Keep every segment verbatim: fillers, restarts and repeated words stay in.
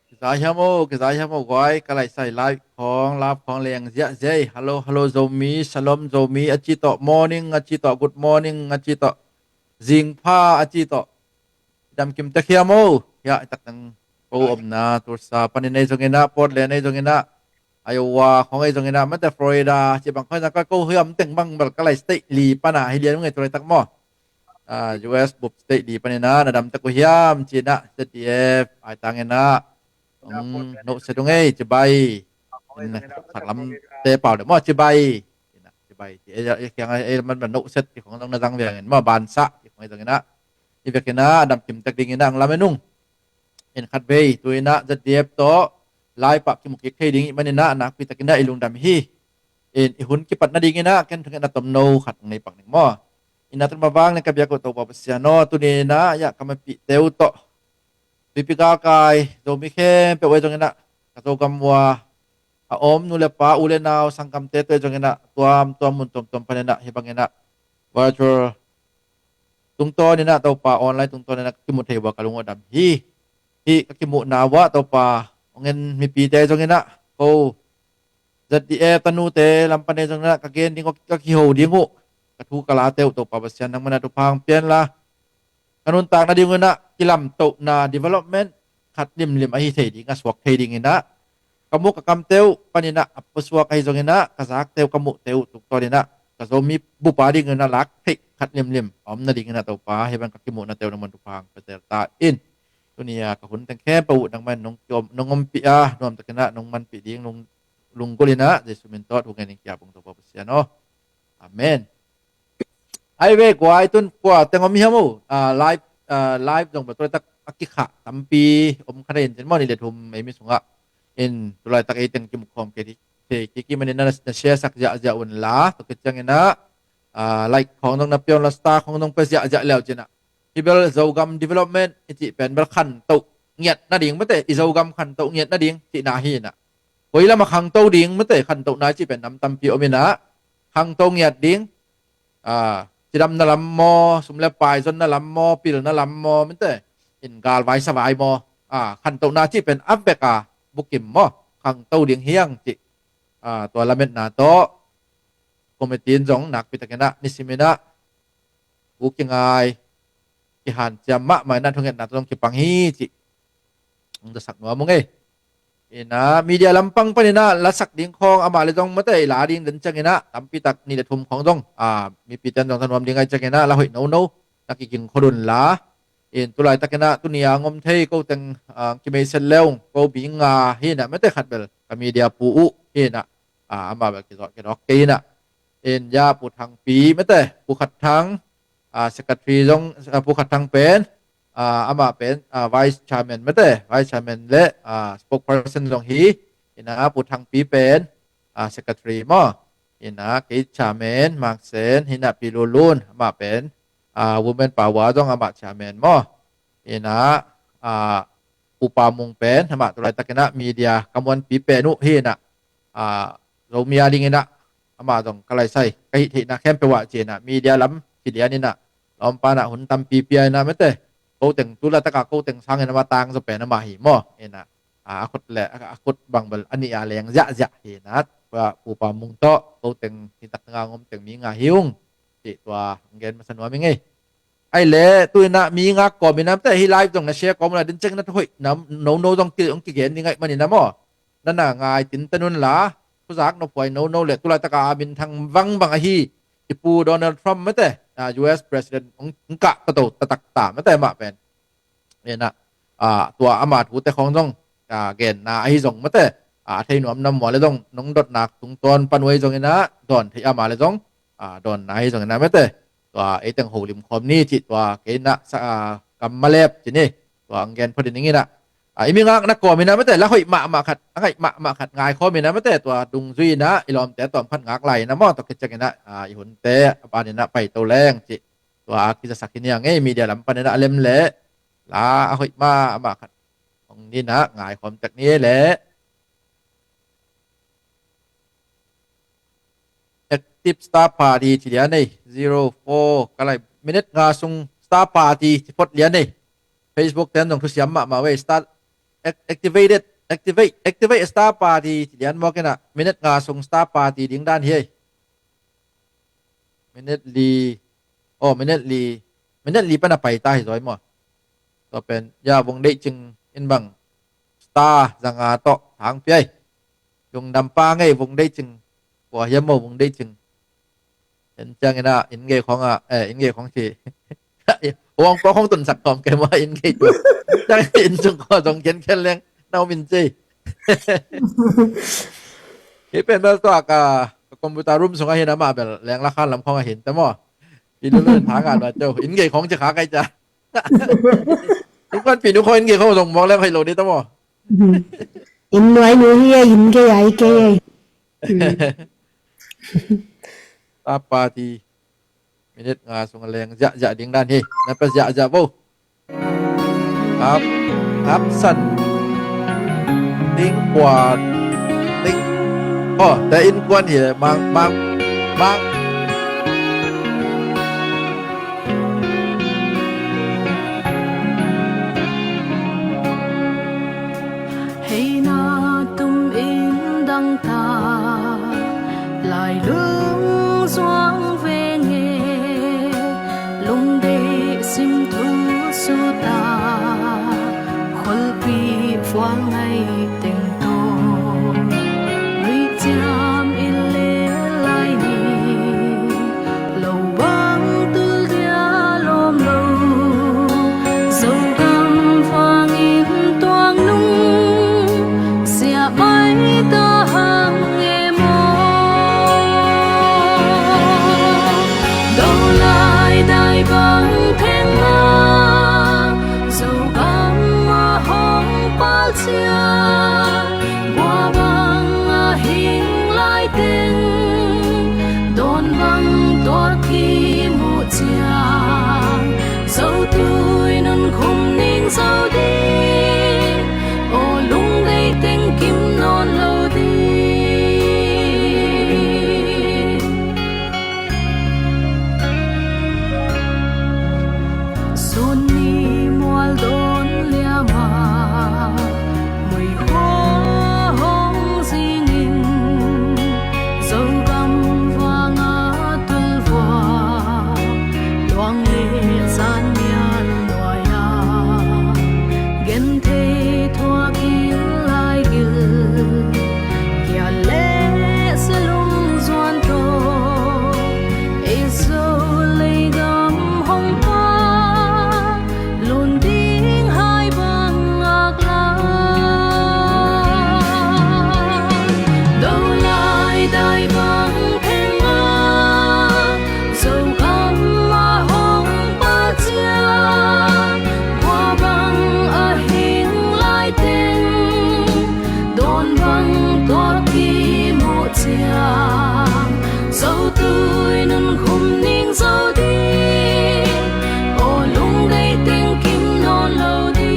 Kiza hiam o, kiza hiam o guai, ka laisai live khong, live khong leng ziahziah ei. Hello, hello Zomi, shalom Zomi a ci tawh, morning a ci tawh, good morning a ci tawh, zingpha a ci tawh. Dam kim tek hiam o. Hiah i tak teng ko omna Tulsa panin ei zongin ah, Portland ei zongin ah, Iowa khong ei zongin ah, mate Florida ci bang khong ei zong, ka ko hiam teng bang bel ka lai state li pan ah hi lian ung ei, tu laitak maw. Ah, U S bup state li panin ah na dam tek uh hiam ci-in ah, Z D F ai tangin ah, um, no set ung ei, cibai. In, khat lam te pau le maw, cibai. In ah, cibai ci ei, ei kiang ei man man no set ci khong zong na zang viangin maw, bansa ci khong ei zongin ah, i vekin ah dam kim tek dingin ah ang lam en ung. In khat vei tu-in ah Z D F tawh live ah kimu kik thei ding ih manin ah nakpi takin ah i lungdam hi. In i hun kipat nadingin ah ken thungetna tomno khat nei pak ning maw. In ah tun mavang ning ka biak uh Topa Pasian aw, tuni-in ah hiah ka mapihte uh tawh, pipi galkai Zomi khempeuh ei zongin ah, ka Zogam uh a a om nu le pa, u le nau, sanggamte tawh ei zongin ah, tuamtuam mun tuamtuam panin ah hih bangin ah virtual tungtawnin ah Topa, online tungtawnin ah ka kimu thei uh a ka lung uh a dam hi. Hih ka kimuhna uh ah Topa, hong en mipite zongin ah, ko Z D F tanute lam pan ei zongin ah ka gen ding uh, ka kiho ding uh, ka thu ka late uh Topa Pasian, nangman ah thupha hong pia inla, ka nuntak nading un ah kilamtohna, development khat limlim ahi thei ding, a suak thei dingin ah, ka muk ka kamte uh panin ah a pusuak ahi zongin ah, ka zakte uh, ka muhte uh tungtawnin ah ka Zomi bup a dingin ah lak theih khat limlim a om nadingin ah Topa, hih bang ka kimuhnate uh nangman thupha hong piatel ta in. Tuni-a ka hun teng khempeuh uh nangman nong kiom, nong ompih a, nuamtakin ah nong manpih ding lung, lunggulhin ah Jesu min tawh thu ngen ing, ki-ap ung Topa Pasian aw. Amen. Ai ve, kua i tun, kua teng om hiam uh? Ah, live, ah, live zong bel tu laitak a kikhah tampi om kha thei in cin maw, ni le thum ei mi sungah. In tu laitak ei teng kimu khawm kei thei kik ih manin ah na, na share sak ziahziah unla, tua khit ciangin ah, ah, like khawng zong na pia unla, star khawng zong pia ziahziah le uh cin ah. Hih bel Zogam development i cih pen bel khantoh ngiat nading, mate, i Zogam khantoh ngiat nading cihna hi in ah. Koi lam ah khangto ding, mate, khantohna i cih pen nam tampi om in ah, khangto ngiat ding, ah, cidamna lam maw, sum le pai zonna lam maw, pilna lam maw, mate, in galvai savai maw, ah, khantohna cih pen a vek a bukim maw, khangto ding hi hang cih, ah, tua lametna tawh committee in zong nakpi takin ah nisimin ah thu kingai, kihanciam mahmah in ah thungetna tawh zong kipang hi cih hong zasak nuam ung ei. In ah media lampang panin ah lasak ding khawng amah le zong, mate, i la ding den ciangin ah tampi tak ni le thum khawng zong, ah, mipite in zong thanuam ding ahih ciangin ah la hoih nono na kiging khol unla. In tu laitakin ah tuni-a hong om thei ko teng, ah, kimeiset le ung, ko Bing Nga hi in ah, mate, khat bel ka media pu uh hi in ah, ah, amah bel kizawh kidawk kei in ah. In ya Pu Thangpi, mate, Pu Khat Thang, ah, secretary zong, ah, Pu Khat Thang pen, ah, amah pen, ah, vice chairman, mate, vice chairman le, ah, spokesperson zong hi in ah, Pu Thangpi pen, ah, secretary maw. In ah kei chairman, Mang Sen, hi in ah Pi Lu Lun, amah pen, ah, women power zong amah chairman maw. In ah, ah, Pu Pa Mung pen amah tu laitakin ah media ka muanpi pen uh hi in ah, ah, Zomi a dingin ah amah zong ka laisai, ka hih theihna khempeuh ah ci in ah media lam kilian in ah, lawmpa in ah hun tampi pia in ah, mate, ko teng tu laitak a ko teng sangin amah tang zaw pen amah hi maw. In ah, ah, a khut le, a, a khut bang bel a nih a leng ziahziah hi in ah, Pu Pa Mung tawh ko teng hi tak nga ngom teng mi nga hi ung cih tua hong gen masa nuam ing ei. Ai le, tu in ah mi nga kawm in ah, mate, hih live zong na share kawm unla, din ciangin ah thu hoih nono zong ki, hong kigen ding ahih manin ah maw, na na ngai tinten unla, thuzak nophuai nono le tu laitak a minthang vangbang ahi i Pu Donald Trump, mate, ah, U S President hong, hong kah toto taktak ta, mate, amah pen. In ah, ah, tua ama thute khawng zong, ah, genna ahi zong, mate, ah, a thei nuam nam uh a le zong nong dotnak tungtawn pan uh ahi zongin ah, dawn theih ama le zong, ah, dawnna ahi zongin ah, mate, tua ei teng holim khawm ni cih tua kei in ah sa, ah, kam malep ci ni, tua hong gen phot ing in ah. Ah, i mi ngak na kawm in ah, mate, la hoih mahmah khat, a ngaih mahmah khat ngai khawm in ah, mate, tua dungzui in ah i lawmte tawm khat ngak lai in ah maw, tua khit ciangin ah, ah, i hunte a ban in ah paito leng cih tua a kizasak hi ni ang ei. Media lam panin ah a lem le la a hoih mahmah khat hong ni in ah ngai khawm tek ni le. Active Star Party ci lian ei, zero four, ka lai minute nga sung Star Party ci phot lian ei. Facebook ten zong thusiam mahmah uh ei, Star ac-, activated, activate, activate Star Party ci lian mawk inah, minute nga sung Star Party ding dan hi ei. Minute li, oh, minute li, minute li pan a pai ta hi zaw ei maw. Tua pen, ya, vung deih cing in bang, Star zanga tawh thang piai. Lungdam pa ngei vung deih cing. Kua hiam maw vung deih cing. En ciang inah, inn gei khong ah, eh, inn gei khong ci. Uang pa khong tunsak tawm kei maw, inn gei tu. Ciang inn sung khua zong khian khian leng, nau min ci. Hi pen bel tua ka, ka computer room sung ahin amah bel, leng la khan lam khong ahin te maw. Pi Lulu in thang ah lua ciau. Inn gei khong ci kha kai cia. Inn kuan pi nu khong inn gei khong zong mawk leng hoih lo ding ta maw. Inn nuai nu hi a, inn gei ai kei ei. Star Party. Minute nga sung a leng ziahziah ding dan hi. Na pa ziahziah vo. Hap, hap san. Ding kua. Ding. Oh, te inn kuan hi le. Mang, mang, mang. Hei na tum in dang ta, lai lung zuang veng e, lungdeih sim thu suta, khualpi fual ngai teng tawh, nuih ciam in le lai ni. Lo bang tul dia lawm lo, Zogam vangin tuang nung siah mai ta hang e maw. Do lai dai bang theng a, Zogam a hong pal ciang, bua bang a hing lai teng, dawn bang tuak kimuh ciang, zotui nunkhum ning zo ding, aw lungdeih teng kim nawn lo ding. Sun ni mual dawn liam a, muihua hong zingin, Zogam vang a tul vua, luang le zan mial nuai a, genthei thuak in lai gil, kia le silung zuan tawh, ei Zo leigam hong pa, lun ding hai bang ngak lai. Do lai dai bang theng a, Zogam a hong pal ciang, bua bang a hing lai teng, dawn bang tuak kimuh ciang, zotui nunkhum ning zo ding, aw lungdeih teng kim nawn lo ding.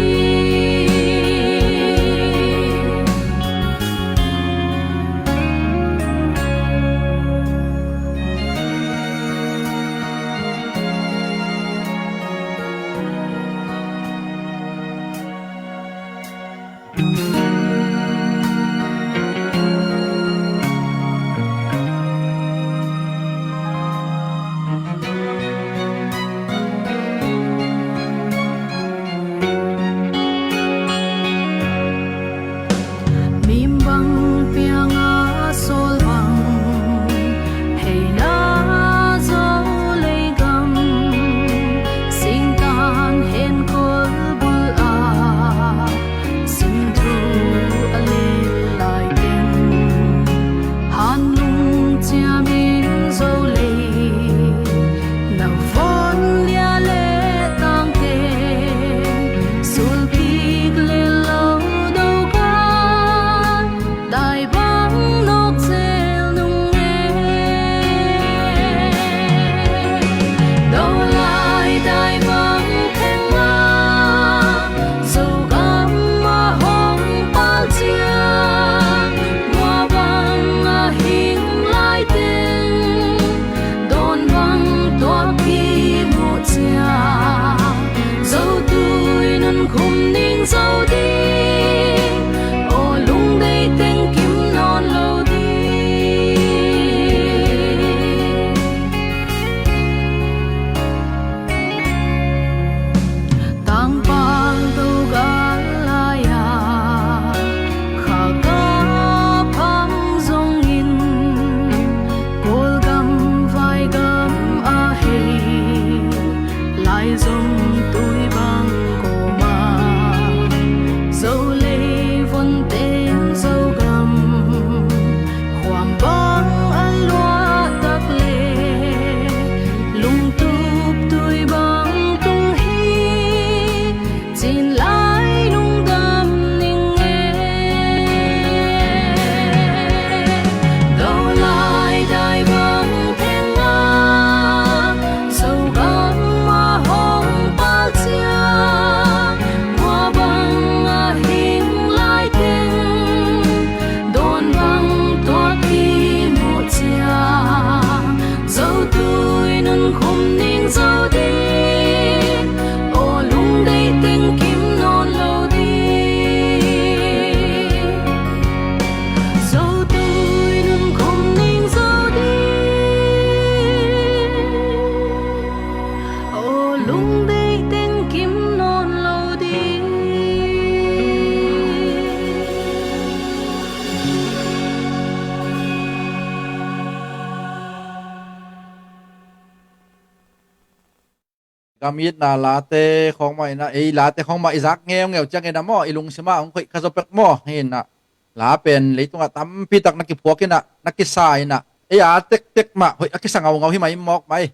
Ka mitna late khawng mah inah, ei late khawng mah i zak ngeungeu ciangin ah maw, i lungsim ah hong khoih kha zaw pek maw. Hi inah la pen leitungah tampi tak na kiphuak inah, na kisa inah, ei a tektek mah hoih a kisa ngaungau hi mah in mawk mai.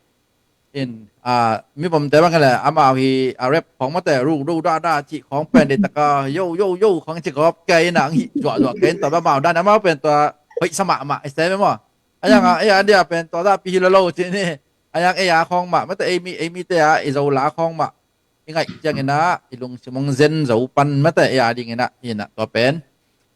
In, ah, mi bomte bang le amau hi a rap khawng mate, ru do da da cih khawng pen deih taka yo yo yo khawng ci gawp kei inah hong hih zuahzuah kei in tua bang amau dan amau pen tua hoih sa mahmah i se maw. A yang a, ei a dia pen tua zahpi hi lo lo ci ni. A yang ei a khawng mah mate, ei mi, ei mite a i Zo la khawng mah i ngaih ciangin ah i lungsim hong zen zo pan mate, ei a dingin ah, hi inah tua pen,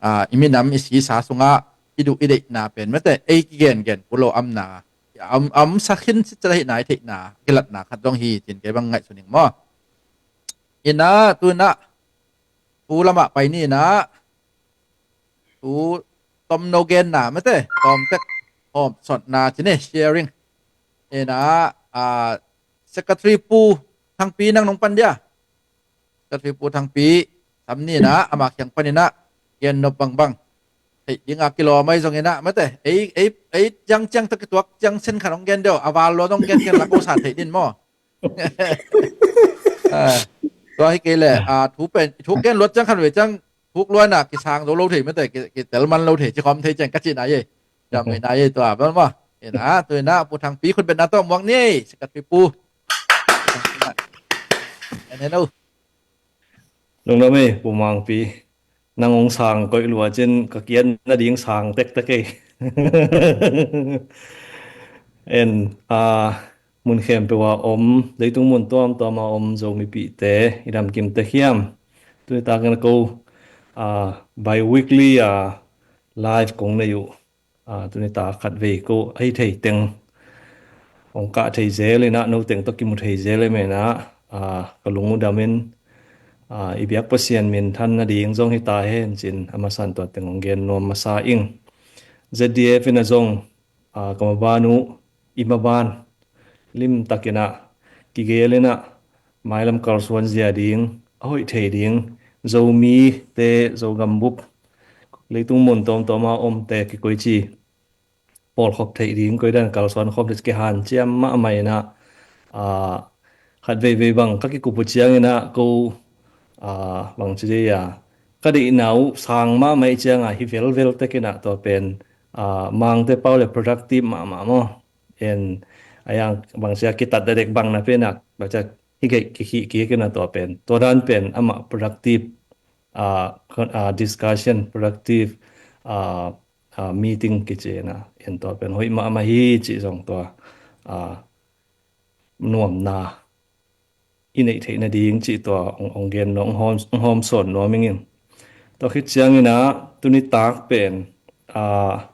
ah, i minam i sisa sungah i duh i deihna pen mate, ei kigengen kul lo amna, a om, a omsa khin sitcet ahihna i theihna kilatna khat zong hi cin kei bang ngaihsun ing maw. Inah tu inah thu lamah pai ni inah, thu tomno genna mate, tawmtek hawmsawnna ci ni, sharing. Inah, ah, Secretary Pu Thangpi nang nong pan dia. Secretary Pu Thangpi sam ni inah, ama kiang pan inah gen nop bangbang. Theih ding a kilawm ahi zong inah mate, ei, ei, ei ciang ciang tawh kituak ciang sen khat hong gen deuh, a val lua zong gen gen la ko sa theih din maw. Ah, tua hi kei le, ah, thu pen, thu gen luat ciang khan ve ciang thuk luan ah kisang zo lo thei mate, ki, kitel man lo thei, ci khawm thei ciang ka cihna ye. Jam na ye tua bel maw. Inah tu inah Pu Thangpi khut betna tawh muak ni, Secretary Pu. En en o. Lungdam ei Pu Mangpi. Nang hong sang koih lua cin ka kiat nading sang tektek ei. En, ah, mun khempeuh a om, leitung mun tuamtuam a om Zomipihte i damkim tek hiam? Tuni takin a ko, ah, bi-weekly a live kong nei uh. Ah, tuni tak khat vei ko ahi thei teng hong kah thei zel inah, no teng tawh kimu thei zel em inah, ah, ka lung uh dam in, ah, i biak Pasian minthan nading zong hi ta hen cin a masan tua teng hong gen nuam masa ing. Z D F in a zong, ah, ka maban uh, i maban limtak inah kigel inah mailam kalsuan zia ding, a hoih thei ding, Zomite, Zogam bup, leitung mun tawmtawm a omte kikoici pawlkhop theih ding, koidan kalsuan khawm theih kihanciam mahmah inah, ah, khat veivei bang ka kikup uh ciang inah ko, ah, bang ci dei a, ka deihna uh sang mahmah ih ciang a hi velvel tek inah tua pen, ah, Mangte pau le productive mahmah maw. En, a yang bang cia kitat dadek bang na pen ah, bang cia hi geih kikhih kik inah tua pen, tua dan pen amah productive, ah, con-, ah, discussion, productive, ah, ah, meeting kici inah, en tua pen hoih mahmah hi cih zong tua, ah, nuamna i neih theih nading cih tua hong, hong gen nuam, hong hawm, hong hawmsawn nuam ing in. Tua khit ciang inah tuni tak pen, ah,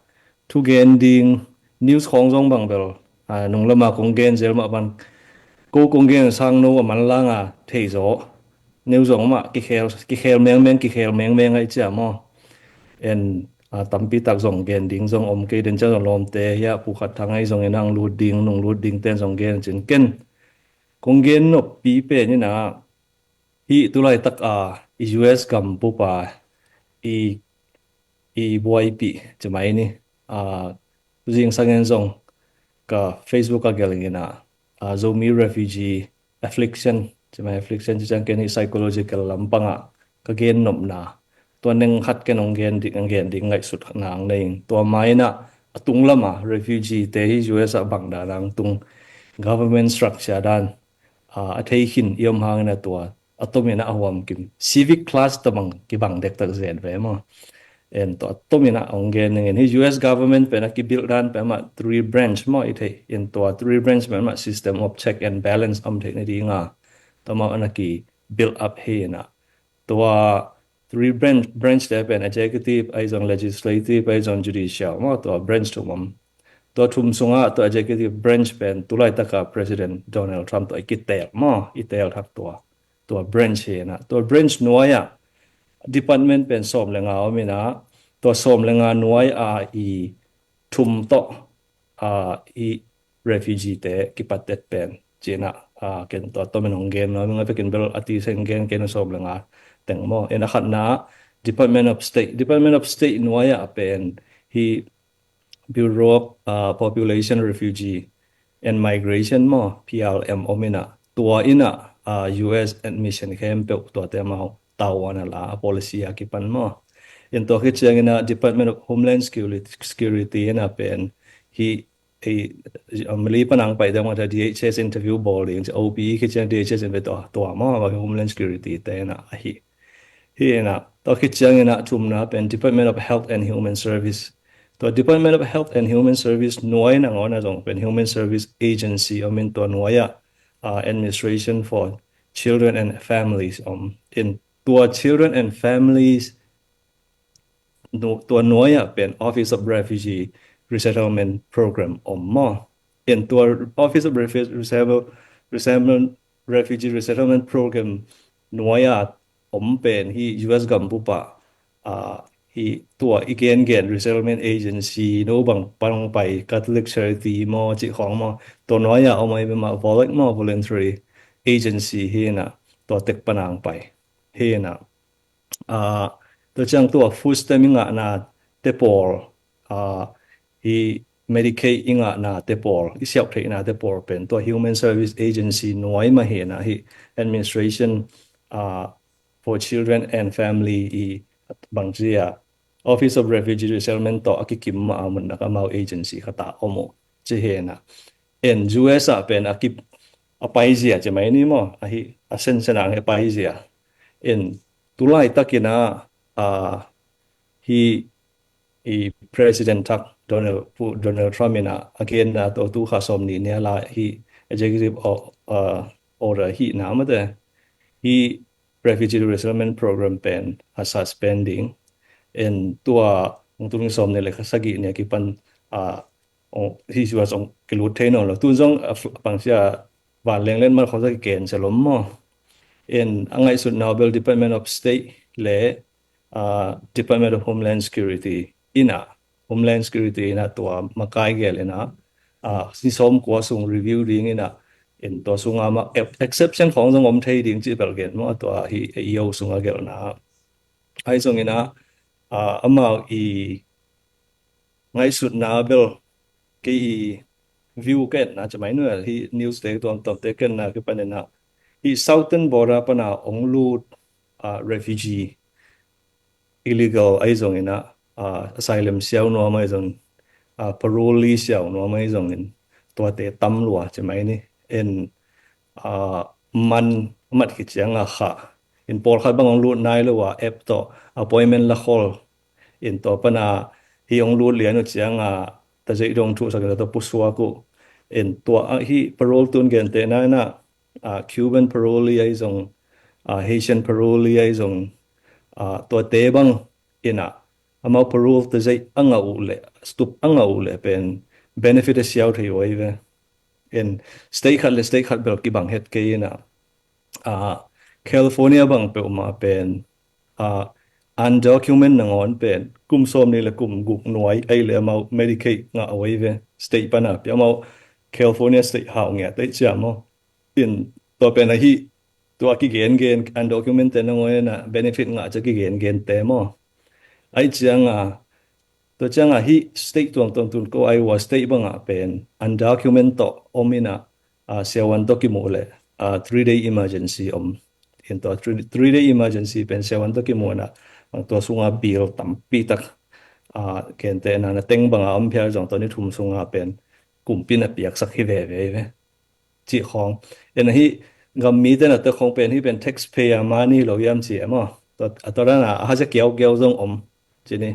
thugen ding news khawng zong bang bel, ah, nung lama kong gen zel mah ban, ko kong gen sang no a manlang a thei zaw. News zong mah kikhel, kikhel mengmeng, kikhel mengmeng ahi cia maw. En, ah, tampi tak zong gen ding zong om kei den cia zong lawmte hi a, Pu Khat Thang ahi zong inah hong lut ding, nung lut ding ten zong gen cin ken kong gen noppi pen inah, hih tulaitak a i U S gam bup a i, i buaipih ci mai ni. Ah, zingsang in zong ka Facebook a gelh inah, ah, Zomi refugee affliction ci mai, affliction ci ciang ken hih psychological lampang ah ka gen nopna tua neng khat ken hong gen ding, hong gen ding ngaihsut nang nei ing. Tua ma inah a tung lama refugee te hi U S ah bang dan ang tung, government structure dan, ah, a thei khin i om hang inah tua a tom inah a huam kim civic class tawh bang kibang dektak zen ve maw. En tua a tom inah hong gen ning in, hi U S government pen a kibuild dan pen amah three branch maw i thei in, tua three branch pen amah system of check and balance om theih nading a tua mah ana kibuild up hi inah. Tua three branch, branch te pen executive, ahi zong legislative, ahi zong judicial maw, tua branch thum om. Tua thum sungah tua executive branch pen tulaitak a President Donald Trump tawh i kiteel maw, i teel thak tua, tua branch hi inah. Tua branch nuai ah department pen sawm le nga om inah, tua sawm le nga nuai a i thum tawh, ah, i refugee te kipattet pen ci inah, ah, ken tua tom in hong gen nuam ing a, vekin bel a tisa in gen kei ning, sawm le nga teng maw. En, a khatna Department of State, Department of State nuai ah pen hi Bureau of, ah, Population, Refugee and Migration maw, P R M om inah. tua in ah, ah, U S admission khempeuh tuate amau tavuan a la, a policy a kipan maw. In tua khit ciangin ah Department of Homeland Security, Security in ah pen hih, eh, um, Malay pan a hong pai deuh mah ta D H S interview bawl ding, O P E khit ciang D H S in pen tua, tua maw, Homeland Security te in ah ahi. Hi in ah, tua khit ciangin ah thumna pen Department of Health and Human Service. Tua Department of Health and Human Service nuai nangawn ah zong pen Human Service Agency om in, tua nuai ah, ah, Administration for Children and Families om in, tua Children and Families nu-, tua nuai ah pen Office of Refugee Resettlement Program om maw. In tua Office of Refu-, Resettle-, Resettlement, Refugee Resettlement Program nuai ah om pen hih U S gambup ah, ah, hih tua i gengen Resettlement Agency, no bang pan hong pai, Catholic Charity maw, cih khawng maw, tua nuai ah om ahi ve mah, VOLAC maw, Voluntary Agency hi in ah, tua tek pan a hong pai. Hi in ah, ah, tua ciang tua food stamp i ngahna te pawl, ah, hih Medicaid i ngahna te pawl, i siauh theihna te pawl pen tua Human Service Agency nuai mah hi in ah, hih Administration, ah, for Children and Family i bang ci a, Office of Refugee Resettlement tawh a kikim mah a mun ah amau agency khat a om uh ci hi in ah. In U S ah pen a ki, a paizia ci mai ni maw, ahi, a sensen ang hi a paizia. In tu laitakin ah, ah, hih i President thak Donald, Pu-, Donald Trump in ah a genna tawh tu kha sawm nih ni a la hih executive o-, ah, order hih na mate, hih Refugee Resettlement Program pen a suspend ding. In tua hong tung sawm nih le kha sagih ni a kipan, ah, hih sua zong kilut thei nawn lo. Tun zong, ah, f-, pangsia vanleng len mal khawng sa kiken sa lom maw. In a ngaihsutna uh bel Department of State le, ah, Department of Homeland Security in ah, Homeland Security in ah tua makai gel in ah, ah, ni sawm kua sung review ding in ah, in tua sung ah mah ex-, exception khawng zong om thei ding cih bel gen maw, tua hih A E O sung a gelhna. Ahi zongin ah, ah, amau i ngaihsutna bel kei i view ka etna ci mai ni a, hih news te tuamtuam te ka etna kipan in ah, hih southern border pan a hong lut, ah, refugee, illegal ahi zongin ah, ah, asylum siau nuam ahi zongin, ah, parolee siau nuam ahi zongin, tuate tam lua ci mai ni. In, ah, man mat khit ciang a kha, in pawlkhat bang hong lut nai lo a app tawh appointment la khol. In tua pan a hih hong lut lian uh ciang a tazeih dong thuhsak in tua pusuak uh. In tua, ah, hih parole tun gentehna in ah, ah, Cuban parolee ahi zong, ah, Haitian parolee ahi zong, ah, tuate bang in ah amau parole tazeih a ngah uh leh, stop a ngah uh leh pen benefit a siau thei uh ahi ve. In state khat le state khat bel kibang het kei in ah, ah, California bang peuhmah pen, ah, undocumented nangawn pen kum sawm nih le kum guk nuai ahi leh amau Medicaid ngah uh ahi ve, state pan a. Pia amau California state hau ngiat ahi cia maw. In tua pen ahi, tua kigengen undocumented te nangawn in ah benefit ngah cia kigengen te maw. Ahi ciang a, tua ciang a hih state tuamtuam tun ko Iowa state bang ah pen undocumented tawh om in ah, ah, siavuan tawh kimuh leh, ah, three day emergency om. In tua three, three day emergency pen siavuan tawh kimuh in ah, bang tua sung a bill tampi tak, ah, gentehna na teng bang a om phial zong tua ni thum sung a pen kumpi na piaksak hi veve hi ve. Cih khawng. In ahi, gam mite na te khawng pen hih pen taxpayer money lo hiam ci e maw. Tua, a tua dan a, a hazia kiaukiau zong om. Ci ni.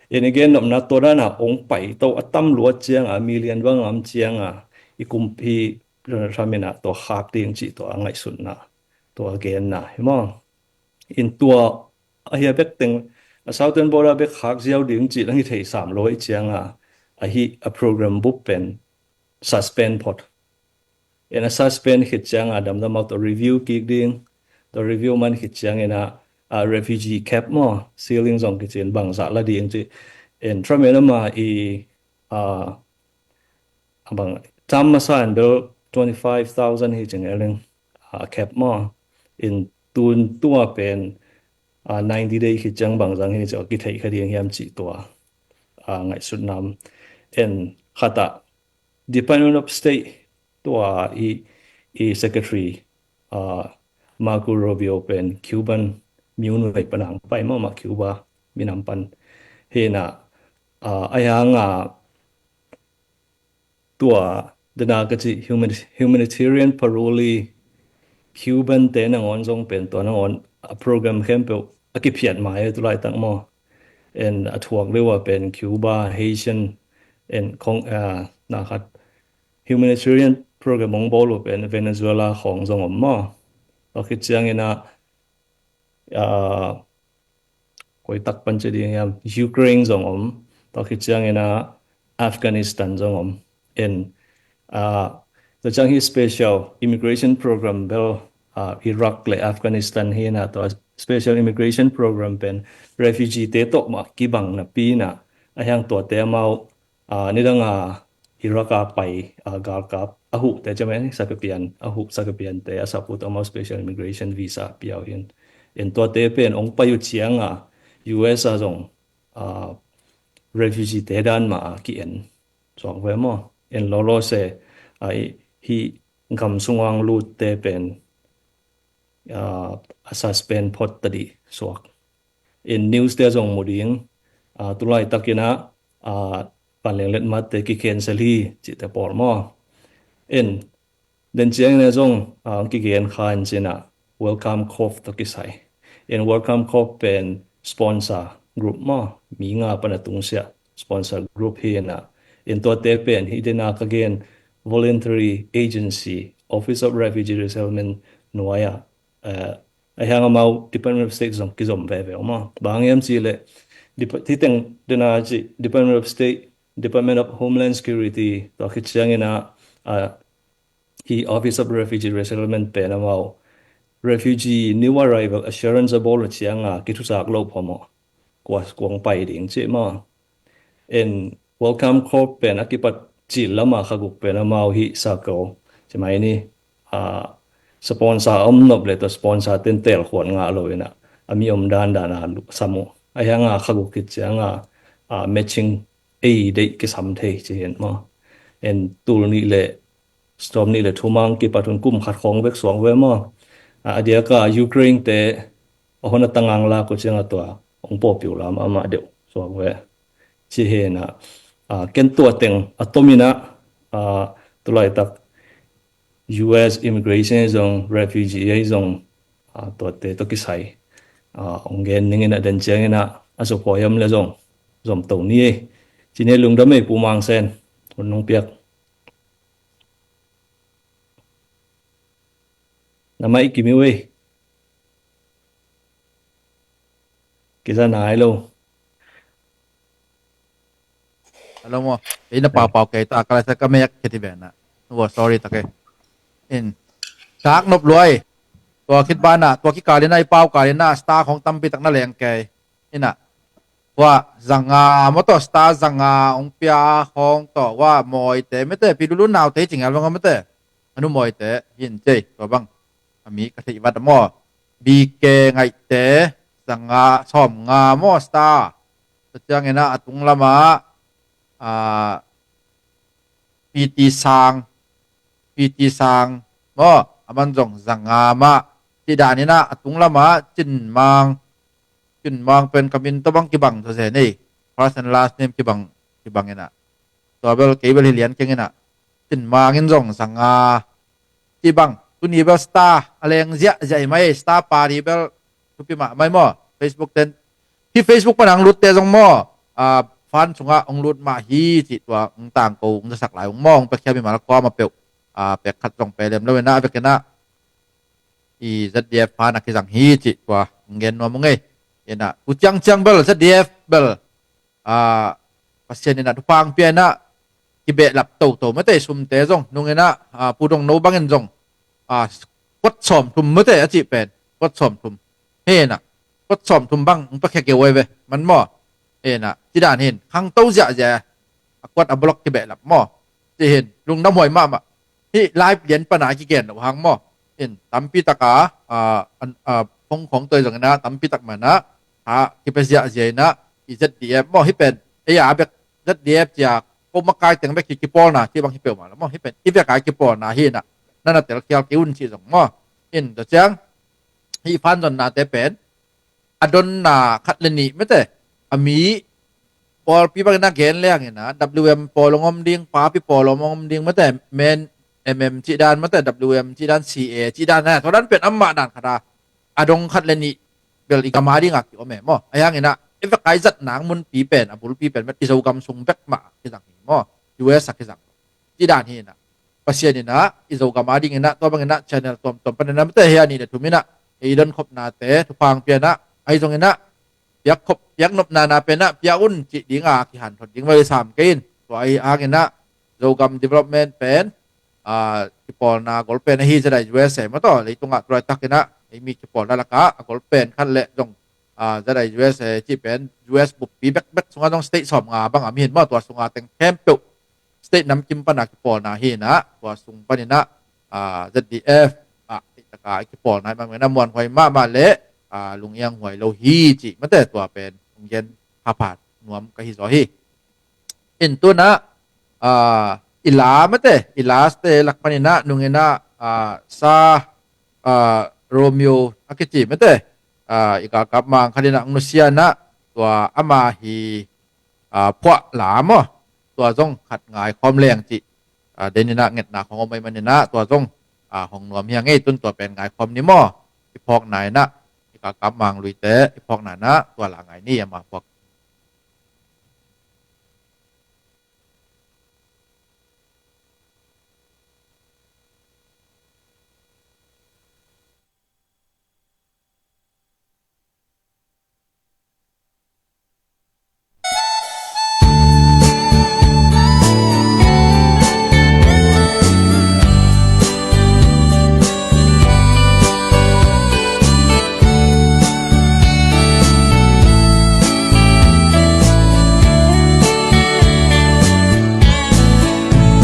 In i gen nopna tua dan a hong pai to a tam lua ciang a, million bang a om ciang a, i kumpi Donald Trump in ah tua khak ding cih tua a ngaihsutna, tua a genna hi maw. In tua ahi a bek teng, a southern border bek khak ziau ding cih lang hi thei sam lo ahi ciang a, ahi a program bup pen suspend phot. In a suspend khit ciang a damdam a tua review kik ding, tua review man khit ciang in a, a refugee cap maw, ceiling zong kici in bangzah la ding ci. In Trump in ama i, a, a bang, tam masa in bel twenty five thousand hi cing e leng, a, cap maw. In tun tua pen, a, ninety day khit ciang bangzah hi ci a kitheih kha ding hiam cih tua, a, ngaihsutna om. In khat ah Department of State tua i, i secretary, ah, Marco Rubio pen Cuban mi nuai pan a hong pai maw, amah Cuba minam pan hi in ah, ah, ahi hang a tua dena ka cih humani-, humanitarian parole Cuban te nangawn zong pen tua nangawn a program khempeuh a kiphiat mai a tu laitak maw. En a thuak deuh a pen Cuba, Haitian, en khong, ah, na khat humanitarian program hong bawl uh pen Venezuela khawng zong om maw. Tua khit ciangin ah, ah, koi tak pan ci ding hiam, Ukraine zong om. Tua khit ciangin ah Afghanistan zong om. En, ah, tua ciang hi special immigration program bel, ah, Iraq le Afghanistan hi in ah tua special immigration program pen refugee te tawh mah kibang napi in ah, ahi hang tuate amau, ah, nidang a Iraq a pai, ah, galkap a huhte ci mai ni, sakapian, a huh sakapiante a sap uh tawh amau special immigration visa pia uh hi in. En tuate pen hong pai uh ciang a U S a zong, ah, refugee te dan mah a ki-en suak ve maw. En lawlaw se, ah, hih gam sung a hong lutte pen, ah, a suspend phot tadih suak. En news te zong mu ding, ah, tu laitakin ah, ah, vanleng letmat te ki-cancel hi cihte pawl maw. En den ciangin ah zong, ah, kigen kha in ci in ah Welcome Corps tawh kisai. En Welcome Corps pen sponsor group maw, mi nga pan a tungsiah sponsor group hi in ah. En tuate pen hih den a ka gen voluntary agency, Office of Refugee Resettlement nuai ah, eh, ahi hang amau Department of State zong kizom veve uh maw. Bang hiam cih leh, Dep-, hih teng den a cih Department of State, Department of Homeland Security, tua khit ciangin ah, ah, hih Office of Refugee Resettlement pen amau refugee new arrival assurance a bawl uh ciang a kithusak loh phamawh, kua, kua hong pai ding cih maw. En Welcome Corps pen a kipat cil lam a kha guk pen amau hih circle ci mai ni, ah, sponsor a om nop le tua sponsor ten telkhuan ngah lo in ah, a mi om dandan a lu-, sam uh. Ahi hang a kha guk khit ciang a, ah, matching ei deih kisam thei ci hi in maw. En tul nih le, sawm nih le thum a hong kipat un kum khat khawng bek suak ve maw. Ah, a diak a Ukraine te a hon a tang a hong lak uh ciang a tua hong pawlpi uh lam amah deuh suak ve ci hi in ah, ah, ken tua teng a tom in ah, ah, tu laitak U S immigration ahi zong, refugee ahi zong, ah, tuate tawh kisai, ah, hong gen ning in ah den ciangin ah a zop huai om le zong zom to ni ei. Ci ni ei, lungdam ei Pu Mang Sen, hun hong piak. Na mic i kim uh ei. Kisa nai lo. Hello maw. Ei na paupau kei ta, ka lai sa ka mek kei ti ve na. Sorry ta kei. In. Sak nop luai. Tua khit banah, tua kikal in ah, i paukal in ah, star khawng tampi tak na leng kei. In ah. Tua zanga maw tawh, star zanga hong pia khawng tawh, ua mawite mete, pi lulu naute hi ci ngal vang mete. A nu mawite hi in cei, tua bang a mi ka theih vat a maw. B K Ngaihte, zanga, sawmnga maw star. Tua ciangin ah a tung lamah, ah, P T Sang, P T Sang maw, a man zong zanga mah. Cih dan in ah a tung lamah Cin Mang, Cin Mang pen ka min tawh bang kibang tawh zen ei. First and last name kibang, kibang in ah. Tua bel kei bel hi lian keng in ah. Cin Mang in zong zanga. Cih bang, tuni bel star a leng ziahziah hi mai, star party bel thupi mahmah hi maw. Facebook ten, hih Facebook pan a hong lutte zong maw, ah, fund sungah hong lut mah hi cih tua hong tangko hong zasak lai ung maw, hong pekkhiam hi mah la kua mah peuh, ah, pek khat zong pe lem lo in ah, a vekin ah i Z D F fund a kizang hi cih tua hong gen nuam ung ei. In ah, tu ciangciang bel Z D F bel, ah, Pasian in ah thupha hong pia in ah, kibehlap toto mate, sumte zong nung in ah, ah, Pu Dong No bangin zong, ah, kuat sawmthum mate a cih pen, kuat sawmthum. Hi in ah, kuat sawmthum bang hong piakhia kei uh ei ve, man maw. Hi in ah, ci dan hi in, khangto ziahziah a kuat a block kibehlap maw. Ci hi in, lungdam huai mahmah. Hih live lian pan a kigen loh hang maw. In tampi tak a, ah, an, ah, phone khawng tawh zong in ah, tampi tak man ah, ah, kipia ziahziah in ah, i Z D F maw, hih pen, ei a bek Z D F cia, ko makai teng bek hi kipawlna, ci bang hi peuhmah lo maw, hih pen, i vek a kipawlna hi in ah, na na telkhial kei un cih zong maw. In tua ciang hih fan zonnate pen a donna khat le nih mete a mi pawlpi bangin a gen leng in a W M pawl hong om ding, papi pawl hong om ding mete, men M M cih dan mete, W M cih dan, C A cih dan, tua dan pen amah dan khat a a dong khat le nih bel i gam a ding a ki om e maw. Ahi hangin a i vek a i zat nang munpi pen, a bulpi pen met i Zogam sung bek mah a kizang hi maw. U S a kizang cih dan hi in a, Pasian in a i Zogam a ding in a tua bangin a channel tuamtuam panin a mete hi a nih le thum in a i donkhopnate thupha hong pia in a, ahi zongin a piak khop, piak nopna na pen a piak un cih ding a kihanthot ding vel i sam kei in. Tua ahi hangin a Zogam development pen a kipawlna a gol pen ahi Z I U S A maw, tua leitungah tu laitak in a ei mi kipawlna lakah a gol pen khat le zong a Z I U S A cih pen U S buppi bekbek sungah zong state sawmnga bang a om hi in maw, tua sungah teng khempeuh state namkim pan a kipawlna hi in a, tua sung panin a Z D F ah, tua a kipawlna hi mah bangin a muanhuai mahmah le lungianghuai lo hi cih mete tua pen hong gen haphang nuam ka hi zaw hi. In tu in a i la mete, i la state lak panin a nung in a sa Romeo a kici mete i galkap mang khat in a hong nusia in a, tua ama hi phuah la maw, tua zong khat ngaikhawm leng cih den in a ngetna khawng om ahih manin a tua zong hong nuam hi a ngei. Tun tua pen ngaikhawm ni maw, i phawkna in a i galkap mang luite i phawkna in a tua la ngai ni, ama phuak.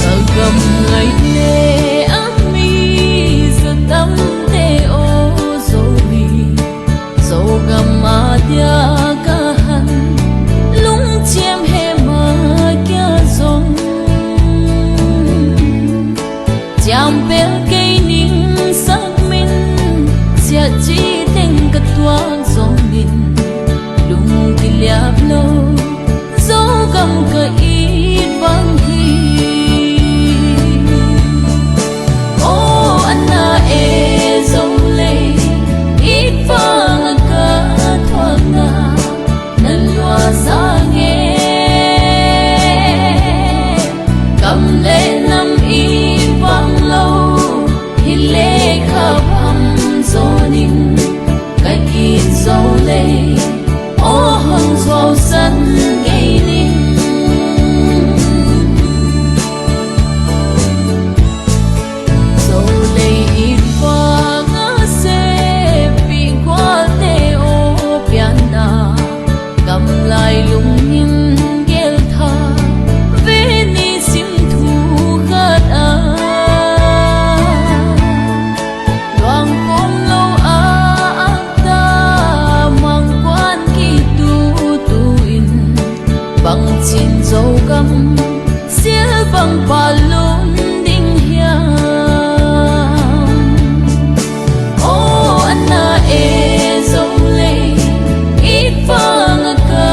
Ka gam ngaih le a mi zatamte aw, Zomi Zogam a dia ka han lungciam he mah kia zong ciampel kei ning, sak min siah ci teng ka tuak zongin lung kiliap lo Zogam ka it bang hi. Aw, a na e Zolei, it bang a ka thuakna na lua sa nge. Kam le nam i vang lo hi le kha pham zaw ning, ka it Zolei aw hong zuausan kei ning. Zolei it vang a sepih gualte aw pianna, kam lai lungin geltha ve ni sim thu khat a, luang kom lo a akta mangkuan kitutu in bangcin Zogam silbang palum ding hiam? Aw, a na e Zolei, it bang a ka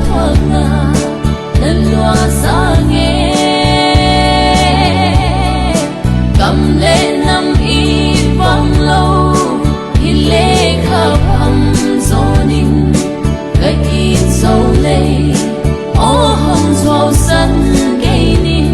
thuakna na lua sa nge. Kam le nam i vang lo hi le kha pham zaw ning, ka it Zolei aw hong zuausan kei ning.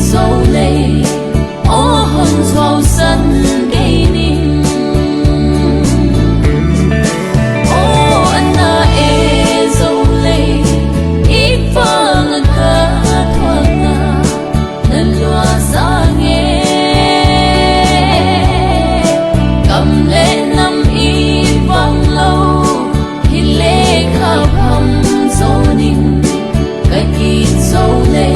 Zo lei, aw hong zuausan kei ning. Aw a na e zo lei, i pang a ka thuak na, na lua zang e. Kam le nam i pang lo, hi le kha pham zo ning. Ka it zo lei,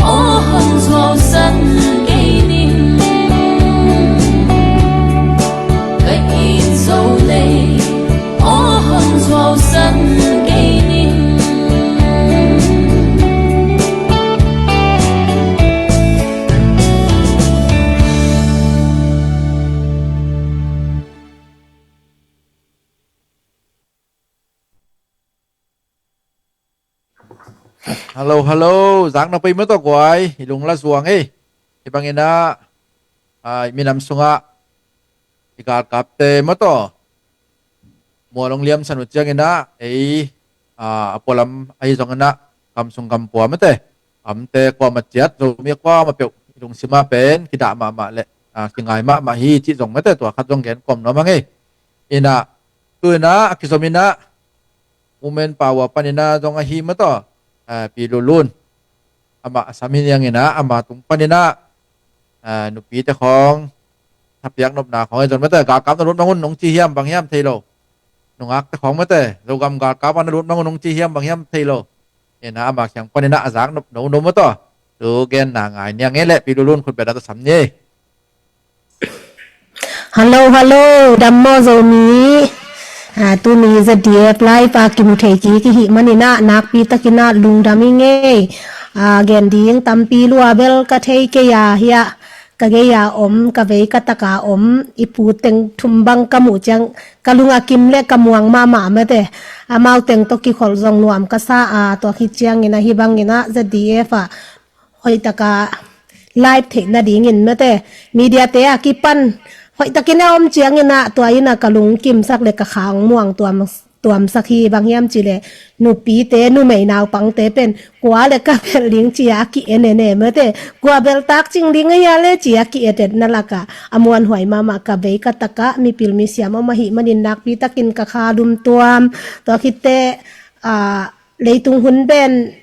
aw hong zuausan kei ning. Ka it zo lei, aw hong zuausan kei ning. Hello, hello. Zak na pei maw tawh guai, i lung la zuang ei. Hi bangin ah, ah, i minam sungah i galkapte maw tawh mual hong liamsan uh ciangin ah, ei, ah, a pualam ahi zongin ah, kam sung kam pua mate, amte kuamah ciat, Zomi a kuamah peuh i lungsim ah pen kidah mahmah le, ah, kingai mahmah hi cih zong mate, tua khat zong gen kawm nuam hang ei. In ah, tu in ah, a kizom in ah, Women Power panin ah zong ahi maw tawh, ah, Pi Lulun, amah a sam hi niangin ah, ama tung panin ah, ah, nupite khawng thapiak nopna khawng ahi zong mate, galkap na lut mang un hong ci hiam bang hiam thei lo. Nungakte khawng mate, Zogam galkap ah na lut mang un hong ci hiam bang hiam thei lo. In ah, ama kiang panin ah a zak nop nono maw tawh, tu genna ngai niang ei leh, Pi Lulun khutbetna tawh sam ni ei. Hello, hello, dam maw Zomi. Ah, tuni Z D F live a kimu thei kik i hih manin ah, nakpi takin ah lungdam ing ei. Ah, gen ding tampi lua bel ka thei kei a, hiah ka gei a om, ka vei ka tak a om i pu teng thum bang ka muh ciang, ka lung a kim le ka muang mahmah mate. Amau teng tawh kikholh zong nuam ka sa a, tua khit ciangin ah, hi bangin ah Z D F ah hoih taka live theih nadingin mate, media te a kipan hoih takin a om ciangin ah, tua in ah ka lungkimsak le ka kha hong muang tuam, tuamsak hi. Bang hiam cih leh, nupite, numei naupangte pen kua le ka belh ding ci a ki-en en e mate, kua belh tak cing ding a hia le ci a ki-et etna lakah a muanhuai mahmah. Ka vei ka tak ah mipil misiam om ahih manin nakpi takin ka kha lum tuam. Tua khit teh, ah, leitung hun pen,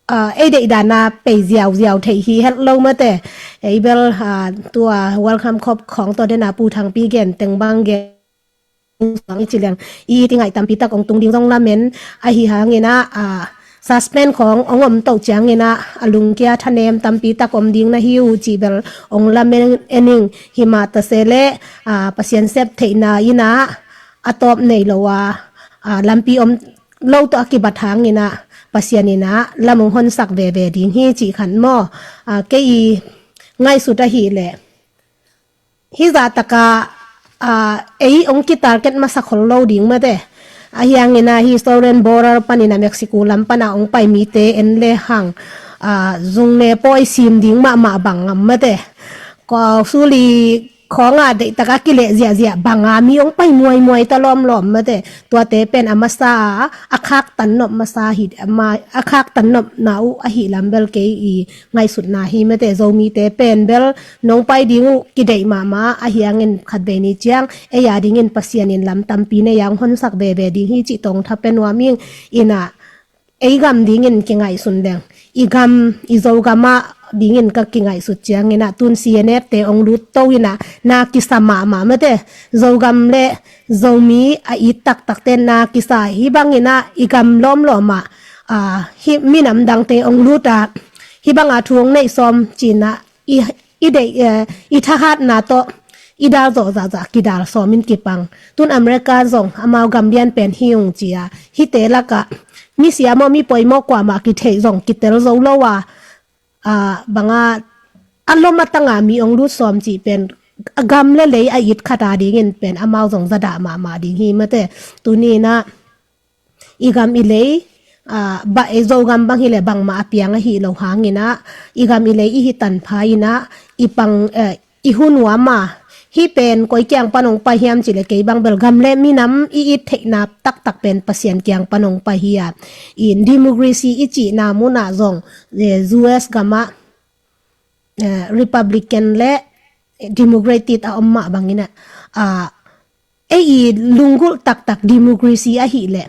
ah, ei deih dan a pei ziauziau thei hi het lo mate. Ei bel, ah, tua World Cup khawng tawh den a Pu Thangpi gen teng bang gen suang i ci leng, i it i ngaih tampi tak hong tung ding zong lamen. Ahi hangin ah, ah, suspend khawng hong om toh ciangin ah, a lungkia thanem tampi tak om ding na hi uh cih bel hong lamen en ing. Hi mah ta se leh, ah, Pasian sep theihna in ah a tawp nei lo a, ah, lampi om lo tawh a kibat hangin ah, Pasian in ah lam hong honsak veve ding hi cih khat maw. Ah, kei i ngaihsut ahih leh, hih zah tak ah, ah, ei hong kitarget masa khol lo ding mate. Ahi hangin ah, hih southern border panin ah Mexico lam pan a hong pai mite en le hang, ah, zung ne pawi sim ding mahmah bang ngam mate. Kua suli khawng a deih tak a kileh ziahziah bang a mi hong pai muaimuai ta lawmlawm mate. Tuate pen a masa a, a khaktan nop masa hi, a ma-, a khaktan nopna uh ahih lam bel kei i ngaihsutna hi mate. Zomite pen bel nong pai ding uh kideih mahmah, ahi hangin khatvei ni ciang ei a dingin Pasian in lam tampi nei a hong honsak veve ding hi cih tawh hong tha pia nuam ing. In ah, ei gam dingin kingaihsun leng, i gam, i Zogam ah dingin ka kingaihsut ciangin ah, tun C N F te hong lut to in ah na kisa mahmah mate. Zogam le Zomi a it taktakte na kisa, hi bangin ah i gam lawmlawm ah, ah, hih minam dangte hong lut a, hi bang a thu hong neih sawm ci-in ah, i, i deih, eh, i thahatna tawh i dal zawh zahzah kidal sawm in kipang. Tun America zong amau gam lian pen hi ung ci a, hihte lakah misiam aw, mipoimawh kuamah kitheih zong kitel zo lo a, ah, bang a, a lom a tang a mi hong lut sawm cih pen, a gam le lei a it khat a dingin pen amau zong zadah mahmah ding hi mate. Tuni in ah i gam i lei, ah, ba, eh, Zogam bang hi leh bangmah a piang ahih loh hangin ah, i gam i lei i hih tanpha in ah, i pang, eh, i hu nuam a, hih pen koi kiang pan hong pai hiam cih leh, kei bang bel gam le minam i it theihna taktak pen Pasian kiang pan hong pai hi a. In democracy i cihna mun ah zong, eh, U S gam ah eh, Republican le Democratic a om mah bangin ah, ah, ei i lunggulh taktak democracy ahih leh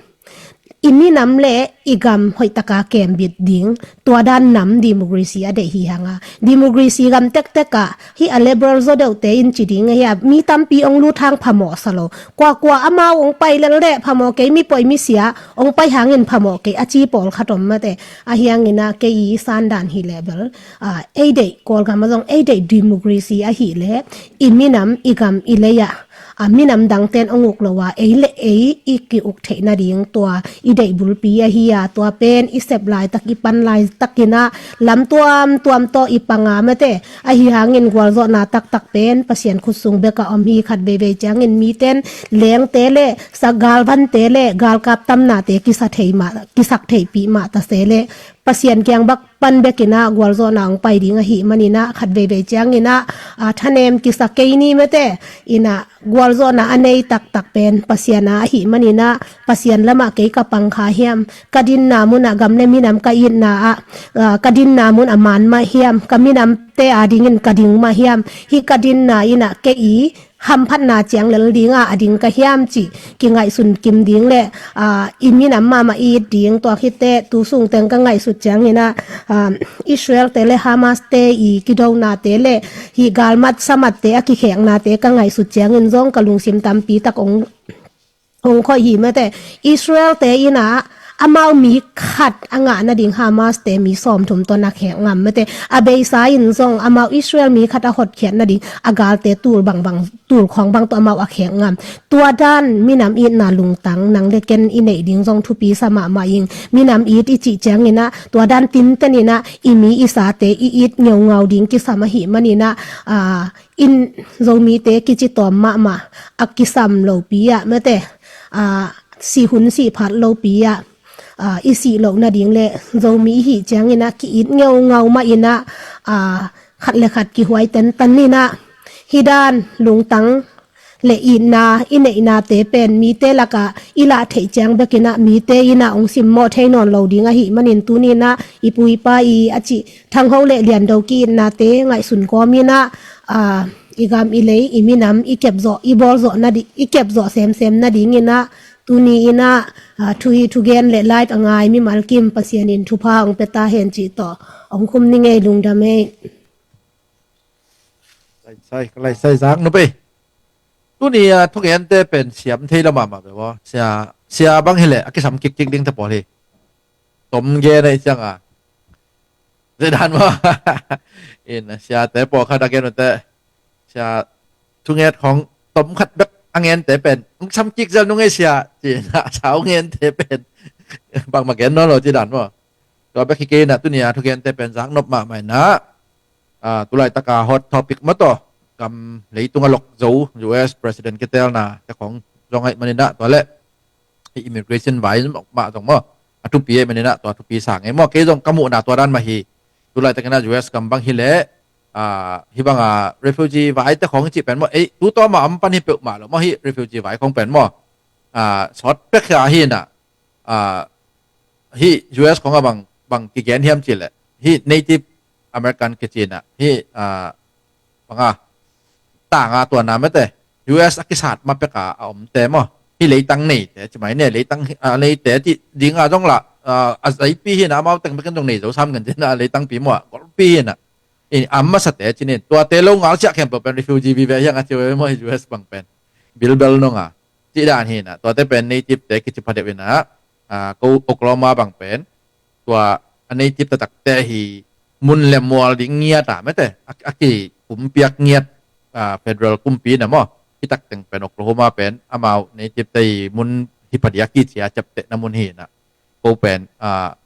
i minam le i gam hoihtaka kembit ding, tua dan nam democracy a deih hi hanga, democracy gam tektek ah hih a liberal zaw deuhte in ci ding ahi a, mi tampi ong lut hang phamawh sa lo, kuakua amau ong pai lel leh phamawh kei, mi poi mi sia ong pai hangin phamawh kei a ci pawlkhat om mate. Ahi hangin ah kei i sandan hi leh bel, ah, ei deih Kawlgam ah zong ei deih democracy ahih leh i minam i gam i lei ah, ah, minam dangten ong uk lo a, ei le ei i ki-uk theih nading tua i deih bulpi ahi a, tua pen i sep laitak i pan laitakin ah lam tuamtuam tawh i pang a mate. Ahi hangin gualzawhna taktak pen Pasian khut sung bek ah om hi. Khat veivei ciangin miten lengte le sak galvante le galkap tamnate kisa thei mah, kisak theihpih mah ta se le Pasian kiang bek pan bekin ah gualzawhna ong pai ding ahih manin ah khat veivei ciangin ah, ah, thanem kisa kei ni mate. In ah gualzawhna a nei taktak pen Pasian a ahih manin ah, Pasian lamah kei ka pang kha hiam, ka dinna mun ah gam le minam ka itna ah, ah, ka dinna mun a man mah hiam, ka minamte adingin ka ding mah hiam, hih ka dinna in ah kei i hamphatna ciang lel ding a, a ding ka hiam cih kingaihsun kim ding le, ah, i minam mahmah i it ding. Tua khit teh tu sung teng ka ngaihsut ciangin ah, ah, Israel te le Hamas te i kidonate le hih galmat samatte a kikheknate ka ngaihsut ciangin zong ka lungsim tampi tak ong, ong khoih hi mate. Israel te in ah amau mi khat a ngah nading Hamas te mi sawmthum tawh na khek ngam mate. A beisa in zong amau Israel mi khat a hotkhiat nading a galte tul bangbang, tul khawng bang tawh amau a khek ngam. Tua dan minam itna lungtang nang le ken i neih ding zong thupi sa mahmah ing. Minam it i cih ciangin ah tua dan tinten in ah i mi i sate i it ngeungau ding kisam ahih manin ah, ah, in Zomite kici tawm mahmah a kisam lopi ah mate, ah, sih hun sih phat lopi ah, ah, i sih loh nading le Zomi i hih ciangin ah ki-it ngeungau mah in ah, ah, khat le khat kihuai tentan in ah hih dan lungtang le itna i neihnate pen mite lakah i lah theih ciang bekin ah mite in ah ong simmawh thei nawn lo ding ahih manin tuni in ah i pu i pa i a cih Thangho le Liando ki-itnate ngaihsun kawmin ah, ah, i gam i lei i minam i kepzawh, i bawlzawh nadi-, i kepzawh semsem nadingin ah tuni in ah, ah, thu i thugen le live a ngai mimal kim Pasian in thupha ong pia ta hen cih tawh ong khum ni ngei. Lungdam ei. Laisai, ka laisai zak nup ei. Tuni a thugente pen siam thei lo mahmah ve maw. Sia, sia bang hileh a kisam kikik ding te pawl hi. Tom gen ei ciang a. Zedan maw. In siate pawlkhat a gen uh teh, sia thunget khawng tom khat bek a ngente pen ong sam kik zel nung ei sia, ci-in a sau ngente pen bangmah gen nawn lo ci dan maw. Tua bek hi kei in ah tuni a thugente pen zak nop mahmah in ah, ah, tulaitaka hot topic mah tawh gam leitung a lok zo U S president kitelna te khawng zong ahih manin ah tua leh immigration vai mah zong maw, a thupi ahih manin ah tua thupi sa ngei maw. Kei zong ka muhna tua dan mah hi. Tulaitakin ah U S gam bang hileh, ah, hih banga refugee vai te khawng i cih pen maw, ei tu tawm a om pan hi peuhmah lo maw, hih refugee vai khawng pen maw, ah, sawt pek hi a hi in ah, ah, hih U S khawng a bang, bang kigen hiam cih leh hih Native American kici in ah, hih, ah, banga tanga tua na mete U S a kisat ma peka a omte maw, hih leitang neite ci mai ne, leitang, ah, neite cih dinga zong lah, ah, a zaipi hi in ah, amau teng bekin zong nei zo sam ngen ci in ah, leitangpi maw, a golpi hi in ah, in a masate ci nin, tuate lo ngal siah khempeuh pen refugee vive hiang a ci ve maw, hih U S bang pen bilbel nong a cih dan hi in ah, tuate pen native te kici phadeuh in ah, ah, ko Oklahoma bang pen tua a native taktakte hi mun le mual ding ngiat a mete, a, a kikumpiak ngiat, ah, federal kumpi in ah maw, hih tak teng pen Oklahoma pen amau native te hi mun hi phadia kici a ciaptehna mun hi in ah, ko pen, ah,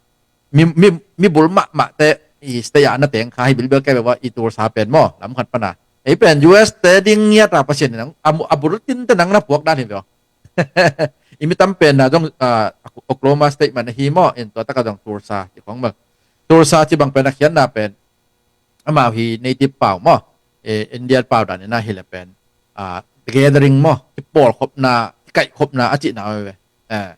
mi, mi, mi bul mahmahte i state ah na teng kha hi bilbel kei beuh a i Tulsa pen maw, lam khat pana. Ei pen U S te ding ngiat a Pasian in ah, a, a bul tinte nang na puak dan hi ve aw. I mi tam pen na zong, ah, Oklahoma State man ahi maw, in tua taka zong Tulsa ci khong maw. Tulsa ci bang pen a khiatna pen amau hi native pau maw, eh, Indian pau dan in ah hi le pen, ah, gathering maw, kipawlkhopna, kikaihkhopna a cihna ve. Eh,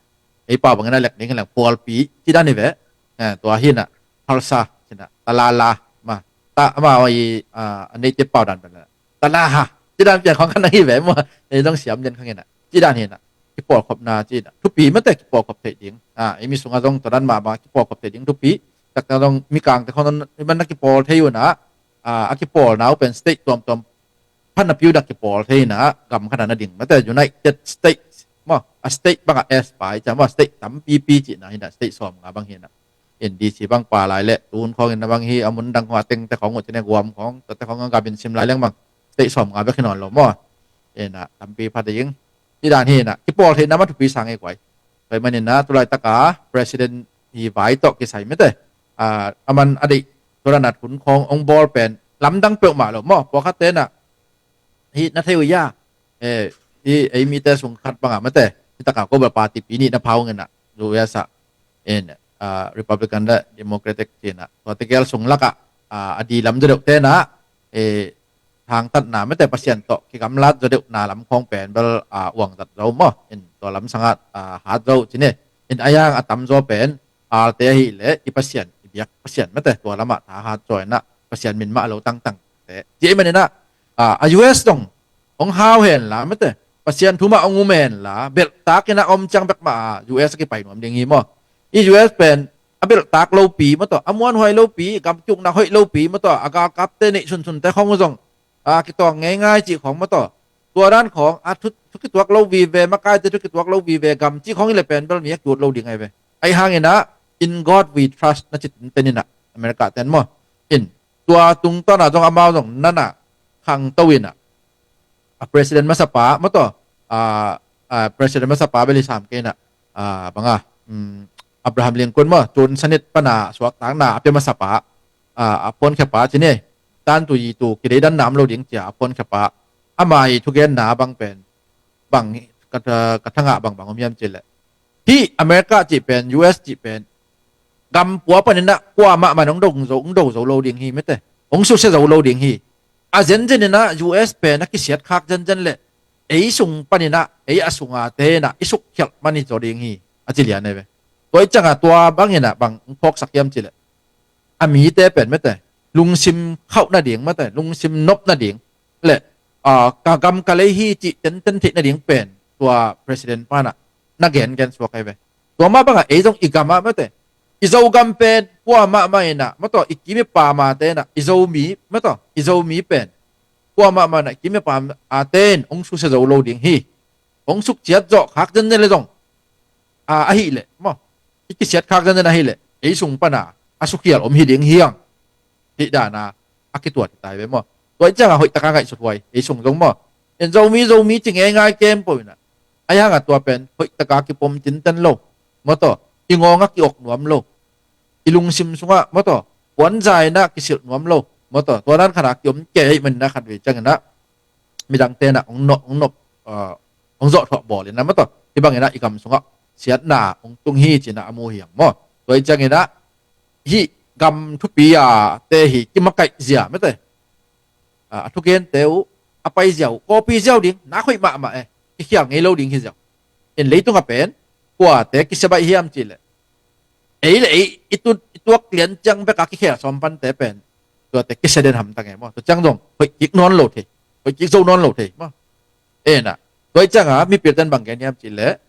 ei pau bangin a lek ding hi leng pawlpi ci dan hi ve. Eh, tua hi in ah Tulsa ci in ah, talala maw, ta ama oi a nei te pau dan bela ta la ha. Ci dan pian khong kan hi ve mo. Ei dong siam den khang ina ci dan hi na kipawlkhopna ci na thupi mate kipawlkhop thei ding. A ei mi sunga zong to dan ma ma kipawlkhop thei ding thupi. Tak na zong mi kang te khong man na kipawl thei una a kipawlna u pen state tuam tuam phan a piu dak kipawl thei na gam khat na ding mate United States mo a state banga S pai cha mo state tampi pi ci na hi na state som nga bang hi na in D C bang pa lai le tun khong in na bang hi a mun dang khong a teng te khong u ci ne guam khong to te khong a gam in sim lai leng bang state som nga bek hi non lo mo. Ina tampi pha ding ci dan hi na kipawl thei na ma thupi sang ei kuai. Pai manin na tulai taka president hi vai to kisai mate a aman a dei to dan a thun khong ong bol pen lamdang peuh ma lo mo pawkhat te na hi na thei u ya. Hi ei mi te sung khat banga mate hi taka ko ba party pi ni na phau ngena U S a in Republican le Democratic ci na to te gel sung laka a di lam de deuh te na thangtatna mate Pasian tawh kigamlat zaw deuhna lam khawng pen bel a uangzat zo maw in tua lam sangah a hat zo cine in a yang a tamzaw pen alte ahih leh i Pasian i biak Pasian mate tua lamah tha hat zaw inah Pasian min mah a lo tangtangte ci ei maninah a U S dong hong hau henla mate Pasian thumah hong um henla belhtak inah om ciang bek mah a U S a kipai nuam ding hi maw? I U S pen a belhtak lopi maw tawh a muanhuai lopi gamkiuknak hoih lopi maw tawh a galkapte neih sunsunte khong uh zong a kitawng ngeingai cih khong maw tawh tua dan khong a thukituak lo vive makaite thukituak lo vive gam cih khong i le pen bel mi a kiut lo ding ai ve. Ahi hanginah in God we trust na citin teninah America ten maw in tua tungtawnah zong amau zong nanah khangto inah a president masapa maw tawh a president masapa bel i sam keinah banga Abraham Lincoln maw cun sanit pana suaktakna a pia masapa a phuankhia pa cine tantu yitu kideidan nam lo ding cia a phuankhia pa ama i thugenna bang pen bang ka thangah bangbang om hiam cileh hih America cih pen U S cih pen gampua paninah kuamah man hong do zo hong do zo lo ding hi mete hong susia zo lo ding hi. A zenzeninah U S pen a kisiat khak zenzen le ei sung paninah ei a sunga tenah i sukkhialh man hi zaw ding hi a ci lian ai ve. Tua i cangah tua banginah bang hong phawksak hiam cileh a mite pen mete lungsim khauh nading mete lungsim nop nading le ka gam ka lei hi cih tenten theih nading pen tua president panah na gengen suak ai ve. Tua mah bangah ei zong i gamah mete i Zogam pen kuamah mah inah maw tawh i kim i pam a tenah i Zomi maw tawh i Zomi pen kuamah mah inah i kim i pam a ten hong susia zo lo ding hi. Hong sukciat zawh khak zenzen le zong a ahih leh maw i kisiat khak zenzen ahih leh ei sung pana a sukhial om hi ding hiang. Hih dana a kituat hi tai ve maw? Tua i ciangah hoih taka ngaihsut huai ei sung zong maw? En Zomi Zomi ci ngeingai kem po inah ahi hangah tua pen hoih taka kipom tinten lo maw tawh i ngawngah kiok nuam lo i lungsim sungah maw tawh puanza inah kisilh nuam lo maw tawh tua dan khatah kiom kei ahih maninah khat vei cianginah midang tenah hong nop hong nop hong zawh thuah bawl inah maw tawh hih banginah i gam sungah siatna hong tung hi cinah a mu hiang maw? Tua i cianginah hih gam thupi a te hi kimakaih zia mete a thugente uh a pai ziau uh kawpi ziau ding nak hoih mahmah e. I khial ngei lo ding hi ziau in leitungah pen kuate kisia baih hiam cihleh ei le ei i tuak lian ciang beka kikhel sawm pante pen tuate kisia den hamtang e maw? Tua ciang zong hoih kik nawn lo thei hoih kik zo nawn lo thei maw? Enah tua i ciangah mipil ten bang gen hiam cihleh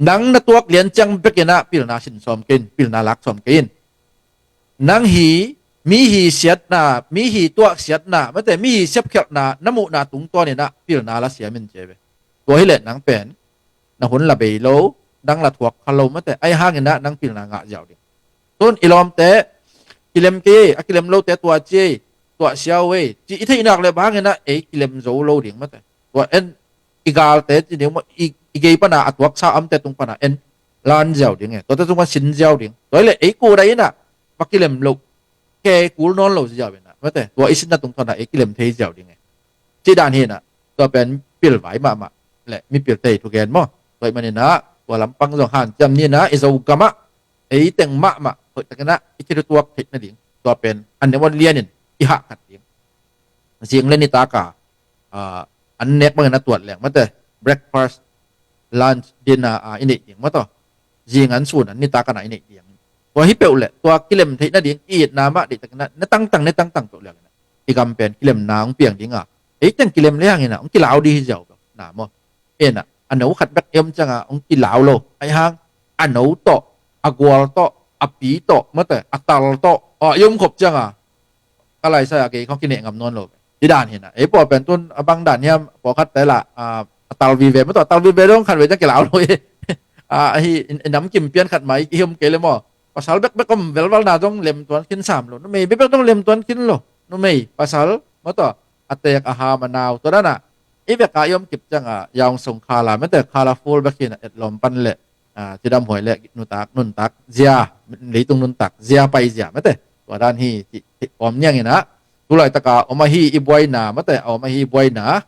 nang na tuak lian ciang bekinah pilna sin sawm kei in pilna lak sawm kei in. Nang hi mi hi siatna mi hi tuah siatna mate mi hi siapkhialhna na muhna tungtawninah pilna la siam in cia ve. Tua hileh nang pen na hun la bei lo nang la thuak kha lo mate ahi hanginah nang pilna ngah ziau ding. Tun i lawmte kilem kei a kilem lote tua ci ei tuah siau ei ci i theihnak le bang hanginah ei kilem zo lo ding mate tua en i galte ci ding maw i gei pana a tuaksa amte tung pana en lan ziau ding e tuate tungah sin ziau ding tua hileh ei kuda inah va kilem lo ke kul nawn lo ziau inah mate tua i sinna tungtawnah ei kilem thei ziau ding e. Ci dan hinah tua pen pilvai mahmah le mipil tei thugen maw? Tua i maninah tua lampang zong hanciam ninah i Zogamah ei teng mahmah hoihtakinah i kithutuak theih nading tua pen an nemon lianin i hahkhat ding. Zing le nitaka an nek bangin a tuat leng mate breakfast lunch dinner a i neih ding maw tawh zing an sun an nitak ana i neih ding Tua hi peuh leh tua kilem theih nading i itna mah deihtakin ah ne tangtang ne tangtang peuh liangin ah i gam pen kilemna hong piang ding a, ei teng kilem le hangin ah hong kilau ding hi ziau peuh na maw. En ah a no khat bek i om ciangah hong kilau lo, ahi hang a no tawh, a gual tawh, a pi tawh, mate, a tal tawh a i om khop ciangah ka laisai a kei khong kineh ngam nawn lo. Hi dan hi na, ei pua pen tun a bang dan hiam, pua khat te lah a tal vive, mate, a tal vive dong khat ve ciang kilau lo hi. Ahi i namkim pian khat mai i om kei le maw. Pasal bekbek om velvalna dong lemtuan khin sam lo, numei bekbek dong lemtuan khin lo. Numei pasal, mate, a tek a ham a nau, tua dana i veka i om kip ciangah yaung song khala, mate, khala full bek hi na, etlawm pan le cidam huai le nutak nuntak zia, leitung nuntak zia pai zia, mate, tua dan hi ci, ci om niangin ah, tulaitaka om ahi i buaina, mate, a om ahi i buaina,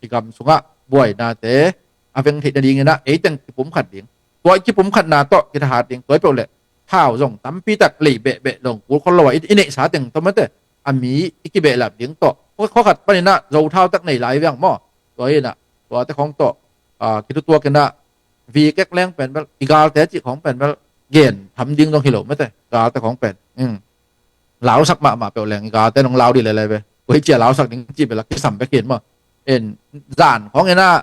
i gam sungah buainate a veng theih nadingin ah ei teng kipum khat ding. Tua i kipum khatna tawh kithahat ding, tua i peuh le thau zong tampi tak lei behbeh long kul khol lo a i, i neihsa teng tawh, mate, a mi i kibehlap ding tawh, khua khat panin ah zo thau tak nei lai viang maw. Tua hi na, tuate khong tawh kitutuakin ah, vi kek leng pen bel i galte cih khong pen bel gen tham ding dong hi lo, mate, galte khong pen lausak mahmah peuh leng i galte nong lau dih lele ve. Koi cia lausak ding cih bel a kisam bek hin maw. En, zan khong en ah,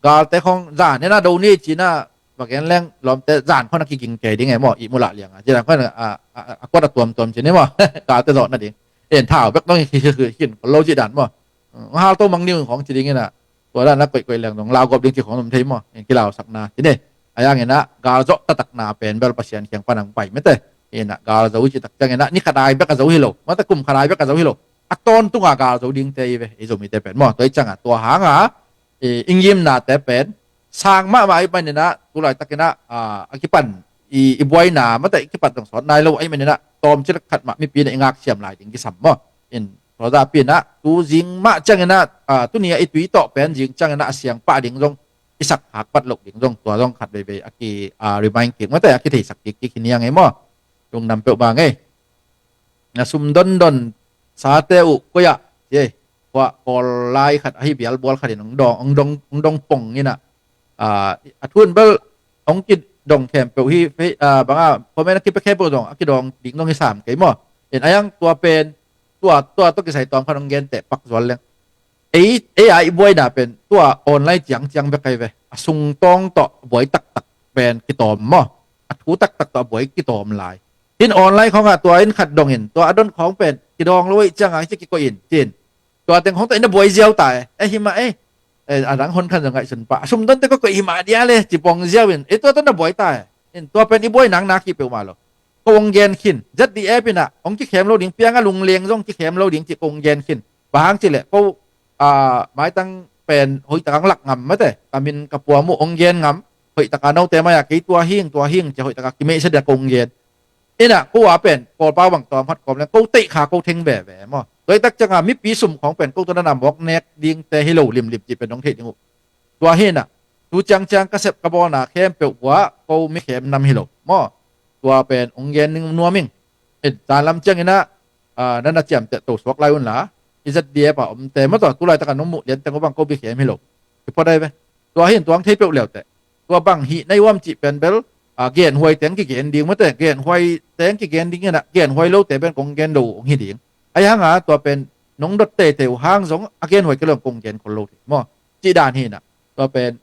galte khong zan en ah do ni cih na, va gen leng lawmte zan khong a kiging kei ding e maw, i mulak liang a, ci dan khong a kuat a tuamtuam ci ni maw. Galte zawh nading, en, thau bek dong hi, hi, hi, hin khol lo cih dan maw. Hal to mang ni khong ci ding in ah, tua dan a koihkoih leng dong lau gawp ding cih khong om thei maw, en, kilausakna ci ni. A yang in ah gal zawh taktakna pen bel Pasian kiang pan ang pai, mate. In ah gal zo cih tak ciangin ah ni khat ai bek a zo hi lo, mate, kum khat ai bek a zo hi lo, a tawntunga gal zo dingte i ve, i Zomite pen maw. Tua i ciangah tua hanga i, i ngimnate pen sang mahmah i panin ah, tulaitakin ah a kipan i, i buaina, mate, i kipat zong sawt nai lo a i manin ah tawmcik khat mah mipi in ah i ngaksiam lai ding kisam maw. In, tua zapi in ah tu zing mah ciangin ah, tuni a i tui tawh pen zing ciangin ah a siangpah ding zong i sak khak pat loh ding zong, tua zong khat veivei a ki, a remind kik, mate, a kitheisak kik kik hi niang ei maw. Lungdam peuh bang ei. Na sum dondon sate uh koi ah, ci ei. Kua kawl lai khat ahi bialbual khat in hong dong, hong dong, hong dong pong in ah, a thu in bel hong kidong khempeuh hi, banga comment a kipe khempeuh zong a kidong ding zong hi sam kei maw. In a yang tua pen tua, tua tawh kisai tawm khat hong genteh pak zual leng. Ei, ei a i buaina pen tua online ciangciang bek ai ve. A sungtawng tawh buai taktak pen kitawm maw. A thu taktak tawh a buai kitawm lai. In online khawngah tua in khat dongin, tua a don khawng pen kidawng lo ei ciangah hi ci kikoih in, cin. Tua teng khawng tawh in a buai ziau ta e. Eh, hi mah ei. Eh, a dang hon khan zong ngaihsun pah. A sum donte koikoih hi mah dia le, ci pong ziau in. Eh, tua tawh na buai ta e. In tua pen i buai nang nak hi peuhmah lo. Ko hong gen khin. Z D F in ah hong kikhem lo ding, piang a lungleng zong kikhem lo ding cih ko hong gen khin. Bang hang cih leh ko, a, maitang pen hoihtak ang lak ngam, mate, ka min ka puam uh hong gen ngam. Hoihtak a note mai-a kei tua hing, tua hing, cia hoihtak a kimeihsia dia ko hong gen. In ah ko a pen kawlpau bang tawm khat kawm leng ko teih kha ko theng veve maw. Tua i tak ciangah mipi sum khawng pen ko tua na na mawk nek dingte hi lo limlim cih pen hong theih ding uh. Tua hi in ah tu ciangciang ka sep ka bawlna khempeuh uh ah ko mi khem nam hi lo maw. Tua pen hong gen ning nuam ing. In, zanlam ciangin ah, a, na na ciamteh to suak lai unla, i Z D F a omte maw, tua tulaitak a nong muh lianteng uh bang ko mi khem hi lo. I pua dai ve. Tua hi in tuang thei peuh leuteh. Tua bang hih na i uam cih pen bel, a, genhuai teng kigen ding, mate, genhuai teng kigen ding in ah, genhuai lote pen kong gen lo hong hi ding. Ahi hanga tua pen nong dot teitei uh hang zong a genhuai kei lo kong gen khol lo thei maw. Cih dan hi in ah. Tua pen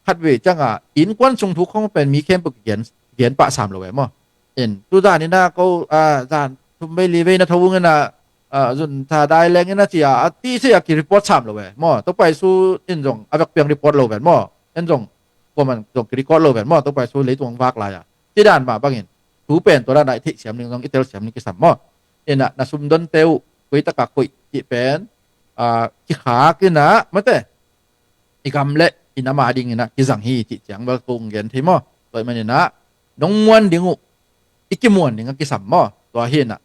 khatvei ciangah innkuan sung thu khong pen mi khempeuh kigen, kigen pah sam lo e maw. In, tu zan in ah ko, a, zan thum vei li vei na tho ung in ah, a, zun tha dai leng in ah ci a, a ti si a ki report sam lo e maw. Topa Jesu in zong a vekpi hong report lo ven maw. En zong kuaman zong ki record lo ven maw, Topa Jesu leitung hong vak lai a. Cih dan mah bangin tu pen tua dan ah i theihsiam ding zong i telsiam ding kisam maw. In ah na sum donte uh koitak a koih cih pen, a, kikhak in ah, mate, i gam le i nam a dingin ah kizang hi cih ciang bel ko hong gen thei maw. Tua ahih manin ah nong muan ding uh, i kimuan ding a kisam maw. Tua hi in ah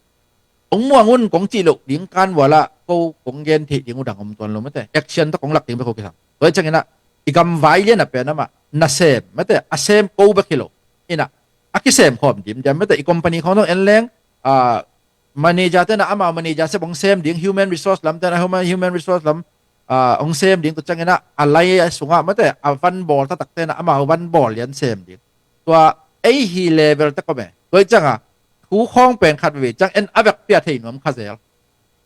hong muang un kong cih loh ding kan vual ah ko kong gen theih ding uh dang om tuan lo, mate. Action tawh kong lak ding bek ko kisam. Tua hi ciangin ah i gam vai lian a pen amah nasem, mate, a sem ko bek hi lo. In ah a kisem khawm dimdiam, mate, i company khawng zong en leng, a, manager te in ah amau manager sem hong sem ding, human resource lam te in ah human, human resource lam, a, hong sem ding, tua ciangin ah a lai a sungah, mate, a van bawl taktak te in ah amau van bawl lian sem ding. Tua ei hi level tek om e. Tua hi ciangah thu khawng pen khat veve ciang en a vekpi a thei nuam kha zel.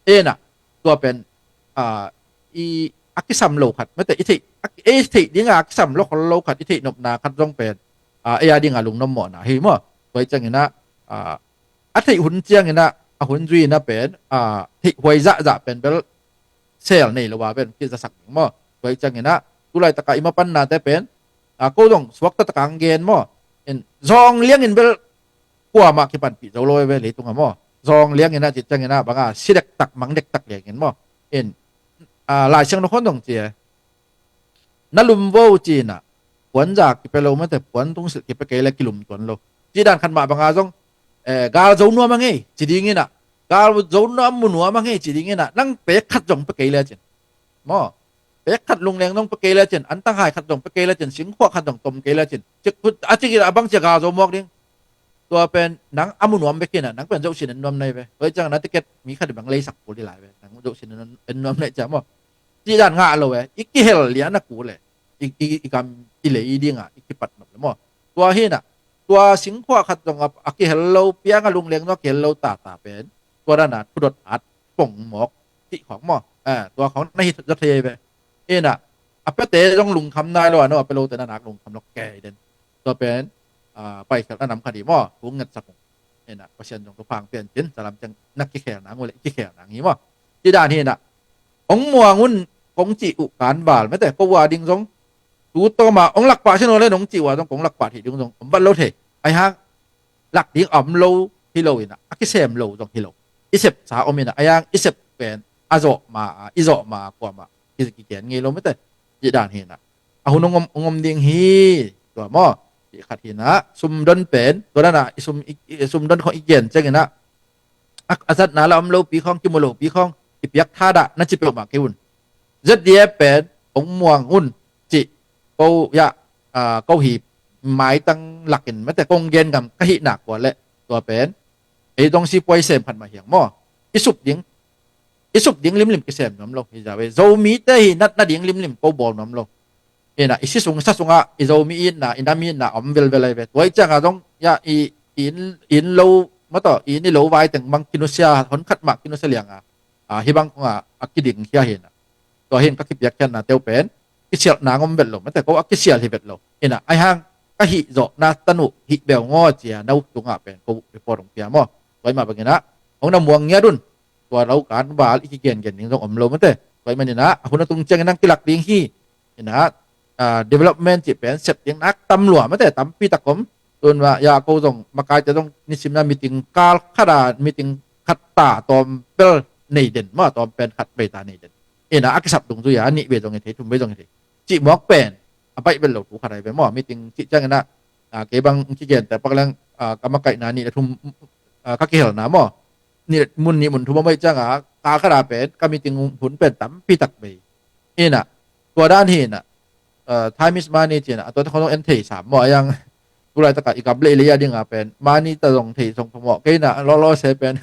Ena, tua pen, a, i, a kisam lo khat, mate, i theih, a, i theih dinga a kisam lo khol lo khat, i theih nopna khat zong pen, a, ei a dinga lungnom mawhna hi maw. Tua i ciangina, a, a theih hun ciangina, a hun zuina pen, a, theih huai zahzah pen bel sel nei lo a pen kizasak ding maw. Tua i ciangina, tulaitaka i mapannate pen, a, ko zong suakta taka ang gen maw. In, zawng liangin bel kuamah kipanpih zo lo ve leitunga maw. Zawng liangina ci ciangina banga si dektak mang dektak liangin maw. In, a, Lai Siangtho khon zong ci e. Na lum vo cina, puanza kipia lo mate, puan tungsilh kipia kei le kilum tuan lo. Ci dan khat mah banga zong, eh, gal zo nuam a ngei ci dingina, gal zo nuam mu nuam a ngei ci dingina, nang pek khat zong pia kei le cin. Maw, pek khat lungleng zong pia kei le cin, antang hai khat zong pia kei le cin, singkhuak khat zong tom kei le cin. Cik, a cik a bang cia gal zo muak ding. Tua pen nang a mu nuam bek hi na, nang pen zohsin en nuam nai ve. Tua i ciang na ticket mi khat i bang leisak kul i lai ve. Nang zohsin en nuam nai ciang maw. Cih dan ngah lo e, i kihel lian a kul e. I, i, i kam i lei ding a, i kipat nop le maw. Tua hi na, tua singkhuak khat zong a, a kihel lo, piang a lungleng zong a kihel lo tata pen. Tua dan a thudot at pong mawk cih khawng maw. Eh, tua khawng na hi zaw thei ve. Hi na, a piate zong lungkham nai lo a, no, a pia lote na nak lungkham lo kei den. Tua pen, ah, paikhialhna nam khat hi maw, thu ngetsak ung. Hi na, Pasian zong thupha ang pian cin, salam ciang na kikhel nang uh le, kikhel nang hi maw. Ci dan hi na, hong muang un, kong cih uh kan val, mate, ko uh a ding zong, tu tawma, hong lakpah sin uh le, nong cih uh a zong, kong lakpah thei ding zong, om vat lo thei. Ai hang, lak ding a om lo, hi lo hi na, a kisem lo zong hi lo. I sepsa om hi na, ai hang, i sep pen, a zawh ma, a, i zawh ma, kuama, ki, kigen ngei lo, mate, ci dan hi na. A hun hong om, hong om ding hi, tua maw, cih khat hi na, sumdon pen, tua dan a, i sum, i, i sumdon khawng i gen ciang hi na, a, a zatna la om lopi khawng, kimu lopi khawng, i piak thadah, na ci peuhmah kei un. Z D F pen, hong muang un, cih, ko, ya, a, ko hi, maitang lakin, mate, kong gen ngam, ka hih nak kua le, tua pen, ei dong si puai sem khat mah hiang maw, i sup ding, i sup ding limlim kisem nuam lo, hi za ve, Zomite hi natna ding limlim ko bawl nuam lo. Hi na, i si sung, sa sungah, i Zomi itna, i nam itna, om velvel ai ve. Tua i ciangah zong, ya, i, i inn, i inn lo, mataw, i inn i lo vai teng bang kinusia, hon khat mah kinusia lianga, a, hi bang kongah, a kiding hia hi na. Tua hin ka kipiak khiatna teu pen, kisialh nang om vet lo, mate ko a kisial hi vet lo. Hi na, ai hang, ka hih zawh na tanu, hih beu ngaw cia, na uk tungah pen, ko report hong pia maw. Tua i mah bangin ah, hong na muang ngiat un, tua lo kan val, i kigen gen ding zong om lo, mate. Tua i manin ah, a hun a tung ciangin ang kilak ding hi. Hi na, ah, development cih pen, sep ding nak tam lua, mate, tampi tak om. Tun mah, ya ko zong, makaite zong, nisim na meeting kal khat a, meeting khat ta, tawm pel nei den, maw, tawm pen khat vei ta nei den. Hi na, a kisap dungzui a, nih vei zong hi thei, thum vei zong hi thei. Cih muak pen, a baih vet lo thu khat ai ve maw, meeting cih ciangin ah, ah, kei bang kigen te pak leng, ah, ka makaihna nih le thum, ah, ka kihelna maw. Nih le mun nih mun thum a baih ciangah, kal khat a pen, ka meeting hun pen tampi tak vei. Hi na, tua dan hi na, ah, time is money ci na, a tuate khong zong en thei sam maw, a yang, tulaitakah i gam le i lei a dingah pen, money ta zong thei zong phamawh kei na, lawlaw se pen,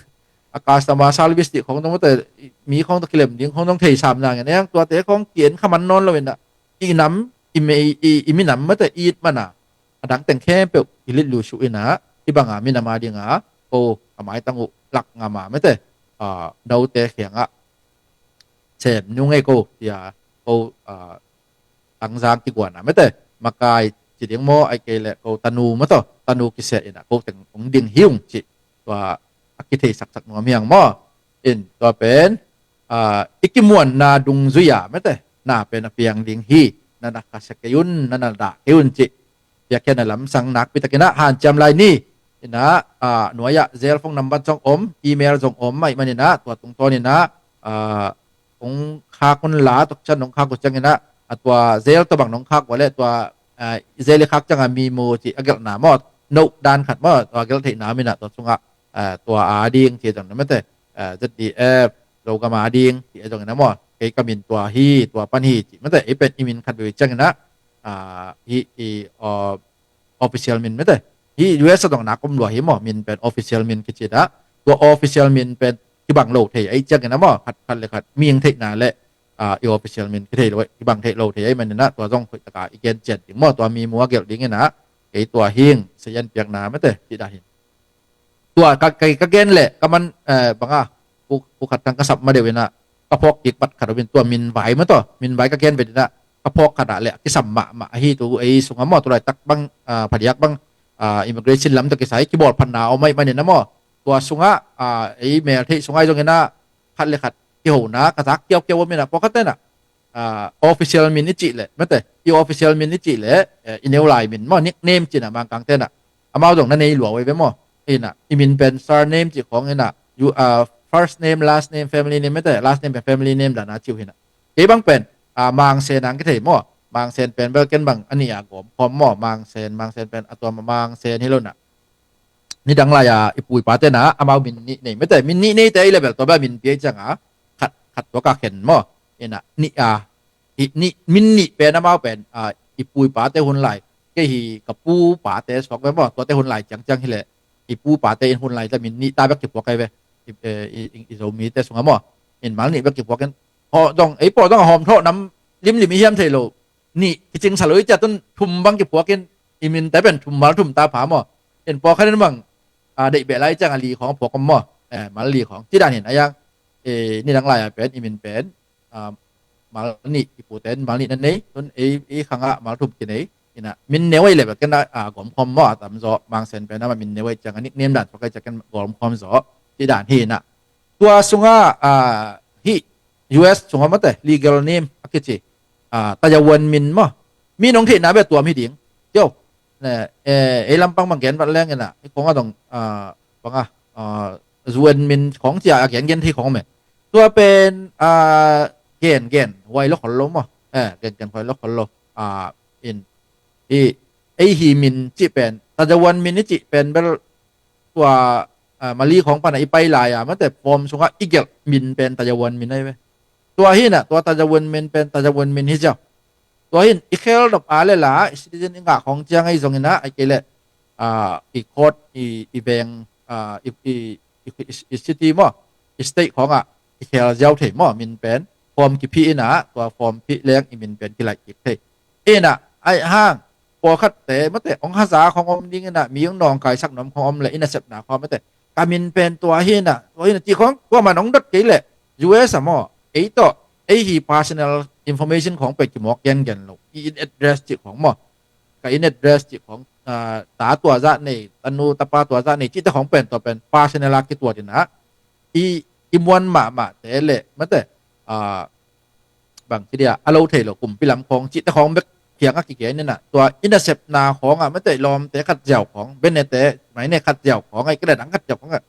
a customer service tih khong zong mate, mi khong ta kilem ding khong zong thei sam nangin, a yang tuate khong ki-en kha man nawn lo in ah, i nam, i, me, i, i, i minam mate, i it mana, a dang teng khempeuh, i lit lusuh in ah, i banga minam a dinga, ko, a maitang uh, lak ngam a mate, ah, note khiangah, sem nung ei ko, tia, ko, ah, tangzang kiguana mate, makai, ci ding maw, ai kei le, ko tanu mataw, tanu kisia in ah, ko teng hong ding hi ung ci, tua, a kithei saksak nuam hiang maw. In, tua pen, ah, i kimuanna dungzui a, mate, na pen a piang ding hi, na na khasia kei un, na na dah kei un ci. Piakkhiatna lamsang nakpi takin ah, hanciam lai ni. In ah, ah, nuai ah, cell phone number zong om, email zong om, mah i manin ah, tua tungtawn in ah, ah, hong khak un la, tua ciang nong khak uh ciangin ah, a tua cell tua bang nong khak uh le, tua, ah, cell i khak ciangah mi mu ci a gelhna maw, no dan khat maw, tua gelh theihna om in ah, tua sungah, ah, tua a ding ci zong na mate, ah, Z D F, Zogam a ding ci a zong in ah maw, kei ka min tua hi, tua pan hi ci mate, ei pen i min khat vei ciangin ah, ah, hi, i, ah, official min mate. Hi U S a dong nak om lua hi maw, min pen official min kici dah. Tua official min pen kibang lo thei, ai ciangin ah maw, khat, khat le khat, mihing theihna le, ah, i official min kithei lo, kibang thei lo thei, ai manin ah, tua zong khoih taka i gen cian ding maw, tua mi mu a gelh dingin ah, kei tua hing, sayan piakna mate, ci dah hing. Tua ka, ka, ka gen le ka man, eh, banga, ku, ku khat tang ka sap ma deuh ina, ka phawk kik pat khat uh in tua min vai ma taw, min vai ka gen vet ina, ka phawk khat ah le kisam mahmah ahi tu ei sunga maw, tu laitak bang, ah, phadiak bang, ah, immigration lam tawh kisai kibawl phatna om ahi manin a maw. Tua sungah, ah, ei mel theih sungah zong ina, khat le khat kihona ka zak kiaukiau om ina, pawlkhat tena, ah, official min i cih leh, mate, i official min i cih leh, eh, i neu lai min maw, nickname cihna Mangkang tena. Amau zong na nei lua uh ei ve maw. Ina, i min pen surname cih khawng ina, you, ah, first name, last name, family name, mate, last name pen family name dana cih uh hina. Kei bang pen, ah, Mangsen ang kithei maw. Mangsen pen bel ken bang a nih a gawm khawm maw. Mangsen, Mangsen pen a tua Mangsen hi lo na. Nidang lai-a i pu i pate na amau min nih nei, mate, min nih neite i le bel tua bel min pia i cianga khat, khat tua ka khen maw. Ina, nih a, i, nih, min nih pen amau pen, ah, i pu i pate hun lai, kei hi ka pu pate suak ve maw, tuate hun lai ciangciang hi le, i pu pate in hun lai ta min nih ta bek kipuak kai ve. I, eh, i, i, i Zomite sunga maw, in mal nih bek kipuak in, haw dong, ei paw dong a hawm thawh nam limlim i hiam thei lo. Nih kicing sa lo i cia tun thum bang kipuak in, i min te pen thum mal thum ta pha maw. In pawlkhat in bang, ah, deih beh lai ciang a li khawng a puak om maw. Eh, mal li khawng. Ci dan hin a yang, eh, nidang lai a pen, i min pen, ah, mal nih, i pute in mal nih na nei, tun ei, ei khang ah mal thum kinei. Ina, min neu ei le bek ken a, ah, gawm khawm maw, a tam zaw, Mangsen pen ama min neu ei ciang a nickname dan suak ei ciang ken gawm khawm zaw. Ci dan hi ina. Tua sunga, ah, hih U S sunga mate, legal name a kici, ah, Tayawan min maw. Mi nong theihna bia tuam hi ding. Tio, ne, eh, ei lampang bang gen vat leng ina, i kong a dong, ah, banga, ah, U N min khawng cia a gen gen thei khawng me. Tua pen, ah, gen gen huai lo khol lo maw. Eh, gen gen huai lo khol lo. Ah, in, i, ei hi min cih pen, Tayawan min i cih pen bel, tua, ah, Mali khawng pana i pai lai-a mate form sungah i gelh min pen Tayawan min ahi ve. Tua hi ina, tua Tayawan min pen Tayawan min hi ziau. Tua hin i khel nop a le la, i citizen i ngah khawng ciang ahi zong ina, ai kei le, ah, i court, i, i veng, ah, i, i, i, i, i city maw, i state khawngah i khel ziau thei maw, min pen form kiphih ina, tua form phih leng i min pen kilaih kik thei. Ina, ai hang, pawlkhatte mate, hong haza khawng om ding ina, mi hong nawngkaisak nuam khawng om le, i nasepna khawng mate, ka min pen tua hi ina, tua hi ina, cih khawng, tua man hong dot kei le, U S a maw, ei tawh, ei hi personal information khawng pen kimawk gengen lo, i in address cih khawng maw, ka in address cih khawng, ah, ta tua zah nei, tanu, tapa tua zah nei, cihte khawng pen tua pen, personal a kituat ina, i, i muan mahmahte le, mate, ah, bang ci dia, a lo thei lo kumpi lam khawng, cihte khawng bek kiang a kigen ina, tua i nasepna khawng a, mate, lawmte khat ziau khawng, benete, maine khat ziau khawng, ai kei le dang khat ziau khawng a,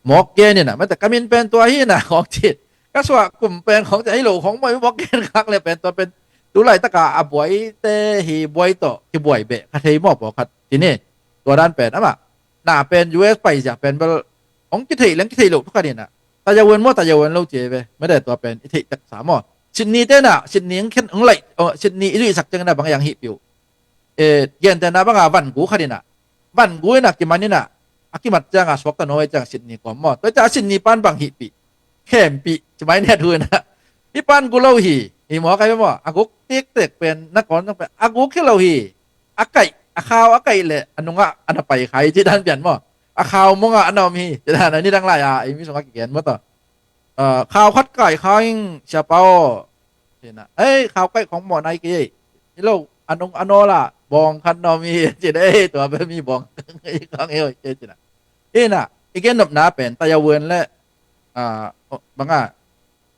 mawk gen ina, mate, ka min pen tua hi ina khawng ci, ka suah kum pen khawng ci, ai lo khawng maw, mawk gen khak le pen tua pen, tu laitaka a buaite hi buai tawh, kibuai beh, ka thei maw pawlkhat, ci ni, tua dan pen, amah, na pen U S pai zia pen bel, hong kitheih leng kitheih loh thukhat ina. Tayawan maw, Tayawan lo ci ve. Mate tua pen i theih taksa maw. Sydney te na, Sydney hong khen hong laih, oh, Sydney i zuihsak ciang ina bang a yang hih piu. Eh, gente na banga vangu khat ina. Vangu ina kiman ina. A kimat cianga suakta nawi ciang Sydney kawm maw. Tua ciang Sydney pan bang hih pih. Khempih, ci mai net hu ina. Hih pan gu lo hi. Hi maw kai maw. A guk tiktek pen, na kawn zong pen. A guk hi lo hi. A kaih, a khau a kaih le, a nungah, a na pai khai, ci dan pian maw. A khau mongah, a na om hi, ci dan, a nidang lai-a, ei mi sungah kigen maw taw. Ah, khau khat kai khai ing, siapa aw. Ci na, ei, khau kaih khong mawh nai kei, ei. Hi lo, a nung, a nawl ah, bawng khat na om hi, ci na, ei, tua bel mi bawng, ei, khang ei, oi, ci na. Hi na, i gen nopna pen, Tayawan le, ah, oh, banga,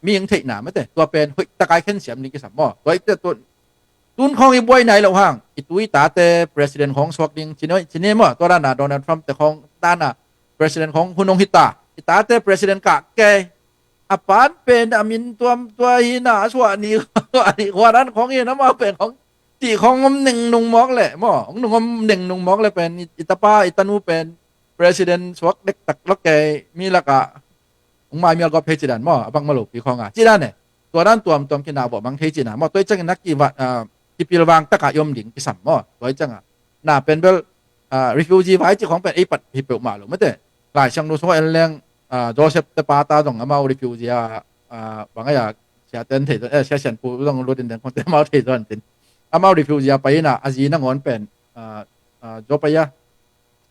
mi ing theihna mate, tua pen hoih takai khen siam ding kisam maw. Tua i tua tun khawng i buai nai lo hang, i tu i tate president khawng suak ding, cine, cine maw, tua dana Donald Trump te khawng dana president khawng hun hong hita, i tate president kah kei, a pan pen a min tuam tua hi na, a suah ni, a ni huanan khawng hi na maw pen khawng, cih khawng om neng nung mawk le maw, hong nung om neng nung mawk le pen, i, i tapa, i tanu pen president suak dektak lok kei, mi lakah, hong maimial gawp thei ci dan maw, a bangmah lopi khawng a. Ci dan e, tua dan tuamtuam kinah bawh mang thei ci na maw, tua i ciangin na kiva, ah, kipilvang takah i om ding kisam maw, tua i ciangah. Na pen bel, ah, refugee vai ci khawng pen ei pat hi peuhmah lo mate. Lai Siangtho sungah en leng, ah, Joseph te pa ta zong amau refugee a, ah, bang ai a, Sia Ten thei zon, eh, Sia Sian Pu zong lut in den khawng te amau thei zon tin. Amau refugee a pai ina, a zi nangawn pen, ah, ah, Job ai a,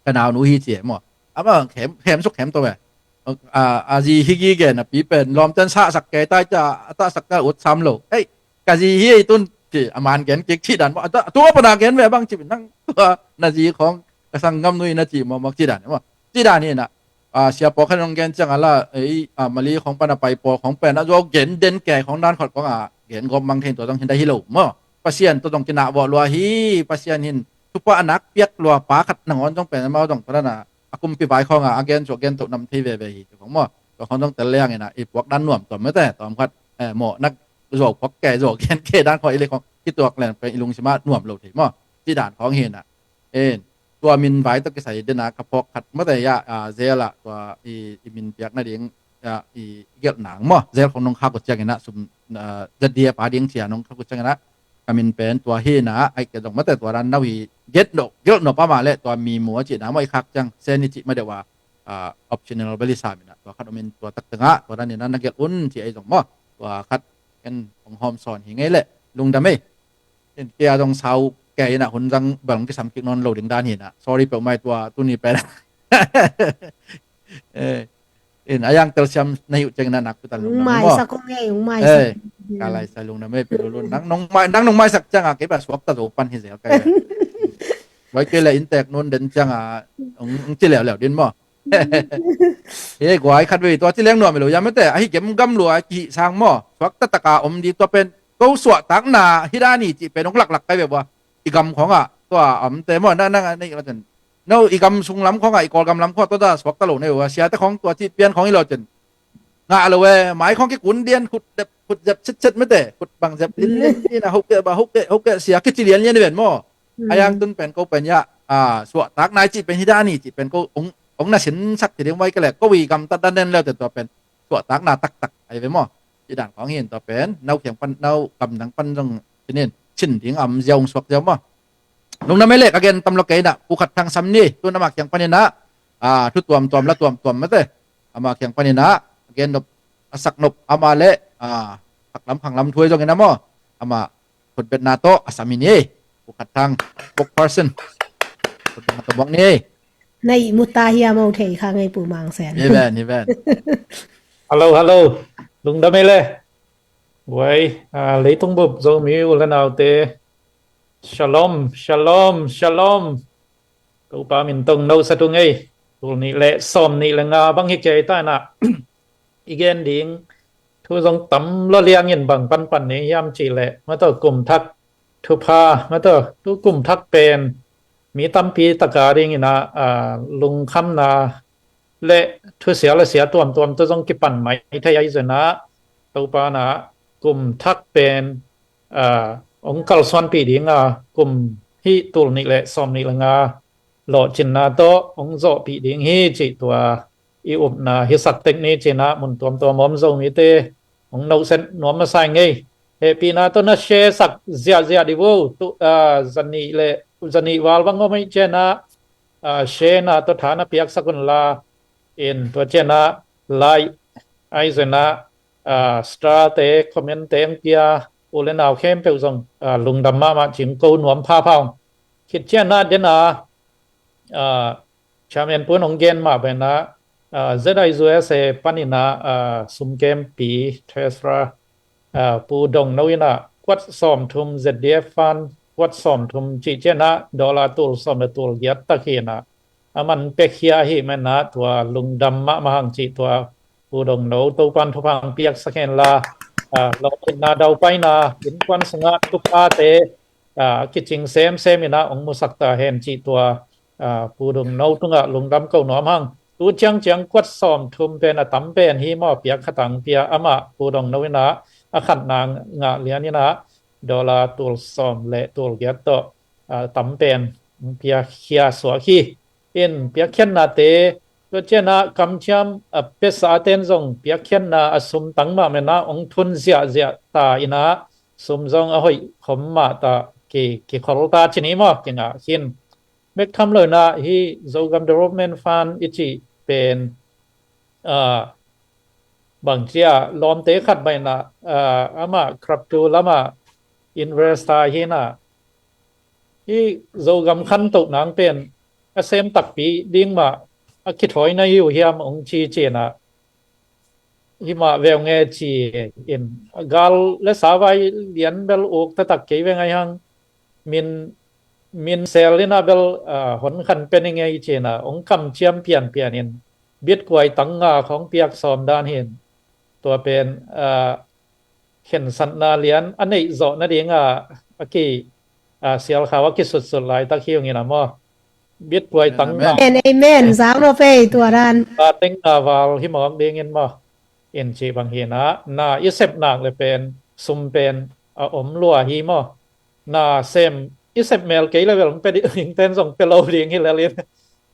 ka naunu hi ci e maw. Ama khem, khem suk khem to ve. A, a zi hi gi gen a pi pen lawmten sahsak kei tai cia a tahsak ka ut sam lo. Hei, ka zi hi ei tun ci a man gen kik ci dan maw. A tu a pana gen ve bang ci nang tua na zi khong ka sang ngam nui na ci maw mak ci dan maw. Ci dan hi na. A, sia pawl khan hong gen ciang a la ei, a, Mali khong pan a pai pawl khong pen a zuau gen den kei khong dan khot khong a gen gawp mang thein tua zong hin da hi lo maw. Pasian tua zong kinah vawh lua hi, Pasian hin thupha a nak piak lua pa khat nangawn zong pen amau zong tua dan a a kumpi vai khawngah a gen suak gen toh nam thei veve hi ci khawng maw. Tua khawng zong tel liang inah i puak dan nuam tuam mete tuam khat, eh, mawh nak zuau puak ke zuau gen ke dan khawng i le khawng kituak leng pen i lungsim ah nuam lo thei maw. Ci dan khawng hi inah. In tua min vai tawh kisai dena ka phawk khat mete ya, ah, zel ah tua i, i min piak nading, ah, i gelh nang maw. Zel khawng nong khak uh ciang inah sum, ah, Z D F a ding cia nong khak uh ciang inah ka min pen tua hi na, ai ke zong mate tua dan nau hi gelh nop, gelh nop ama le tua mi mu a cih na maw i khak ciang sen i cih ma deuh a, ah, optional beli sa min a tua khat om in tua tak tengah tua dan in a na gelh un cih ai zong maw tua khat ken hong hawm sawn hi ngei le lungdam ei. In kia zong sau ke in a hun zang bang kisam kik nawn lo ding dan hi na. Sorry peuh mai tua tuni pen. Eh, in a yang telsiam na hi uh ciangin a nak pitan lungdam mai maw. Sak ong ei, ong mai sak. Ka lai sai lungdam ei pilulun nang nong mai, nang nong mai sak ciang a kei ba suak ta zo pan hi zel kai. Wai kei le in tek nun den ciang a ong ci leu leu din maw. He guai khat vei tua ci leng nuam lo ya mete a hi kem gam lua ki sang maw suak ta taka om di tua pen ko suah tak na hi da ni ci pen ong lak lak kai ve bua i gam khong a tua om te maw na na nei la ten. No i gam sung lam khong a i Kawlgam lam khong a tua da suak ta lo nei ua siate khong tua cih pian khong i lo cin. Ngah lo e mai khong kikun dian khut dep khut zep chet chet mete khut bang zep lin lin in a hokeh ba hokeh hokeh sia kici lian lian i ven maw. A yang tun pen ko pen ya a suah tak nai cih pen hi da ni cih pen ko ong ong na sin sak ti ding vai ke le ko i gam tat dan den leu te tua pen suah tak na tak tak ai ve maw. Ci dan khong hin tua pen nau khiang pan nau kam dang pan zong cinin cin ding am ziau suak ziau maw. Lungdam ei le ka gen tam lo kei na pu khat thang sam ni tun ama khiang panin a, a, thu tuam tuam la tuam tuam mate ama khiang panin a gen nop a sak nop ama le, a, khak lam khang lam thuai zong in a maw ama khutbetna tawh a sam in ei pu khat thang bok person khutbetna tawh bok ni ei. Na ih mu ta hiam o thei kha ngei pu mang sen. Hi ven hi ven. Hello hello. Lungdam ei le. Wai, a, leitung bup Zomi u le naute. Shalom shalom shalom. Topa min tong no sa tung ei. Tul nih le sawm nih le nga bang hi kei ta na. I gen ding thu zong tam lo liangin bang pan pan ni hiam ci le ma tawh kum thak thupha ma tawh tu kum thak pen mi tampi taka ding ina, a, lungkhamna le thusia le sia tuamtuam tu zong kipan mai thei ai zena Topa na kum thak pen, a, ong kalsuanpih ding a kum hi tul nih le sawm nih le nga lawhcinna tawh ong zawhpih ding hi cih tua i upna hi sak tek ni cina mun tuamtuam om Zomite ong nohset nuam masa i ngei. Hehpihna tawh na share sak ziahziah di vo tu, a, zanih le zanih val bang om i cina, a, share na tawh tha na piaksak un la in tua cina like ai zena, a, star te comment te ang pia u le nau khempeuh zong, a, lungdam mahmah cing ko nuam phapha ung. Khit ciana dena, a, Chairman pun hong gen mah bena, a, Z I U S A panina, a, sumkempi treasurer, a, Pu Dong No ina kuat sawm thum Z D F fund kuat sawm thum cih ciana dollar tul sawm le tul giat tak hina a man pekkhia hi mena tua lungdam mahmah hang cih tua Pu Dong No Topan thupha piaksak hen la, a, lawhcinna daupaina innkuan sunga thupate, a, kicing semsem ina ong musak ta hen cih tua, a, Pu Dong No tunga lungdam ko nuam hang. Tu ciangciang kuat sawm thum pen a tam pen hi maw piak khatang pia amah Pu Dong No ina a khatna ngah lian ina dollar tul sawm le tul giat tawh, a, tam pen piakhia suak hi. In piakkhiatnate tua ciana kamciam a pesa ten zong piakkhiatna a sum tang mah mena ong thun ziahziah ta ina sum zong a hoih khom mah ta ki, kikhol ta cini maw kingah khin. Bek tham lo ina hi Zogam Development Fund i cih pen, a, bangcia lawmte khat baina, a, ama kraptu lama investor hina hi Zogam khantoh nang pen a sem takpi ding mah a kithawi na hi uh hiam hong ci ci-in ah, hi mah veu nge ci-in, gal le sa vai lian bel uk taktak kei ve ngai hang, min, min sel in ah bel, ah, hon khan pia ning ei ci-in ah hong kamciam pianpian in, bitkuai tang nga khawng piak sawm dan hi in, tua pen, ah, khensatna lian a neih zawh nading a, a ki, ah, sialkhau a kisutsut laitak hi ung in ah maw. Bitkuai tang nga. Amen, amen. Zang lo pei tua dan. Tang nga val hi mawk dingin maw, in cih bang hi in ah, na i sep nak le pen sum pen a om lua hi maw. Na sem, i sep mel kei le bel hong pia ding, hong ten zong pia lo ding hi lel in,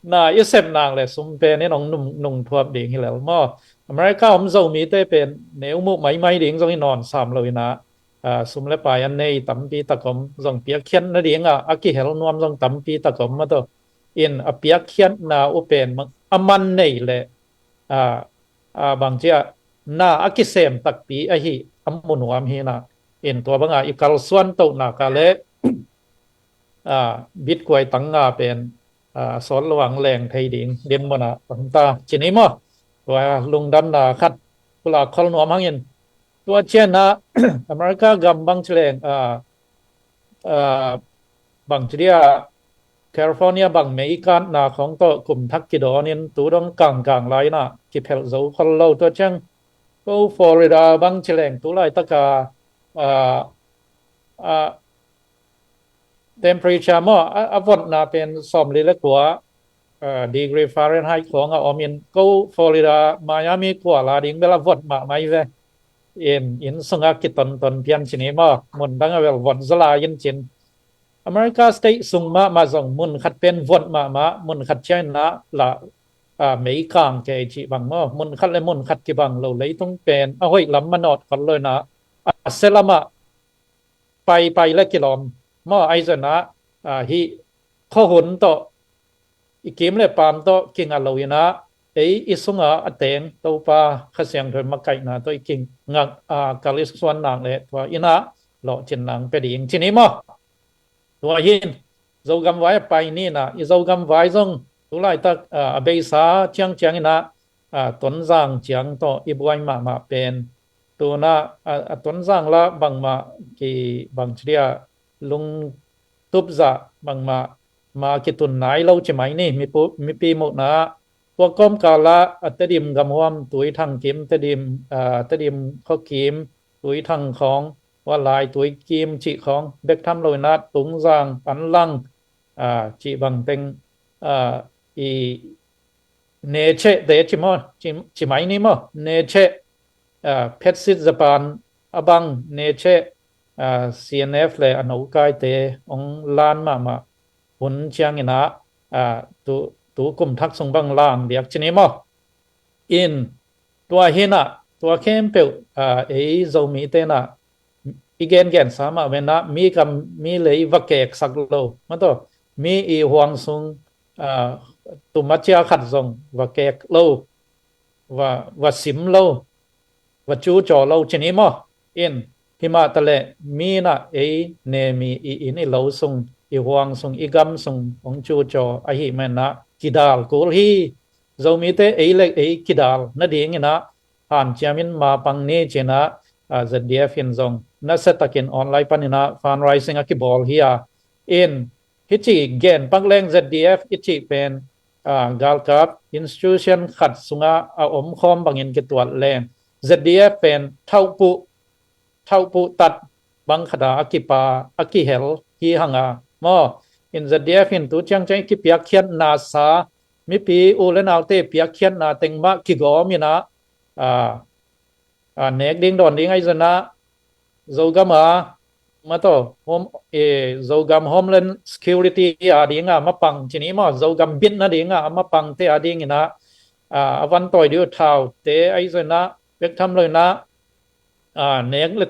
na i sep nak le sum pen in hong nung, nungthuap ding hi lel maw. America om Zomite pen neu muh maimai ding zong hi nawn sam lo in ah, ah, sum le pai a nei tampi tak om, zong piakkhiat nading a, a kihel nuam zong tampi tak om maw. Tua in a piakkhiatna uh pen a man nei le, ah, ah, bang ci a, na a kisem takpi ahi a mu nuam hi in ah, in tua bang a i kalsuan toh nak a le, ah, bitkuai tang nga pen, ah, sawt lo ang leng thei ding dinmun ah om ta ci ni maw. Tua lungdamna khat pulak khol nuam hang in. Tua ciang ah America gam bang ci leng, ah, ah, bang ci dia, California bang mei katna khawng tawh kum thak kidawn in tu dong kangkang lai in ah kiphelh zo khol lo. Tua ciang ko Florida bang ci leng tu laitak a, ah, ah, temperature maw, a, a votna pen sawmli le kua, ah, degree Fahrenheit khawng a om in, ko Florida, Miami kua la ding bel a vot mahmah hi ve. In, inn sungah kitonton pian ci ni maw, mun dang a bel vot zaw lai in cin. America state sung mahmah zong mun khat pen vot mahmah, mun khat ciang in ah la, ah, mei kang kei cih bang maw, mun khat le mun khat kibang lo, leitung pen a hoih lam manawt khol lo in ah, a sia lam ah paipai le kilawm maw, ahi zongin ah, ah, hih khuahun tawh, i kim le paam tawh kinga lo in ah, ei i sungah a teng Topa Kha Siangtho makaihna tawh i kingak, ah, kal i suan nak le tua in ah lawhcin nang pia ding ci ni maw. Tua hi in Zogam vai a pai ni in ah, i Zogam vai zong tu laitak, ah, a beisa ciangciang in ah, ah, Tonzang ciang tawh i buai mahmah pen, tu in ah, ah, a Tonzang la bangmah ki, bang ci dia, lungtup zah bangmah ma kitun nai lo ci mai ni, mipu-, mipi muhna ah. Tua kawmkal ah a Tedim gamhuam, Tuithang kim Tedim, ah, Tedim khuakim, Tuithang khawng, Hualai, Tuikim cih khawng bek tham lo in ah, Tungzang, Panlang, ah, cih bang teng, ah, i Neche te ci maw, ci, ci mai ni maw, Neche, ah, Phetsit Japan a bang Neche, ah, C N F le a nokaite hong lan mahmah hun ciang in ah, ah, tu, tu kum thak sung bang lang diak ci ni maw. In tua hi in ah, tua khempeuh, ah, ei Zomite in ah i gengensa mah ve in ah, mi kam mi lei va keksak lo, maw tua, mi i huang sung, ah, tum a cia khat zong va kek lo, va, va sim lo, va cucaw lo ci ni maw. In hi mah ta leh mi in ah ei ne mi i inn i lo sung, i huang sung, i gam sung hong cucaw ahih man in ah kidal kul hi. Zomite ei le ei kidal nading in ah hanciam in ma pang ni ci in ah, ah, Z D F in zong nasia takin online pan in ah fundraising a kibawl hi a. In hih ci gen pak leng Z D F i cih pen, ah, galkap institution khat sungah a om khawm bangin kituat leng Z D F pen thauhpuh, thauhpuh tat bang khat ah a kipa, a kihel hi hang a maw. In Z D F in tu ciangciang i kipiakkhiatna sa, mipi u le naute piakkhiatna teng mah kigawm in ah, ah, ah, nek ding dawn ding ahi zongin ah, Zogam a, maw tua, home, eh, Zogam Homeland Security a ding a mapang ci ni maw, Zogam bitna ding a mapangte a ding in ah, ah, a van tawi ding uh thaute ahi zongin ah, bek tham lo in ah, ah, nek le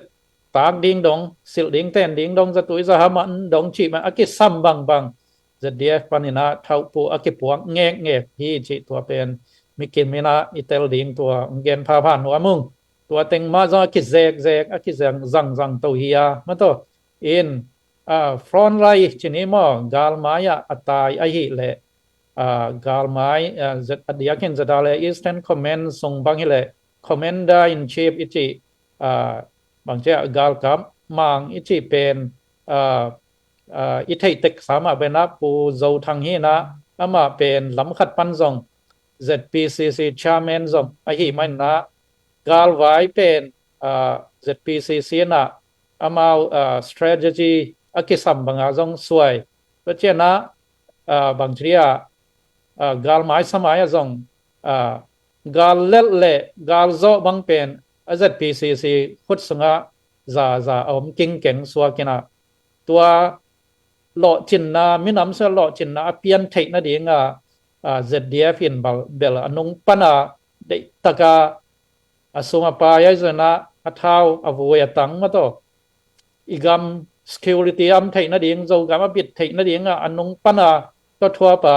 tak ding dong, silh ding ten ding dong, zatui zaham an dong cih mah a kisam bangbang Z D F pan in ah thauhpuh a kipuak ngekngek hi cih tua pen mi kim in ah i tel ding tua hong gen phapha nuam ung. Tua teng mah zong a kizekzek, a kizang zangzang to hi a, maw tua. In, ah, front line ci ni maw, galmai ah a tai ahih leh, ah, galmai, ah, Z-, a diakin Z R A Eastern Command sung bang hileh Commander in Chief i cih, ah, bangci a galkap mang i cih pen, ah, ah, i theih tek sam ah pen ah Pu Zo Thang hi in ah, amah pen lamkhat pan zong Z P C C chairman zong ahi man in ah, galvai pen, ah, Z P C C in ah amau, ah, strategy a kisam bangah zong suai. Tua ciang ah, ah, bangci a, ah, galmai samai ah zong, ah, gal lelh le gal zawh bang pen a Z P C C khut sungah za za a om kingkeng suak in ah, tua lawhcinna, minam sungah lawhcinna a pian theih nading ah, ah, Z D F in bel, bel a nung pan a deihtak a, a sum a pai ahi zongin ah, a thau a vui a tang, maw taw, i gam security a om theih nading, Zogam a bit theih nading ah a nung pan a tua thuap a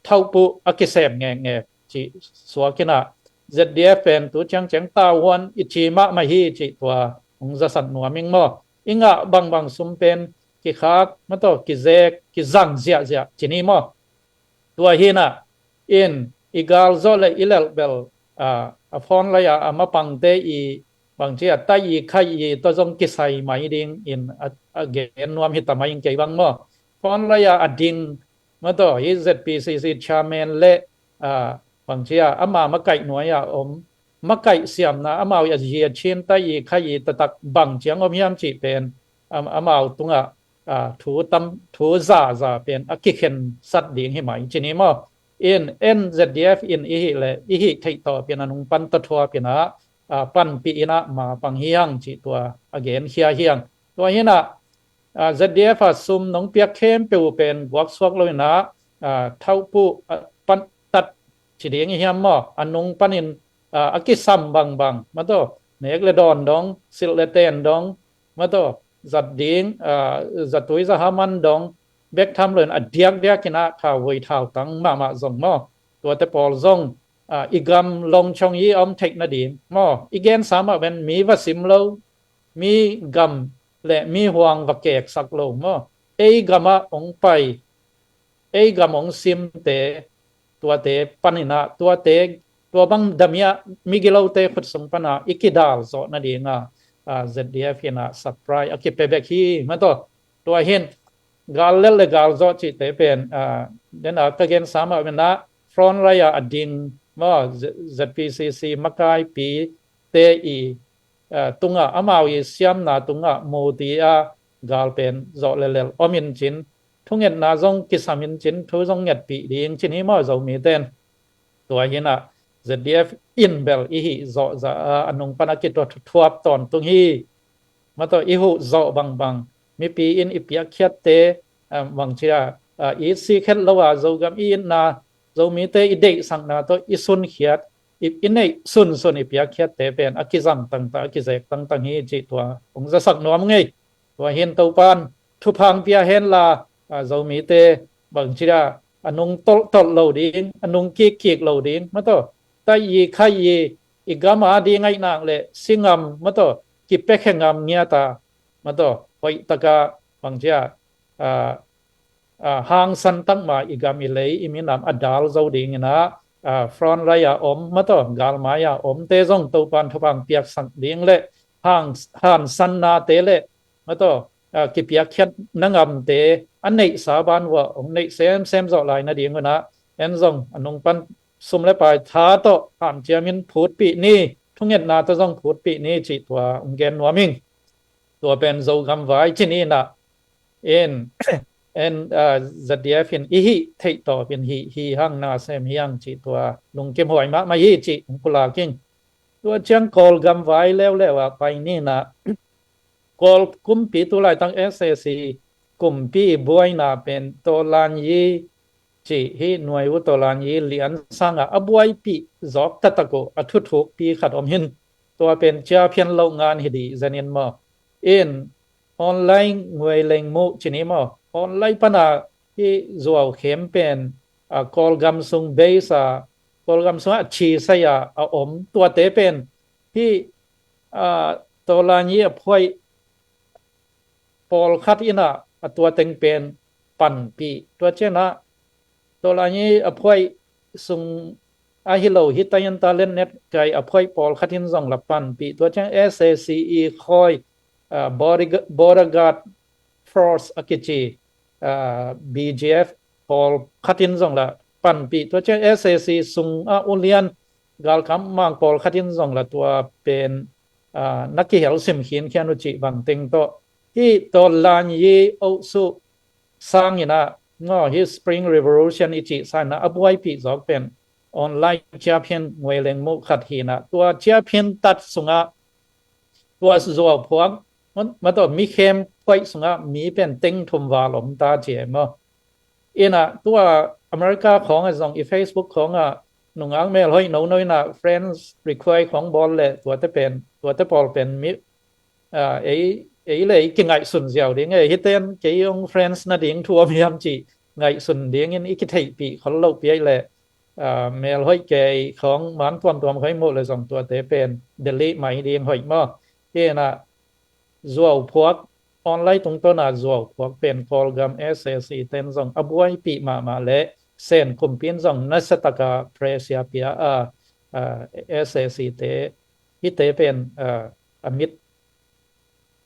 thauhpuh a kisem ngekngek cih suak in ah, Z D F pen tu ciangciang tavuan i ci mahmah hi cih tua hong zasak nuam ing maw. I ngah bangbang sum pen kikhak, maw taw, kizek, kizang ziahziah ci ni maw. Tua hi in ah, in i gal zawh le i lelh bel, ah, a front line ah a mapangte i bangci a tai i khai i tua zong kisai mai ding in a, a gen nuam hi ta mai ing kei bang maw. Front line ah a ding, maw taw, hi Z P C C chairman le, ah, bangci a, ama makaih nuai ah om, makaih siamna amau a zi a cin tai i khai i taktak bang ciang om hiam cih pen, am-, amau tungah, ah, thu tam, thu zaza pen a kikhensat ding hi mai ci ni maw. In, en Z D F in i hih le, i hih theih tawh pen a nung pan tua thuap in ah, ah, panpih in ah ma pang hi hang cih tua a genkhia hi hang. Tua hi in ah, ah, Z D F a sum nong piak khempeuh pen guaksuak lo in ah, ah, thauhpuh, ah, pan tat ci ding i hiam maw. A nung panin, ah, a kisam bangbang, maw taw, nek le dawn dong, silh le ten dong, maw taw, zat ding, ah, zatui zaha man dong bek tham lo in a diakdiak in ah thauvui thautang mahmah zong maw. Tuate pawl zong, ah, i gam longchong i om theih nading maw. I gensa mah pen mi va sim lo, mi gam le mi huang va keksak lo maw. Ei gam ah hong pai, ei gam hong simte, tuate pan in ah, tuate, tua bang damiah migilote khut sung pan ah i kidal zawh nading ah, ah, Z D F in ah supply a kipia bek hi, maw taw. Tua hi in gal lelh le gal zawh cihte pen, ah, den a ka gensa mah pen ah front line ah a ding maw, Z-, Z P C C makaipite i, ah, tungah, amau i siamna tungah muti a gal pen zawh le lelh om in cin, thungetna zong kisam in cin, thu zong ngetpih ding ci ni maw Zomite in. Tua hi in ah Z D F in bel i hih zawh zah a, a nung pan a kitua thu-, thuap tawntung hi. Maw taw, i huh zawh bangbang, mipi in i piakkhiatte, ah, bangci a, ah, i it si khet lo a, Zogam i itna, Zomite i deihsakna tawh i sunkhiat, i, i neih sunsun i piakkhiatte pen a kizang tangtang, a kizek tangtang hi cih tua hong zasak nuam ing ei. Tua hi in Topan thupha pia hen la, ah, Zomite bangci a, a nung tolhtolh lo ding, a nung kikkik lo ding, maw taw, tai i khai i, i gam a ding ahih nak leh si ngam, maw taw, kipekhe ngam ngiat a, maw taw, hoih tak a bangci a, ah, ah, hangsan tak mah i gam i lei i minam a dal zo ding in ah, ah, front line a om, maw taw, galmai a omte zong Topan thupha piaksak ding le hang, hansannate le, maw taw, ah, kipiakkhiat na ngamte a neihsa ban uah hong neih semsem zawh lai nading un ah, en zong a nung pan sum le pai tha tawh hanciam in phutpih ni, thungetna tawh zong phutpih ni cih tua hong gen nuam ing. Tua pen Zogam vai ci ni in ah, in, en, ah, Z D F in i hih theih tawp in hih hi hang, na sem hi hang cih tua lungkim huai mahmah hi cih hong pulak ing. Tua ciang Kawlgam vai leuleu ah pai ni in ah, Kawl kumpi, tu laitak S A C kumpi buaina pen Tawlanyi cih hi, Nuai U Tawlanyi Lian Sang ah a buaipih zawk taktak uh a thuthukpi khat om hi in, tua pen ciaphian loh ngan hi dih zen in maw. In online nguai leng muh ci ni maw, online pan a hi zuau khem pen, ah, Kawlgam sung base a, Kawlgam sung a ci sai a, a om, tuate pen hi, ah, Tawlanyi a phuaih pawlkhat in ah a tua teng pen panpih. Tua ciang ah Tawlai ni a phuaih sung ahi lo hi tayan ta lennet kai a phuaih pawlkhat in zong la panpih. Tua ciang S A C i khawi, ah, Border, Border Guard Force a kici, ah, B G F pawlkhat in zong la panpih. Tua ciang S A C sung a ulian galkam mang pawlkhat in zong la tua pen, ah, na kihel sim khinkhian uh cih bang teng tawh. Hi tawlai ni oh su sangin ah, ngaw hi Spring Revolution i cih sangin ah, a buaipih zawk pen online ciaphian nguaileng muh khat hi na. Tua ciaphian tat sungah, tua zuau phuak, ma, ma tawh mi khem phuaih sungah mi pen teng thum val om ta ci e maw. Ina tua America khawng a zong i Facebook khawng a nungak mel hoih nono ina friends request khawng bawl le tuate pen, tuate pawl pen mi, ah, ei, ei le ei kingaihsun ziau ding e, hiten kei hong friends nading thu om hiam cih ngaihsun dingin i kitheihpih khol loh piai le, ah, mel hoih kei khawng man tuamtuam khoi muh le zong tuate pen delete mai ding hoih maw. Hi na zuau phuak, online tungtawna zuau phuak pen Kawlgam S A C ten zong a buaipih mahmah le Sen kumpi in zong nasa taka pressure pia a, ah, S A C te hite pen, ah, a mit,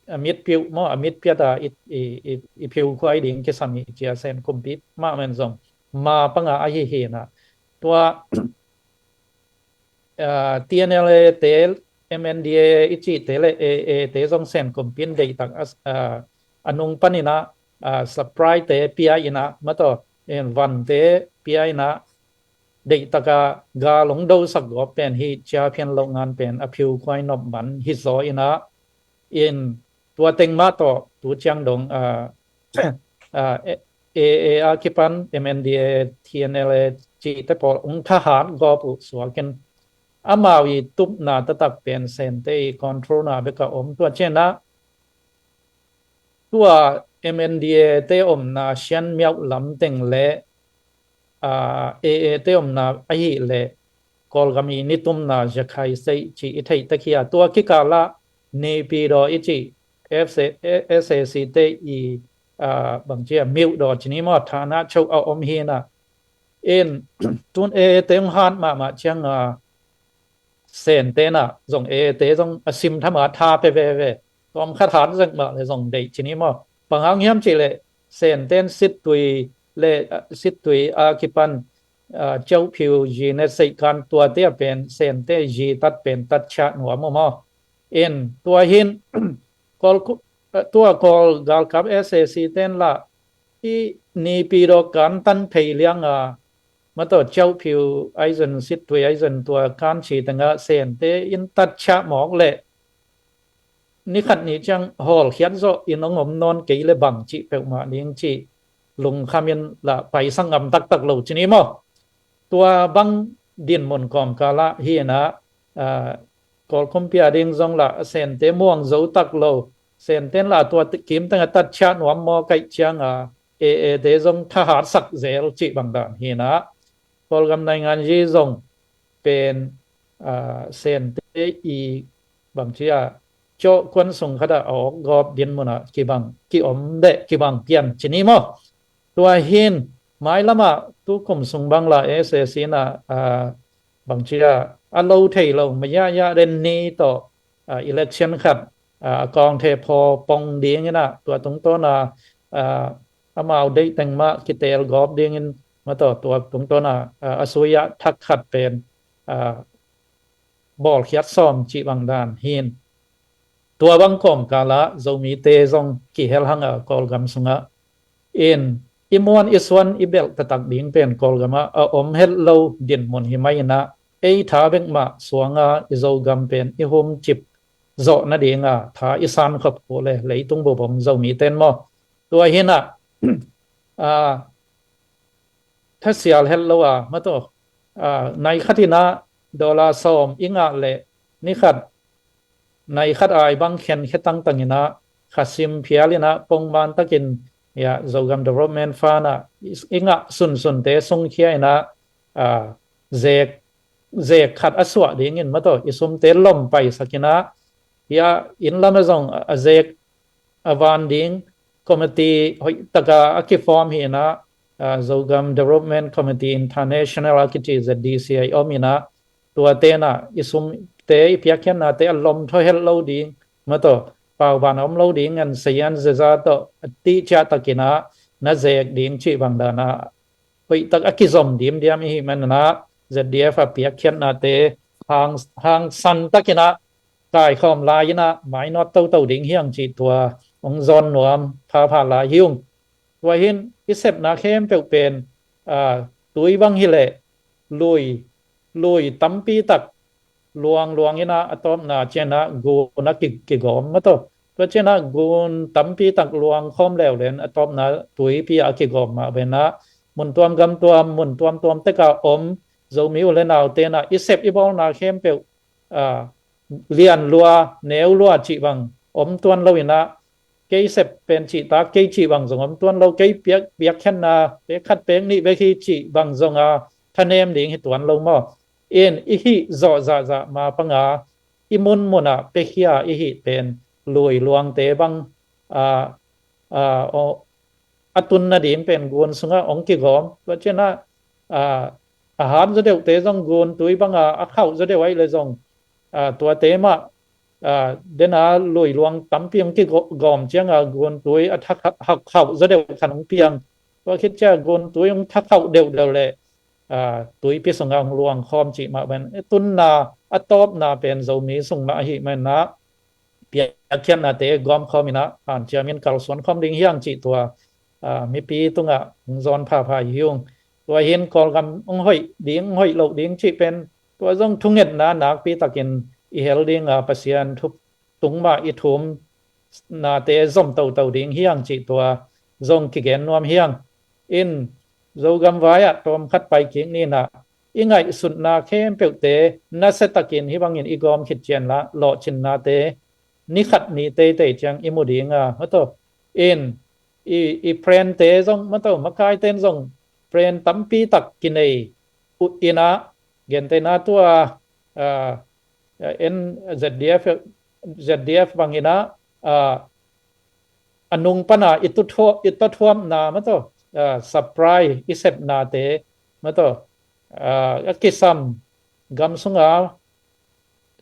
a mit piu maw, a mit piata i, i, i, i piu khuai ding kisam hi cia Sen kumpi mahmah in zong ma panga ahi hi na. Tua, ah, T N L A te, M N D A A i cihte le A A te zong Sen kumpi in deihtak a, ah, a nung panin ah, ah, supply te pia in ah, ma tawh, en, van te pia in ah, deihtaka gal hong dosak gawp pen hi ciaphian loh ngan pen a phiu khuai nop man hi zaw in ah, in tua teng mah tawh tu ciang dong, ah, ah, A A a kipan M N D A A, T N L A cihte pawl hong thahat gawp uh suakin amau i tupna taktak pen Sente i control na bek a om. Tua ciangin ah tua M N D A te omna Shan miauh lam teng le, ah, A A te omna ahih leh Kawlgam i nitumna Jakhai State cih i theih tak hi a, tua kikal ah Naypyidaw i cih F C, S A C te i, ah, bangci a, miuhdaw ci ni maw, thana chauh a om hi na. In tun A A te hong hat mahmah ciang a, Sente na zong A A te zong a sim tham a tha pe veve. Tawm khat hat zek mah le zong deih ci ni maw. Bang hang hiam cih leh Senten Sittwe le, ah, Sittwe a kipan, ah, Kyaukphyu Zi ne Seikan tuate a pen Sente zi tat pen tat ciah nuam uh maw. In tua hin Kawl, eh, tua Kawl galkap S A C ten lah i Naypyidaw kan tan phei liang a, ma tawh Kyaukphyu ahi zong Sittwe ahi zong tua kan ci teng ah Sente in tat ciah mawk leh ni khat ni ciang hawlkhiat zawh in hong om nawn kei le bang cih peuhmah ding cih lungkham in lah paisak ngam taktak lo ci ni maw. Tua bang dinmun kawmkal ah hi in ah, ah, Kawl kumpi a ding zong lah Sente muang zo tak lo. Senten lah tua kim teng a tat ciah nuam maw kaih ciang a, A A te zong thahat sak zel cih bang dan hi in ah. Kawlgam naingan zi zong pen, ah, Sente i bangci a, cawh kuan sung khat ah a awk gawp dinmun ah kibang, kiom deh, kibang pian ci ni maw. Tua hin mailam ah tu kum sung bang lah S A C na, ah, bangci a, a lo thei lo, maya ya den ni tawh, ah, election khat, ah, a kawng the phaw pong ding in ah, tua tungtawn a, ah, amau deih teng mah kitel gawp ding in, ma tawh tua tungtawn a, ah, a sui ah thak khat pen, ah, bawlkhiat sawm cih bang dan hin. Tua bang kawmkal ah Zomite zong kihel hang a Kawlgam sungah. In i muan i suan i belh taktak ding pen Kawlgam ah a om het lo dinmun hi mai in ah, ei tha bek mah suang a i Zogam pen i humcip zawh nading a tha i san khop uh le leitung bubom Zomite in maw. Tua hi in ah, ah, thasial het lo a, ma tawh, ah, nai khat in ah dollar sawm i ngah leh ni khat nai khat ai bang khen khe tangtang in ah khasim phial in ah pongman takin, ya, Zogam Development Fund ah i, i ngah sunsunte sungkhia in ah, ah, zek, zek khat a suah dingin, ma tawh, i sumte lom paisak in ah, ya, inn lam ah zong a zek a van ding committee hoih taka a kiform hi in ah, ah, Zogam Development Committee International a kici Z D C a i om inah, tua tenah i sumte i piakkhiatnate a lom thaw het lo ding, mataw, pauban a om lo ding, ngan sayan zeza tawh a tihciah takinah na zek ding cih bang danah hoihtak a kizom dimdiam ihi manah Z D F a piakkhiatnate hang, hangsan takinah kaikhawm lai inah mainawt toto ding hiang cih tua hong zawn nuam phapha lai hi ung. Tua hin i sepna khempeuh pen, ah, tui bang hileh lui, lui tampi tak luang luang inah a tawpna cianah gun a ki, kigawm, mataw. Tua cianah gun tampi tak luang khawm leuleu in a tawpna tuipi a kigawm mah benah mun tuam gam tuam, mun tuamtuam tekah om Zomi u le nau tenah i sep i bawlna khempeuh, ah, lian lua, neu lua cih bang om tuan lo inah, kei sep pen cihtak kei cih bang zong om tuan lo, kei piak, piakkhiatna pek khat pek nih bek hi cih bang zonga thanem ding hi tuan lo maw. In i hih zawh zahzah ma panga i munmunah pekhia i hih pen lui luangte bang, ah, ah, aw, a tun nading pen gun sungah hong kigawm. Tua cianah, ah, a hat zaw deuhte zong gun tui banga a khauh zaw deuh ahih le zong, ah, tuate mah, ah, dena lui luang tampi hong kigawm cianga gun tui a thak hak khauh zaw deuh khan hong piang. Tua khit ciah gun tui hong thak khauh deuhdeuh le, ah, tuipi sungah hong luang khawm cih mah ben. Tunna a tawpna pen Zomi sung mah ahih manah piakkhiatnate gawm khawm inah hanciam in kalsuan khawm ding hiang cih tua, ah, mipi tungah hong zawn phapha hi ung. Tua hin Kawlgam hong hoih ding, hong hoih loh ding cih pen tua zong thungetna nakpi takin i hel dinga Pasian thu tung mah i thumnate zom toto ding hiang cih tua zong kigen nuam hiang. In Zogam vai-ah tawmkhat pai kik ninah i ngaihsutna khempeuhte nasia takin hih bangin i gawm khit cianlah lawhcinnate ni khat ni teitei ciang i mu dinga, mataw, in i, i prente zong, mataw, makaiten zong pren tampi tak kinei uh inah, gentehna tua, ah, en Z D F, Z D F bang inah, ah, a nung pana i tuthuap, i tuthuapna, mataw, ah, supply i sepnate, mataw, ah, a kisam gam sunga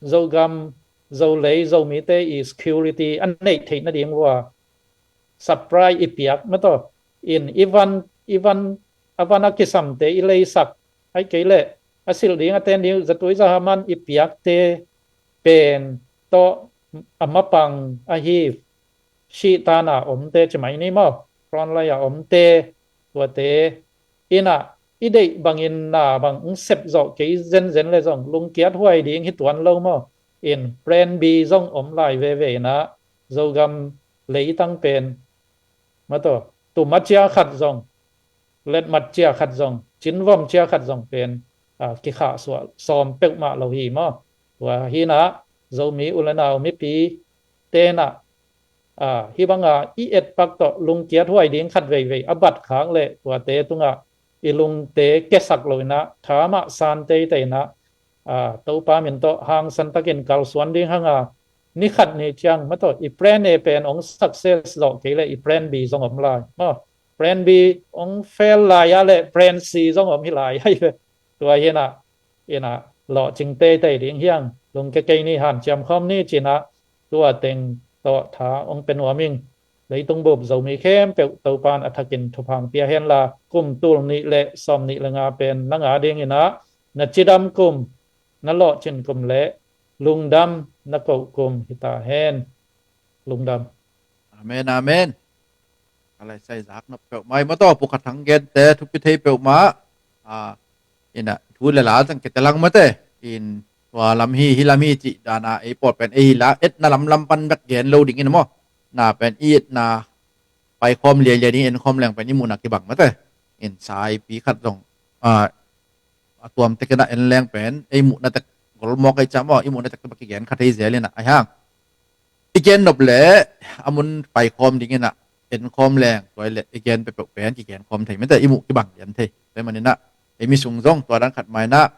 Zogam, Zolei, Zomite i security a neih theih nading uh a supply i piak, mataw, in i van, i van, a van a kisamte i leisak, ahih kei leh a silh ding a ten ding zatui zahaman i piakte pen tawh a mapang ahi, sihtan a omte ci mai ni maw, frontline a omte, tuate inah i deih bangin na bang hong sep zawh kei zenzen le zong lungkiat huai ding hi tuan lo maw. In plan B zong om lai veve inah Zogam leitang pen, mataw, tum a cia khat zong, letmat cia khat zong, cinvom cia khat zong pen, ah, kikhahsuah sawm peuhmah lo hi maw. Tua hinah Zomi u le nau mipi tenah, ah, hih banga i etpak tawh lungkiat huai ding khat veivei a bat khak leh tuate tungah i lungte kesak lo inah tha mah san teitei inah, ah, Topa min tawh hangsan takin kalsuan ding hanga ni khat ni ciang, mataw, i plan A pen hong success zawh kei leh i plan B zong om lai maw. Plan B hong fail lai a leh plan C zong om hi lai ahi ve. Tua hinah, inah lawhcing teitei ding hiang, lungkia kei ni, hanciam khawm ni cinah tua teng tawh tha hong pia nuam ing. Leitung bup Zomi khempeuh Topan a thakin thupha pia henla, kum tul nih le sawm nih le nga pen nang a dinginah na cidam kum, na lawhcin kum le lungdam na koh kum hi ta hen. Lungdam. Amen, amen. Ka lai sai zak nop peuhmah i mataw, pukhat hang gente thupi thei peuhmah. Ah, inah thu le la zang kete lang mate. In tua lam hi, hi lam hi cih dana ei pawl pen ei hi la, etna lamlam pan bek gen lo dingin maw. Na pen i etna paikhawm liailiai ding, enkhawm leng pen i muhna kibang mate. In saipi khat zong, ah, a tuam tekinah en leng pen ei muhna tek golmawk ei ca maw, i muhna tek bek kigen kha thei zel inah ai hang. I gen nop le a mun paikhawm dinginah enkhawm leng tua i le i gen peuhpeuh pen kigenkhawm thei mate, i muh kibang lian thei. Tua maninah ei mi sung zong tua dan khat mainah,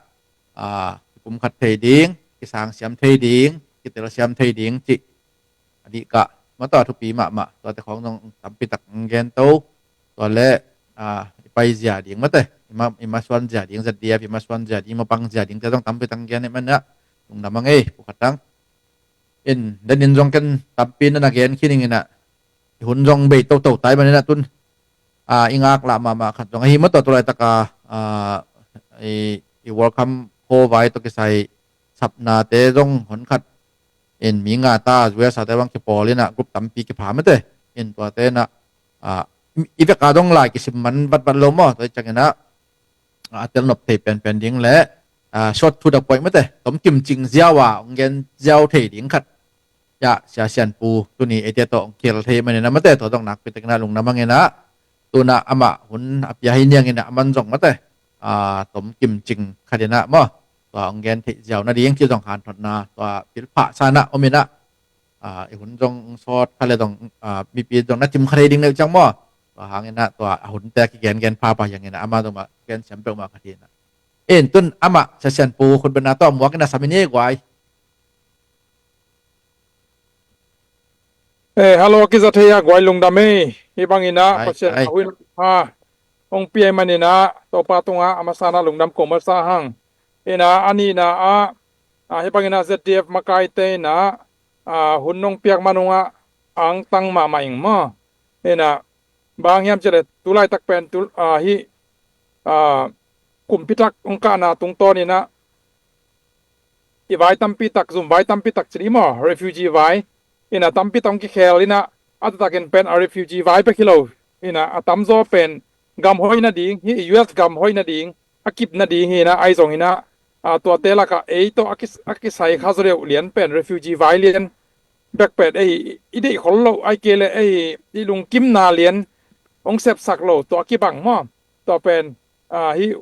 ah, kipumkhat thei ding, kisangsiam thei ding, kitelsiam thei ding cih a dih kah mataw, thupi mahmah. Tuate khawng zong tampi tak gen to. Tua le, ah, i pai zia ding mate, i ma, i masuan zia ding, Z D F i masuan zia ding, mapang zia ding te zong tampi tak gen i manah lungdam a ngei, Pu Khat Tang. In, den in zong ken tampi na na gen khin ing inah, i hun zong bei toto tai maninah tun, a, i ngaklah mahmah khat zong ahi maw, tua tulaitak a, a, i, i World Cup khuavai tawh kisai sapnate zong hon khat in mi nga ta, U S A te bang kipawl inah group tampi kipha mate. In tuate inah, a, i vek a dong lai kisim man vatvat lo maw, tua i ciang inah, a, a tel nop thei penpen ding le, a, short to the point mate, tom kim cing ziau a hong gen ziau thei ding khat. Ya, Sia Sian Pu tuni eite tawh hong khel thei maninah mate, tua zong nakpi tak inah lungdam a ngei inah, tu inah amah hun a pia hi niang inah aman zong mate, a, tom kim cing khat inah maw, tua hong gen theih ziau nading cih zong hanthotna tua pilphah sa inah om inah, a, i hun zong sawt kha le zong, a, mipi zong na cim kha thei ding neu ciang maw, tua hang inah tua a hunte kigen gen phapha hiang inah amah zong mah gen siam peuhmah khat hi inah. In tun amah Sia Sian Pu khutbetna tawh muak inah sam in ei guai. Eh, hello, kiza thei a guai, lungdam ei. Hih bang inah Pasian a huina hong pia i man inah Topa tungah a masa inah lungdam ko masa hang. Inah a nihna ah, a, hih bang inah Z D F makaite inah, a, hun nong piak man ungah a angtang mahmah ing maw. Inah bang hiam cih leh tulaitak pen tu, a, hih, a, kumpitak hong kahna tungtawn inah i vai tampi tak, zum vai tampi tak ci dih maw, refugee vai inah tampi tak hong kikhel inah, a taktakin pen a refugee vai bek hi lo inah, a tamzaw pen gam hoih nading, hih U S gam hoih nading, a kip nading hi inah, ahi zong inah, a, tuate lakah ei tawh a ki, a kisai kha zaw deuh lian pen refugee vai lian bek pen ei i deih khol loh, ahih kei leh ei i lungkimna lian hong sepsak lo tua a kibang maw. Tua pen, a, hih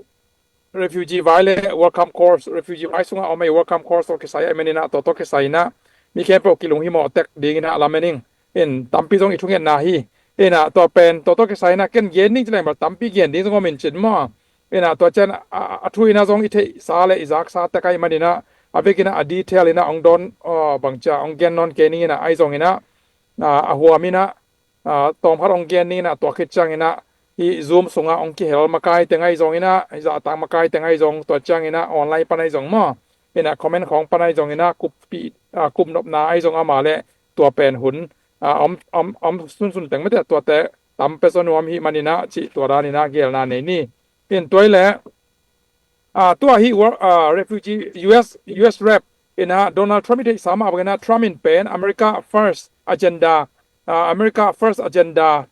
refugee vai le welcome course, refugee vai sungah om ei welcome course tawh kisai ahih man inah, tua tawh kisai inah mi khempeuh kilunghimawh tek ding inah lamen ing. In tampi zong i thungetna hi. Inah tua pen tua tawh kisai inah ken gen ding ci leng bel tampi gen ding zong om in cin maw. Inah tua ciang a, a thu inah zong i theihsa le i zaksa tek ahih man inah a vek inah a detail inah hong dawn, a, bangcia hong gen nawn kei ning inah, ahi zong inah, a, a huam inah, a, tawmkhat hong gen ning inah, tua khit ciang inah hih Zoom sungah hong kihel makai teng ahi zong inah, hih zahtak makai teng ahi zong, tua ciang inah online pan ahi zong maw, inah comment khawng pan ahi zong inah, kuppih, a, kupnopna ahi zong a mah leh tua pen hun, a, om, om, om sunsun teng mate, tuate tam pia zaw nuam hi man inah cih tua dan inah gelna nei ni. In tua hi leh, a, tua hih war, a, refugee U S, U S rep inah Donald Trump i theihsa mah bang inah Trump in pen America First agenda, a, America First agenda,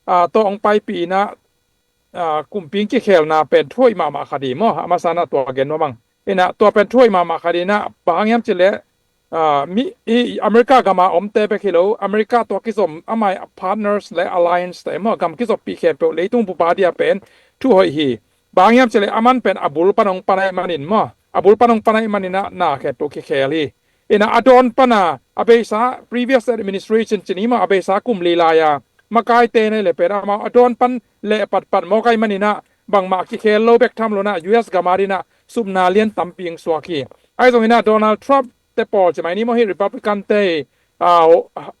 a, tawh hong paipih inah, a, kumpi kikhelna pen thuhoih mahmah khat hi maw, a masa inah tua gen nuam ing. Inah tua pen thuhoih mahmah khat hi inah, bang hang hiam cih leh, a, mi, i America gam a omte bek hi lo, America tawh kizom amah i partners le alliance te maw, gam kizoppih khempeuh leitung bup a dia pen thuhoih hi. Bang hang hiam cih leh aman pen a bul pan hong pan ahih manin maw, a bul pan hong pan ahih man inah na khempeuh kikhel hi. Inah a dawn pan a, a beisa previous administration ci ni maw, a beisa kum li lai a makaite nei le pen amau a dawn pan leh patpat mawk ahih man inah bangmah kikhel lo bek tham lo inah U S gam a ding inah supna lian tampi hong suak hi. Ahi zong inah Donald Trump te pawl ci mai ni maw, hih Republican te, a,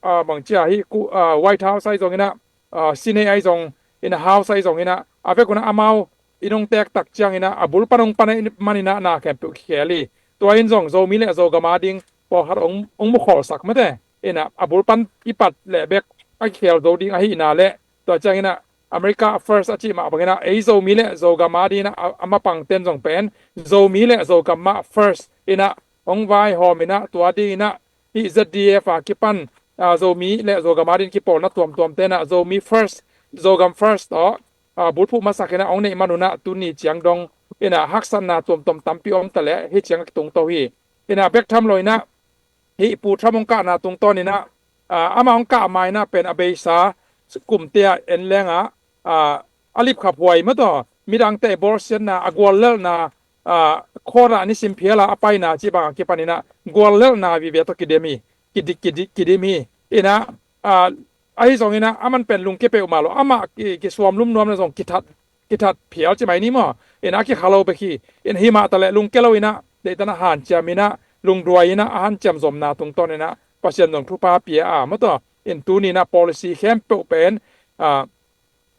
a, bangcia hih ku, a, White House ahi zong inah, a, Senate ahi zong inah, House ahi zong inah, a vek un ah amau in hong tek tak ciang inah a bul pan hong pan ahih man inah na khempeuh kikhel hi. Tua in zong Zomi le Zogam a ding pawlkhat hong, hong mukholhsak mate. Inah a bul pan i pat leh bek a kikhel zo ding ahihna leh, tua ciang inah America First a cih mah bang inah ei Zomi le Zogam a ding inah a, a mapang ten zong pen Zomi le Zogam mah first inah hong vaihawm inah, tua ding inah hih Z D F a kipan, a, Zomi le Zogam a ding kipawlna tuamtuam te inah Zomi First, Zogam First tawh, a, bulphuh masak inah hong neih man un ah tuni ciang dong inah haksatna tuamtuam tampi om ta leh hih ciang a kitungto hi. Inah bek tham lo inah hih Pu Trump hong kahna tungtawn inah, a, amah hong kah ma inah pen a beisa kumte ah en leng ah, a, a lipkhaphuai maw, tua midangte i bawlsiatna, a guallelhna, a, khawtah nisim phial a a paina cih bang a kipan inah guallelhna vive tawh kidim hi, kidi, kidi, kidim hi. Inah, a, ahi zong inah aman pen lungke peuhmah lo, amah ki, kisuamlum nuam le zong kithat, kithat phial ci mai ni maw. Inah a kikha lo bek hi. Inah hih mah ta leh lungke lo inah deihtan a hanciam inah lungduai inah a hanciam zomna tungtawn inah Pasian zong thupha pia a maw, tua in tuni inah policy khempeuh pen, a,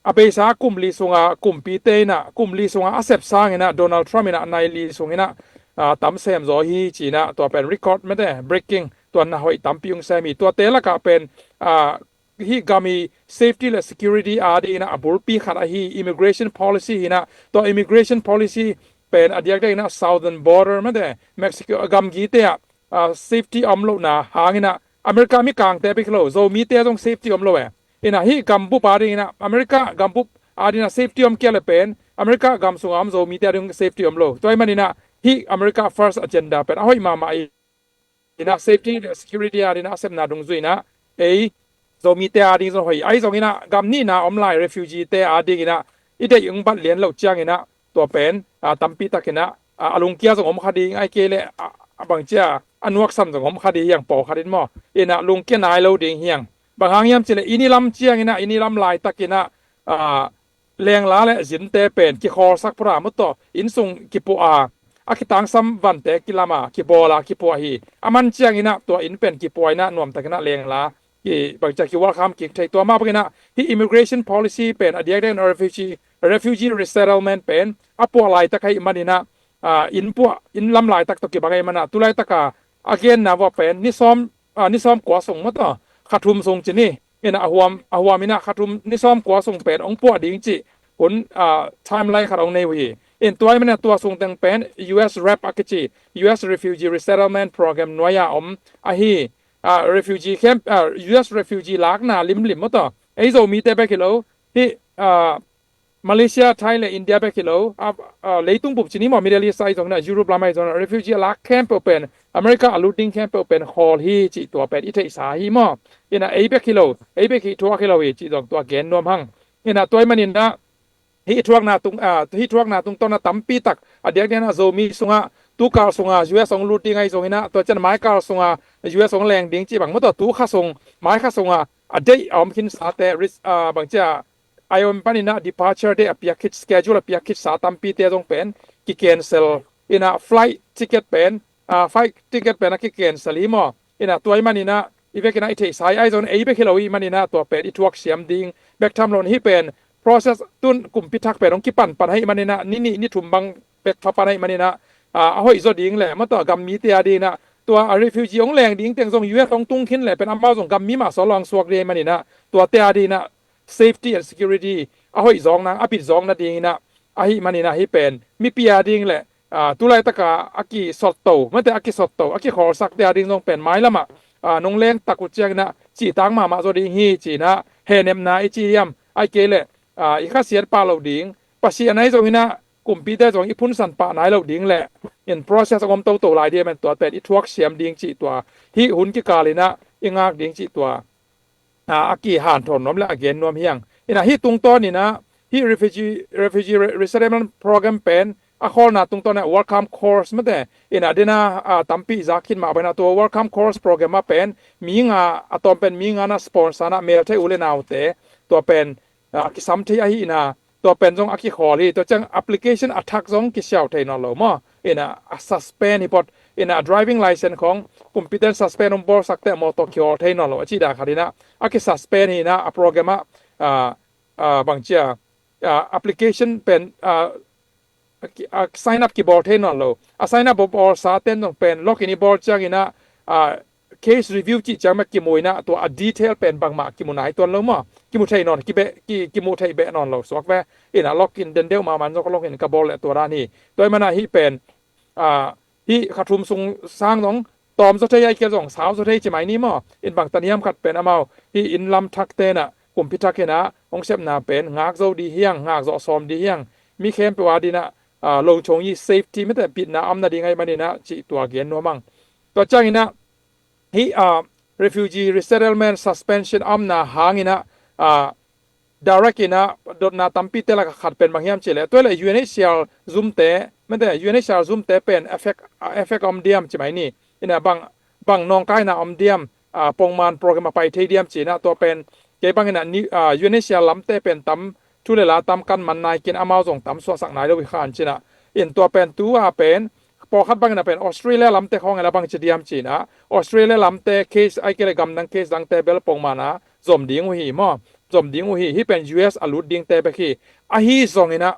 a beisa kum li sunga kumpite inah, kum li sunga a sep sanginah Donald Trump inah nai li sunginah, ah, tam sem zaw hi cinah, tua pen record mete, breaking, tua na hoih tampi ung sem hi. Tuate lakah pen, ah, hih gam i safety le security a dinginah a bulpi khat ahi immigration policy hinah, tua immigration policy pen a diakdiakinah southern border mete, Mexico gamgite ah, ah, safety om lohna hanginah America mikangte bek lo, Zomite zong safety om lo e. Inah hih gambup a dinginah, America gambup a dinginah safety om kei le pen America gam sunga om Zomite a ding safety om lo. Tua ahih maninah hih America first agenda pen a hoih mahmah hi. Inah safety le security a dinginah a sepna dungzui inah ei Zomite a ding zong hoih. Ahi zonginah gam nihna om lai refugee te a dinginah i deih ung bat lian loh cianginah tua pen, ah, tampi takinah, ah, a lungkia zong om kha ding, ahih kei leh, ah, a bangcia a nuaksan zong om kha ding hiang pawlkhat in maw. Inah lungkia nai lo ding hiang. Bang hang hiam cih leh i ni lam cianginah, i ni lam laitakinah, ah, lengla le zinte pen kikhawlsak phot a maw tawh, inn sung kipuah a, a kitangsam vante kilam a, kibawl a, kipuah hi. A man cianginah tua inn pen kipuah inah nuamtakinah lengla ki bangcia ki welcome kik thei. Tua mah banginah hih immigration policy pen a diakdiakin refugee, refugee resettlement pen a puah laitak ahih maninah, ah, inn puah, inn lam laitak tawh kibang ahih manah tu laitaka a genna vua pen ni sawm, ah, ni sawm kua sung maw tawh, kha thum sung ci ni. Inah a huam, a huam inah kha thum, ni sawm kua sung pen hong puah ding cih hun, ah, timeline khat hong nei uh hi. In tua ahih maninah tua sung teng pen U S rep a kici, U S Refugee Resettlement Program nuai-a om ahi, ah, refugee camp, ah, U S refugee lakna limlim maw tawh. Ei Zomite bek hi lo, hih, ah, Malaysia, Thai le India bek hi lo, ah, ah, leitung bup ci ni maw, Middle East ahi zonginah, Europe lam ahi zonginah refugee a lak khempeuh pen, America a lut ding khempeuh pen khawl hi cih tua pen i theihsa hi maw. Inah ei bek hi lo, ei bek hi thuak hi lo hi cih zong tua gen nuam hang. Inah tua ahih maninah hih thuakna tung, ah, hih thuakna tungtawnah tampi tak a diakdiakinah Zomi sungah, tukal sunga U S hong lut ding ahi zonginah, tua ciang maikal sunga U S hong leng ding cih bang maw tawh, tu kha sung, mai kha sunga a deih a om khinsate, ris-, ah, bangcia a om paninah departure date a piak khit, schedule a piak khitsa tampite zong pen ki-cancel inah flight ticket pen, ah, flight ticket pen a ki-cancel hi maw. Inah tua ahih maninah i vekinah i theihsa hi, ahi zong ei bek hi lo ahih maninah tua pen i thuak siam ding bek tham lo in hih pen process tun kumpi thak pen hong kipanpan ahih maninah ni nih ni thum bang bek phapan ahih maninah, ah, a hoih zaw ding le maw tawh gam mite a dinginah tua a refugee hong leng ding teng zong U S hong tung khin le pen amau zong gam mi mah sawl lo hong suak ding ahih maninah tuate a dinginah safety and security a hoih zawng nang, a bit zawng nadinginah ahih maninah hih pen mipi a ding le, ah, tu laitaka a kisotto, mate a kisotto, a kikhawlsakte a ding zong pen mailamah, ah, nong lengtak uh cianginah cihtak mahmah zaw ding hi cinah hehnepna i ci hiam, ahih kei leh, ah, i khasiat pah loh ding, Pasian ahi zonginah kumpite zong i phunsan pah nai loh ding le in process a om toto lai ding ahih man tua pen i thuak siam ding cih tua hih hun kikalinah i ngak ding cih tua, ah, a kihanthawn nuam le a gen nuam hiang. Inah hih tungtawninah hih refugee, refugee re-, resettlement program pen a khawlna tungtawnah welcome course mate inah dena, ah, tampi zak khin mah banginah tua welcome course program ah pen mi nga, a tawm pen mi nga na sponsor na mel thei u le naute tua pen, ah, kisam thei ahihna tua pen zong a kikhawl hi. Tua ciang application a thak zong kisiau thei nawn lo maw. Inah a suspend hi phot, inah a driving license khong kumpite in suspend hong bawlsak teh mawtaw kihawl thei nawn lo a cih dan khat inah a kisuspend hi inah a program ah, ah, ah, bangcia, ah, application pen, ah, a ki-, a sign up kibawl thei nawn lo. A sign up bawlsa ten zong pen login i bawl cianginah, ah, case review cih ciang mah kimu inah tua a detail pen bangmah kimu nai tuan lo maw. Kimu thei nawn, kibeh, ki, kimu thei beh nawn lo suak ve. Inah login den deuh mahmah in zong ka login ka bawl le tua dan hi. Tua ahih manah hih pen, ah, hih kha thum sung sang zong tawm zaw thei, ahih kei leh zong sau zaw thei ci mai ni maw. In bangtan hiam khat pen amau hih inn lam thak tenah kumpi thak inah hong sepna pen ngak zo dih hiang, ngak zawh sawm dih hiang. Mi khempeuh a dinah, ah, lo chung hi safety mate pitna a om nading ahih maninah cih tua gen nuam ang. Tua cianginah hih, ah, refugee resettlement suspension a omna hanginah, ah, direct inah dotna tampite lakah khat pen bang hiam cih leh tua leh U N H C R zumte, mate U N H C R zumte pen effect, ah, effect a om diam ci mai ni. Inah bang, bang nawngkaina om diam, ah, pongman program a pai thei diam cinah tua pen kei banginah ni, ah, U N H C R lamte pen tam thu le la tam kan man nai kei in amau zong tam suahsak nai lo hi khan cinah. In tua pen tu-a pen pawlkhat banginah pen Australia lamte khawng inah bang ci diam cinah Australia lamte case ahih kei leh gamdang case dangte bel pongmana zom ding uh hi maw. zom ding uh hi. Hih pen U S a lut dingte bek hi. Ahi zongin ah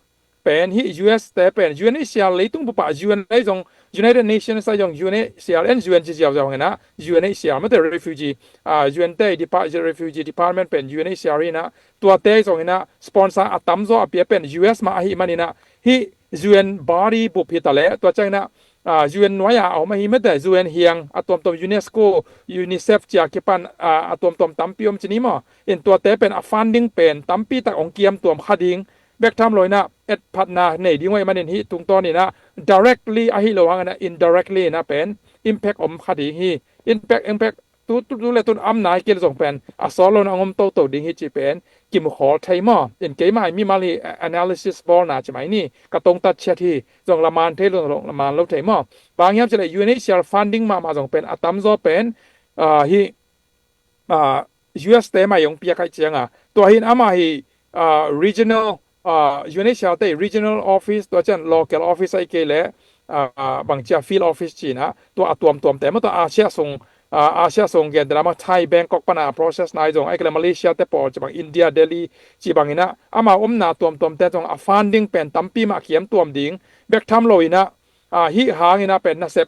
pen hih U S te pen U N H C R leitung bup ah U N ahi zong, United Nations ahi zong, U N H C R en U N ci ziauziau hangin ah U N H C R mate refugee, ah, U N te depa-, refugee department pen U N H C R hi in ah, tuate zongin ah sponsor a tamzaw a pia pen U S mah ahih manin ah hih U N body bup hi ta leh, tua ciangin ah, ah, U N nuai-a a om ahi mate, U N hiang a tuamtuam UNESCO, UNICEF ci-a kipan, ah, a tuamtuam tampi om ci ni maw. In tuate pen a funding pen tampi tak hong kiam tuam kha ding bek tham lo in ah etphatna nei ding uh ahih manin hih tungtawn in ah directly ahi lo hangin ah indirectly in ah pen impact om kha ding hi. Impact, impact tu, tu, tu le tun am nai kei le zong pen a sawt lo in ah hong om toto ding hi cih pen kimu khawl thei maw. In keimah mimal hi, analysis bawlna ci mai ni, ka tongtat ciat hi. Zong laman thei lo, zong laman lo thei maw. Bang hiam cih leh U N H C R funding mahmah zong pen a tamzaw pen, ah, hih, ah, U S te mah hong piak ahih ciangin ah, tua hi in amah hi, ah, regional, ah, U N H C R te regional office, tua ciang local office ahih kei leh, ah, bangci a field office ci in ah, tua a tuamtuamte maw, tua Asia sung, ah, Asia sung gentehna mah Thai Bangkok pan a process na ahi zong, ahih kei leh Malaysia te pawl ci bang, India Delhi ci bangin ah, amau omna tuamtuamte zong a funding pen tampi mah kiam tuam ding bek tham lo in ah, ah, hih hangin ah pen nasep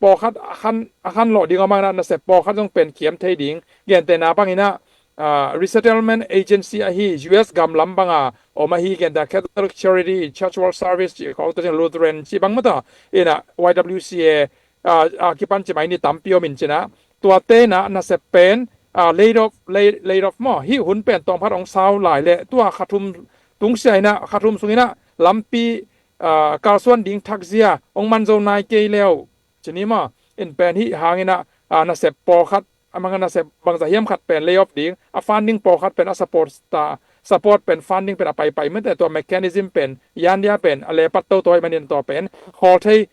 pawlkhat a khan, a khan lawh ding om hangin ah nasep pawlkhat zong pen kiam thei ding. Gentehna bangin ah, ah, resettlement agency ahi U S gam lam banga om ahi, gentehna Catholic Charity, Church World Service ci khawng, tua ciang Lutheran ci bang maw, tua in ah Y W C A, ah, ah, kipan ci mai ni, tampi om in ci in ah, tuate in ah nasep pen, ah, laid off, laid, laid off maw, hih hun pen tawmkhat hong sau lai leh tua kha thum tungsia in ah, kha thum sung in ah lampi, ah, kalsuan ding thakzia hong man zo nai kei leh uh ci ni maw. In pen hih hangin ah, ah, nasep pawlkhat, a mang a nasep bangzah hiam khat pen lay off ding, a funding pawlkhat pen a support ta, support pen funding pen a paipai mate, tua mechanism pen, yan dia pen a lepat toto ahih manin tua pen khawl thei,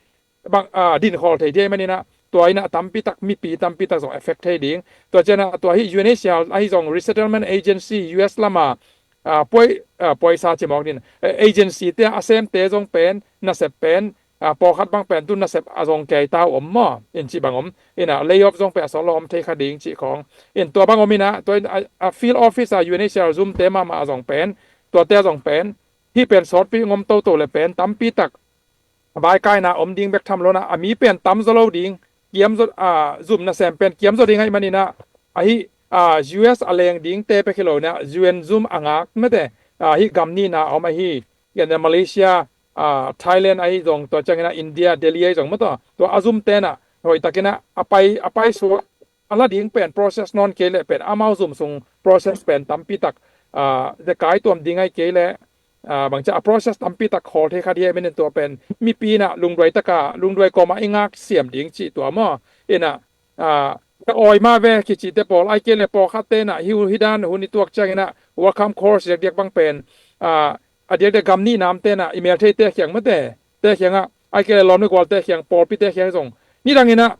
bang, ah, din khawl thei dia ahih manin ah, tua in ah tampi tak, mipi tampi tak zong effect thei ding. Tua ciang ah tua hih U N H C R ahi zong resettlement agency U S lam a, ah, puai, ah, puaisa ci mawk ding, eh, agency te a semte zong pen, nasep pen, ah, pawlkhat bang pen tu nasep a zong kei tau om maw, in cih bang om. In ah lay off zong pen a sawt lo om thei kha ding cih khawng. In tua bang om in ah, tua in ah, ah, field office ah U N H C R zum te mahmah a zong pen, tuate a zong pen, hih pen sawtpi ngom toto le pen tampi tak vaikaina om ding bek tham lo in ah, a mi pen tam zaw lo ding, kiam zaw, ah, zum nasem pen kiam zaw ding ahih manin ah, ahi, ah, U S a leng dingte bek hi lo in ah, U N zum a ngak mate, ah, hih gam nihna a om ahi, gentehna Malaysia, ah, Thailand ahi zong, tua ciangin ah India Delhi ahi zong maw, tua, tua a zumte in ah hoihtakin ah a pai, a paisuak a la ding pen process nawn kei leh pen amau zum sung process pen tampi tak, ah, zekai tuam ding ahih kei leh, ah, bangci a process tampi tak khawl thei kha ding ahih manin tua pen mipi in ah lungduai taka, lungduai kawma i ngak siam ding cih tua maw. In ah, ah, ka awi mah ve kicite pawl, ahih kei leh pawlkhatte in ah hih, hih dan hun i tuak ciangin ah welcome course diakdiak bang pen, ah, a diakdiak gam nih namte in ah i meltheite khiang mate, te khiangah, ahih kei leh lawm le gualte khiang, pawlpite khiang zong nidangin ah,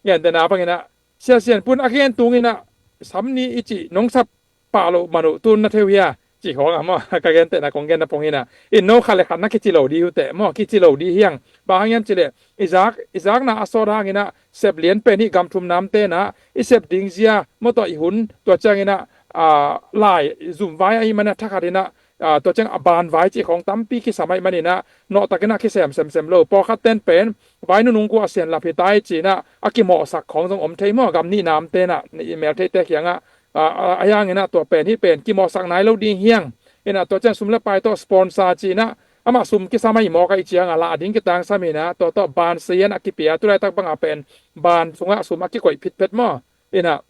gentehna bangin ah, Sia Sian Pun a gen tungin ah, sam ni i cih nong sap pah loh man uh, tun na thei uh hia, cih khawng ah maw, ka gentehna kong genna pong hi in ah. In no khat le khat na kici lo ding uh teh maw, kici lo ding hi hang. Bang hang hiam cih leh i zak, i zakna a sawt hangin ah sep lian pen hih gam thum namte in ah i sep ding zia maw, tua i hun, tua ciangin ah, ah, lai zum vai ahih manin ah thakhatin ah, ah, tua ciang a ban vai cih khawng tampi kisam ahih manin ah, nawhtakin ah kisem semsem lo. Pawlkhatte'n pen vai nunung kua a sian lap hi ta hi ci-in ah a kimawhsak khawng zong om thei maw, gam nih namte in ah, i meltheite khiangah, ah, ah, ahi hangin ah tua pen, hih pen kimawhsak nai lo ding hi hang. In ah tua ciang sum le pai tawh sponsor ci-in ah, amah sum kisam ahih mawk ahih ciangah lah ding kitangsam in ah, tua tawh ban sian a kipia, tu laitak bangah pen ban sungah sum a kikoih phitphet maw. In ah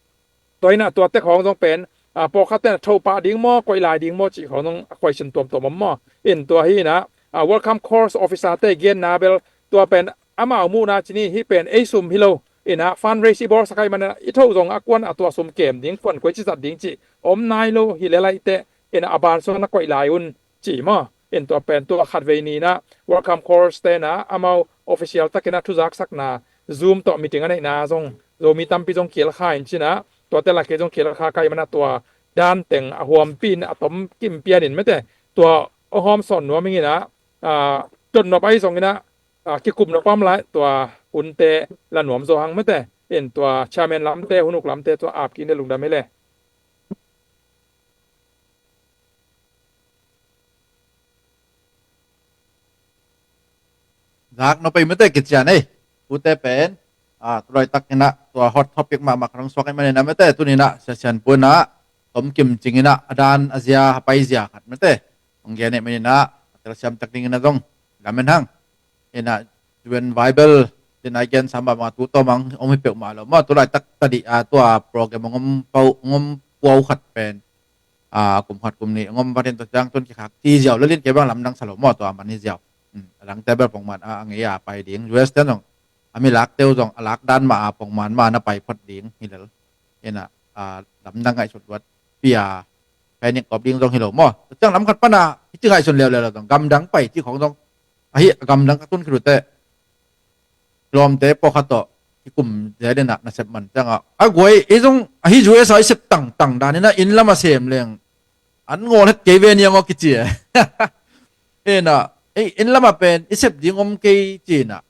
tua in ah tua tek khawng zong pen, ah, pawlkhatte'n ah thoh pah ding maw, koih lai ding maw cih khawng zong a question tuamtuam om maw. In tua hi in ah, ah, welcome course officer te genna bel tua pen amau muhna ci ni, hih pen ei sum hi lo. In ah fundraise i bawlsak ahih manin ah i thoh zong a kuan a tua sum kem ding, kuan koi ci zat ding cih om nai lo hi lel ahih teh, in ah a ban sungah na koih lai un ci maw. In tua pen tua khatvei ni in ah welcome course te in ah amau official takin ah thuzaksakna Zoom tawh meeting a neihna zong Zomi tampi zong kilkha in ci-in ah, tuate lakah zong kilkha ka hih manin ah tua dan teng a huampi in a tom kim pian in mate, tua hong hawm sawn nuam ing in ah, ah, dot nop ahi zongin ah, ah, kikum nop a om lai, tua hunte la nuam zaw hang mate. In tua chairman lamte, hun uk lamte tua ap kik in, lungdam hi leh. Zak no pei mete kician ei. Tute pen, ah, tulaitak inah tua hot topic mahmah khat hong suak i maninah mete, tuninah sesian puinah tomkim cinginah a dan a zia a pai zia khat mete hong gen i maninah a telsiam tek dinginah zong lamen hang. Inah U N Bible dinah i gen sam mahmah tu tawmang om hi peuhmah lo maw, tulaitak tadih a tua program hong om pau hong om puau khat pen, ah, kum khat kum nih hong om batin tua ciang tun kikhak ci ziau lelin kei bang lamdang sa lo maw, tua man hi ziau. Hmm, a dangte bel pongman a, a ngei a pai ding, U S ten zong a mi lakte uh zong a lak dan mah a pongman mah na pai phot ding hi lel. Inah, ah, lamdang ngaihsut luat pia panic kop ding zong hi lo maw. Tua ciang lam khat pana hih ci ngaihsun leuleu lo zong gamdang pai ci khong zong ahi gamdang ka tun khit uh teh lawmte pawlkhat tawh kikum zel inah nasep man ciangah a guai ei zong ahi U S a i sep tangtang dan inah inn lamah sem leng an ngawl het kei ve niang aw kici e. Inah ei inn lamah pen i sep ding om kei ci inah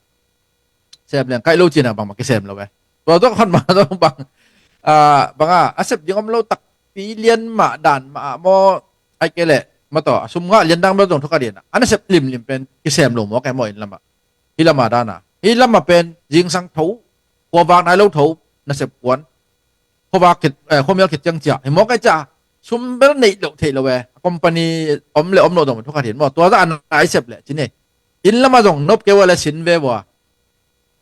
sem leng kaih lo ci inah bangmah kisem lo e. Tua zawk khat mah zong bang, ah, bangah a sep ding om lo takpi lian mah dan mah ah maw, ai kei leh mataw a sum ngah lian dang bel zong thuka dinah a nasep limlim pen kisem lo mawk e maw inn lamah. Hih lamah dana hih lamah pen zingsang tho, khuavak nai lo tho, nasep kuan, khuavak khit, eh, khuamial khit ciang ciah hi mawk e ciah sum bel neih loh theih lo e. A company om le om loh zong thuka din maw, tua zah a nai sep leh ci ni. Inn lamah zong nop kei ua le sin ve vua.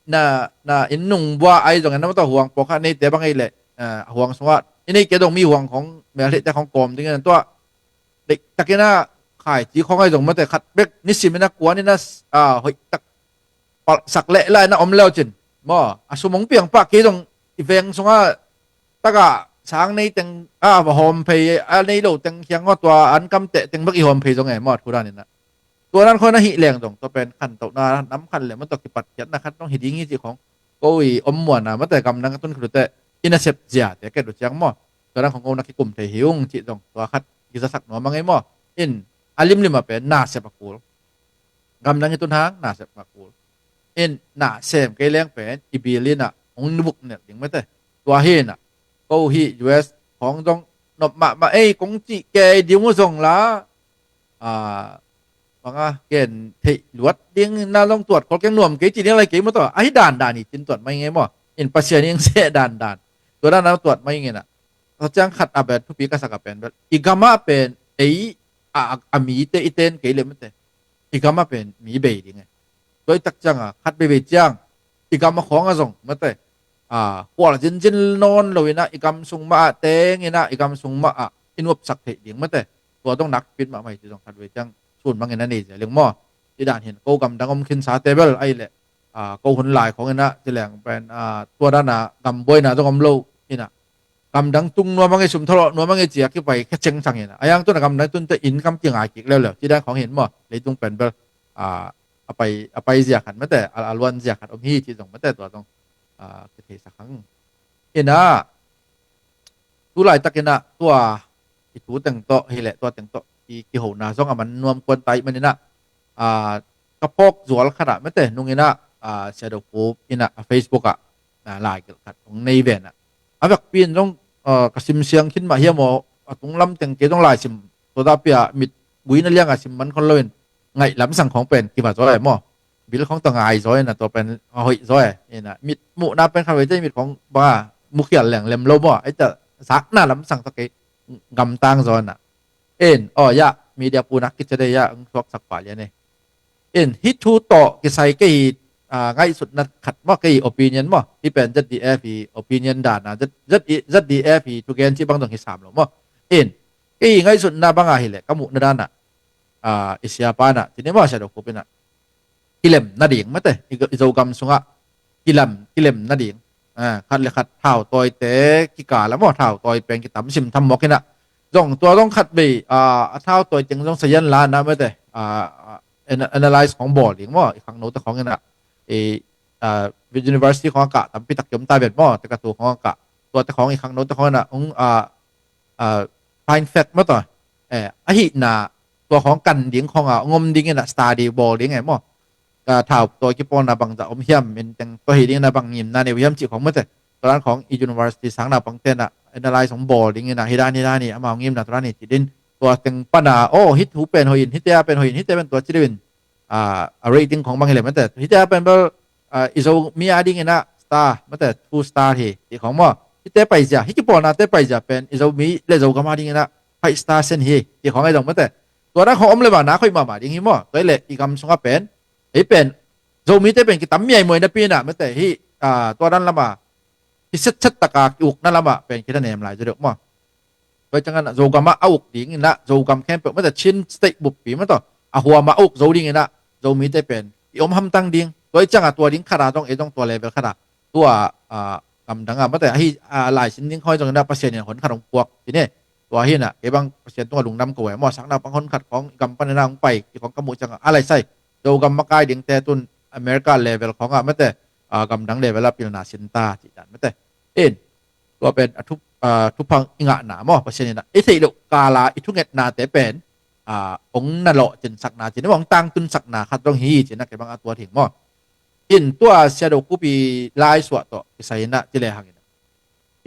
Na, na inn nung bua ai zong en na mataw huang pawlkhat neite bang ei leh, eh, a huang sungah i nei kei zong mi huang khong meltheihte khong kawm dingin tua deihtakinah khaici khong ai zong mate khat bek nisim inah kuan inah, ah, hoihtak palhsak leh lai na om leu cin maw, a sum hong piang pah kei zong i veng sungah tagah sang nei teng a va hawm phei a nei lo teng khiang aw tua an kam teh teng bek i hawm phei zong e maw, thu dan inah. Tua dan khawng na hih leng zong tua pen khantohna nam khat le mataw kipatkhiatna khat zong hi ding hi cih khawng ko i om muana mate gamdang a tun khit uh teh i nasep ziate ket uh ciang maw, tua dan khawng ko na kikum thei hi ung cih zong tua khat kizasak nuam a ngei maw. In a limlim a pen nasep a kul. Gamdang i tun hang nasep a kul. In nasem kei leng pen i bil inah hong nubuk nelh ding mate. Tua hi inah ko hih U S khawng zong nop mahmah ei kong cih kei ding uh zong la, ah, banga gen theih luat ding na zong tuat khol keng nuam kei cih ding lai kei mataw ahi dandan hi cin tuat mai ngei maw. In Pasian i hong seh dandan tua dan a tuat mai ngei inah. Tua ciang khat a pen thupi ka sak a pen bel i gamah pen ei a, a mite i ten kei le mate i gamah pen mi bei ding e. Tua i tak cianga khat beibei ciang i gamah khawng a zong mate, ah, khual zinzin nawn lo inah i gam sung mah ah teng inah i gam sung mah ah i nuapsak theih ding mate. Tua dong nakpit mahmah hi ci zong khat vei ciang sun mangin a nei zia ling maw. I dan hin ko gamdang om khinsate bel ai leh, ah, ko hun lai khawng inah ci leng pen, ah, tua dana gambuaina zong om lo inah gamdang tung nuam a ngei sum tholawh nuam a ngei cia kipai khe cengcang inah a yang tun a gamdang tunte inn kam kingai kik leuleu ci dan khawng hin maw. Leitung pen bel, ah, a pai, a pai zia khat mate, a, a luan zia khat om hi ci zong mate tua zong, ah, kitheisak hang. Inah tu laitak inah tua i thu teng tawh hileh tua teng tawh i kihona zong a man nuam kuan tai maninah, ah, ka phawk zual khatah mate nunginah, ah, Shadow Kup inah a Facebook ah, ah, laigelh khat hong nei venah a vekpi in zong, ah, ka simsiang khin mah hiam aw a tunglam teng kei zong laisim tua dahpia mit guina lianga sim man khon loin ngaih lamsang khawng pen kiva zaw e maw. Bil khawng tawh ngai zaw inah tua pen a hoih zaw e. Inah mit muhna pen khat vei te mit khawng banga mukhial leng lem lo maw. Ai ta zakna lamsang tawh kei gamtang zaw inah. In aw ya media punak kicia dei ya ang suaksak pah lian e. In hih thu tawh kisai kei hi, ah, ngaihsutna khat maw, kei hi opinion maw. Hih pen Z D F hi opinion dana Z, Z, Z D F hi thugen cih bang dong hi sam lo maw. In kei hi ngaihsutna banga hileh ka muhna dana, ah, i siapa inah ci ni maw, Shadow Kup inah kilem nading mate i, i Zogam sungah kilem, kilem nading, ah, khat le khat thau tawite kikal a maw, thau tawi peng kitam sim tham mawk inah zong tua zong khat vei, ah, a thau tawi teng zong sayan la na mate, ah, ah, ana-, analyze khawng bawl ding maw i khangnote khawng inah i, ah, university khawng a kah tampi tak kiom ta vet maw, teka tu khawng a kah tuate khawng i khangnote khawng inah hong, ah, ah, find fact mataw, eh, ahihna tua khawng kan ding khawng a ngom ding inah study bawl ding e maw. Ka thau tawi kipawlna bangzah om hiam, in teng tua hi ding inah bang ngimna nei uh hiam cih khawng mate. Tua dan khawng i university sang naupangte inah analyze hong bawl ding inah hi dan hi dan hi amau ngimna tua dan hi cih din tua teng pana aw hih thu pen hoih in, hihte a pen hoih in, hihte pen tua ci deuh in a, a rating khong bang hi le mate. Hite a pen bel, a, i Zomi a dingin ah star, mate, two star hi, cih khong maw. Hite paizia, hih kipawlnate paizia pen i Zomi le Zogam a dingin ah five star sen hi, cih khong ahi zong mate. Tua dan khong om le bang na khoih mahmah ding hi maw. Tua hi le i gam sungah pen, ei pen, Zomite pen kitam miaimuai napi in ah mate, hih, a, tua dan lamah, hi setset taka ki-ukna lamah pen kina nem lai zaw deuh maw. Tua ciangin ah Zogam ah a uk dingin ah, Zogam khempeuh mate, Chin State buppi mate, a huam ah a uk zo dingin ah, Zomite pen i om hamtang ding. Tua ciangin tua ding khat a zong, ei zong tua level khat a, tua, a, gamdang a mate, ahi, a, laisin ding khong zongin ah Pasian in hon khat hong puak ci ni. Tua hi in ah, kei bang Pasian tungah lungdam ko e maw, sakna pang hon khat khong i gam panin ah hong pai, ci khong ka muh ciangin ah, a lai sai, Zogam makai dingte tun America level khong ah mate, a, gamdang level ah pilna sin ta, cih dan mate. In, tua pen a thu, a, thupha i ngahna maw, Pasian in ah i theih loh kal a i thungetnate pen, a, hong na lawhcinsakna ci ni maw, hong tangtunsakna khat zong hi ci in ah kei bang a tua thing maw. In tua Sia Do Khup i laisuah tawh kisai in ah ci le hangin ah,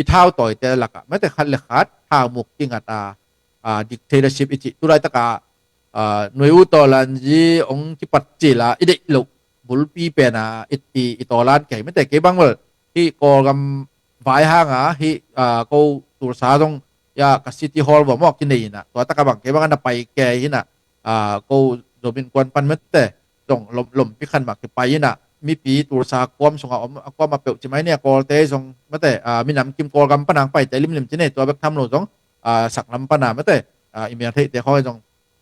i thautawite lakah mate, khat le khat thaumuk kingat a, a, dictatorship i cih, tu laitak a, a, Nuai U Taw Lan Zi hong kipat cil a i deih loh bulpi pen a, i, i, i tawlan kei mate, kei bang bel hih Kawlgam vai hang a, hih, a, ko Tulsa zong, ya, ka city hall vua maw kinei in ah, tua tak a bang kei bang a na pai kei hi in ah, a, ko Zomi Innkuan pan mate, zong lom, lompi khat mah kipai in ah, mipi Tulsa kuam sungah om a kuam a peuh ci mai ni, a Kawlte zong mate, a, minam kim Kawlgam pan hong paite limlim ci ni, tua bek tham lo zong, a, saklam pan a mate, a, i mel theihte khong zong,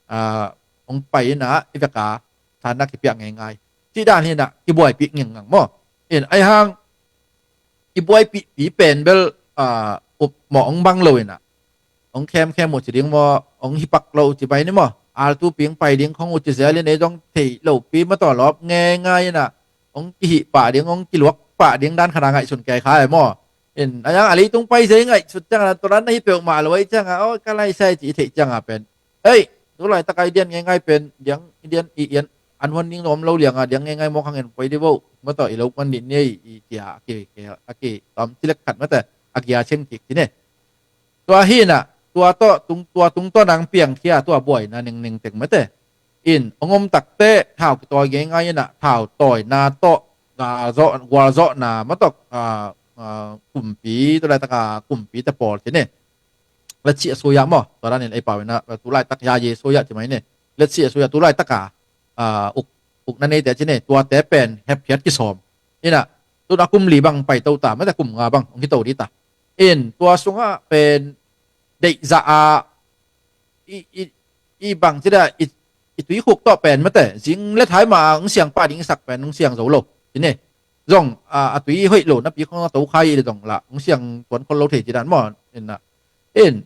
a, hong pai in ah i vek a thahatna kipiak ngeingai, cih dan hi in ah kibuaipih ngingngang maw. In, ahi hang i buaipihpi pen bel, a, up mawh hong bang lo in ah, hong khemkhem uh ci ding maw, hong hipak lo uh ci pai ni maw, altu ping pai ding khong uh ci zel in, ei zong theih lopi mataw lawp ngeingai in ah, hong kihih pah ding, hong kiluak pah ding dan khat a ngaihsun kei kha e maw. In, ahi hang a leitung pai zei ngaihsut ciangin ah tua dan na hi peuhmah lo ahih ciangin ah, aw, ka lai sai ci i theih ciangin ah pen, ei, tu laitak a i dian ngeingai pen, diang i dian i ian an huan ding om lo liang a, diang ngeingai mawk hangin poi dih vo, mataw i lo kuan dih ni ei, i cia a ki, a ki tawm ci lek khat mate, a gia ciang kik ci ni. Tua hi in ah, tua tawh tung, tua tungtawn a hong piangkhia tua buaina ningning teng mate, in hong om takte thau kitawi ngeingai in ah, thau tawina tawh, a, zawh, gualzawhna mataw, a, a, kumpi, tu laitak a kumpite pawl ci ni. Let's see a suya maw, tua dan in ei pau in ah, tu laitak ya ye suya ci mai ni. Let's see a suya, tu laitak a, a, uk, ukna neite ci ni, tuate pen hepkhiat kisawm in ah, tun a kum li bang pai to ta mate, kum nga bang hong hi to dih ta. In, tua sungah pen deihzah a, i, i, i bang ci dah, i, i tuikhuk tawh pen mate, zing le thai mah a hong siang pah ding i sak pen hong siang zo lo ci ni. Zong, a, a tui hoih lo napi khong a to khai i le zong lah hong siang tuan khol lo thei ci dan maw. In ah, in,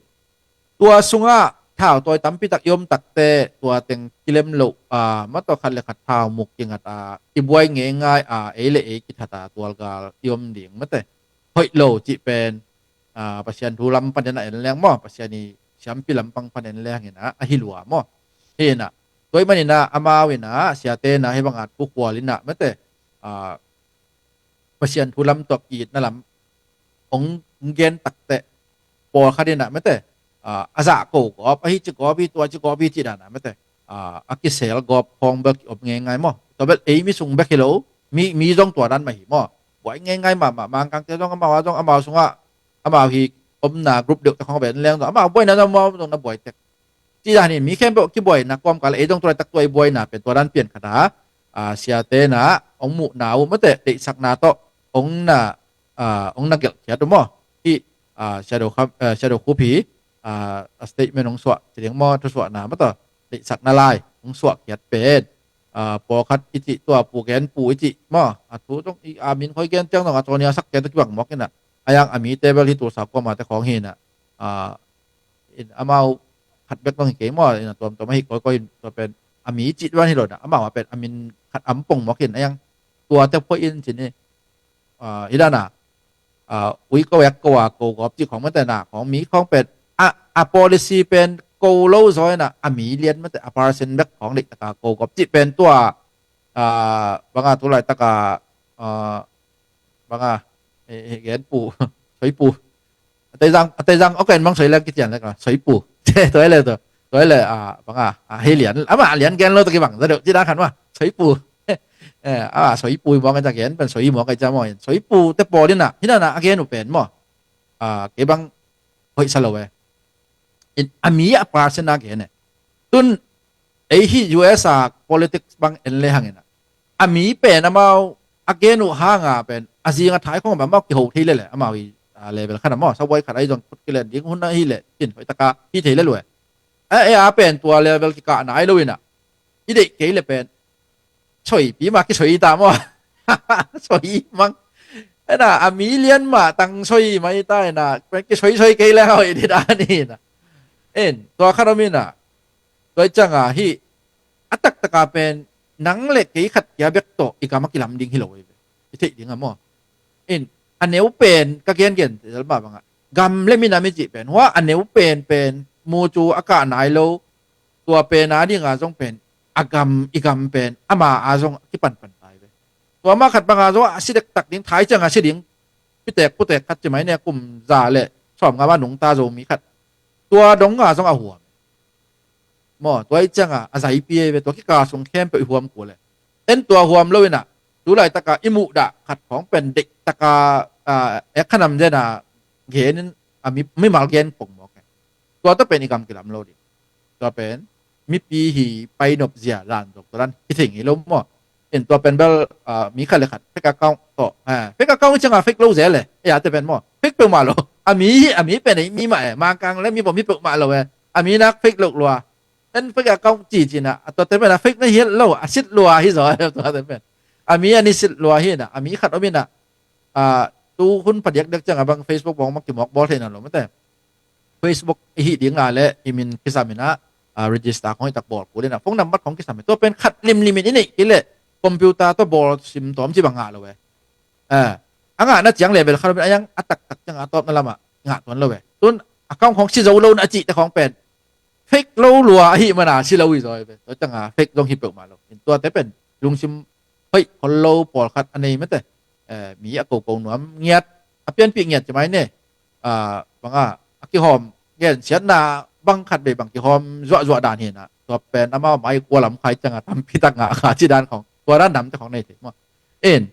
tua sungah thau tawi tampi tak i om takte, tua teng kilem lo, a, mataw khat le khat thaumuk kingat a, i buai ngeingai a, ei le ei kithat a tualgal i om ding mate. Hoih lo cih pen, a, Pasian thu lam panin a en leng maw, Pasian i siampi lampang pan en leng in ah, a hi lua maw. Hi in ah, tua ahih manin ah amau in ah, siate in ah hih bang a thu khual in ah mate, a, Pasian thu lam tawh ki-itna lam hong, hong gen takteh, pawlkhat in ah mate, a, a zah ko gawp, a hi ci gawp hi, tua ci gawp hi cih dan ah mate, a, a kisel gawp khawng bel ki-om ngeingai maw. Tua bel ei mi sung bek hi lo, mi, mi zong tua dan mah hi maw. Buai ngeingai mahmah, Mangkangte zong amau a zong amau sungah, amau hi omna group deuhte khawng a ven leng zong amau buaina zong amau zong na buai tek. Cih dan in mi khempeuh kibuaina kawmkal, ei zong tu laitak tua i buaina pen tua dan pian khat a, a, siate in ah hong muhna uh mate, deihsakna tawh hong na, a, hong na gelhkhiat uh maw. Hih, a, Shadow Kham-, a, Shadow Khup hi, a, a statement hong suah ci ding maw, thusuahna mataw, deihsakna lai hong suahkhiat pen, a, pawlkhat i cih, tua Pu Gen Pu i cih maw, a thu zong i, a min khoi gen ciang zong a tawnia sak gen tawh kibang mawk in ah, a yang a mite bel hi Tulsa kuamate khawng hi in ah, a, in amau khat bek dong hi kei maw, in a tuamtuam ahi kawikawi in tua pen a mi cih dan hi lo in ah, amau a pen a min khat a om pong mawk in, a yang tuate phoih in ci ni, a, hi dan a, a, ui ko ek ko a ko gawp cih khawng mate na, khawng mi khawng pen a, a policy pen ko lo zaw in ah, a mi lian mate, a person bek khawng deihtak a ko gawp cih pen tua, a, bang a tu laitak a, a, bang a, e, e, Gen Pu, Soi Pu. A Teizang, a Teizang, ok, en bang Soi leng kician lek a, Soi Pu. Tua hi le tua, tua hi le, a, bang a, a, hi lian, amah lian gen lo tawh kibang zaw deuh cih dan khat mah. Soipu. Eh, a, soipu i mawk a gen pen soi i mawk a i ca maw in. Soipu te pawl in a, hi na na a gen uh pen maw. A, kei bang hoih sa lo e. In a mi a person a gen e. Tun ei hi U S a politics bang en le hang in a. A mi pen amau a gen uh hang a pen a zing a thai khong a bang amau kiho thei le le. Amau i, a, level khat a maw. Sabuai khat a i zong khut kilen ding hun a hi le. Tin hoih taka hi thei le lue. A, e a pen tua level kikah nai lo in a. I deih kei le pen. Soi pi ma kisoi ta maw. Soi mang. Ena, a mi lian ma tang soi mai ta ena. Pen kisoi soi kei le hoih di dan ina. En, tua khat om ina. Tua i ciang a hi. A taktak a pen nang le kei khat kia bek tawh i gam a kilam ding hi lo i ve. I theih ding a maw. In, a neu pen ka gengen tel mah bangah gam le minam i cih pen hua a neu pen pen mu cu a kah nai lo. Tua pen a dingah zong pen a gam, i gam pen ama a zong a kipanpan tai ve. Tua mah khat bangah zong a si dektak ding, thai ciangah si ding, pitek putek khat ci mai ne, kum za le sawm ngam a nungta Zomi khat. Tua dongah zong a huam. Maw, tua i ciangah a zaipi ei ve, tua kikal sung khempeuh i huam kul e. En tua huam lo inah, tu laitakah i muhdah khat khawng pen deihtakah, a, ek khanam zena genin a mi, mimal gen pong mawk e. Tua tua pen i gam kilam lo ding. Tua pen mipi hi painop zia lan zong tua dan hi thei ngei lo maw. In tua pen bel, a, mi khat le khat fake account tawh, a, fake account i ciangah fake lo zel e. E a te pen maw, fake peuhmah lo. A mi hi, a mi pen ei mi mah e, Mangkang le mi pawh mi peuhmah lo e. A mi nak fake lo lua. En fake account ci cina, a tuate pen a fake na hiat lo, a sit lua hi zaw, tuate pen. A mi a ni sit lua hi na, a mi khat om ina, a, tu hun padiak dek ciang a bang Facebook bawng mak kimawk bawl thei na lo mate. Facebook i hi ding a le i min kisam ina, a, register khong i tak bawl kul ina, phone number khong kisam ina. Tua pen khat limlim in i neih kei le computer tawh bawl sim tawm ci bang ngah lo e. A, a ngahna ciang level khat om ina, a yang a taktak ciang a tawpna lamah ngah tuan lo e. Tun account khong si zo lo na a cihte khong pen fake lo lua ahi mana si lo hi zaw hi ve. Tua ciangah fake zong hi peuhmah lo. In tuate pen lungsim hoih khol lo pawlkhat a nei mate. Eh, mi a koko nuam ngiat, a pianpih ngiat ci mai ne. Ah, bangah a kihawm gensiatna bang khat bei bang kihawm zuahzuah dan hi na. Tua pen amau mai kua lam khai ciangah tampi tak ngah kha ci dan khong, tua dan damte khong nei thei maw. In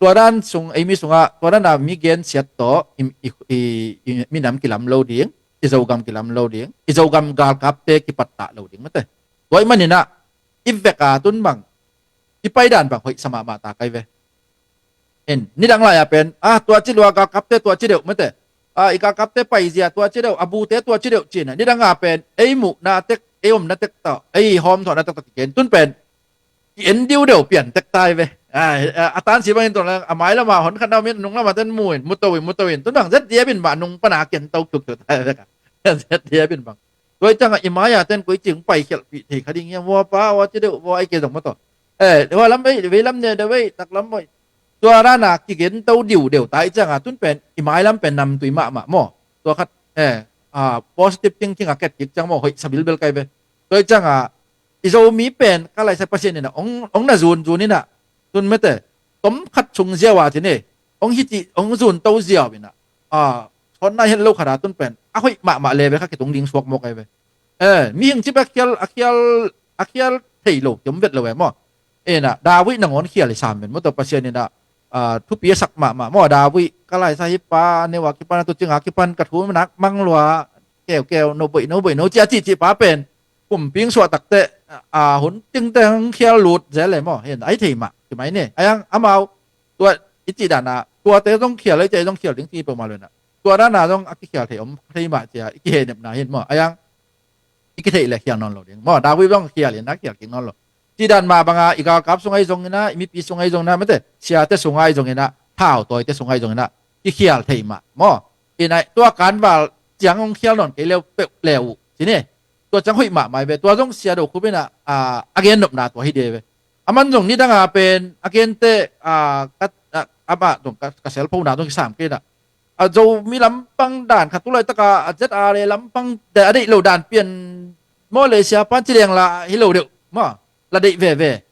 tua dan sung, ei mi sungah tua dan a mi gensiat tawh i, i, i, i minam kilam lo ding, i Zogam kilam lo ding, i Zogam galkapte kipattah lo ding mate. Tua i maninah i veka tun bang i paidan bang hoih sa mahmah ta kai ve. In nidang lai-a pen, ah, tua ci lua, galkapte tua ci deuh mate. Ah, i galkapte paizia tua ci deuh, a bute tua ci deuh cina. Nidang a pen ei muhna tek, ei omna tek tawh, ei hawmthawhna tek tawh kiken tun pen i en diu deuh pian tek tai ve. A, a, a tansi bangin tun a mai lama hon khat na min nung lama ten mu in, muto in, muto in. Tun bang zet dia bin mah nung pana ken to tuk tuk tai ve ka. Zet dia bin bang. Tua i ciangah i mai-a ten koi cing pai khialhpih thei kha ding hiam, vua pa, vua ci deuh, vua ai ke zong maw tawh. Eh, vua lam vei, vei lam ne deuh vei, tak lam vei. Tua dana kigen to diu deuh tai ciangah tun pen i mai lam pen namtui mahmah maw. Tua khat, eh, ah, positive thinking a ket kik ciang maw, hoih sa bilbel kai ve. Tua i ciangah i Zomi pen ka laisa Pasian in a ong, ong na zunzun in a tun mete tom khat sung ziau a ci ne, ong hiti ong zun to ziau in a, a, sawtna hian lo khat a tun pen a hoih mahmah leve kha kitung ding suak mawk ai ve. Eh, mihing ci bek khial, a khial, a khial thei lo kiom vet lo e maw. Ena David nangawn khial i sam ven maw, tua Pasian in a, a, thupi a sak mahmah maw. David ka laisa hi pa, neu a kipan a tu cing a kipan ka thu nak mang lua, keu keu no boih no boih no ci a ci ci pa pen kumping suah takte, a, hun tingte hong khial lut zel le maw, hin ai thei mah, ti mai ne. Ayang amau tua i cih dana, tuate zong khial, i cih zong khial ding ti peuhmah lo na. Tua dana zong a kikhial thei om thei mah cia, i kihehnepna hin maw. Ayang i kitheih le khial nawn lo ding maw. David zong khial in a khial kik nawn lo. Cih dan mah banga i galkap sung ai zong ina, i mipi sung ai zong ina, mete siate sung ai zong ina, thau tawite sung ai zong ina, kikhial thei mah maw. Ina tua kanval ciang hong khial nawn kei leu peuh leu uh, ci ne. Tua ciang hoih mahmah hi ve, tua zong sia do khup ina, a, a gen nopna tua hi de ve. A man zong nidang a pen a gente, a, ka, a, amah zong ka, ka cellphone na zong kisam kei na. A Zomi lampang dan khat tu laitaka a Z R A lampang a deih lo dan pian Malaysia pan ci leng la hi lo deuh maw, la deih veve.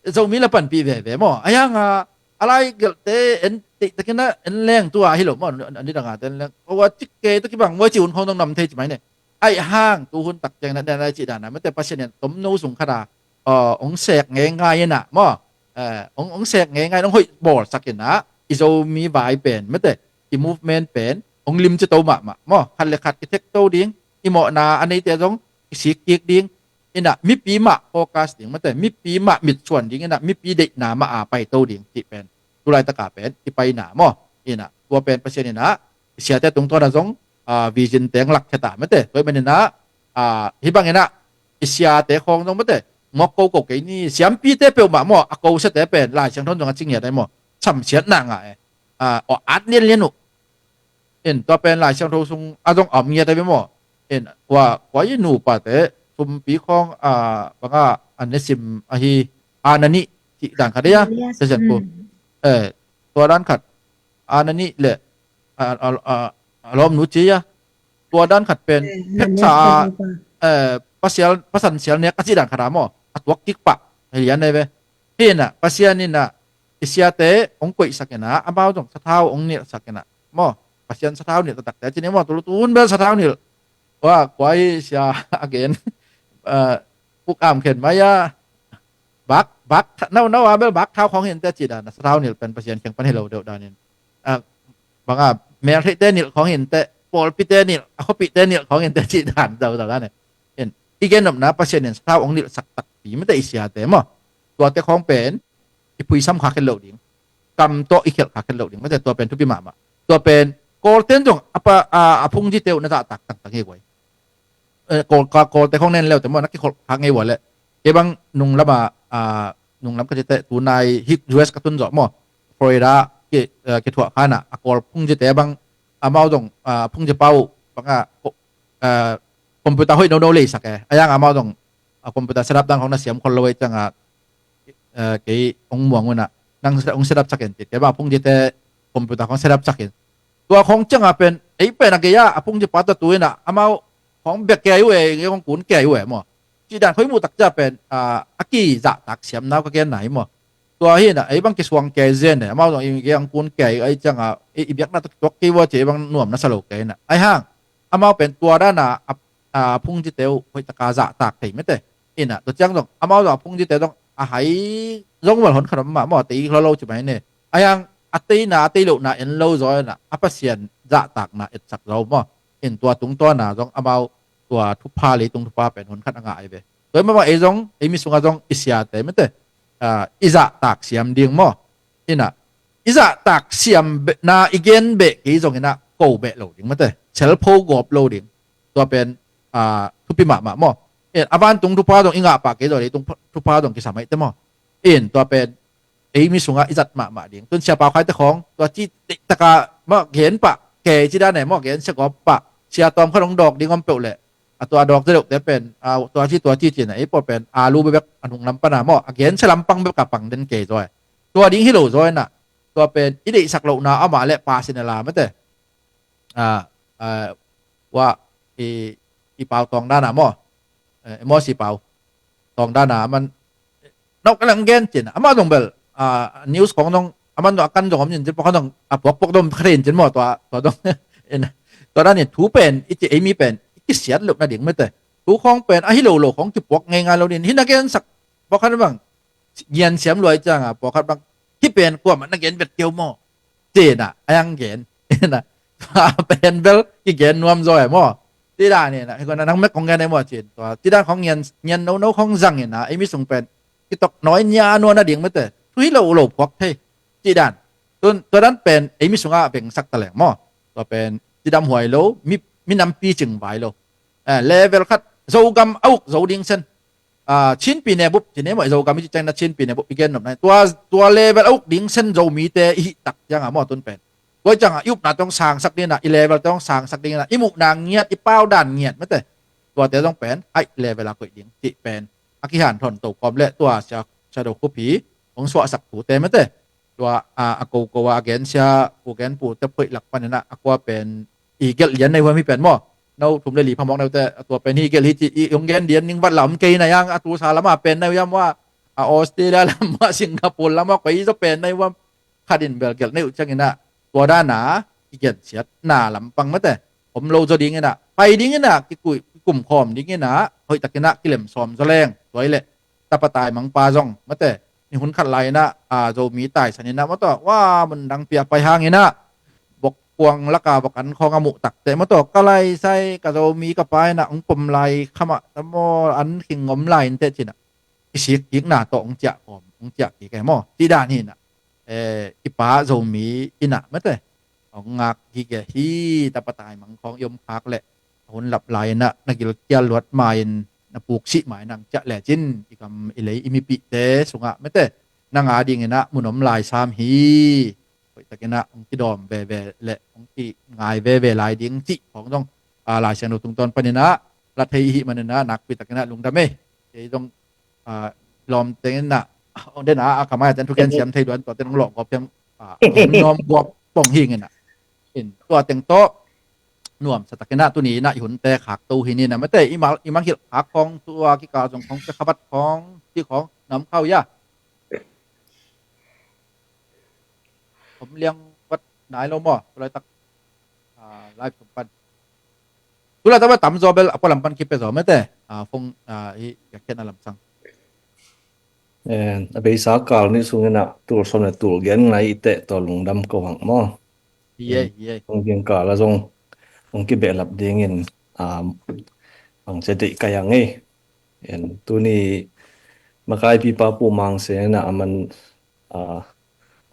Zomi la panpih veve maw. A hianga a lai gelhte en teih takin a en leng tua hi lo maw, a nidang a te en leng. Ua cik kei ta kibang muai ci hun khong dong nam thei ci mai ne. Aih hang tu hun tak ciang na, na, na cih dan a mete Pasian in tomno sung khat a uh, hong sek ngeingai inah maw, uh, hong, hong sek ngeingai, hong hoih bawlsak inah i Zomi vai pen mate, i movement pen hong limci to mahmah maw, khat le khat kithek to ding, i mawhna a neite zong kisik kik ding, inah mipi mah focus ding mate, mipi mah mitsuan ding inah mipi deihna mah a pai to ding cih pen tulaitaka pen i paina maw. Inah tua pen Pasian inah i siate tungtawn a zong, ah, vision teng lakkhia ta mate. Tua i man inah, ah, hih bang inah i siate khawng zong mate, mawk koko kei ni, siampite peuhmah maw, a kosiate pen Lai Siangtho zong a ci ngiat ai maw, samsiatna ngah e. Ah, aw at lianlian uh. In tua pen Lai Siangtho sung a zong a om ngiat ai ve maw. In kua, kua i nupate sumpi khawng, ah, banga a nesim ahi, a na nih cih dan khat ei a. Ananias. Sesen pu. Mm. Eh, tua dan khat a na nih le, a, a, a, a lawmnu ci a, tua dan khat pen, eh, phetsa, eh, pasial, pasan sial nek a cih dan khat a maw, a tuak kik pah hi lian ai ve. Hi inah Pasian inah i siate hong koihsak inah, amau zong sathau hong nilhsak inah maw, Pasian sathau nilh taktakte ci ni maw, tulu tun bel sathau nilh. Wa, kua i sia a gen, eh, puk am khen mai a, bak, bak, nau, nau a bel bak thau khawng hi inteh cih dan a, sathau nilh pen Pasian kiang pan hi lo deuh danin, ah, banga meltheihte nilh khawng hi inteh, pawlpite nilh, a khuapihte nilh khawng hi inteh cih dan zauzau dan e. In i gen nopna Pasian in sathau hong nilhsak takpi mate i siate maw. Tuate khawng pen i phuisam kha khen lo ding, kam tawh i khelh kha khen lo ding mate, tua pen thupi mahmah. Tua pen Kawlten zong a pa, a, a phungzite uh na zahtak tangtang hi guai. Eh, Kawl, Kawl, Kawlte khawng nen leute maw, na kikholh khak ngei ua leh. Kei bang nunglam a, ah, nunglam ka cite, tunai hih U S ka tun zawh maw, Florida ki, eh, kithuah khan a, a Kawl phungzite bang, amau zong, ah, phungzi pa uh bang a, ko-, eh, computer hoih nono leisak e. A yang amau zong, ah, computer setup dan khawng na siam khol lo ei ciang a, eh, kei hong muang un a, nang set-, hong setup sak in cit. Kei bang a phungzite computer khawng setup sak in. Tua khawng ciang a pen, ei pen a gei a, a phungzi pa tawh tu in a, amau khawng bek kei uh e, ei khawng kun kei uh e maw. Cih dan khawng i muh tak ciang pen, ah, a kizahtak siam nau ka gen nai maw. Tua hi in a, ei bang kisuang kei zen e, amau zong ei khawng kun kei uh ei ciang a, ei i biakna tawh kituak kei uh a ci, ei bang nuam na sa lo kei in a. Ai hang, amau pen tua dan a, a, a phungzite uh hoihtaka zahtak thei mate. In a, tua ciang zong, amau zong a phungzite zong, a hai zong val hon khat om mah maw, a tei lo lo ci mai ne. A yang, a teina, a tei lohna en lo zaw in a, a Pasian zahtakna etsak zaw maw. In tua tungtawn a zong, amau tua thupha, leitung thupha pen hon khat a ngah ai ve. Tua i mah bang ei zong, ei mi sungah zong, i siate mate, ah, i zahtak siam ding maw. In a, i zahtak siam beh, na i gen beh kei zong in a, ko beh lo ding mate. Selpho gawp lo ding. Tua pen, ah, thupi mahmah maw. In a, vantung thupha zong i ngah pah kei zong, leitung pha-, thupha zong kisam aihte maw. In tua pen, ei mi sungah i zat mahmah ding. Tun Sia Pau Khai te khawng, tua ci teihtaka maw gen pah, kei ci dan e maw, gen sia gawp pah. Sia tawm khat hong dawk ding om peuh leh. A tua a dawk zia deuhte pen, ah, tua ci, tua ci ci in a, ei pawl pen, a lu bebek a nunglam pan a maw, a gen sia lampang bebek a pang den kei zaw e. Tua ding hi lo zaw in a, tua pen, i deihsak lohna amah le pasin a la mate. Ah, ah, wa, i, i pau tawng dan a maw. Eh, maw si pau. Tawng dan a, aman, nau ka lang gen cin. Amah zong bel, ah, news khawng zong, aman zong a kan zong om cin, cin pawh kan zong, a puak puak zong ka thei cin maw, tua, tua zong. In, tua dan in thu pen, i ci ei mi pen, i kisiat loh nading mate. Thu khawng pen, a hi lo lo khawng kipuak ngeingai lo ding. Hi na gensak, pawlkhat bang, ngian siam luai ciang a, pawlkhat bang, hih pen kuamah na gen vet kei uh maw. Ci in a, a yang gen. In a, tua pen bel, kigen nuam zaw e maw. Ci dan in a, hi kuan a nang mek kong gen e maw ci in. Tua, ci dan khawng ngian, ngian nono khawng zang in a, ei mi sung pen, kitok nawi nia nuan a ding mate. Thu hi lo lo phuak thei. Ci dan. Tun, tua dan pen, ei mi sungah vengsak ta leng maw. Tua pen, cidam huai lo, mi, mi nampi cing vai lo. Eh, level khat, Zogam a uk zo ding sen. Ah, Chinpi ne bup, ci ne maw, Zogam i ci ciang na Chinpi ne bup, i gen nop nai. Tua, tua level a uk ding sen Zomite i hih tak ciang a maw tun pen. Tua ciang a, i upna tawh sangsak ding in a, i level tawh sangsak ding in a, i muhna ngiat, i pau dan ngiat mate. Tuate zong pen, ai level a koih ding, cih pen. A kihanthawn to kawm le, tua sia, sia do khup hi, hong suahsak thute mate. Tua, a, a koko a, a gensia, pu genpu te phoih lak panin a, a kua pen, i gelh lian na hi huam hi pen maw. No thum le li phamawk na hi uh teh, a tua pen hi gelh hi ci, i hong gen lian ning vat lam kei na hi hang, a tu sa lam a pen na hi huam maw, a Australia lam maw, Singapore lam maw, koi zaw pen na hi huam. Khat in bel gelh na hi uh ciangin a, tua dan a, i gensiatna lampang mate, om lo zaw dingin a, pai dingin a, kikui, kikum khawm dingin a, hoih takin a, kilem sawm zaw leng, tua hi leh. tapa taimangpa zong mate, ni hun khat lai inah, a, Zomi taisan inah mataw, wa, mun dang pia pai hang inah bok kuang laka bok an khawng a muh takte mataw, ka laisai ka Zomi ka pa inah hong pom lai khamah tamaw an khing om lai inteh cinah kisik kikna tawh hong ciah kawm hong ciah kik e maw, ti dan hi inah, eh, i pa Zomi inah mate hong ngak gige hi. Tapa taimang khawng i om khak leh a hun lap lai inah na gilkial luat ma-in na puksih ma-in ang ciah lecin i gam i lei i mipihte sungah mate nang a ding inah mun om lai sam hi. Hoihtak inah hong kidawm veve le hong kingai veve lai ding cih khawng zong, a, Lai Siangtho tungtawn pan inah la thei i hih man inah nakpi tak inah lungdam e. Kei zong, a, lawmteng inah hong den a, a kamai a ten thugen siam thei luan tua ten hong lawhgawp hiam, a, hong nuam guap pong hing inah. In tua teng tawh nuamsa tak inah tuni inah i hunte khakto hi ni inah mate, i mal, i mangilh khak khawng tua kikal zong khawng pia khabat khawng cih khawng na om kha uh ia. Om liang vat nai lo maw? Tulaitak, ah, live sung pan. Tulaitak vat tam zaw bel a pualam pan kipia zaw mate. Ah, phone, ah, i yakhiatna lamsang. Eh, a beisa kal ni sung inah tul sawm le tul gen ngai i teh tawh lungdam ko hang maw? Hiai, hiai. Hong ding kal a zong hong kibehlap dingin, ah, hong cia deih kai hang ei. En, tuni makaipipa Pu Mang Sen inah a man, ah,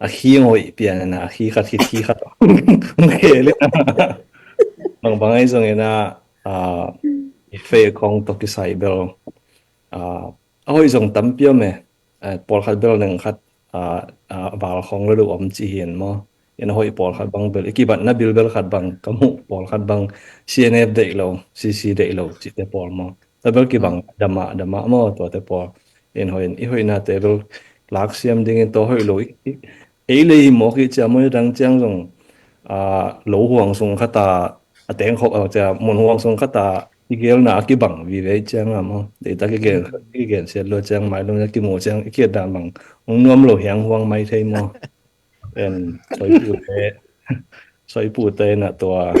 a khi hoih pian inah a khi khat khi khi khat hong khel inah bang bang ahi zong inah, ah, i fei khawng tawh kisai bel, ah, a hoih zong tampi om e. Ah, pawlkhat bel neng khat, ah, ah, val khawng lo lo om ci hi in maw? In a hoih pawlkhat bang bel i kibatna bilbel khat bang ka muh pawlkhat bang C N F deih lo, C C deih lo cihte pawl maw? Tua bel kibang damah damah maw tuate pawl. In hoih in i hoihnate bel laksiam dingin tua hoih lo i, i, ei lei hi mawk hi cia maw, i dang ciang zong, ah, lo huang sung khat a, a teng khop a cia mun huang sung khat a i gelna a kibang vive ciang a maw? Deihtak i gen, i gen siat lua ciang mai lung a kimu ciang i kiat dan bang hong nuam lo hiang huang mai thei maw? En, soipute, soipute inah tua.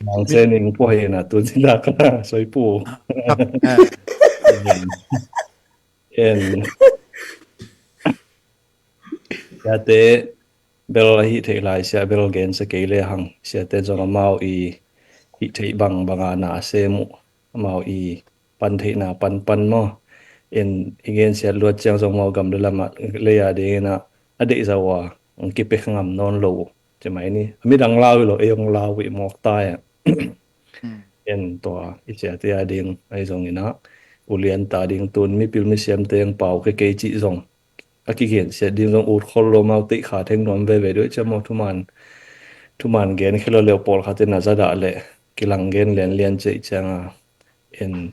Mang Sen in pua hi inah tu citak soipu. En, siate bel a hih theih lai sia bel gensia kei le hang. Siate zong amau i hih theih bang banga na a sem uh, amau i pan theihna panpan maw? In i gensiat luat ciang zong amau gam le lamah lei a ding inah a deihzah uh a hong kipia ngam nawn lo uh ci mai ni. A midang lau hi lo, ei hong lau hi mawk ta e. En tua i siate a ding ahi zong inah ulian ta ding tun mipil misiamte hong pau kei kei cih zong a kigensiat ding zong ut khol lo, amau teih kha theng nuam veve duai ciang maw, thuman, thuman gen khia lo leh pawlkhat in a zadah leh kilang gen lianlian ceih cianga en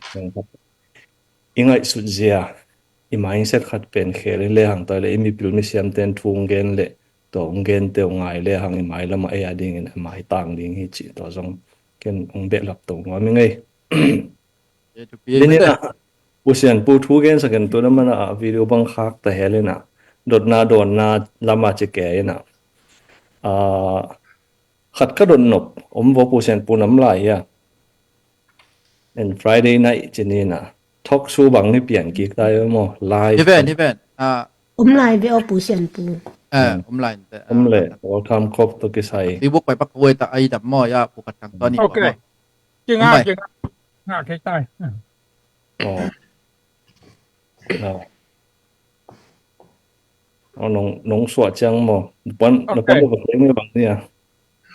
i ngaihsut zia i mindset khat pen khel in lehang tua leh i mipil misiamten thu hong gen leh tua hong gente uh ngai lehang i mailamah ei a dingin a maitang ding hi cih tua zong ken hong behlap to nuam i ngei. Pu Sian Pu thu gensak in tuna mana a video bang khak ta hel inah dotna dawnna lama ci ke inah, ah, khat ka dot nop om vo Pu Sian Pu nam lai hia. En Friday night ci ni inah talk show bang ni pian kik ta i maw, live. Hi ven, hi ven. Ah. Om lai ve aw Pu Sian Pu. Eh, om lai te. Om le, welcome kop to kisai. Facebook pai pak wei ta ai dap maw ya Pu Khat Kang Tony. Okay. Kinga, kinga. Nga kei tai. Oh. Oh, nong, nong suah ciang maw. Nupan, nupan lo ka teng bang ni a.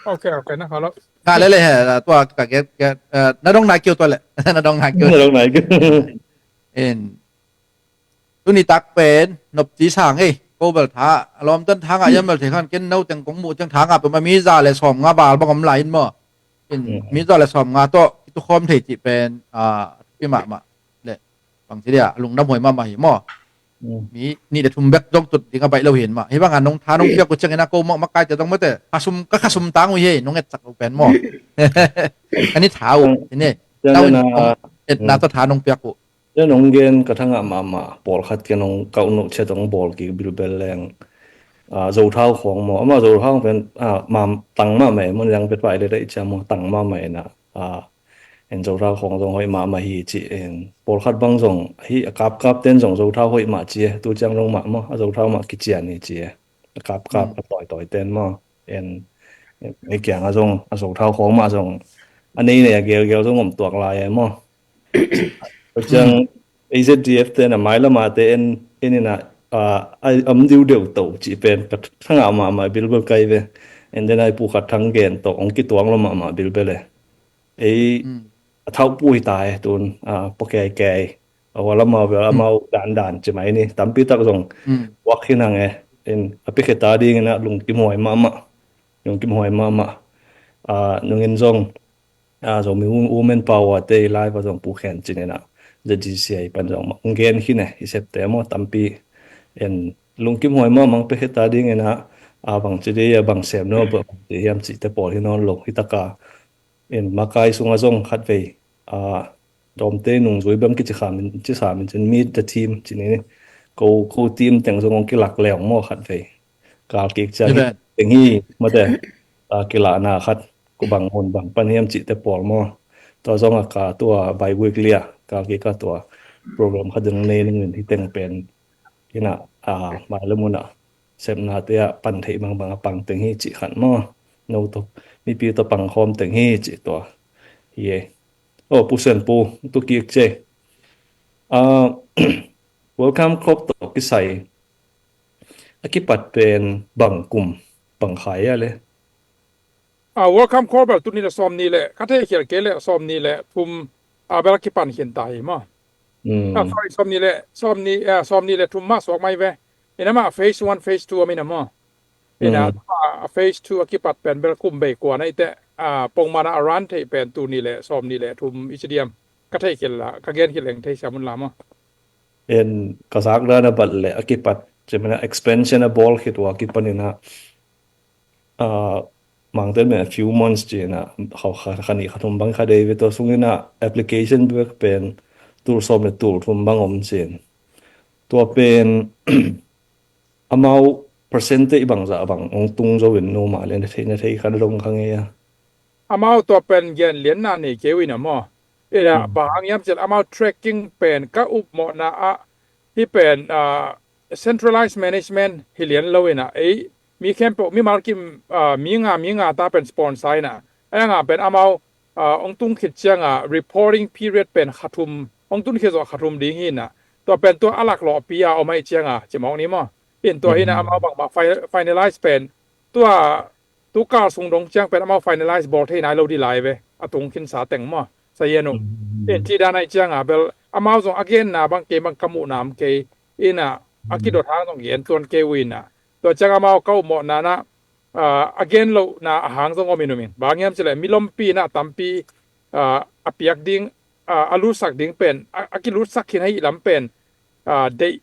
Okay, okay, na khalo. Nga lele he, tua ka get, get, eh, na dong nai kiu tua le. Na dong nai kiu. Na dong nai kiu. En. Tuni tak pen nop ci sang ei, ko bel tha a lawmten tha ngah hiam bel thei khan ken no teng kong muh ciang tha ngah peuhmah mi za le sawm nga val bang om lai in maw. In mi za le sawm nga tawh kitukhawm thei cih pen a thupi mahmah le bang ci dia a lungdam huai mahmah hi maw. Mi nih le thum bek zong tut ding a baih lo hi in mah. Hih bangah nong tha nong piak uh ciangin a ko mah makaite zong mate khasum, ka khasum tang uh hi, nong etsak uh pen maw. Ka ni tha uh hi ne. Tau in etna tawh tha nong piak uh. Tua nong gen ka thangah mahmah pawlkhat ken nong kauh nuh ciat hong bawl kik bilbel leng. Ah, Zothau khawng maw, amah Zothau pen, ah, mam tang mahmah e, mun yang pet pai le daih cia maw, tang mahmah e na. Ah, En, zothau khawng zong hoih mahmah hi ci. En, pawlkhat bang zong hi, a kapkap ten zong zothau hoih mah ci e, tu ciang zong mah maw, a zothau mah kician hi ci e. A kapkap, a tawitawi ten maw. En, en, ei kiangah zong a zothau khawng mah zong a nei nei a gelgel zong om tuak lai e maw. Tua ciang A Z D F te na mailam a te en, en ina, a, a, am diu deuh to cih pen ka thangah mahmah bilbel kai ve. En, den ai pu khat thang gen to ong kituang lo mahmah bilbel e. Ei, a thauh pu hi ta e tun, a, pua kei kei. A, hua lamau bel amau dan dan ci mai ni. Tampi tak zong wak hi nang e. En, a pekhe ta ding ina lungkim huai mahmah. Lungkim huai mahmah. A, nungin zong a, Zomi Wo-, Women Power te i live a zong pu khen cin ina Z G C I pan zong mah ong gen hi ne, i septe maw tampi. En, lungkim huai mah mang pekhe ta ding ina, a, bang ci dei a bang sem no, bang ci hiam cihte pawl hi nawn lo hi taka. En, makai sunga zong khat vei, a, dawmte nungzui bang kici kha min, ci sa min cin meet the team cin ini. Ko, ko team teng zong ong kilak leng maw khat vei. Kal kik ciang hi teng hi, mate, a, kilahna khat, ko bang hun bang pan hiam cihte pawl maw. Tua zong a ka tua bi-weekly a, kal kik a tua program khat ding nei ning in hi teng pen. Ina, a, mai le muna, sepna te a pan thei bang bang a pang teng hi cih khat maw. No to, mipi to pang khawm teng hi cih tua. Hi e. O, pu sen pu, tu kik ce. A, Welcome Club to kisai. A kipat pen bang kum, bang khai a le. A, Welcome Call bel tuni le sawm ni le, ka thei khial kei le sawm ni le thum, a, bel a kipan khin ta hi maw. Mm. A, sorry, sawm ni le, sawm ni, a, sawm ni le thum mah suak mai ve. Ina mah phase one, phase two a min a maw. Ina, mm, a, phase two a kipat pen bel kum bei kua na ite, a, pongmana a run thei pen tuni le sawm ni le thum i ci diam. Ka thei khial la, ka gen khial leng thei siam un la maw. En, ka zak dan a bat le a kipat, cimina expansion a bawl khit ua kipan ina, a, mangtel me a few months cina, kha, kha, kha ni kha thum bang kha dei ve tua sung ina application bek pen tul sawm le tul thum bang om cin. Tua pen, amau percentage bang zah bang ong tung zo in no mah le na thei, na thei khan dong kha ngei a. Amau tua pen gen lianna nei kei uh ina maw. Ina, mm, bang hang hiam cil amau tracking pen ka upmawhna ah hi pen, a, centralized management hi lian lo ina ei mi khempeuh mi malkim, a, mi nga, mi nga ta pen sponsor ina. Ai nga pen amau, a, ong tung khit cianga reporting period pen kha thum, ong tun khit zawh kha thum ding hi ina. Tua pen tua a laklawh pi a om ai cianga cimawk ni maw. In tua hi ina, mm, amau bangmah fi-, finalize pen tua tu kal sung dong ciang pen amau finalize bawl thei nai lo di lai ve. A tung khinsa teng maw. Sa yen uh. Mm. In ci dan ai cianga bel amau zong a genna bang kei bang ka muhna om kei. Ina a kidot hang zong gen tuan kei uh ina. Tua ciang amau ka upmawhna na, a, a gen lohna a hang zong om in um in. Bang hiam cile milompi na tampi, a, a piak ding, a, a lutsak ding pen, a, a kilutsak khin ahi lam pen, a, deih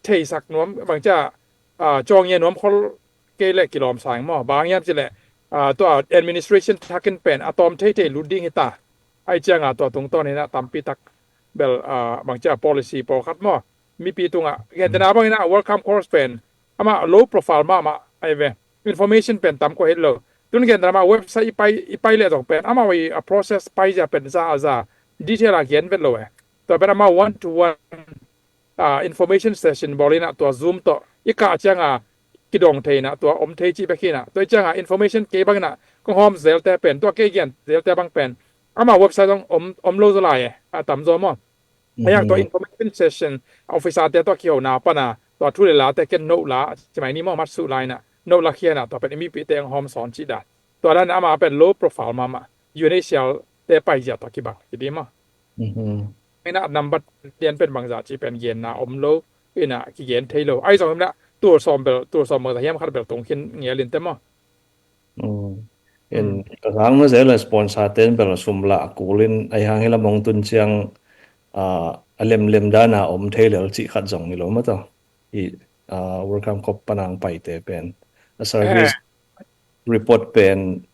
theisak nuam, bangcia, a, cawngia nuam khol kei le kilawm sang maw. Bang hiam cile, a, tua administration thakin pen a tawm theithei lut ding hi ta. Ai cianga tua tungtawn hina tampi tak bel, a, bangcia policy pawlkhat maw. Mipi tunga. Gentena bangina welcome course pen. Ama low profile mahmah ai ve. Information pen tam kua het lo. Tun gentena ama website i pai, i pai le zong pen. Ama wei a process pai zia pen za a za. Detail a gen vet lo e. Tua pen ama one to one, a, information session bawl ina tua Zoom tawh i kah cianga kidong thei ina tua om thei cih bek hi ina tua i cianga information kei bang ina kong hawm zelte pen tua kei gen zelte bang pen ama website zong om, om lo zaw lai e a tam zaw maw. Ayang tua information session officer te tua kihona pana tua thu le la te ken no la cimai ni maw mat suh lai ina no la khiana tua pen i mipi te ang hawm sawn cih dan tua dan ama pen low profile mahmah U N H C R te pai zia tua kibang kidi maw. Ina number lian pen bangza ci pen genna om lo ina kigen thei lo ai zong ina tul sawm bel tul sawm bangza hiam khat bel tung khin ngial in te maw. In ka sang na zel a sponsor ten bel sum la kulin ai hang hila mong tun ciang a lemlem dana om thei lel cih khat zong hi lo maw tawh. I World Cup panang paite pen a service report pen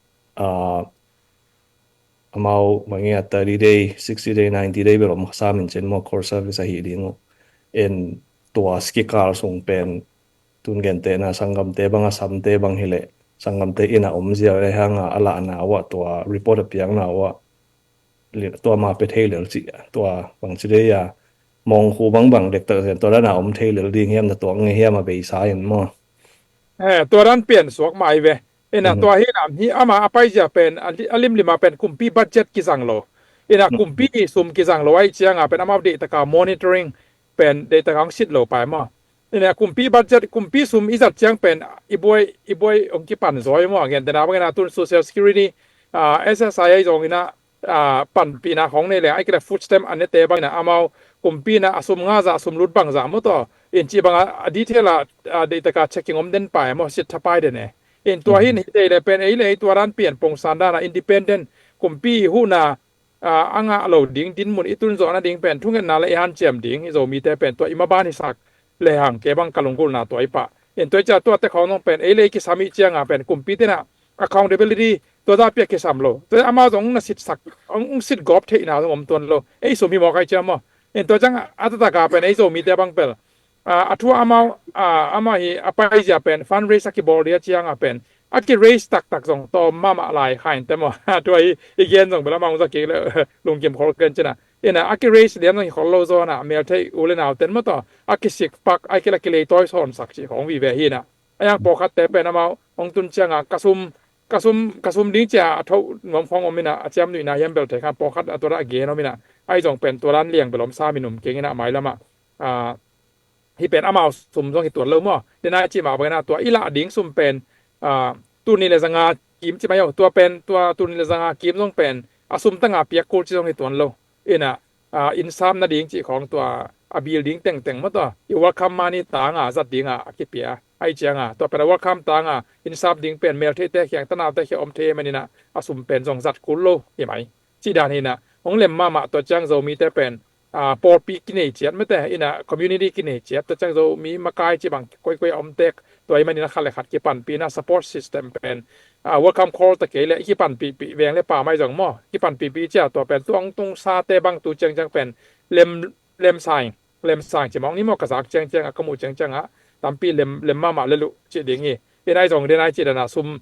amau mangia thirty day, sixty day, ninety day bel om kha samin cin maw core service ahi ding uh. En tua ski kal sung pen tun gente na sanggamte bang a samte bang hileh sanggamte ina om zia le hanga a lahna uh a tua report a piakna uh a tua ma pe thei lel ci, tua bang ci dei a, mawngkhu bangbang dektak zen tua dana om thei lel ding hiam na tuak nge hiam a beisa in maw? Eh, tua dan pian suak mai ve. Ina tua hi nam hi ama a paizia pen a li- a limlima pen kumpi budget kizang lo. Ina kumpi sum kizang lo ai cianga pen amau deihtaka monitoring pen deihtaka hong sit lo pai maw? Ina kumpi budget, kumpi sum i zat ciang pen i buai i buai hong kipan zawi maw? Gentena bangina tun social security, ah, S S I ai zong ina, ah, panpihna khong nei le ai kila food stamp an nete bangina amau kumpi na a sum nga za a sum lut bang za maw taw? In ci banga a detail a, ah, deihtaka checking om den pai maw? Sit thapai den e. In tua hin hi tei le pen ei le ei tua dan pian pongsan dana independent kumpi huna, ah, a ngah lo ding dinmun i tun zawh nading pen thungetna le i hanciam ding i Zomite pen tua i maban hi sak le hang ke bang ka lunggulna tua i pah. In tua i cia tua te khawng zong pen ei le ei kisam i cianga pen kumpi tena accountability tua za piak kisam lo. Tua amau zong na sit sak, ong sit gawp theihna zong om tuan lo. Ei sum hi mawk ai cia maw? In tua ciang a tataka pen ei Zomite bang pel, ah, a thu amau, ah, amau hi a paizia pen fundraise a kibawl dia cianga pen a ki raise taktak zong tawm mahmah lai khain te maw? Tua hi i gen zong bela maung za kik le lungkim khol ken cina. Ina a ki raise liam zong hi khol lo zawna mel thei u le nau ten maw taw a kisik pak a kila kilei tawi sawn sak ci khong vive hina. A yang pawkhat te pen amau ong tun cianga ka sum ka sum ka sum ding cia a tho nuam khong om ina a ciam nuihna hiam bel thei khan pawkhat a tua a gen om ina ai zong pen tua dan liang bel om sa minum keng ina mai lama, ah, hi pen amau sum zong hi tuan lo maw? Dena i cih mah bangin a tua i lah ding sum pen, ah, tul nih le zanga kim ci mai aw, tua pen tua tul nih le zanga kim zong pen a sum tanga piak kul ci zong hi tuan lo. Ina, ah, innsap nading cih khawng tua a building tengteng maw tua i welcome money tanga zat dinga a kipia ai cianga tua pen a welcome tanga innsap ding pen mel theite khiang tanaute khia om thei manina a sum pen zong zat kul lo hi mai. Cih dan hina hong lem mahmah tua ciang Zomite pen, ah, pawlpi kinei ciat mete ina community kinei ciat tua ciang Zomi makai ci bang koikoi a om tek tua i manina khat le khat kipanpina support system pen, ah, welcome call ta kei le i kipanpihpih veng le pa mai zong maw kipanpihpih cia tua pen tuang tung sate bang tu ciangciang pen lem, lem saing lem saing ci mawng ni maw ka zak ciangciang a ka muh ciangciang a tampi lem, lem mahmah le luh ci ding hi. Ina i zong den ai ci dana sum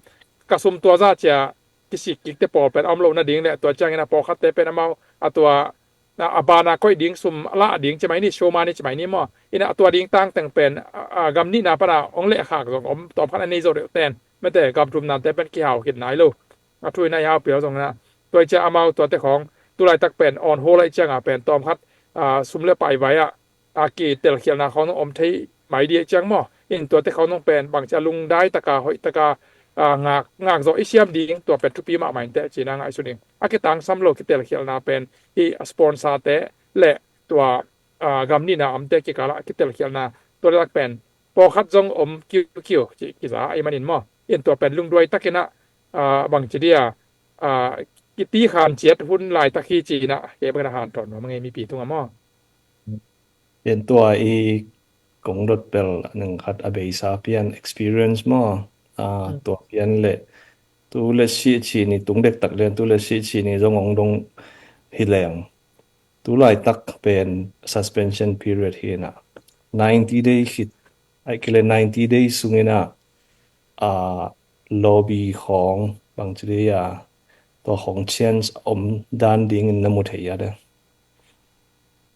ka sum tua za cia kisik kikte pawl pen a om lo nading le tua ciangin a pawlkhatte pen amau a tua, a, a bana koih ding sum a lah ding ci mai ni, show money ci mai ni maw? Ina a tua ding tangteng pen, a, a, gam nihna pana ong lehkhak zong om tawmkhat a nei zo deuh ten mete gam thumnate pen kihau khit nai lo. A thu ina i hau pial zong ina tua i cia amau tuate khawng tulaitak pen on haw laih cianga pen tawmkhat, a, sum le paivai ah a kitelkhialhna khawng nong om thei mai dih ciang maw? In tuate khawng nong pen bangcia lungdai taka hoih taka, ah, ngak, ngak zawh i siam ding tua pen thupi mahmah in teh cina ngaihsun ding a kitangsam lo kitelkhialhna pen i a sponsor te le tua, ah, gam nihna omte kikala kitelkhialhna tua lak pen pawlkhat zong om kiukiu ci kiza ahi manin maw? In tua pen lungduai takinah, ah, bangci dia, ah, kiti khan ciat hun laitak hi cinah kei bangin a hanthawn nuam a ngei mipi tungah maw? Pian tua i kong dot pel a neng khat a beisa pian experience maw? Ah, tua pian le tu le si ci ni tung dektak lian tu le si ci ni zong ong dong hi leng. Tu laitak pen suspension period hi na ninety day khit ai kile ninety day sungina, ah, lobby khong bangci dei a tua khong chance om dan dingin na mu thei a de.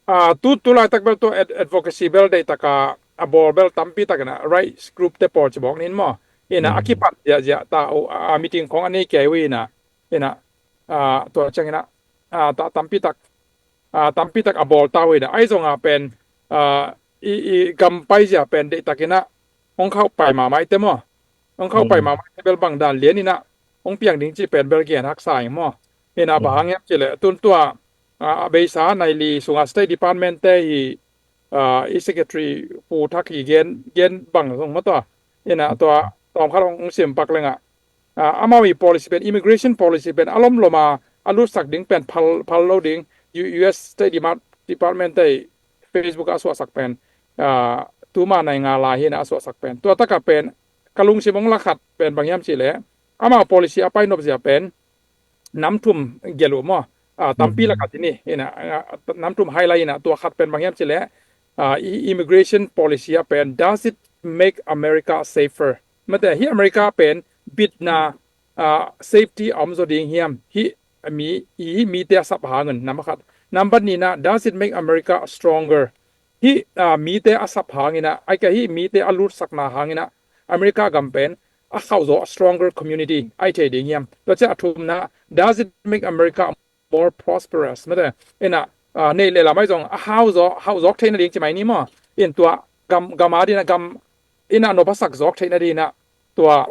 Ah, tu, tu laitak bel tu ad-, advocacy bel dei taka a bawl bel tampi takina rights group te pawl ci bawk nin maw? Ina a kipat ziahziah ta uh, a meeting khong a nei kei uh ina, ina, ah, tua ciangina, ah, ta, tampi tak, ah, tampi tak a bawl ta uh ina. Ai zonga pen, ah, i, i gam paizia pen deihtakina hong khauh pai mahmah ite maw? Hong khauh pai mahmah ite bel bang dan lianina hong piang ding ci pen bel gen haksa ing maw? Ina bang hang hiam ci le tun tua, ah, a beisa nai li sunga State Department te hi, ah, i secretary Pu Thak hi gen, gen bang zong maw tua? Ina tua tawmkhat hong, hong sim pak lenga, ah, amau i policy pen, immigration policy pen a lomloma a lutsak ding pen phal, phal lo ding U-, U S State Dema-, Department te Facebook a suahsak pen, ah, tuma nai nga lai hina a suahsak pen tua taka pen ka lungsim hong lakhat pen bang hiam ci le amau policy a painop zia pen nam thum gelh uh maw? Ah, tampi lakah ci ni ina, ah, nam thum hai lai ina tua khat pen bang hiam ci le, ah, i-, immigration policy a pen does it make America safer? Mate hi America pen bitna, ah, safety a om zaw ding hiam? Hi mi, i mite a sap hangin, number khat. Number nihna, does it make America stronger? Hih, ah, mite a sap hangin ah, ai ka hih mite a lutsakna hangin ah, America gam pen a khauh zaw, a stronger community ai thei ding hiam? Tua ciang a thumna, does it make America more prosperous? Mate, ina, ah, nei le lam ai zong a hau zaw, hau zawk theihna ding ci mai ni maw? In tua gam, gam a dina gam ina nop a sak zawk theihna dina tua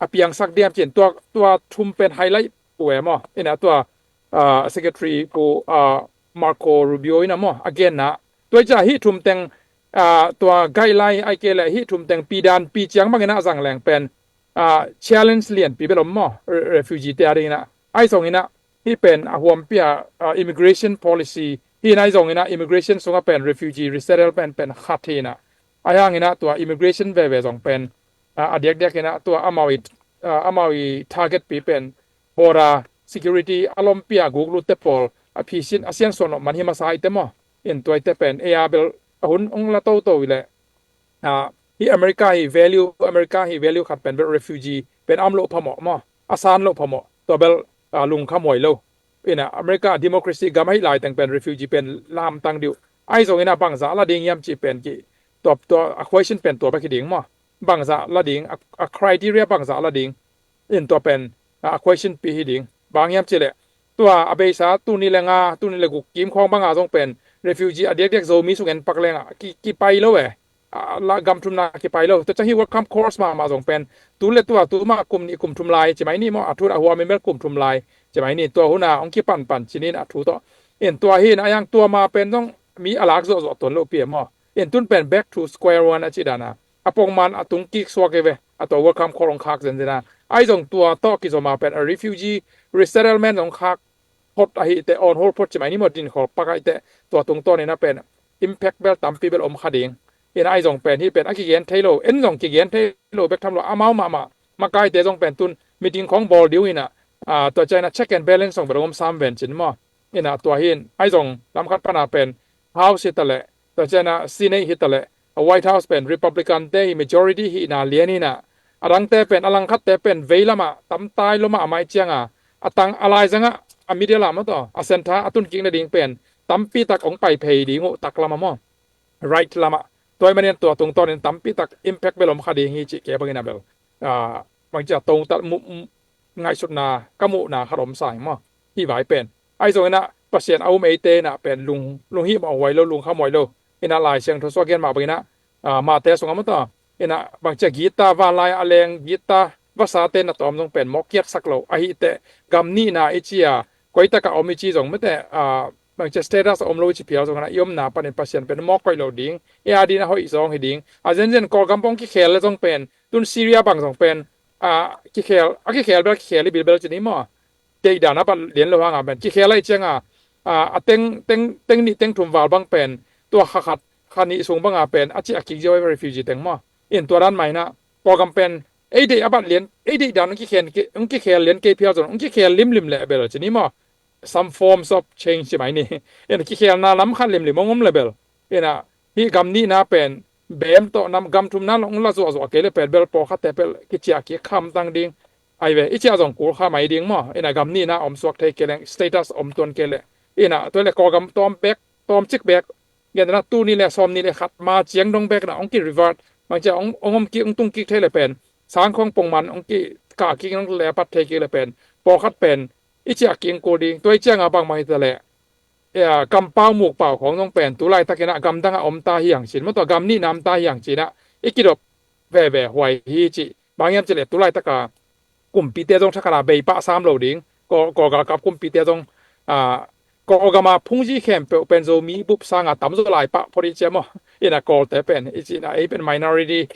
a piangsak diam cin tua, tua thum pen highlight uh e maw? Ina tua, ah, Secretary Pu, ah, Marco Rubio ina maw a genna tua i ca hih thum teng, ah, tua guideline ai ke le hih thum teng pi dan pi ciang bangin a zang leng pen, ah, challenge lianpi bel om maw? Re-, refugee te a dingin ah ai zongin ah hih pen a huampi a, ah, immigration policy hi nai zongin ah immigration sungah pen refugee resettlement pen khat hi na. Ai hangin ah tua immigration veve zong pen, ah, a diakdiak in ah tua amau i, ah, amau i target pi pen border security a lompi a guk lutte pawl a phisin a siansuan lo man hi masa i te maw? In tua i te pen ei a bel a hun ong la toto i le, ah, hi America hi value, America hi value khat pen bel refugee pen am lo phamawh maw? A san lo phamawh. Tua bel, ah, lungkham huai lo. Ina America democracy gam ahi lai teng pen refugee pen lamtang diu. Ai zongin ah bangzah la ding hiam ci pen ki tua, tua a question pen tua bek hi ding maw? Bangzah la ding, a, a criteria bangzah la ding. In tua pen, ah, a question pi hi ding. Bang hiam ci le tua a beisa tuni le nga, tuni le guk kim khawng banga zong pen refugee a diakdiak Zomi sung en pak lenga ki, kipai lo e. Ah, la gam thumna kipai lo. Tua ciang hi welcome course mahmah zong pen tu le tua tu mah kum nih kum thum lai ci mai ni maw? A thu a huam in bel kum thum lai ci mai ni. Tua huna ong kipanpan cinin a thu tawh. In tua hi na a yang tua ma pen zong mi a lak zawhzawh tuan lo pi e maw? In tun pen back to square one a ci dana a pongman a tung kik suak i ve. A tua welcome call ong khak zenzen a ai zong tua tawh kizom a pen a refugee resettlement ong khak phot ahi te on hold phot ci mai ni maw? Din khol pak ahi te tua tungtawn in a pen impact bel tampi bel om kha ding. In ai zong pen hi pen a kigen thei lo, en zong kigen thei lo bek tham lo amau mahmah. Makai te zong pen tun meeting khong bawl diu in a, ah, tua ciang a check and balance zong bel om sam ven cin maw? In a tua hin ai zong lam khat pana pen House hi ta le, tua ciang a Senate hi ta le, a White House pen Republican te hi majority hi na lian in a, a dang te pen a lang khat te pen vei lamah tam tai lo mahmah i ciang a, a tang a lai zang a, a middle lamah tawh a center a tun kik na ding pen tampi tak ong pai phei ding uh tak lamah maw? Right lamah. Tua i manin tua tungtawn in tampi tak impact bel om kha ding hi ci ke bangin a bel, ah, bang cia tong tat mu, mu, ngaihsutna ka muhna khat om sa hi maw? Hi vai pen ai zongin a Pasian a um eite in a pen lung, lunghimawh huai lo, lungkham huai lo. In a Lai Siangtho sua gen mah bangin a, ah, Mate sungah maw tawh in a bang cia gita vanlai a leng gita vasate na tawm zong pen mawk kiatsak lo ahi te gam nihna i ci a koi taka om i ci zong mate, ah, bang cia status a om lo i ci phial zong in a i omna panin Pasian pen mawk koih lo ding. E a din a hoih zong hi ding. A zenzen Kawlgam pong kikhel le zong pen tun Syria bang zong pen, ah, kikhel, a kikhel bel kikhel i bilbel ci ni maw? Deihdan a bat lian lo hanga pen kikhel ahi cianga, ah, a teng, teng, teng nih teng thum val bang pen tua kha khat kha nih sung banga pen a ciah kik zia refugee teng maw? In tua dan maina Kawlgam pen ei deih a bat lian, ei deihdan ong kikhel, ong kikhel lian kei phial zong ong kikhel limlim leh bel ci ni maw? Some forms of change ci mai ni. In kikhelna lam khat limlim ong om le bel. In a hi gam nihna pen bem tawh nam gam thumna long la zuahzuah kei le pen bel pawlkhatte pel kiciah kik khamtang ding. Ai ve i ciah zong kul kha mai ding maw? In a gam nihna om suak thei kei leng status om tuan kei le. In a tua le Kawlgam tawm bek, tawm cik bek. Gen na tu ni le sawm ni le khat ma ciang dong bek na ong ki revert. Bang cia ong, ong om kik ong tung kik thei le pen sang khong pongman ong ki kah kik ong le pat thei kik le pen pawlkhat pen i ciah kik ong kul ding. Tua i cianga bangmah hi ta le, eh, kampau mukpau khong zong pen tu laitakin a gamdang a om ta hiang cin maw tua gam nihna om ta hiang cin a i kidop veve huai hi ci. Bang hiam ci le tu laitaka kumpite zong thakhat a bei pah sam lo ding. Kawl, Kawl galkap kumpite zong, ah, Kawlgam a phungzi khempeuh pen Zomi bup sanga tam zaw lai pah phot i ci a maw? In a Kawlte pen i ci na ei pen minority,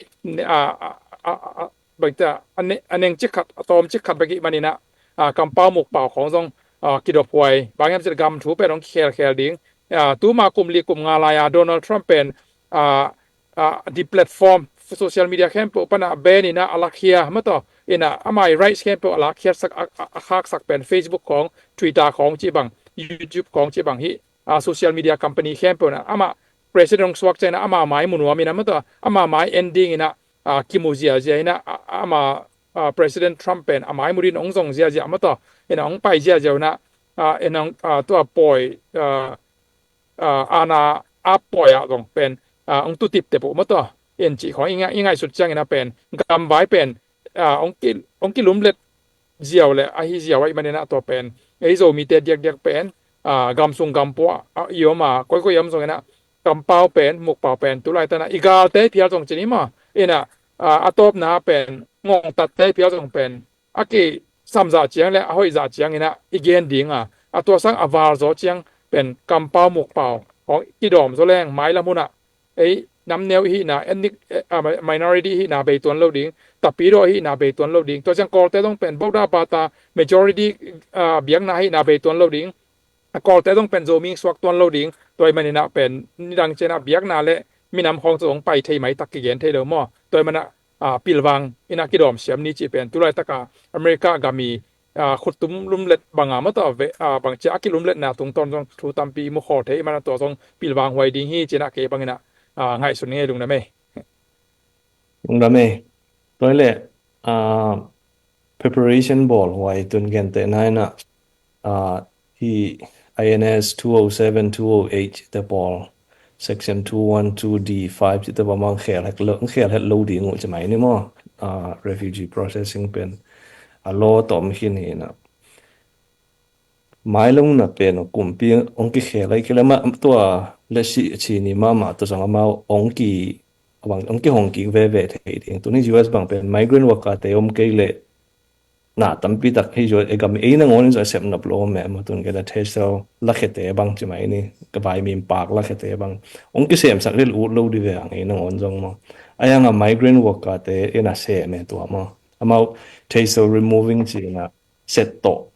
ah, ah, ah, ah, bang cia a ne-, a neng cik khat, a tawm cik khat bek i manin a, ah, kampau mukpau khong zong, ah, kidop huai. Bang hiam ci le gam thu pen ong kikhelkhel ding. Ah, tuma kum li kum nga lai a Donald Trump pen, ah, ah, deplatform, social media khempeuh pana ban in a a lakkhia maw tawh. In a ama i rights khempeuh a lakkhiatsak, a, a, a khaksak pen Facebook khong, Twitter khong ci bang, YouTube khong ci bang hi, ah, social media company khempeuh na ama president ong suak ciang in a ama mai mu nuam in a maw tawh, ama mai en ding in a, ah, kimu ziazia in a, ah, ama, ah, President Trump pen a mai mu din ong zong ziazia maw tawh, in a ong pai ziazia in a, ah, en ang, ah, tua pawi, ah, ah, ana a pawi ah zong pen, ah, ong tutip te pu maw tua. En cih khawng i ngai-, i ngaihsut ciangin a pen gamvai pen, ah, ong ki, ong kilumlet ziau le ahi ziau ahih manin a tua pen ei Zomite diakdiak pen, ah, gamsung gampua, ah, i om a koikoi om zongin a kampau pen, mukpau pen, tulai tan a i galte phial zong cin i maw. In a, ah, a tawpna pen ngongtatte phial zong pen a kisam zah ciang le a hoih zah ciangin a i gen ding a, a tua sang a val zaw ciang pen kampau mukpau hong kidawm zaw leng mailam hun ah ei namneu i hihna, ethnic, eh, ah, mi-, minority i hihna bei tuan lo ding, Tapidaw i hihna bei tuan lo ding, tua ciang Kawlte zong pen boda bata majority, ah, biakna i hihna bei tuan lo ding, a Kawlte zong pen Zomi suak tuan lo ding, tua ahih manin a pen nidang ciang a biakna le minam khawng zong pai thei maitak kigen thei lo maw. Tua ahih manin a, ah, pilvang in a kidawm siam ni cih pen tulaitak a America gam i, ah, khuttum lumlet bang a maw tua ve, ah, bang ciang a kilumletna tungtawn zong thu tampi i mu khol thei ahih manin a tua zong pilvang huai ding hi ci-in a kei bangin a, ah, ngaihsun ngei lungdam ei. Lungdam ei. Tua hi leh, ah, preparation bawl huai tun gentehna in a, ah, hih I N S two oh seven, two oh eight te pawl, section two one two D five cihte pawl mah khel het lo, khel het lo ding uh ci mai ni maw. Ah, refugee processing pen a law tawh om khin hi in a. Mailam hun a pen kumpi hong kikhel a, i kilem a tua leh si a ci ni mahmah tua zong amau hong ki, hong kihong kik veve thei ding. Tuni U S bang pen migrant worker te om kei leh na tampi tak hei zua e gam ei nangawn in zua sep nop lo me ma tun kei la thei sel la khete bang ci mai ni, ka vaimim pak la khete bang hong kisemsak lel ut lo di ve ang ei nangawn zong maw. A yang a migrant worker te in a sem e tua maw. Amau thei sel removing ci in a set tawh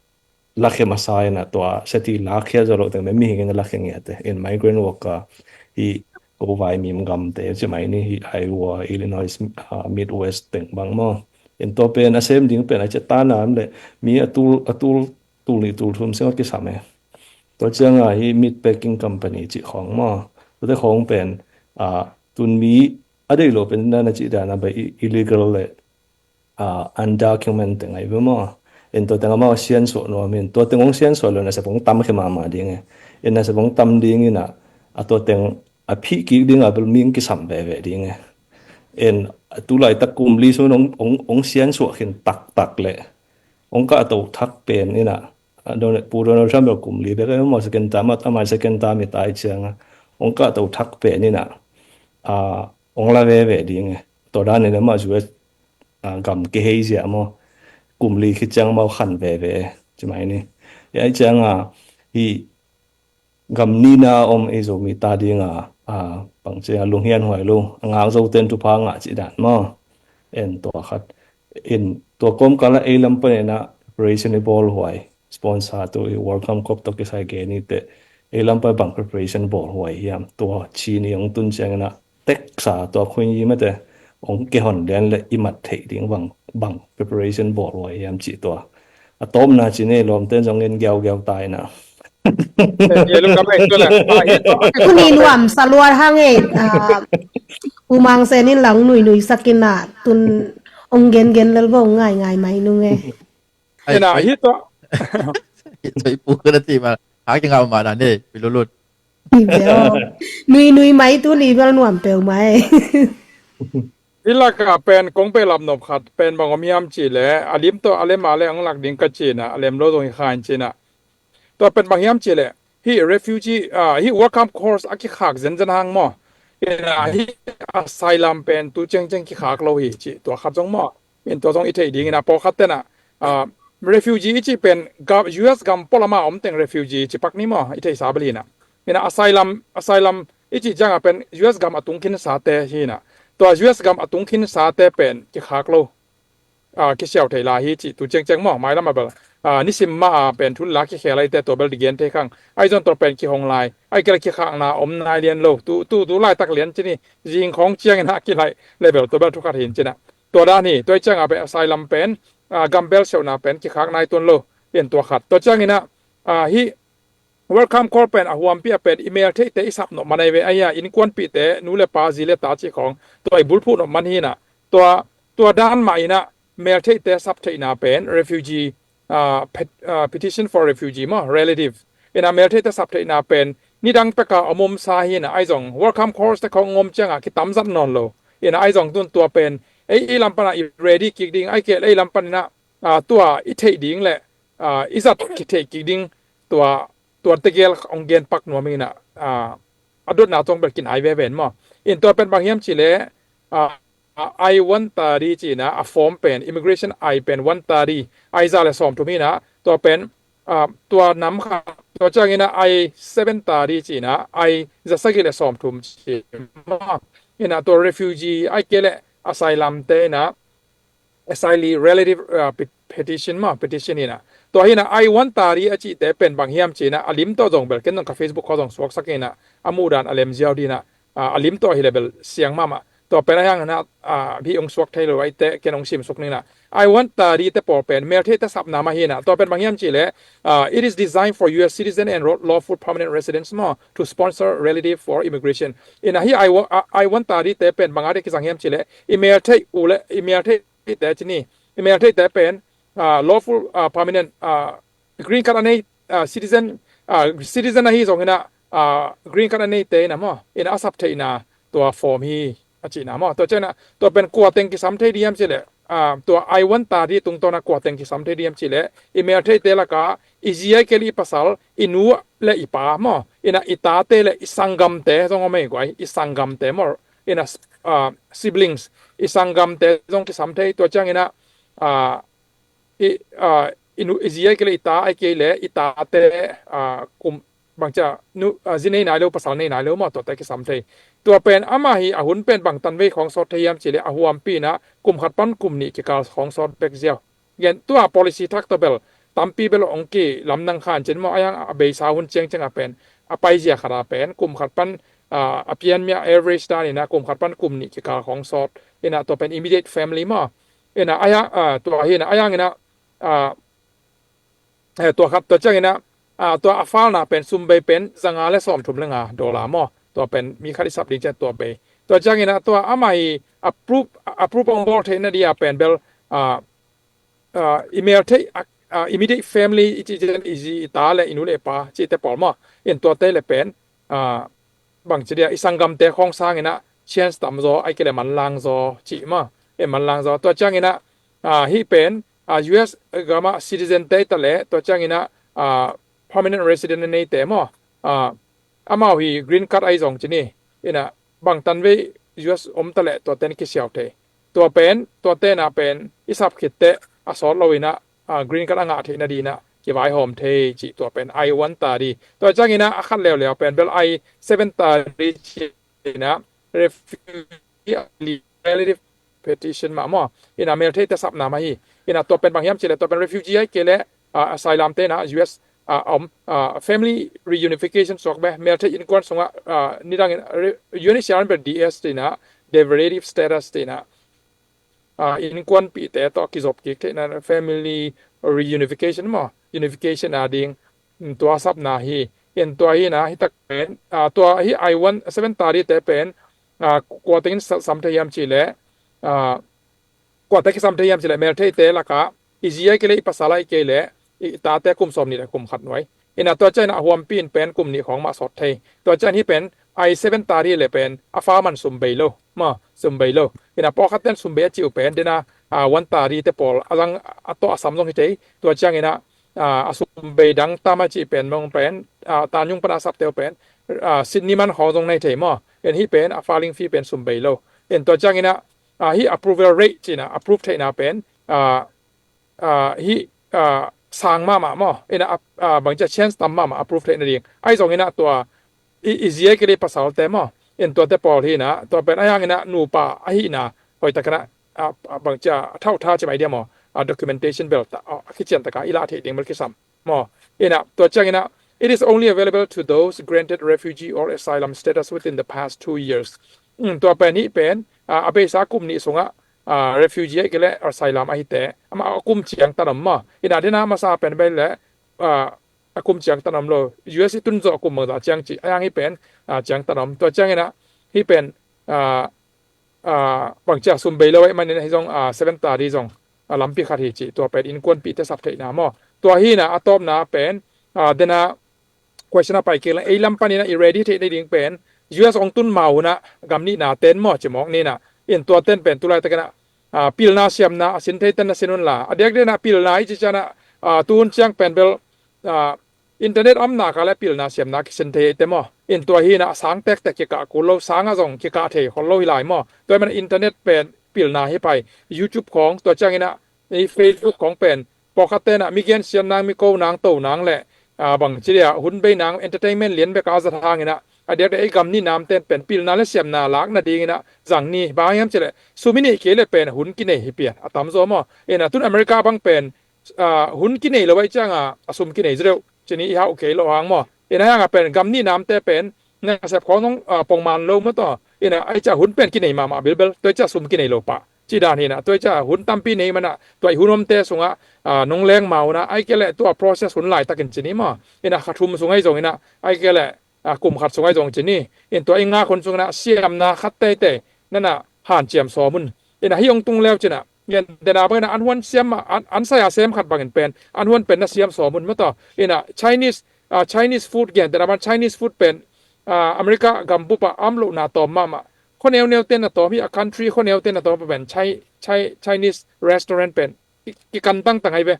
la khe masa in a tua seti la khia zo lo teng me mihing in a la khe ngiate in migrant worker hi ko vaimim gamte ci mai ni hi Iowa, Illinois, ah, Midwest teng bang maw. In tua pen a sem ding pen a ci ta nam le mi a tul, a tul, tul ni tul thum seng a kisam e. Tua ciang a hi meat packing company ci khawng maw. Tua te khawng pen, ah, tun mi a dei lo pen dan a ci dan a ba i-, illegal le ah, undocumented teng ahi ve maw. In tua teng amau siansuah nuam in, tua teng hong siansuah lo nasep hong tam khe mahmah ding e. In nasep hong tam ding in a, a tua teng a phih kik ding a bel mi hong kisam veve ding e. In tulaitak kum li sung hong, hong, hong siansuah khin taktak le hong kahto thak pen in a, a, Donald, Pu Donald Trump bel kum li bek e maw, second term, ama second term i tai ciang a hong kahto thak pen in a, a, hong la veve ding e. Tua dan in amah U S, ah, gam kihei zia maw. Kum li khit ciang amau khan veve ci mai ni. Ai ciang a hi gam nina om ei Zomi ta ding a, ah, bang ci a lunghian huai lo a ngak zo ten thupha ngah ci dan maw. En tua khat. In tua kawmkal a ei lam pan in a preparation i bawl huai. Sponsor tu i World Cup tawh kisai ke ni te ei lampai bang preparation bawl huai hiam, tua ci ni hong tun ciangin a teksa tua khui ni mate hong kehon lian le i mat theih ding bang, bang preparation bawl huai hiam ci tua. A tawpna ci ni lawmte zong in giaugiau tai na. Tuni nuam sa luat hang e, ah, Pu Mang Sen in lang nuinui sakin a tun hong gengen lel bong ngaingai mai nung e. Ai, ina, ai. Hi to. Hi to, i pu ka na ti ma. Ha ki ngau ma na ne, pi lulut. Hi beo. Nui nui mai tu ni bel nuam peu mai. Hi laka pen kong pe lap nop khat pen bang om hiam ci le, a lim to a lem a le ang lak ding ka ci na, a lem lo zong hi khain ci na. Tua pen bang hiam ci le, hi refugee, ah, hi welcome course a kikhak zenzen hang maw. Ina hi asylum pen tu cengceng kikhak lo hi ci, tua khat zong maw. In tua zong i theih ding ina pawlkhat tena, ah, refugee i ci pen gam, U S gam polama om teng refugee ci pak ni maw, i theihsa bel ina. Ina asylum, asylum i ci cianga pen U S gam a tung khin sate hi ina. Tua U S gam a tung khin sate pen kikhak lo. Ah, kisiau thei lai hi ci tu cengceng maw, mailam a bel. Ah, nisim ma a pen thul la kikhel ai te tua bel di gen thei khang. Ai zon tua pen kihong lai. Ai kila kikhakna om nai lian lo. Tu, tu, tu laitak lian ci ni. Zing khong ciangin ha kilai level tua bel thukhat hin ci na. Tua dan hi, tua i cianga pen asylum pen, ah, gambel siauna pen kikhak nai tuan lo. Pen tua khat. Tua ciangin a, ah, hi welcome call pen a huampi a pen i meltheihte i sap nop manai ve, aia innkuanpihte nu le pa zi le ta ci khong tua i bulphuh nop man hi na. Tua, tua dan mah ina meltheihte sap theihna pen refugee, ah, pet- ah, petition for refugee maw, relative. Ina meltheite sap theihna pen nidang peka om om sa hi ina, ahi zong welcome course te khong om cianga kitamzat nawn lo. Ina ahi zong tun tua pen ei, ei lam pana i ready kik ding, ai kei ei lam panina, ah, tua i theih ding le, ah, i zat kitheih kik ding tua, tua tegel ong gen pak nuam ina, ah, a dotna tong bel kin ai veve maw. In tua pen bang hiam cih le, ah, ah, I one thirty cina a form pen, immigration I pen one thirty, I za le sawm thum ina, tua pen, ah, tua nam kha, tua ciang ina I seven thirty cina, I za sagih le sawm thum ci maw. Ina tua refugee, ai kei le asylum te ina, asylum relative, uh, pe- petition maw, petition ina. Tua hina I one thirty a cihte pen bang hiam cina a lim tawh zong bel ken zong ka Facebook kho zong suaksak ina, a muhdan a lem ziau dina, uh, a lim tawh hi le bel siang mahmah. Tua pen a hiang ina, uh, hi ong suak thei lo ai te ken ong sim suk nina. I one thirty te pawl pen meltheite sapna mah hina. Tua pen bang hiam cih le, uh, it is designed for U S citizen and ro- lawful permanent residents maw to sponsor relative for immigration. Ina hi I one, uh, I one thirty te pen bang a de kizang hiam cih le, i melthei u le, i melthei te cini, i meltheite pen, ah, lawful, ah, permanent, ah, green card a nei, ah, citizen, ah, citizen ahi zong ina, ah, green card a neite ina maw, ina a sap theihna tua form hi a cihna maw. Tua ciang ina tua pen kua teng kisam thei diam cih le, ah, tua I one thirty tungtawna kua teng kisam thei diam cih le, i meltheite laka i zi ai kei le i pasal, i nu le i pa maw, ina i tate le i sanggamte zong om ei guai, i sanggamte maw, ina, ah, siblings, i sanggamte zong kisam thei. Tua ciang ina, ah, i, ah, i nu, i zi ai kei le i ta ai kei le i tate, ah, kum bangcia nu, ah, zi nei nai lo, pasal nei nai lo maw, tuate kisam thei. Tua pen amah hi a hun pen bang tanvei khong sawt thei hiam cih le a huampi ina kum khat pan kum nih kikal khong sawt bek ziau. Gen tua policy thak tawh bel tampi bel ong kilamdang khan cin maw, a hiang a beisa hun ciangciang a pen a paizia khat a pen kum khat pan, ah, a pian mia average dan ina kum khat pan kum nih kikal khong sawt ina tua pen immediate family maw. Ina a hiang, ah, tua hi ina a hiang ina, ah, eh, tua khat tua ciang ina, ah, tua a falna pen sum bei pen zanga le sawm thum le nga dollar maw. Tua pen mi khat i sap ding ciang tua bei. Tua ciang ina tua amah i approve, approve ong bawl theihna dia pen bel, ah, ah, i melthei, ah, ah, immediate family i cih ciang i zi i ta le i nu le i pa cihte pawl maw. In tuate le pen, ah, bangci dia i sanggamte khong sang ina chance tam zaw, ai kei le manlang zaw cih maw. E manlang zaw. Tua ciang ina, ah, hih pen, ah, U S gama citizen te ta le, tua ciang ina, ah, permanent resident neite maw. Ah, amau hi green card ai zong cini. Ina bang tanvei U S om ta le tua ten kisiau thei. Tua pen, tua tena pen i sap khit te a sawt lo ina, ah, green card a ngah theihna dina kivaihawm thei cih tua pen I one thirty. Tua ciang ina a khat leuleu pen bel I seven thirty cih ina refugee relative petition mah maw. Ina meltheite sapna mah hi. Ina tua pen bang hiam cih le tua pen refugee ai kei le, ah, asylum te ina U S, ah, om, ah, family reunification suak be, melthei innkuan sunga, ah, nidang in, re- U N H C R in bel D S te ina, derivative status te ina, ah, innkuanpihte tawh kizop kik theihna family reunification maw, unification a ding, mm, tua sapna hi. In tua hi ina hi tak pen, ah, tua hi I one seven thirty te pen, ah, kua tengin sa- sam thei hiam cih le, ah, kua te kisam thei hiam cih le meltheite laka i zi ai kei le i pasal ai kei le i tate kum sawm nih le kum khat nuai. Ina tua ciang ina a huampi in pen kum nih khong mah sawt thei. Tua ciang hi pen I seven thirty le pen a fa man sum bei lo maw, sum bei lo. Ina pawlkhat ten sum bei a cih uh pen dena, ah, one thirty te pawl a zang a tawh a sam zong hi thei. Tua ciang ina, ah, a sum bei dang tam a cih pen mong pen, ah, tanyung pana sapte uh pen, ah, Sydney man khong zong nei thei maw. In hih pen a filing fee pen sum bei lo. In tua ciang ina, ah, hih approval rate cih ina approve theihna pen, ah, ah, hih, ah, sang mahmah maw. Ina, ah, ah, bangcia chance tam mahmah approve theihna ding. Ai zong ina tua i, i zi ai kei le i pasalte maw. In tuate pawl hi ina, tua pen a hiang ina nupa ahihna hoihtak ina, ah, ah, bangcia a thauhtha ci mai dia maw. Ah, documentation bel ta, ah, a kician taka i lah theih ding bel kisam maw. Ina, tua ciang ina, it is only available to those granted refugee or asylum status within the past two years. Mm, tua pen hih pen, ah, a beisa kum nih sunga, ah, refugee ai kei le asylum ahite, ama a kum ciang tan om maw. Ina dena masa pen bei le, ah, a kum ciang tan om lo. U S i tun zawh a kum bangzah ciang cih. A hiang hih pen, ah, ciang tan om. Tua ciang ina, hih pen, ah, ah, bangcia sum bei lo ai man ina hi zong, ah, seven thirty zong. a lampi khat hi ci, tua pen innkuanpihte sap theihna maw. Tua hi inah a tawpna pen, a, dena question a pai kik leng, ei lam panin ah i ready theih nading pen U S hong tun ma un ah gam nihna ten maw ci mawk ni inah. In tua ten pen tu laitakin ah, a, pilna siamna a sin thei ten na sin unla, a diakdiakin ah pilna i ci ciangin ah, a, tu hun ciang pen bel, a, internet om nak leh pilna siamna kisin thei ei te maw. In tua hi inah sang tektek kikah kul lo, sang ah zong kikah thei khol lo hi lai maw. Tua hi manin internet pen pilna hi pah hi. YouTube khawng, tua ciangin ah ei Facebook khawng pen pawlkhat ten ah mi gensiam nang, mi ko nang, to nang leh, a, bang ci dia, hun bei nang, entertainment lian bek a zat hangin ah, a diakdiak ei gam nihna ten pen pilna leh siamna lak nadingin ah zang ni. Bang hang hiam cih leh sum i neih kei leh pen hun kinei hi pian a tamzaw maw. Inah tun America bang pen, a, hun kinei lo ahih ciangin a sum kinei zaw deuh ci ni, i hau kei loh hang maw. Inah ahi hangin pen gam nihna te pen nasep khawng zong, a, pongman lo maw tawh. Inah ahih ciangin hun pen kinei mahmah bilbel, tua ahih ciangin sum kinei lo pah cih dan hi inah. Tua ahih ciangin hun tampi nei manin ah tua i hun omte sungah, a, nong leng ma un ah, ahih kei leh tua process hun laitakin ci ni maw. Inah kha thum sung ahi zongin ah, ahih kei leh, a, kum khat sung ahi zong ci ni. In tua i ngak hun sungin ah siamna khat teitei na na hanciam sawm un. Inah hih hong tung leu cin ah, gentehna bangin ah an huan siam ah, an, an sai a sem khat bangin pen an huan pen na siam sawm un maw tawh. Inah Chinese, a, Chinese food, gentehna bang Chinese food pen, a, America gambup ah a om lohna tawm mahmah. Khua neuneu ten na tawm hi, a country khua neu ten na tawm pen Chi-, Chi-, Chinese restaurant pen ki, kikan tangtang ahi ve.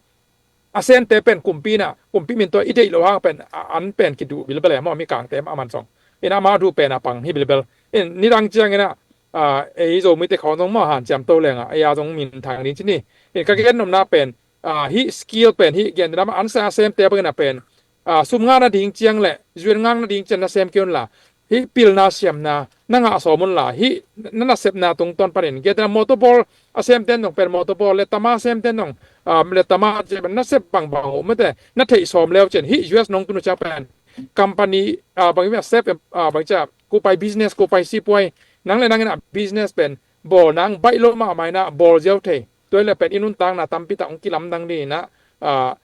A semte pen kumpi inah, kumpi min tua i deih loh hang pen, a, an pen kiduh bilbel e maw, Mikangte mah a man zong. Inah amau duh pen a pang hi bilbel. In nidang ciangin ah, a, ei Zomite khawng zong maw hanciam to leng ah, ei a zong minthang ding ci ni. In ka gen nopna pen, a, hih skill pen, hih gentehna bang an sai a semte bangin ah pen, a, sum ngah nading ciang leh zuan ngak nading ciang na sem kei unla, hih pilna siamna na ngah sawm unla, hih na nasepna tungtawn panin, gentehna motor bawl a semten zong pen motor bawl, lettama a semten zong, a, lettama a sem, nasep bangbang uh mate na theih sawm leu cin, hih U S nong tun uh ciang pen company, a, bang, a, sep, a, bang ci a, kupai business, kupai sipuai, nang leh nang inah business pen bawl nang baih lo mahmah inah bawl ziau thei. Tua hi leh pen i nuntakna tampi tak hong kilamdang ding inah, a,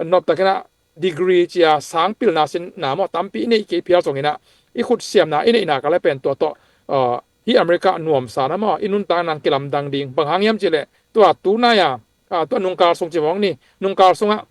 noptakin ah degree ci a sang pilna sinna maw tampi i neih kei phial zongin ah, i khut siamna i neih nak leh pen tua tawh, a, hih America nuamsa na maw, i nuntakna kilamdang ding. Bang hang hiam cih leh tua tunai a, a, tua nungkal sung ci mawk ni, nungkal sungah,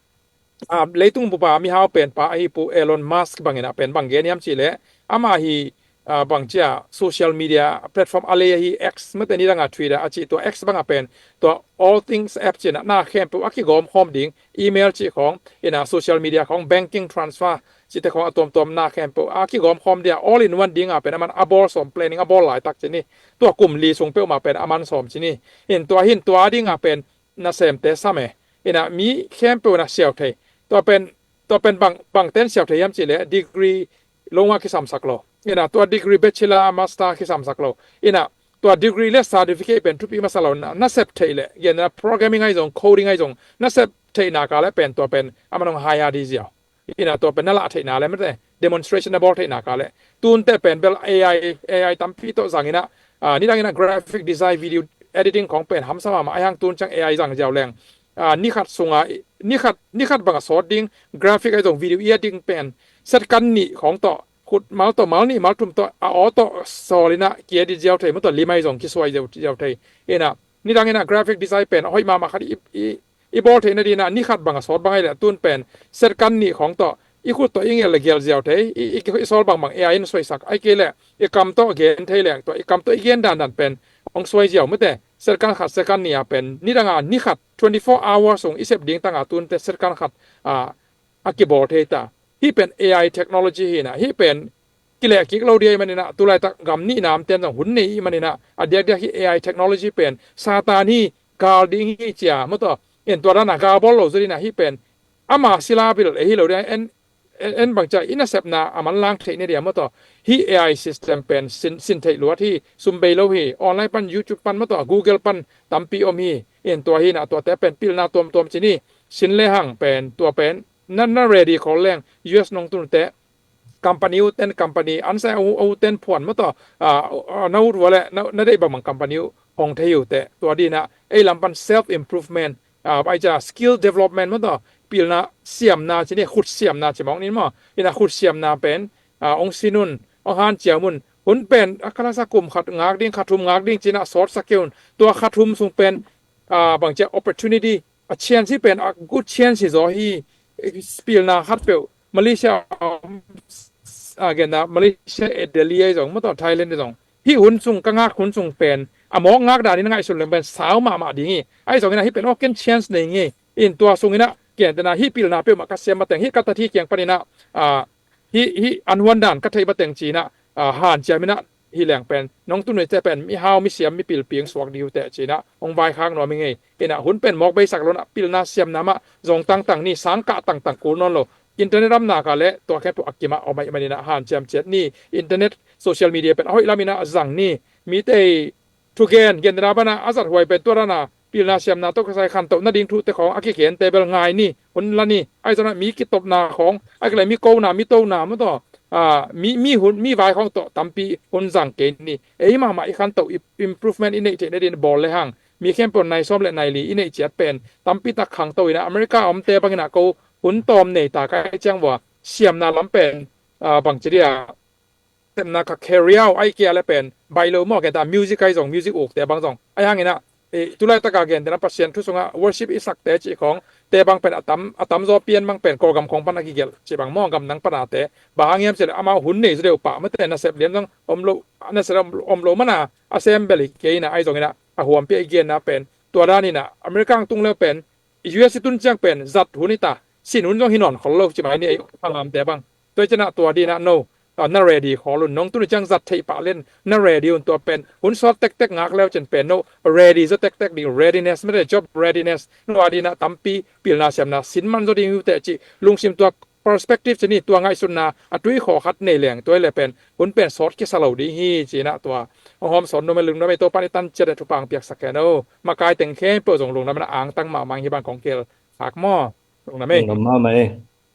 a, leitung bup a mihau penpa ahi Pu Elon Musk bangin ah pen bang gen hiam cih leh, amah hi, a, bang ci a, social media platform a lei ahi X, mate nidang a Twitter a cih, tua X bang ah pen tua All Things app ci inah na khempeuh a kigawm khawm ding, email cih khawng, inah social media khawng, banking transfer cihte khawng a tuamtuam na khempeuh a kigawm khawm ding a, all in one ding a pen aman a bawl sawm, planning a bawl laitak ci ni. Tua kum li sung peuhmah pen aman sawm ci ni. In tua hi in tua ding a pen nasemte sam e. Inah mi khempeuh na siau thei. Tua pen, tua pen bang, bangten siau thei hiam cih leh degree lo ngah kisamsak lo. Inah tua degree bachelor, master kisamsak lo. Inah tua degree leh certificate pen thupi masa lo, na, nasep theih leh, gentehna programming ahi zong, coding ahi zong, nasep theih nak leh pen tua pen aman hong hire ding ziau. Inah tua pen na lah theihna leh mate, demonstration na bawl theih nak leh. Tunte pen bel A I, A I tampi tawh zang inah, a, nidang inah graphic design, video editing khawng pen hamsa mahmah, ahi hang tun ciang A I zang ziau leng, a, ni khat sungah, ni khat, ni khat bang a sawt ding, graphic ahi zong video i a ding pen second nih khawng tawh, khut mal tawh, mal nih mal thum tawh, a aw tawh sawl inah ki-edit ziau thei, maw tawh lim ahi zong kisuai ziau, ziau thei. Inah nidang inah graphic design pen a hoih mahmah khat i, i, i bawl theih nading inah ni khat bang a sawt bang ahi leh tun pen second nih khawng tawh i khut tawh i ngelh leh gelh ziau thei, i, i, i sawl bangbang A I in suaisak, ahih kei leh i kam tawh gen thei leng tua i kam tawh i gen dandan pen hong suai ziau, mate. Second khat, second nih a pen nidang a ni khat, twenty four hours sung i sep ding tang a tunte second khat, a, a kibawl thei ta. Hih pen A I technology hi inah, hih pen kileh kik lo ding ahih manin ah, tu laitak gam nihna ten zong hun nei ahih manin ah, a diakdiak hih A I technology pen Satan hi, gal ding hi ci a, maw tawh. En tua dan a gal bawl lo zaw ding inah, hih pen ama sila bil ei hi lo ding a, en, en, en bang ci a i nasepna a manlang theih nading a, maw tawh. Hih A I system pen sin, sin theih luat hi, sum bei lo hi, online pan, YouTube pan, maw tawh, Google pan tampi om hi. En tua hi inah, tuate pen pilna tuamtuam ci ni. Sin le hang pen, tua pen na, na ready khol leng, U S nong tun uh teh, company uh ten, company an sai uh, uh ten phuan, maw tawh, a, a, na ut uh leh na, na deih bangbang company uh hong thei uh teh. Tua ding inah ei lam pan self improvement, a, bai ca skill development, maw tawh, pilna siamna ci ni, khut siamna ci mawk ni maw. Inah khut siamna pen, a, hong sin un, hong hanciam un. Hun pen a khalasa kum khat ngak ding, kha thum ngak ding ci inah sawtsak kei un. Tua kha thum sung pen ah, bangci a opportunity, a chance hi pen a good chance hi zaw hi. Pilna khat peuh Malaysia, ah, genna Malaysia e Delhi ahi zong, mawtaw Thailand ahi zong, hih hun sung ka ngak hun sung pen a mawk ngak danin a ngaihsun leng pen sau mahmah ding hi. Ahi zongin ah hih pen awken chance nei ngei. In tua sungin ah gentehna hih pilna peuhmah ka siam mateng hih ka tat hih kiang panin ah, ah, hih, hih an huan dan ka theih mateng ci-in ah, ah, hanciam in ah hih leng pen nong tun uh te pen mihau misiam mipil piang suak ding uh teh ci-in ah hong vaikhak nuam hi ngei. In ah hun pen mawk beisak lo-in ah pilna siamna mah zong tangtang ni, sang kah tangtang kul nawn lo. Internet ram nak ah leh tua khempeuh a kim ah om ahih manin ah hanciam ciat ni. Internet, social media pen a hoih lamin ah zang ni. Mite thugen, gentehna banah a zathuai pen tua dan a pilna siamna tawh kisai khantoh nading thute khawng a kigente bel ngai ni, hun la ni. Ahi zongin ah mi kitopna khawng, a kilai mi kona, mi tona, mawtaw, ah, mi, mi hun, mi vai khawng tawh tampi hun zang kei ni. Ei mahmah i khantoh, i improvement i neih theih nadin bawl le hang mi khempeuh nai sawm le nai li i neih ciat pen tampi tak khangto in ah America a omte bangin ah ko hun tawm nei ta ka hih ciang vua siamna lam pen, ah, bangci dia, sepna ka career uh ahi kei leh pen baih lo maw, gentehna music ahi zong, music ukte bang zong. Ahi hangin ah, eh, tulaitak a gentehna Pasian thu sungah worship i sakte cih khawng te bang pen a tam, a tamzaw pian bang pen Kawlgam khawng pan a kigelh cih bang maw, gamdang pan a te. Bang hang hiam cih leh amau hun nei zaw deuh pah mate, nasep lian zong om lo, nasep om, om lo man a a sem bel hi kei in ah, ahi zongin ah a huampi a i genna pen tua danin ah America hong tung leu pen, U S i tun ciang pen zat hun hi ta, sin hun zong hi nawn khol lo ci mai ni, ei Kawlgamte bang. Tua hi ciangin ah tua dingin ah no, ah, na ready khol un. Nong tun uh ciang zat theih pah le-in na ready un. Tua pen hun sawt tektek ngak leu cin pen no ready zaw tektek ding, readiness mate, job readiness. No a dingin ah tampi pilna siamna sin man zaw ding uh teh cih lungsim, tua perspective ci ni, tua ngaihsutna a tui khaw khat nei leng tua hi leh pen hun pen sawt kisa lo ding hi ci-in ah tua hong hawm sawn nuam ei, lungnuam ei. Topa'n i tan ciat leh thupha hong piaksak hen aw. Makai teng khempeuh zong lungdam in ah angtang mahmah ing. Hih bang kong kihel khak maw. Lungdam ei. Lungdam mahmah ei.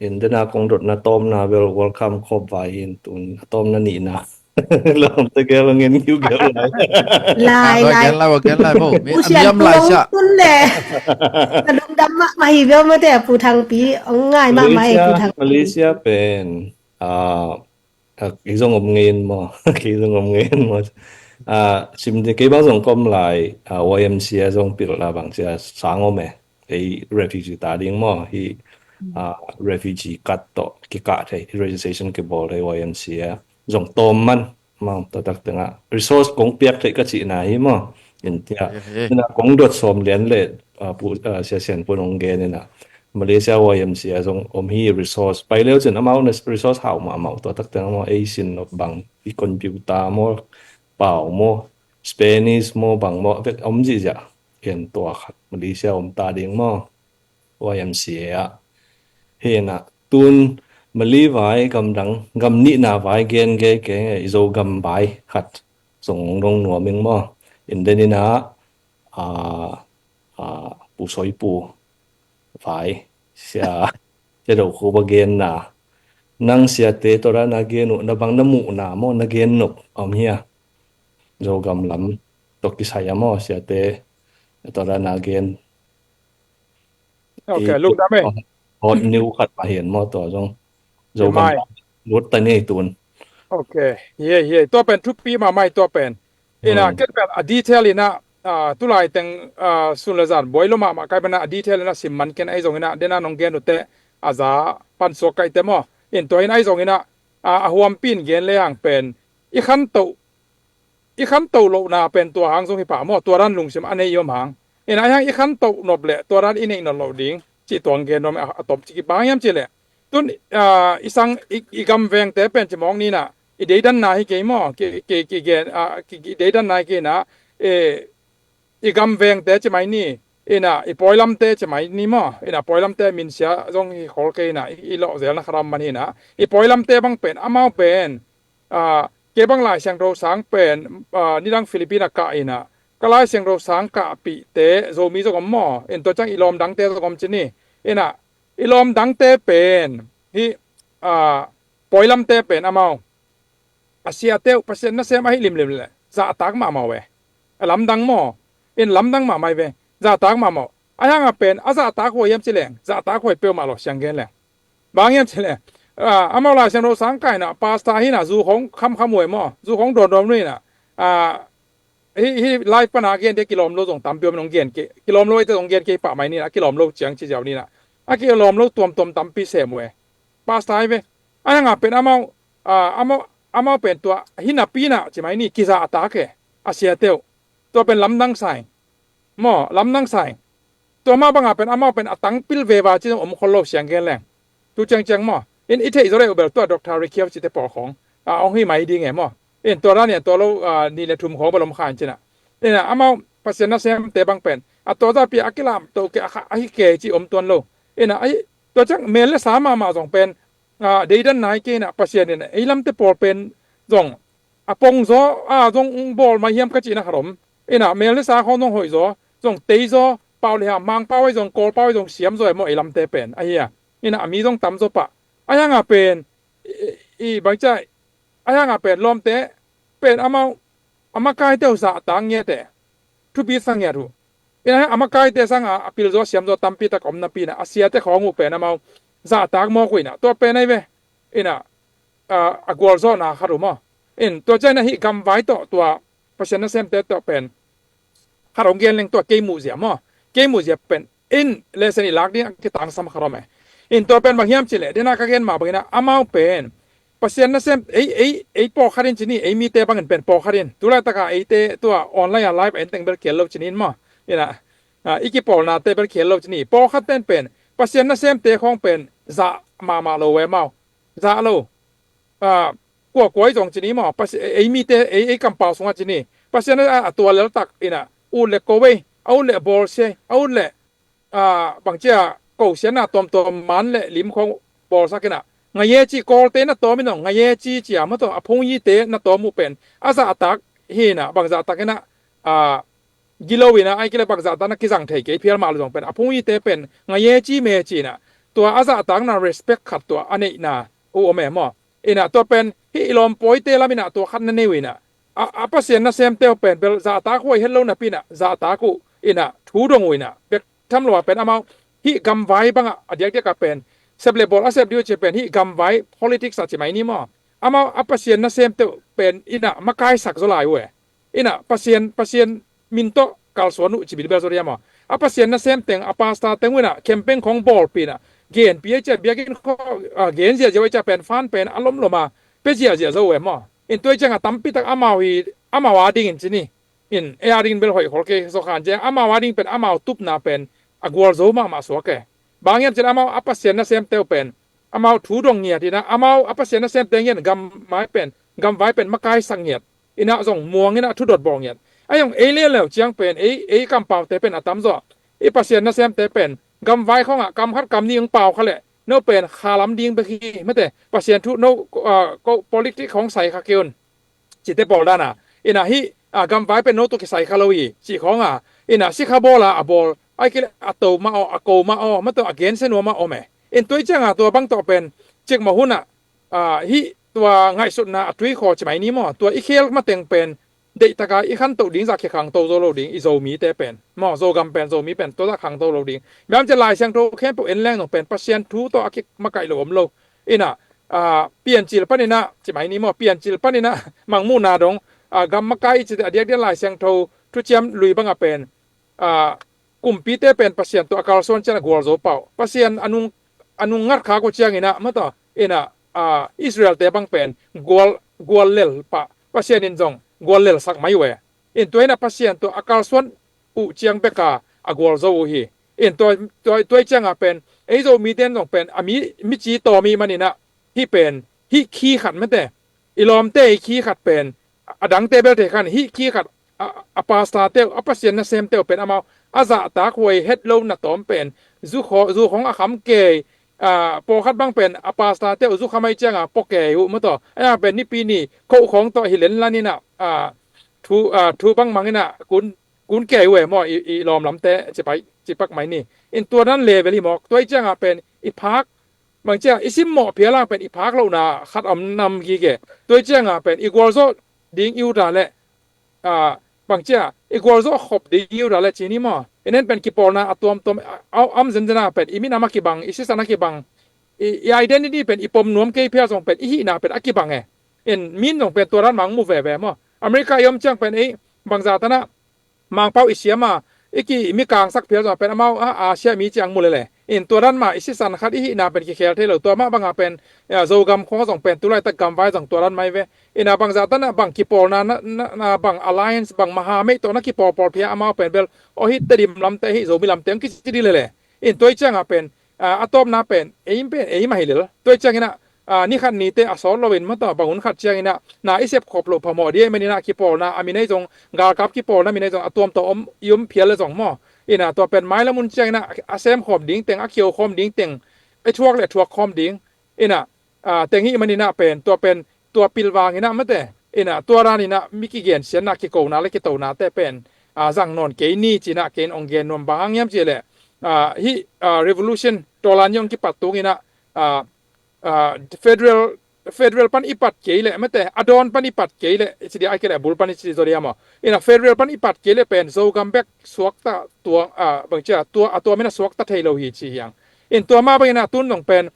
In dena kong dotna tawmna bel World Cup khop vai in tun a tawmna nihna lam te gel ngin kiu gel lai. Lai, lai. Gel lai, gel lai bo. Mi Pu Sian, am lai sia. Tun le. Ka lungdam mahmah hi bel mate, Pu Thangpi. Ong ngai mahmah ei, Pu Thangpi. Malaysia pen, ah, ah, kei zong om ngei in maw. Kei zong om ngei in maw. Ah, sim te kei bang zong ka om lai, ah, Y M C A zong pil la bang sia sang om e. Ei refugee ta ding maw, hih, ah, refugee card tawh kikah thei, registration kibawl thei Y M C A zong tawm man maw. Tua tak tengah resource kong piak theih ka cihna hi maw. In tia, ina kong dot sawm lian le, ah, Pu, ah, Sia Sian Pun hong gen ina, Malaysia Y M C A zong om hi resource. Pai leu cin amau na resource hau mahmah. Tua tak tengah maw, ei sin nop bang, i computer maw, pau maw, Spanish maw, bang maw, vek om zihziah. Ken tua khat Malaysia om ta ding maw, Y M C A ah. Hena tun Mali vai, gamdang, gam nihna vai gen gei kei, i Zogam vai khat zong dong nuam ing maw. In den ina, ah, ah, Pu Soi Pu vai, sia, sia do khu ba gen na. Nang siate tawh na gen uh, na bang na muhna maw, na gen nop om hia? Zogam lam tawh kisai a maw, siate tawh na gen. Ok, lungdam ei. Hot new khat mah hi in maw, tua zong Zogam lam lut ta ni tun. Ok, hi ei, hi ei. Tua pen thupi mahmah ei, tua pen. Ina, ken pen a detail ina, ah, tulai teng, ah, sun le zan buai lo mahmah ka hih manin a detail ina sim man kei in, ahi zongin a, dena nong gen uh teh a za pan suak ka hih teh maw. In tua in ahi zongin a, ah, a huampi in gen le hang pen i khantoh, i khantoh lohna pen tua hang zong hi pah maw, tua dan lungsim a nei i om hang. Ina, ahi hang i khantoh nop leh tua dan i neih nawn loh ding cih tua hong gen nuam a, a tom cik i bang hiam cih leh, tun, ah, i sang, i, i gam vengte pen ci mawk ni ina, i deidanna hi kei maw, ki, ki, ki gen, ah, ki, ki deidanna hi kei ina, eh, i gam vengte ci mai ni, ina, i pawilamte ci mai ni maw, ina, pawilamte min sia zong hi khol kei ina, i, i lawhzelna khat a om man hi ina, i pawilamte bang pen, amau pen, ah, kei bang Lai Siangtho sang pen, ah, nidang Philippine ah kah ina, ka Lai Siangtho sang kahpihte Zomi zong om maw, in tua ciang i lawm dangte zong om ci ni, ina, i lawm dangte pen, hih, ah, pawilamte pen amau a siate uh Pasian nasem ahi limlim leh zahtak mahmah uh e. A lamdang maw, in lamdang mahmah hi ve. Zahtak mahmah uh. Ahi hang a pen a zahtak huai hiam ci leng, zahtak huai peuhmah lo, siang gen leng. Bang hiam ci leng, ah, amau Lai Siangtho sang kah ina, pastor hi ina, zu khong khamkham uh e maw, zu khong dawndawn uh ina, ah, hih, hih live pana a gen te kilawm lo zong tampi om in hong gen kei, kilawm lo eite zong gen kei pah mai ni na, a kilawm lo ciang ci ziau ni na. A kilawm lo tuamtuam tampi sem uh e. Pastor hi ve. A nang a pen amau, ah, amau, amau pen tua hih napi na ci mai ni kizahtak e. A siate uh. Tua pen lamdang sa ing. Maw, lamdang sa ing. Tua mah banga pen amau pen a tangpil veva ci zong om khol lo siang gen leng. Tu ciangciang maw. In i theih zaw le uh bel tua Doctor Rikiau cite pawl khawng. A, hong hi mai ding e maw. In tua dan in tua lo, a, nih le thum khawng bel om kha in ci na. In a, amau Pasian nasemte bang pen a tua zapi a kilam to kei a kha, a hi kei ci om tuan lo. In a, a hi, tua ciang mel le sa mahmah zong pen, a, deidan nai kei na Pasian in ei lamte pawl pen zong a pong zaw, a, zong bawl mai hiam ka cihna khat om. In a, mel le sa khawng zong hoih zaw, zong tei zaw, pau le ham, Mangpau ei zong, Kawlpau ei zong siam zaw e maw ei lamte pen. A hi a. In a, a mi zong tam zaw pah. A hi hanga pen, i, i, i bang cia, a hi hanga pen lawmte pen amau, a makaite uh zahtak ngiat e. Thupi sa ngiat uh. In a, a makaite sanga a pil zaw siam zaw tampi tak om napi na, a siate khawng uh pen amau zahtak mawk uh in a, tua pen ahi ve. In a, a, a gualzawhna khat uh maw. In tua ciang in a hih gamvai tawh tua Pasian nasemte tawh pen khat hong gen leng tua kei muhzia maw. Kei muhzia pen in lesson i lak ding a kitangsam khat om e. In tua pen bang hiam cih leh, dena ka gen mah bangin a amau pen Pasian nasem, ei, ei, ei pawlkhat in ci ni, ei mite bangin pen pawlkhat in. Tulaitaka eite tua online a live en teng bel khial lo ci ni in maw. In a, a, i kipawlnate bel khial lo ci ni. Pawlkhat ten pen Pasian nasemte khawng pen zah mahmah lo e maw. Zah lo. A, kua kua i zong ci ni maw, Pasi-, ei mite, ei, ei kampau sungah ci ni. Pasian a, a tua leltak in a, ut le ko ei, a ut le bawlsia, a ut le, a, bangcia kosianna tawmtawm man le lim khawng bawlsak in a. Ngaye ci Kawlte na tawm in a, ngaye ci cia maw tawh, a phungyite na tawm uh pen a zahtak hi in a, bang zahtak in a, a, gilo in a, ai kile bang zahtak na kizang thei kei phial mah lo zong pen, a phungyite pen ngaye ci me ci in a, tua a zahtakna respect khat tua a neihna uh om e maw. In a tua pen hih i lawmpawite lam in a tua khat na nei uh in a, a, a Pasian nasemte uh pen bel zahtak huai het lo napi in a, zahtak uh in a, thu dong uh in a, bek tham lo a pen amau hih gamvai bangah a diakdiak a pen sep le bawl a sep dih uh ci pen hih gamvai politics a ci mai ni maw. Amau a Pasian nasemte uh pen in a makaisak zaw lai uh e. In a Pasian, Pasian min tawh kalsuan uh ci bil bel zaw dia maw. A Pasian nasem teng, a pastor teng uh in a campaign khawng bawlpih in a, genpih ei cia biakinn khawng, a, gen ziahziah ei cia pen fan pen a lomlom a pia ziahziah zo uh e maw. In tua ei ciang a tampi tak amau hi, amau a dingin ci ni. In, ei a dingin bel hoih khol kei zaw khan ciang, amau a ding pen amau tupna pen a gualzo mahmah suak e. Bang hiam cih leh amau a Pasian nasemte uh pen amau thu dong ngiat in a, amau a Pasian nasemte ngiat, gamvai pen, gamvai pen makaisak ngiat in a, zong muang in a, thudot bawl ngiat. A hi zong ei leuleu ciang pen, ei, ei kampaute pen a tamzaw, i Pasian nasemte pen gamvai khawngah kam khat kam nih hong pau kha leh no pen kha lam ding bek hi, mate, Pasian thu no, a, ko politic khawng sai kha kei un cite pawl dan a. In a hih, a, gamvai pen no tawh kisai kha lo hi cih khawng a. In a sikha bawl a a bawl, ai kei leh a to mah aw, a ko mah aw, mah tawh a gensia nuam a om e. In tua ei ciang a tua bang tawh pen cikmah hun a, a, hih tua ngaihsutna a tuikhaw ci mai ni maw. Tua i khel mateng pen deihtaka i khantoh ding zah kikhangto zo lo ding, i Zomite pen maw, Zogam pen, Zomi pen tua zah khangto lo ding. Biam ciah Lai Siangtho khempeuh en leng zong pen Pasian thu tawh a kimakaih lo om lo. In a, a, Piancil panin a ci mai ni maw, Piancil panin a Mangmuhna dong, a, gam makai i cite a diakdiak Lai Siangtho thuciam lui bangah pen, a, kumpite pen Pasian tawh a kalsuan ciang a gualzo pah uh. Pasian a nung, a nung ngat khak uh ciangin a, mah tawh, in a, a, Israelte bang pen gual, gual lel pah, Pasian in zong gual lelsak mai uh e. In tua in a Pasian tawh a kalsuan uh ciang beka a gualzo uh hi. In tua, tua, tua ei ciang a pen, ei Zomite in zong pen, a mi, mici tawm i hih manin a, hih pen, hih khi khat mate, i lawmte i khi khat pen, a dangte belte khan hih khi khat, a, a pastorte uh, a Pasian nasemte uh pen amau a zahtak huai het lo na tawm pen, zu khaw, zu khawng a kham kei, a, pawlkhat bang pen a pastorte uh zu kham ahih ciang a pua kei uh, mah tawh, a yang pen nipi ni khoh khawng tawh hi lenlan in a, a, thu, a, thu bangmang in a kun, kun kei uh e maw, i, i lawm lamte, ci pai, ci pak mai ni. In tua dan level hi mawk, tua ei ciang a pen i phak, bang ciah i simmawh phial a pen i phak lohna khat om nam gige. Tua ei ciang a pen i gualzawh ding i ut a leh, a, bang ciah i gualzawh khop ding i ut a leh ci ni maw. I nen pen kipawlna a tuamtuam, a, a, om zenzen a pen i minam a kibang, i sisan a kibang, i, i identity pen i pom nuam kei phial zong pen i hihna pen a kibang e. In min zong pen tua dan mah hong mu veve maw. America i om ciang pen ei, bangzah tanah Mangpau i siam a, i ki mi kangsak phial zong pen amau a Asia mi ciang mu lele. In tua dan mah i sisan khat i hihna pen kikhel thei lo, tua mah banga pen Zogam khong zong pen tulaitak gamvai zong tua dan mai ve. Ina bangzah tanah bang kipawlna na, na, na bang alliance bang mahameih tawh na kipawlpawl phia amau pen bel aw hi Tedim lamte hi Zomi lamte ang kici di lele. In tua i cianga pen a tawpna pen ei pen ei mah hi lel. Tua i cianginah ni khat nite a sawt loin mataw bang hun khat cianginah na i sepkhop loh phamawh dia i maninah kipawlna a minei zong galkap kipawlna minei zong a tuamtawh om i om phial le zong maw. Ina tua pen mailam hun cianginah a semkhawm ding teng a khiokhawm ding teng i thuak le thuak khawm ding. Ina teng hi i maninah pen tua pen tua pilvanginah mate. Ina tua daninah mi kigensiatna kikona le kitonate pen zang nawn kei ni cinah kein ong gen nuam bang hang hiam cihleh hih revolution tawlan hi ong kipat tunginah federal federal pan i pat kei leh mate a dawn pan i pat kei leh i ci dia ai kei leh a bul pan i ci zaw dia maw. Ina federal pan i pat kei leh pen Zogam bek suakta tua bangcia tua a tua mina suakta thei lo hi ci hiang. In tua mah banginah tun zong pen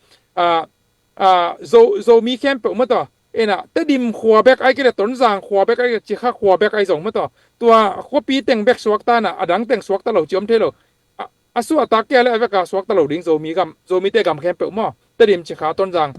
Zomi khempeuh mataw. Ina Tedim khua bek ai kei leh Tonzang khua bek ai kei leh Cikha khua bek ai zong mataw. Tua khuapi teng bek suakta na a dang teng suakta lo ci om thei lo. A suahtak kei a le a veka suakta lo ding Zomi gam Zomite gam khempeuh maw. Tedim Cikha Tonzang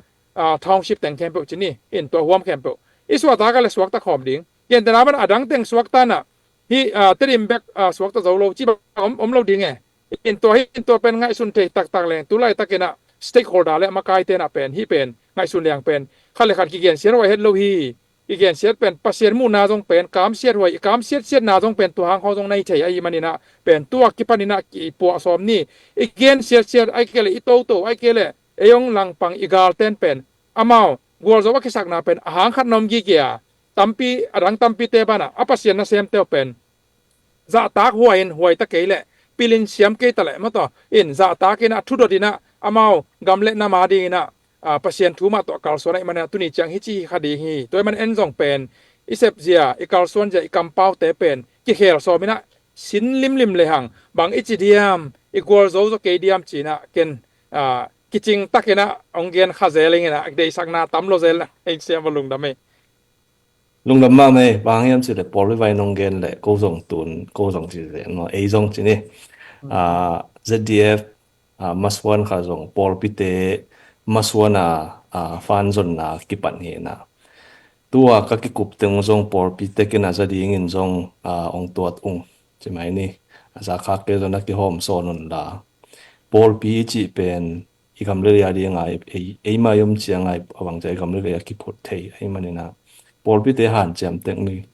township teng khempeuh ci ni. In tua huam khempeuh i suahtak a le suakta khawm ding. Gentena ban a dang teng suakta na hih Tedim bek suakta zo lo ci bang om lo ding e. In tua hi in tua pen ngaihsun thei taktak leng tulaitakinah stakeholder le a makaite na pen hih pen ngaihsun liang pen khat le khat kigensiat huai het lo hi. I gensiat pen Pasian muhna zong pen kamsiat huai i kamsiat siatna zong pen tua hang khaw zong nei thei ahi maninah pen tua kipaninah kipuah sawm ni. I gensiat siat ai kei leh i toto ai kei leh ei ong langpang i galten pen amau gualzo a kisakna pen a hang khat na om gige a tampi a dang tampite banah a Pasian nasemte uh pen zahtak huai in huai ta kei leh pilin siam kei ta leh mataw. In zahtakinah thudotinah amau gam le nam a dinginah Pasian thu mah tawh a kalsuan a i manah tuni ciang hi ci hi kha ding hi. Tua i man en zong pen i sepzia i kalsuanzia i kampaute pen kikhel sawminah sin limlim lehang bang i ci diam i gualzo zaw kei diam cinah ken kicing takinah ong gen kha zel inginah deisakna tam lo zel ei siam va lungdam ei. Lungdam mahmah ei, bang hiam cih leh Paul Vivai nong gen leh ko zong tun ko zong ci zen maw ei zong ci ni. Z D F masuan kha zong pawlpite masuan a fanzonna kipan hi na. Tua ka kikup teng zong pawlpite kina za dingin zong ong tuat ung ci mai ni. A za khak ke zong a kihawm sawn un la pawlpi i cih pen i gam le lei a dinga ei, ei, eima i om cianga a bang cia i gam le lei a kiphut thei ahi manina pawlpite hanciam tek ni.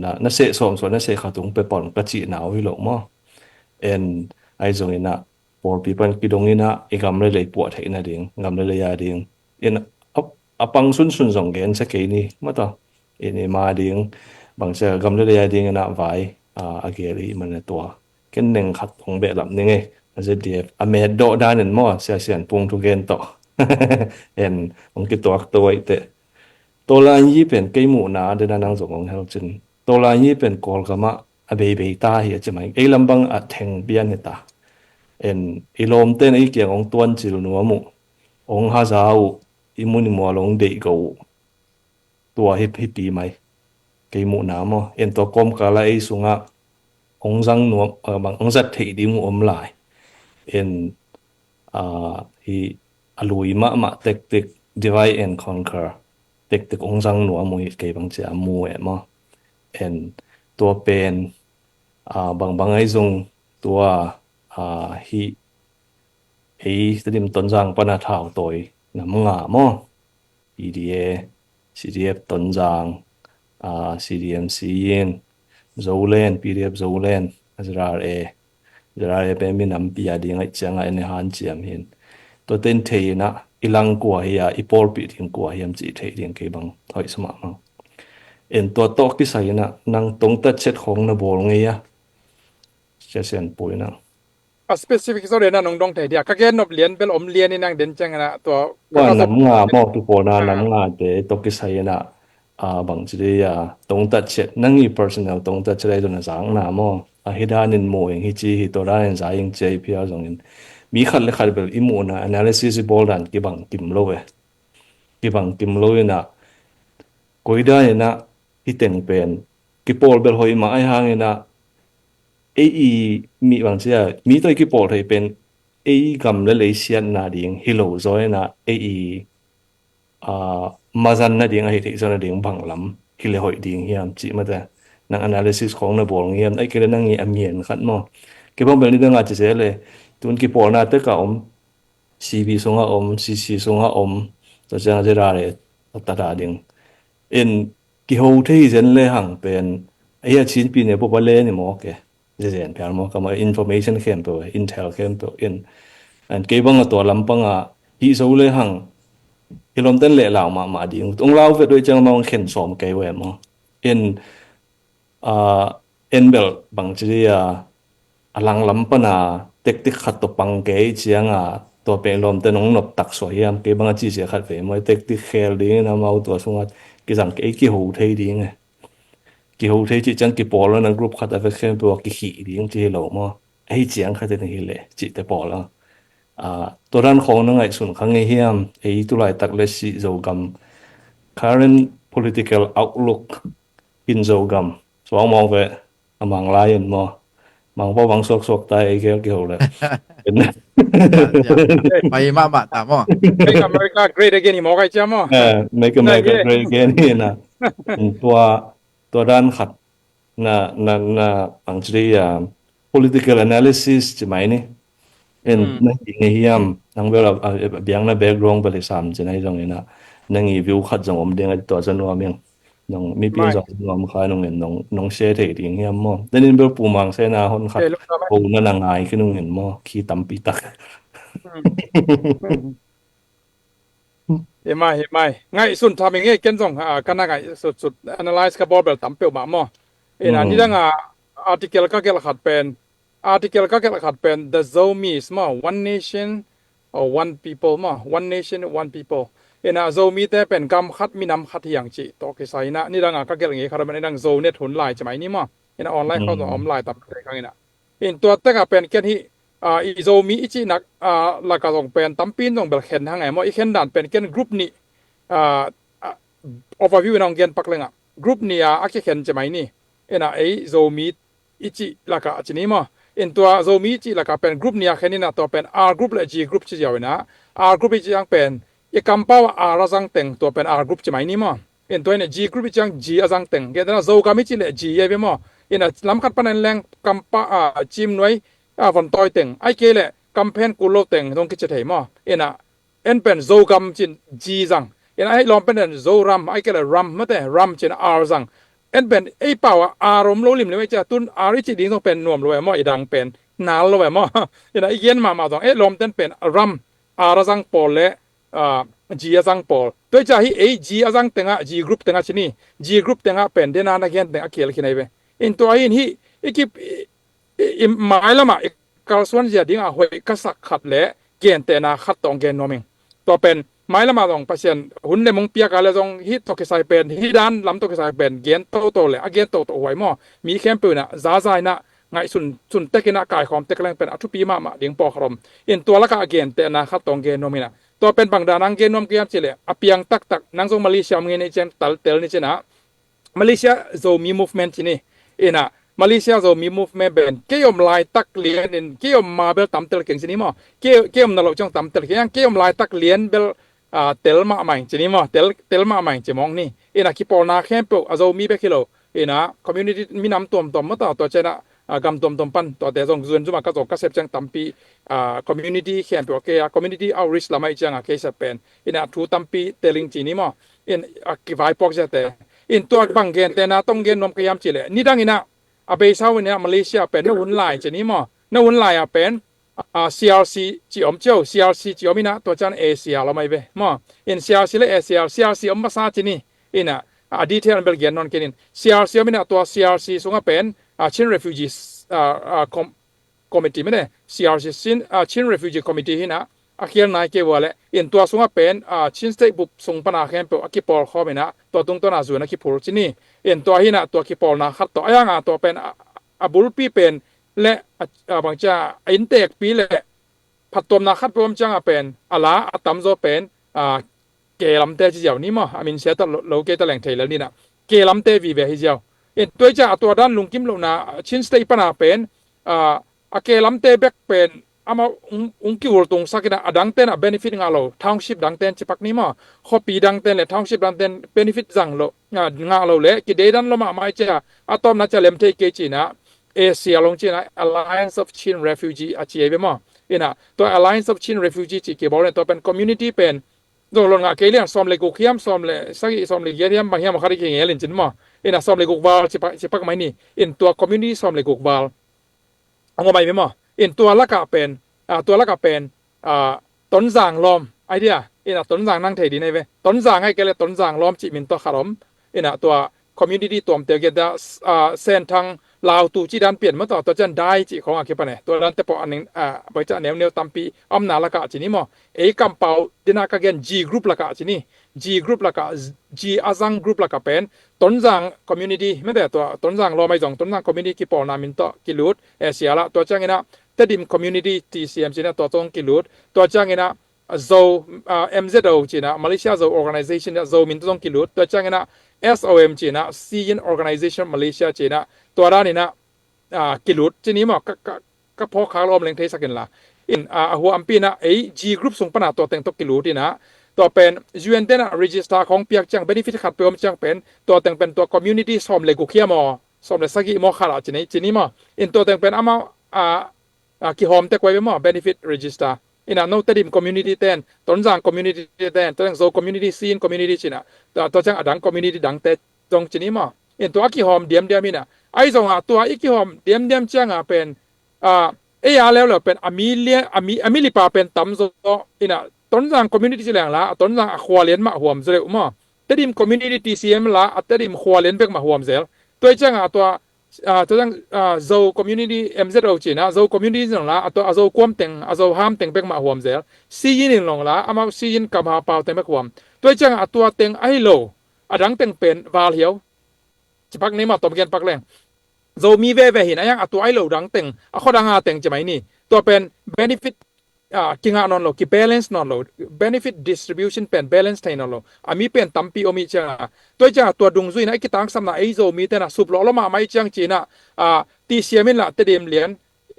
Na, na seh sawm suah na seh khat ung pe pon ka cihna uh hi lo maw? En ai zongina pawlpi pan kidongina i gam le lei puah theihna ding gam le lei a ding in a, a pang sunsun zong gen cia kei ni mata in i ma ding bang cia gam le lei a dingina vai a gel i manina tua ken neng khat hong behlap ning ei. A Z D F a met dawh danin maw sia sian pung thu gen tawh en hong kituak to aih teh. Tawlai hi pen kei muhna dena nang zong hong helcin tawlai hi pen Kawlgamah a beibei ta hi a ci mai ei lambang a theng pian hi ta. En i lawmten ei kiang hong tuancil nuam uh hong haza uh i mun i mual hong deih go uh. Tua hi, hi pi mai kei muhna maw en tua kawmkala ei sungah hong zang nuam bang hong zat theih ding uh om lai. En hi a lui mahmah tektik divide and conquer tektik hong zang nuam uh hi kei bang cia mu eh maw? En tua pen bangbang ei zong tua hi ei Tedim Tonzang pana thau tawi nam nga maw? P D A, C D F Tonzang, C D M C in Zoland, P D F Zoland, Z R A, Z R A pen minam pia ding aih cianga en i hanciam hin. Tua ten thei ina i lang kua hi a i pawlpi ding kua hiam cih thei ding kei bang hoih sumah mang. En tua tawh kisai ina nang tongtat chet khong na bawl ngei a. Sia sian pui nang a specific zo dena nong dong thei dia ka gen nop lian bel om lian in ang den ciang ina tua ka nam nga maw tupawna nam nga te tawh kisai ina a bang ci dei a tongtat ciat nang i personal tongtat ciat ai zona zang na maw? A hi danin mu ing hi ci hi tua danin za ing cia i phial zongin mi khat le khat bel i muhna analysis i bawl dan kibang kim lo e. Kibang kim lo ina koi dan ina hi teng pen kipawl bel hoih mah ahi hangin ah, ei i mi bang cia, mi tawh i kipawl thei pen ei gam le lei siatna ding hi lo zaw in ah, ei i aa, mazan nading ahi theih zaw nading bang lam hi le hoih ding hiam cih mate. Nang analysis khong na bawl ngiam, ai kei le nang i a mian khat maw. Kei bang bel nidang a ci se le, tun kipawlna tek a om, C B sung a om, C C sung a om, tua ciang a zera le a tat a ding. In kiho thei zen le hang pen, ei a Chin pi ne popa le ni maw ke. Zezen phial maw, kama information khempeuh, intel khempeuh in. And kei bang a tua lampang a, hih zo le hang, hi lawmten le lau mahmah ding. Tung lau vet uh ciang mah hong khen sawm kei uh e maw. In, ah, en bel bang ci di a, a lang lam pan a, tactic khat tawh pang kei ciang a, tua peng lawmten hong nop tak suah hiam, kei bang a ci sia khat ve maw, tactic khel ding in amau tua sung a, kizang kei kiho thei ding e. Kiho thei cih ciang kipawl lo nang group khat a vek khempeuh a kikhih ding ci hi lo maw. Ei ciang khat in hi le cih te pawl lo. Ah, tua dan khong na ngaihsun kha ngei hiam, ei tu laitak le si Zogam. Current political outlook in Zogam. Suang mawng ve, a mang lai in maw. Mang pawh bang suaksuak ta ei gel kiho le. Pai mahmah ta maw. Make America great again hi maw kai cia maw. Eh, Make America great again hi na. Tua, tua dan khat na, na, na, ang cili, ah, political analysis ci mai ni. En, na hi ngei hiam, nang bel a, a, a biang na background bel hi sam ci na hi zong ina. Nang i view khat zong om ding a tua zan nuam ing. Nong mipi zong nuam kha nong en nong, nong share thei ding hiam maw. Then in bel Pu Mang Sen a hon khat ko na na ngai khin nong en maw. Khi tampi tak. Hi mai, hi mai. Ngaihsun tham ing e ken zong, ah, ka na ngaihsutsut analyze ka bawl bel tam peuhmah maw. Ina nidang a article ka gelh khat pen, article ka gelh khat pen The Zomis maw, One Nation or One People maw, One Nation, One People. Ina Zomi te pen gam khat minam khat hiang cih tawh kisai ina nidang a ka gelh ngei khat a pen inang Zonet hun lai ci mai ni maw. Ina online khawng zong a om lai tam te kang ina. In tua tek a pen ken hih, ah, i Zomi i cihnak, ah, laka zong pen tampi in zong bel khen hang e maw, i khen dan pen ken group nih, ah, ah, overview in hong gen pak leng ah group nih a a kikhen ci mai ni. Ina ei Zomi i cih laka a ci ni maw. In tua Zomi i cih laka pen group nih a khen ina tua pen R group le G group ci ziau ina, R group i cih ang pen i kampau a R a zang teng tua pen R group ci mai ni maw. In tua ina G group i ciang G a zang teng. Gentehna Zogam i cih le G a ve maw. Ina lamkhat pan en leng kampau a Cimnuai a vontawi teng. Ai kei le kamphen kul lo teng zong kici thei maw. Ina en pen Zogam cin G zang. Ina ei lawm pen en Zoram ai kei le Ram mate Ram cin R zang. En pen ei pau a R om lo lim le ei cia tun R i cih ding zong pen nuam lo e maw i dang pen nal lo e maw. Ina i gen mahmah zong ei lawmten pen Ram R a zang pawl le ah, G a zang pawl. Tua i cia hi ei G a zang tengah, G group tengah ci ni. G group tengah pen dena na gen tengah kiel khin ai ve. In tua hi in hi i kip i, i, i mailamah i kalsuan zia dingah hoih ka sak khat le gentehna khat tawh gen nuam ing. Tua pen mailamah zong Pasian hun le mung piak a le zong hi tawh kisai pen, hi dan lam tawh kisai pen gen toto le a gen toto huai maw. Mi khempeuh inah zaza inah ngaihsun sun tek inah kaikhawm tek leng pen a thupi mahmah ding pawlkhat om. In tua lakah a gentehna khat tawh gen nuam inah Tua pen bang dan ang gen nuam ka hiam cih leh a piang taktak nang zong Malaysia om ngei ni ciang tal tel ni cinah Malaysia Zomi Movement ci ni. Inah Malaysia Zomi Movement pen kei om laitak lian in kei om ma bel tam tel keng ci ni maw. Kei, kei om na loh ciang tam tel keng, kei om laitak lian bel, ah, tel mahmah ing ci ni maw. Tel, tel mahmah ing ci mawng ni. Inah kipawlna khempeuh a Zomi bek hi lo. Inah community minam tuamtuam maw ta tua cianah, ah, gam tuamtuam pan tuate zong zuan zuma ka zong ka sep ciang tampi, ah, community khempeuh a kei a community outreach lamah i cianga kei sep pen inah thu tampi teling ci ni maw. In a kivaipuak ziate in tua bang gentehna tong gen nuam ka hiam cih leh nidang inah a beisa uh inah Malaysia pen na hun lai ci ni maw. Na hun lai ah pen, ah, C R C ci om cio, C R C ci om inah tua cian A C R lam ai ve maw. In C R C le A C R, C R C om masa ci ni. Inah a detail bel gen nawn kei ning. C R C om inah tua C R C sungah pen, ah, Chin Refugees, ah, ah, Com-, Committee mene, C R C Chin, ah, Chin Refugee Committee hinah a khial nai kei ua leh in tua sungah pen, ah, Chin State bup sung pana khempeuh a kipawlkhawm inah tua tungtawn a zuan a kiphul ci ni. In tua hinah tua kipawlna khat tawh a yanga tua pen, ah, a bulpi pen le, ah, ah, bangcia a inntekpi le phattuamna khat peuh om cianga pen a la a tamzaw pen, ah, kelamte ci ziau ni maw. A min sia ta lo, lo kei ta leng thei lel ninah kelamte vive hi ziau. In tua i ciang a tua dan lungkim lohna Chin State pana pen, ah, a ke lamte bek pen amau ung, ung kiultung sak in a, a dangten a benefit ngah lo, township dangten ci pak ni maw, khuapi dangten le township dangten benefit zang lo, ah, ngah lo le kideidan lo mahmah i ciang a, a tawpna ciang lem thei kei ci in a, A C R long ci in a, Alliance of Chin Refugee a ci ei ve maw. In a tua Alliance of Chin Refugee ci kibawl in tua pen community pen zong lon ngah kei lian, sawm le guk hiam, sawm le sagih, sawm le giat hiam, bang hiam a khat i kingel in cin maw. In a sawm le guk val ci pak, ci pak mai ni. In tua community sawm le guk val a ngawh mai ve maw. In tua lakah pen, ah, tua lakah pen, ah, Tonzang lawm idea. In a Tonzang nang thei ding ei ve. Tonzang ai kei le Tonzang lawm cih min tawh khat om. In a tua community tuamte uh get the, ah, Senthang Lautu cih dan pian maw tawh, tua ciang Dai cih khawng a kipan e. Tua dante pawh a ning, ah, bangci a neuneu tampi a omna lakah ci ni maw. Ei kampau dina ka gen G group lakah ci ni. G group lakah, G a zang group lakah pen Tonzang community, mete tua Tonzang lawm ai zong Tonzang community kipawlna min tawh kilut, A C R lah. Tua ciang in a Tedim community T C M ci in a tua zong kilut. Tua ciang in a Zo, ah, M Z O ci in a Malaysia Zo Organization, Zo min tawh zong kilut. Tua ciang in a S O M ci in a Siyin Organization Malaysia ci in a tua dan in a, ah, kilut ci ni maw, ka, ka, ka phawk khak lawm leng theisak in la. In, ah, a huampi in a ei G group sung pana tua teng tawh kilut in a, tua pen U N te in a register khawng piak ciang benefit khat pe om ciang pen, tua teng pen tua community sawm le guk hiam aw, sawm le sagih maw khat ah ci ni, ci ni maw. In tua teng pen amau, ah, ah, kihawm tek uh ai ve maw, benefit register. In a no Tedim community ten, Tonzang community ten, tua teng Zo community, Siyin community ci in a, tua, tua ciang a dang community dangte zong ci ni maw. In tua a kihawm diamdiam in a, ai zong a tua i kihawm diamdiam ciang a pen, ah, ei a leuleu pen a mi lian, a mi, a mi lipa pen tam zaw in a, Tonzang community ci leng la, a Tonzang a khua lian mah huam zaw deuh maw. Tedim community T C M la, a Tedim khua lian bek mah huam zel. Tua i ciang a tua, ah, tua ciang, ah, Zo community M Z O ci in a, Zo community zong la, a tua a Zo kuam teng, a Zo ham teng bek mah huam zel. Siyin in long la, amau Siyin kam ha pau teng bek huam. Tua i ciang a tua teng ahi lo, a dang teng pen val hiau. Ci pak ni maw, tom gen pak leng. Zomi veve hi in a, a yang a tua ahi lo dang teng, a khua dang a teng ci mai ni. Tua pen benefit, ah, kingah nawn lo, kibalance nawn lo, benefit distribution pen balance thei nawn lo. A mi pen tampi om i ciang a. Tua i ciang a tua dungzui in a i kitangsapna ei Zomi te in a sup lawh lawh mahmah i ciang ci in a, ah, T C M in la Tedim lian,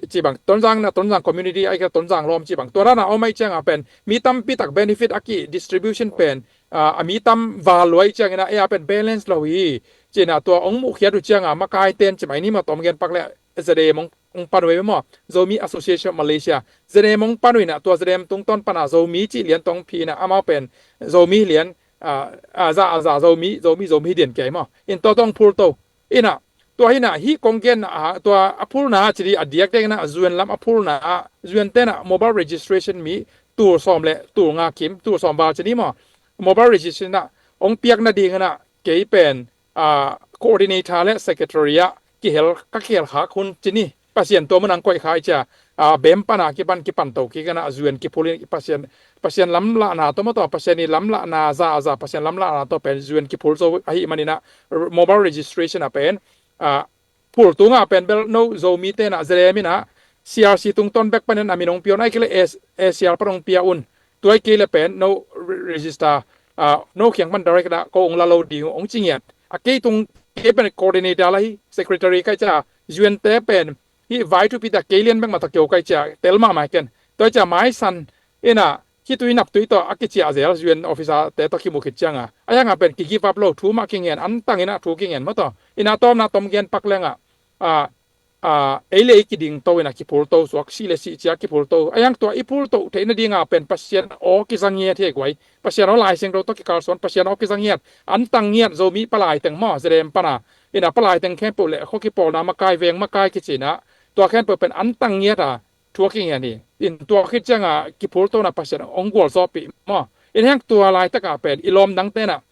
ci bang, Tonzang na, Tonzang community, ai ka Tonzang lawm ci bang. Tua dan a om ai ciang a pen, mi tampi tak benefit a ki distribution pen, ah, a mi tam val luai ciang in a, ei a pen balance lo hi. Ci in a tua ong muhkhiat uh ciang a, makai ten ci mai ni maw, tom gen pak le, Z A M ong, ong pan uh ei maw. Zomi Association Malaysia. Z A M ong pan uh in a, tua Z A M tungtawn pan a Zomi ci lian tawh ong phi in a, amau pen, Zomi lian, ah, ah, za, ah, za, Zomi, Zomi, Zomi dian kei maw. In tua tawh ong phul to. In a, tua hi in a, hih kong gen a, tua a phulna ci di a diakdiak in a, U N lam a phulna, U N te in a mobile registration mi tul sawm le tul nga kim, tul sawm val ci ni maw. Mobile registration in a, ong piak nading in a, kei pen, ah, coordinator le secretary ah, kihel, ka kihel khak hun ci ni. Pasian tua mun ah ong koih kha i cia, ah, bem pan a kipan, kipan to kik in a, U N kiphul in Pasian, Pasian lamlahna tawh maw tawh, Pasian i lamlahna za a za, Pasian lamlahna tawh pen U N kiphul zo ahih man in a, mobile registration ah pen, ah, phul tung ah pen bel no Zomi te in a, Z A M in a, C R C tungtawn bek pan in a min ong pia un, ahih kei leh A C R pan ong pia un. Tua ahih kei leh pen no re-, register, ah, no kiang pan direct in a ko ong la lo ding uh ong ci ngiat. A kei tung kei pen coordinator la hi, secretary ka hih cia, U N te pen hih vai thupi ta kei lian bek mah tawh kio ka hih cia, tel mahmah hi ken. Tua hih cia maisan in a, khitui naptui tawh a kiciah zel, U N officer te tawh kimu khit ciang a, a yang a pen ki give up lo, thu mah kingen, antang in a thu kingen maw tawh. In a tawpna tom gen pak leng a, ah, ah, ei le ei kiding to in a kiphul to suak, sih le sih cia kiphul to. A yang tua i phul to theih nading a pen Pasian aw kiza ngiat hi guai. Pasian aw, Lai Siangtho tawh kikalsuan, Pasian aw kiza ngiat. Antang ngiat Zomi palai teng maw, Z A M pan a. In a palai teng khempeuh le khua kipawlna makai, veng makai kici in a, tua khempeuh pen antang ngiat a, thu a kingen hi. In tua khit ciang a kiphul to in a Pasian ong gualzawhpih maw. In heng tua laitak a pen i lawm dangte in a,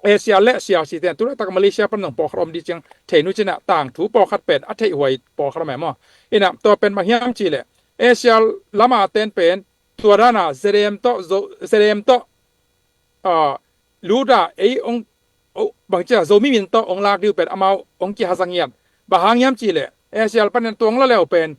A C R le C R C te in a, tu laitak Malaysia pan zong pawlkhat om ding ciang thei nu ci in a, tangthu pawlkhat pen a theihhuai pawlkhat om e maw. In a tua pen bang hiam cih leh, A C R lam a te in pen tua dan a Z A M tawh, Zo-, Z A M tawh, ah, lut a ei ong, oh, bangci a Zomi min tawh ong lak ding uh pen amau ong kihaza ngiat. Bang hang hiam cih leh, A C R pan in tua ong la le uh pen,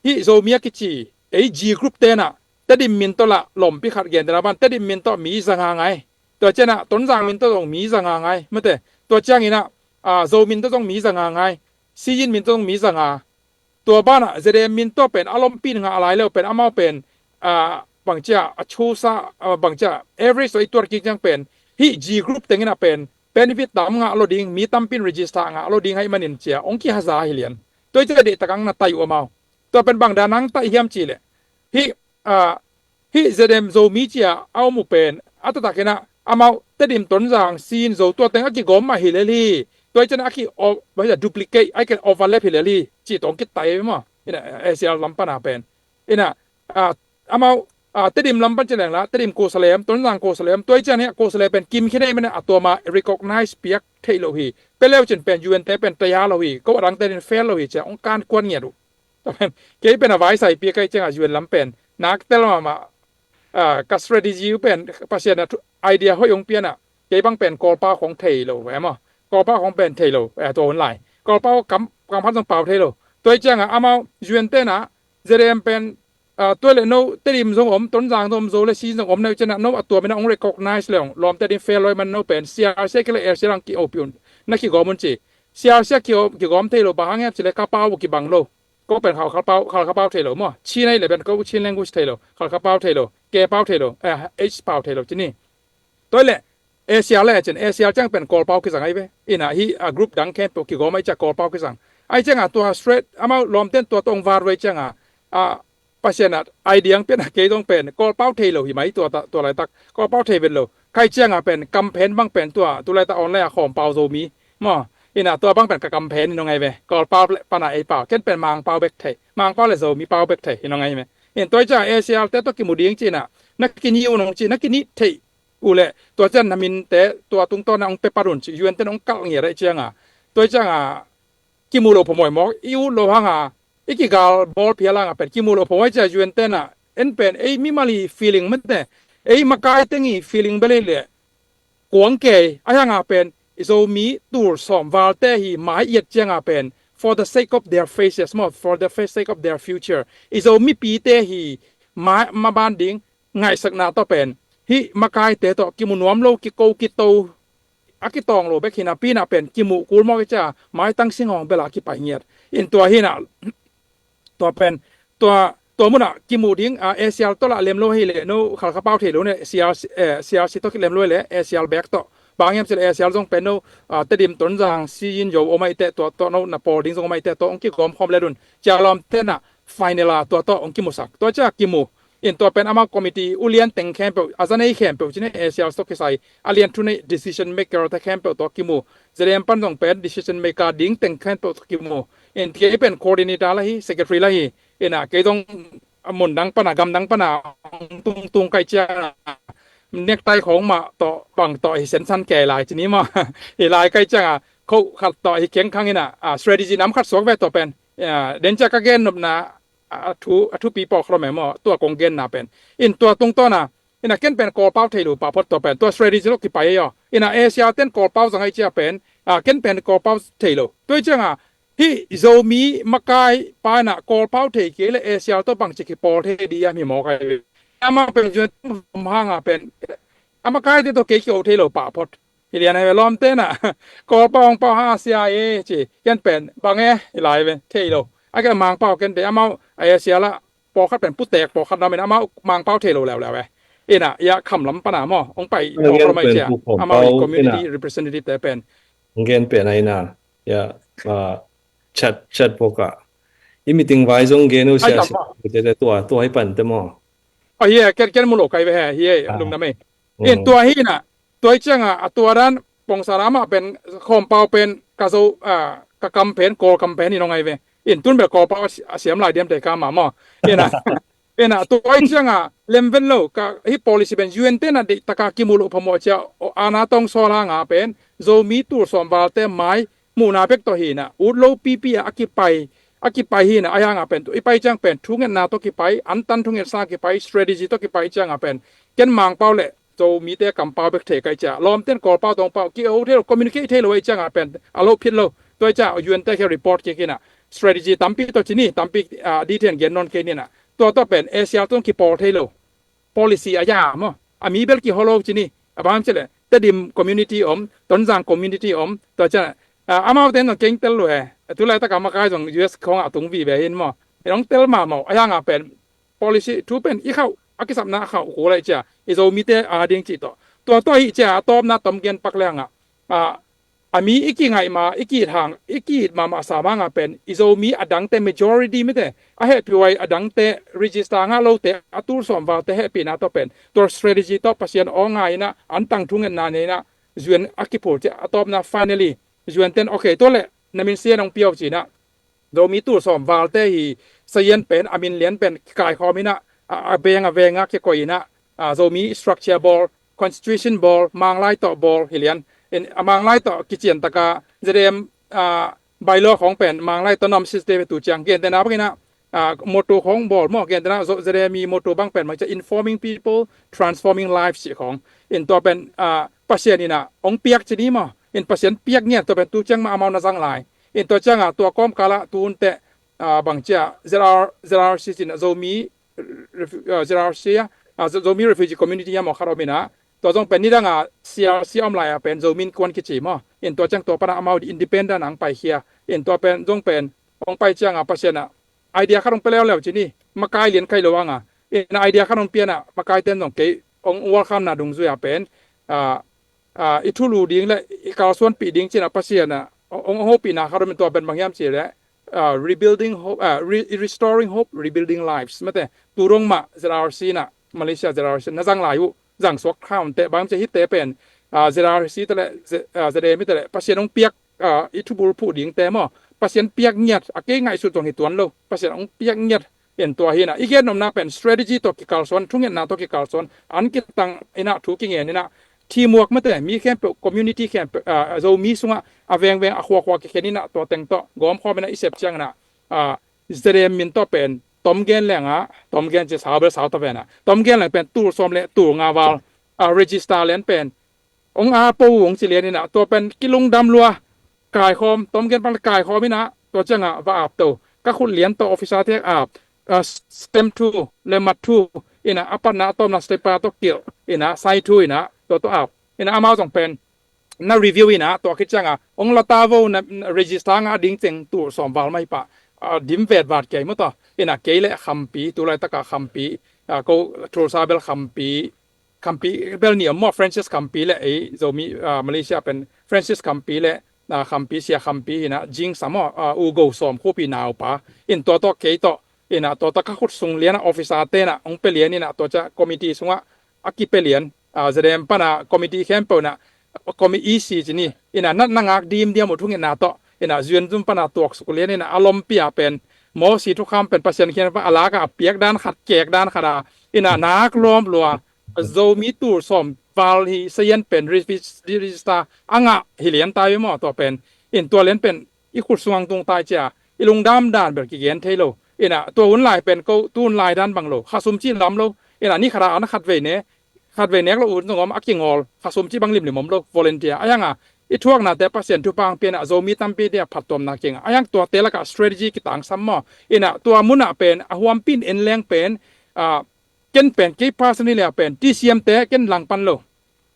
hih Zomi a kici ei G group te in a, Tedim min tawh lah lawmpi khat gen den a ban, Tedim min tawh mi za nga ngai. Tua ciang a Tonzang min tawh zong mi za nga ngai, mate. Tua ciang in a, a, Zo min tawh zong mi za nga ngai, Siyin min tawh zong mi za nga. Tua banah Z M min tawh pen a lompi in ngah lai leu pen amau pen, a, bangcia a chusa, a, bangcia average tawh i tuat kik ciang pen hih G group teng inah pen benefit tam ngah lo ding, mi tampi in register ngah lo ding ahih manin cia ong kihaza hi lian. Tua i cia deihtak ang na tai uh amau. Tua pen bang dan ang tai hiam cih leh hih, a, hih Z M Zomi cia a om uh pen a taktak inah amau Tedim, Tonzang, Siyin, Zo tua teng a kigawm mah hi lel hi. Tua i cian a ki o-, bangcia duplicate, a ki overlap hi lel hi cih tawh ong kitai maw. Inah A C R lam pana pen inah, a, amau, a, Tedim lam pan ci leng la, Tedim, Kusalem, Tonzang, Kusalem, tua i cian hi a Kusalem pen kim khin ei mene a tua ma recognize piak theih lo hi. Pe leu cin pen U N te pen taya lo hi, ko a dangte din fail lo hi cia ong kan kuan ngiat uh. Tua pen, kei pen a vaisai piak kai ciang a U N lam pen nak tel mahmah, a, ka strategy uh pen Pasian a thu, idea hoih ong pian ah, kei bang pen Kawlpau khong thei lo ve maw. Kawlpau khong pen thei lo, eh, tua hun lai. Kawlpau kam, kam khat zong pau thei lo. Tua i ciang a amau U N te na Z M pen, a, tua le no Tedim zong om, Tonzang zong om, Zo le Siyin zong om na i cian a no a tua min a ong recognize le ong lawmte din fail lo i man no pen C R C a ki le A C R ang ki opi un, na kigawm un ci. C R C a ki, kigawm thei lo bang hang hiam ci le ka pau uh kibang lo. Ko pen Khalkha pau, Khalkha pau thei lo maw. Chin ahih leh pen ko Chin language thei lo, Khalkha pau thei lo, Ke pau thei lo, eh, H pau thei lo ci ni. Tua i leh A C R le cin, A C R ciang pen Kawlpau kizang ahi ve. Inah hih a group dang khempeuh kigawm ahi ciang Kawlpau kizang. Ahi ciang a tua straight amau lawmten tua tawh ong var ve ciang a, a, Pasian a idea ang pian a kei dong pen Kawlpau thei lo hi mai tua ta, tua laitak. Kawlpau thei vet lo. Khai ciang a pen campaign bang pen tua, tu laitak online a Khawmpau Zomi maw. Inah tua bang pen ka campaign in ong ai ve. Kawlpau le pana ei pau. Ken pen Mangpau bek thei. Mangpau le Zomi pau bek thei in ong ai ve. In tua i ciang A C R te tawh kimu ding ci inah, na kini uh nong ci, na kini thei uh leh tua cian na minte tua tungtawn a ong pe pat un ci, U N ten ong kalh ngiat ahi ciang a. Tua i ciang a kimu lo phamawh mawk i ut lo hang a, i kigal bawl phial hang a pen kimu lo phamawh ahi ciang U N ten a, en pen ei mimal i feeling mate, ei makai teng i feeling bel hi leh kuang kei, ahi hang a pen i Zomi tul sawm valte hi mai i et ciang a pen for the sake of their faces maw, for the fa-, sake of their future, i Zomi pite hi mai, maban ding ngaihsakna tawh pen hih makaite tawh kimu nuam lo, kiko kito a kitawng lo bek hi napi inah pen kimuh kul mawk i ciang a maitang singhawng bel a kipai ngiat. In tua hi inah tua pen, tua, tua munah kimuh ding, a, A C R tawh lah lem lo hi leh no Khalkha pau thei lo ne, C R C, eh, C R C tawh kilem lo hi leh A C R bek tawh. Bang hiam ci leh A C R zong pen no, a, Tedim, Tonzang, Siyin, Zo om ahi teh tua tawh no na pawl ding zong om ahi teh tua ong kigawm khawm le dun. Cia lawmten ah final a tua tawh ong kimusak. Tua cia kimu. In tua pen amau committee ulian teng khempeuh, a za nei khempeuh ci ne, A C R tawh kisai a lian thu nei decision maker te khempeuh tawh kimu. Z M pan zong pen decision maker ding teng khempeuh tawh kimu. In kei pen coordinator la hi, secretary la hi. Inah kei zong a mun dang pana, gam dang pana tung tung kai ciang a, necktie khong mah tawh bang tawh hi sensan kei lai ci ni maw. Hi lai kai ciang a, kho khat tawh hi keng khang inah, a, strategy nam khat suak ve tua pen. A, den cia ka gen nopna, a, a thu, a thupi pawlkhat om e maw, tua kong genna pen. In tua tungtawn a, inah ken pen Kawlpau thei lo pah phot tua pen, tua strategy lo kipai e aw. Inah A C R ten Kawlpau zang ahi cia pen, a, ken pen Kawlpau thei lo. Tua i ciang a, hih Zomi makai pa inah Kawlpau thei kei leh A C R tawh bangci kipawl thei ding hiam hi mawk ahi ve. Amah pen U N ten hang a pen, a makaite tawh kei ki-o thei lo pah phot. Hi lian ahi ve lawmte inah, Kawlpau hong pau ha sia e ci, ken pen bang e hi lai ve, thei lo. A ken Mangpau ken te, amau A C R lah pawlkhat pen putek pawlkhat na om in amau Mangpau thei lo leuleu e. Inah, ia kham lam pana maw, hong pai pawlkhat om ahi cia, amau community representative te pen. Hong gen pen ahi na, ia, a, chat, chat pawlkhat. I meeting vai zong gen uh sia sia, tua, tua hi pan te maw. A hi e, ken, ken mu lo kai ve he, hi e, lungdam e. In tua hi inah, tua i ciang a, a tua dan pongsa lam ah pen, Khawmpau pen, ka Zo, a, ka kam pen, Kawl kam pen hi nong ai ve. In tun bel Kawlpau a si-, a siam lai diam te ka ma maw. Inah, inah, tua i ciang a, lem ven lo, ka, hih policy pen, U N te na deih taka kimu lo phamawh cia, o, ana tong sawl hang a pen, Zomi tul sawm valte mai, muhna bek tawh hi inah, ut lo pipi a, a kipai, a kipai hi inah, ahi hang a pen, i pai ciang pen, thungetna tawh kipai, antan thungetsa kipai, strategy tawh kipai ciang a pen, ken Mangpau le Zomite kampau bek thei kai cia. Lawmten Kawlpau tawngpau, ki-o thei lo, communicate thei lo ahi ciang a pen, a lo phit lo. Tua i cia, U N te khia report kik inah, strategy tampi tawh ci ni, tampi, a, detail gen nawn kei ni inah. Tua tawh pen, A C R tawh kipawl thei lo. Policy a ia maw. A mi bel kiho lo ci ni. A bang ci le, Tedim community om, Tonzang community om, tua ciang Ah, amaute in zong keng tel lo he. Tu laitak a makai zong U S khawng a tung vive hin maw. Hong tel mahmah uh. A hiang a pen policy thu pen i khauh, a kisapna a khauh kul lai cia, i Zomite a ding cih tawh. Tua tua hi cia, a tawpna tom gen pak leng ah, a, a mi i kingaih ma, i ki-it hang, i ki-it mahmah sam hang a pen i Zomi a dangte majority mite a hehpih uh a, a dangte register ngah lote, a tul sawm valte hehpihna tawh pen tua strategy tawh Pasian aw ngai in ah, an tang thungetna nei in ah, U N a kiphul cia, a tawpna finally U N ten, okay, tua leh na min sian hong pia uh ci in ah, Zomi tul sawm valte hi, sayan pen, a min lian pen kikaikhawm in ah, a, a veng a veng a kikoih in ah, a, Zomi structure bawl, constitution bawl, Manglai tawh bawl hi lian. In, a Manglai tawh kician tak a, Z M, a, bylaw khawng pen Manglai tawh nom siste ve tu ciang, gentehna bang in ah, a, motto khawng bawl maw, gentehna Z M i motto bang pen bang cia, informing people, transforming lives cih khawng. In tua pen, a, Pasian in ah hong piak ci ni maw. In Pasian piak ngiat, tua pen tu ciang mah amau na zang lai. In tua ciang a, tua kawmkal ah tu hun teh, a, bang cia, Z R, Z R C ci in ah, Zomi, refu-, a, Z R C a, a, Zo-, Zomi Refugee Community a maw khat om in ah, tua zong pen nidang a C R C a om lai a pen Zomi Innkuan kici maw. In tua ciang tua pan ah amau di independent hong paikhia. In tua pen zong pen hong pai ciang a, Pasian ah idea khat hong pia leuleu ci ni, makai lian kai lo hang a. In idea khat hong pia in ah, makaite in zong kei hong welcome na dungzui a pen, a, a, i thulu ding le i kalsuanpih ding ci in ah, Pasian ah hong, hong hopihna khat om in, tua pen bang hiam cih leh, a, rebuilding hope, a, re-, restoring hope, rebuilding lives. Mate, tu dong mah Z R C in ah, Malaysia Z R C na zang lai uh, zang suak kha un teh, bang cia hite pen, a, Z R C te le, Z-, a, Z M i te le, Pasian hong piak, a, i thubul phuh dingte maw, Pasian piak ngiat, a, kei ngaihsut zong hi tuan lo, Pasian hong piak ngiat. In tua hi in ah, i gen nopna pen strategy tawh kikalsuan, thungetna tawh kikalsuan, an kitang in ah, thu kingen in ah, teamwork mate, mi khempeuh, community khempeuh, a, Zomi sungah a vengveng, a khuakhua kikhen in ah, tua teng tawh gawmkhawm in ah i sep ciang in ah, a, Z M min tawh pen tom gen leng ah, tom gen ci, sau bel sau ta ven ah, tom gen leng pen tul sawm le tul nga val, a, register lian pen hong a po uh hong ci lian in ah, tua pen kilungdam lua, kaikhawm, tom gen pan kaikhawm in ah, tua ciang a va ap to. Ka khut lian tawh officer te ap, a, stamp thu le mat thu in ah, a patna a tawpna stamp pa tawh kilh in ah, sai thu in ah, tua tawh ap in ah, amau zong pen na review in ah, tua khit ciang a hong la ta vo, na, na register ngah ding ciang tul sawm val mah hi pah, a, dim vetvat kei maw tawh. In ah kei le Khampi, tu laitak a Khampi, a, ko Tulsa bel Khampi, Khampi bel nih om maw, Francis Khampi le ei Zomi, a, Malaysia pen Francis Khampi le, a, Khampi, Sia Khampi hi in ah, Jing Sam maw, a, U Go Sawm Khup i naupa. In tua tawh kei tawh in ah, tua tawh ka khut sung lian ah officer te in ah hong pia lian in ah, tua cia committee sungah a kipia lian, a, Z M pan a committee khempeuh in ah, commi-, E C ci ni, in ah natna ngak dimdiam uh thungetna tawh in ah, U N zum pan a tuaksuk lian in ah, a lompi a pen Mosi thukham pen Pasian kiang pan a lak a, a piak dan khat, kek dan khat a, in ah nak lawm lua, Zomi tul sawm val hi sayan pen refi-, register a ngah hi lian tai ve maw, tua pen. In tua lian pen i khut sung hong tung tai cia, i lungdam dan bel kigen thei lo. In ah tua hun lai pen ko, tu hun lai dan bang lo, khasum cih lam lo. In ah ni khat a an khat vei ne, khat vei nek lo un zong om, a kingawl, khasum cih bang limlim om lo, volunteer. A hiang a, i thuaknate Pasian thupha hong pia in ah, Zomi tampi te a phattuamna kiang a, a hiang tuate lak ah strategy kitangsam maw. In ah tua mun ah pen, a huampi in en leng pen, a, ken pen, kei personally a pen, T C M te ken langpan lo.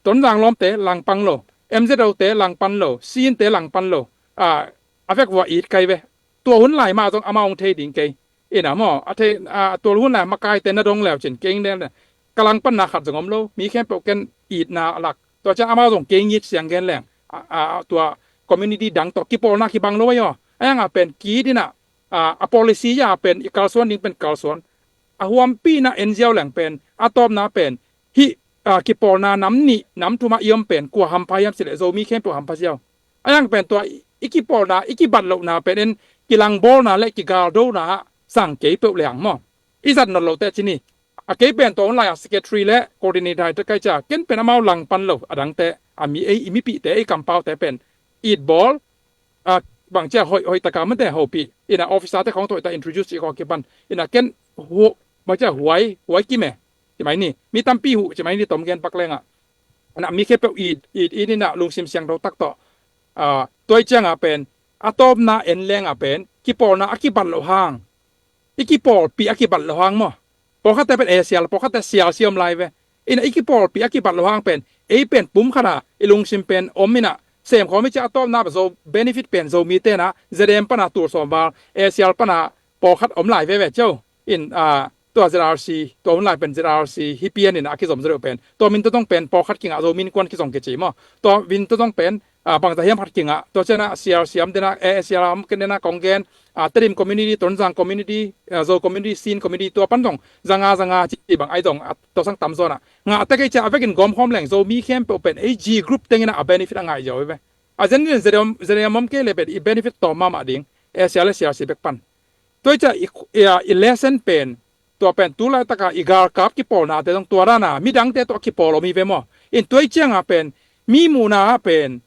Tonzang lawmte langpan lo. M Z O te langpan lo. Sin te langpan lo. A, a vek vua it kai ve. Tua hun lai mah zong amau hong thei ding kei. In ah maw, a thei, a, tua hun lai makaite na dong leu cin kei ing den le, ka langpanna khat zong om lo, mi khempeuh ken itna lak. Tua ciang amau zong kei ngit siang gen leng, a, a, tua community dang tawh kipawlna kibang lo ahi aw. A hiang a pen ki-it in ah, a, a policy a pen i kalsuan ding pen kalsuan. A huampi in ah en ziau leng pen, a tawpna pen, hih, a, kipawlna nam nih, nam thum ah i om pen, kua hampha hiam cih leh Zomi khempeuh hampha ziau. A hiang pen tua i, i kipawlna, i kibat lohna pen en, kilangbawlna le kigaldona ah zang kei peuh leng maw. I zat nawn loh teh ci ni. A kei pen tua hun lai a secretary le coordinator hi teh kai cia, ken pen amau langpan lo, a dangte, a mi ei, i mipihte, ei kampaute pen itbawl, a, bang cia hoih, hoih taka mate hopih. In ah officer te khawng tawh i ta introduce cih khawng kipan. In ah ken hu-, bang cia huai, huai kim e. Ci mai ni. Mi tampi huh, ci mai ni, tom gen pak leng ah. In ah mi khempeuh it, it, it in ah lungsim siangtho tak tawh. A, tua ciang a pen, a tawpna en leng a pen, kipawlna a kibat loh hang. I kipawlpih a kibat loh hang maw. Pawlkhatte pen ei sial, pawlkhatte sial siam lai ve. In ah i kipawlpih a kibat loh hang pen, ei pen pum khat ah i lungsim pen om in ah, Sem khawm hi cia a tawpna bang Zo benefit pen Zomi tena Z M pana tul sawm val, A C L pana pawlkhat om lai veve cio. In, ah, tua Z R C, tua hun lai pen Z R C hi pian in a kizom zaw deuh pen. Tua min tawh zong pen pawlkhat kingah Zomi Innkuan kizong kici maw. Tua min tawh zong pen, ah, bangza hiam khat kingah, tua ciangah C R C om dena, A C L om dena kong gen, ah, Tedim community, Tonzang community, ah, Zo community, Chin community, tua pan zong, zanga, zanga, ci bang ai zong, ah, tua sang tam zaw na. Ngah tek ei cia a vekin gawm khawm leng Zomi khempeuh pen, ei G group tengin a benefit a ngai zaw ei ve. A zen zen Z M, Z M om kei le pen, i benefit tawm mahmah ding, A C L le C R C bek pan. Tua ei cia i, i, i lesson pen, tua pen tu laitaka i galkap kipawlnate zong tua dana midangte tawh a kipawl om hi ve maw. In tua ei cianga pen mi muhna ah pen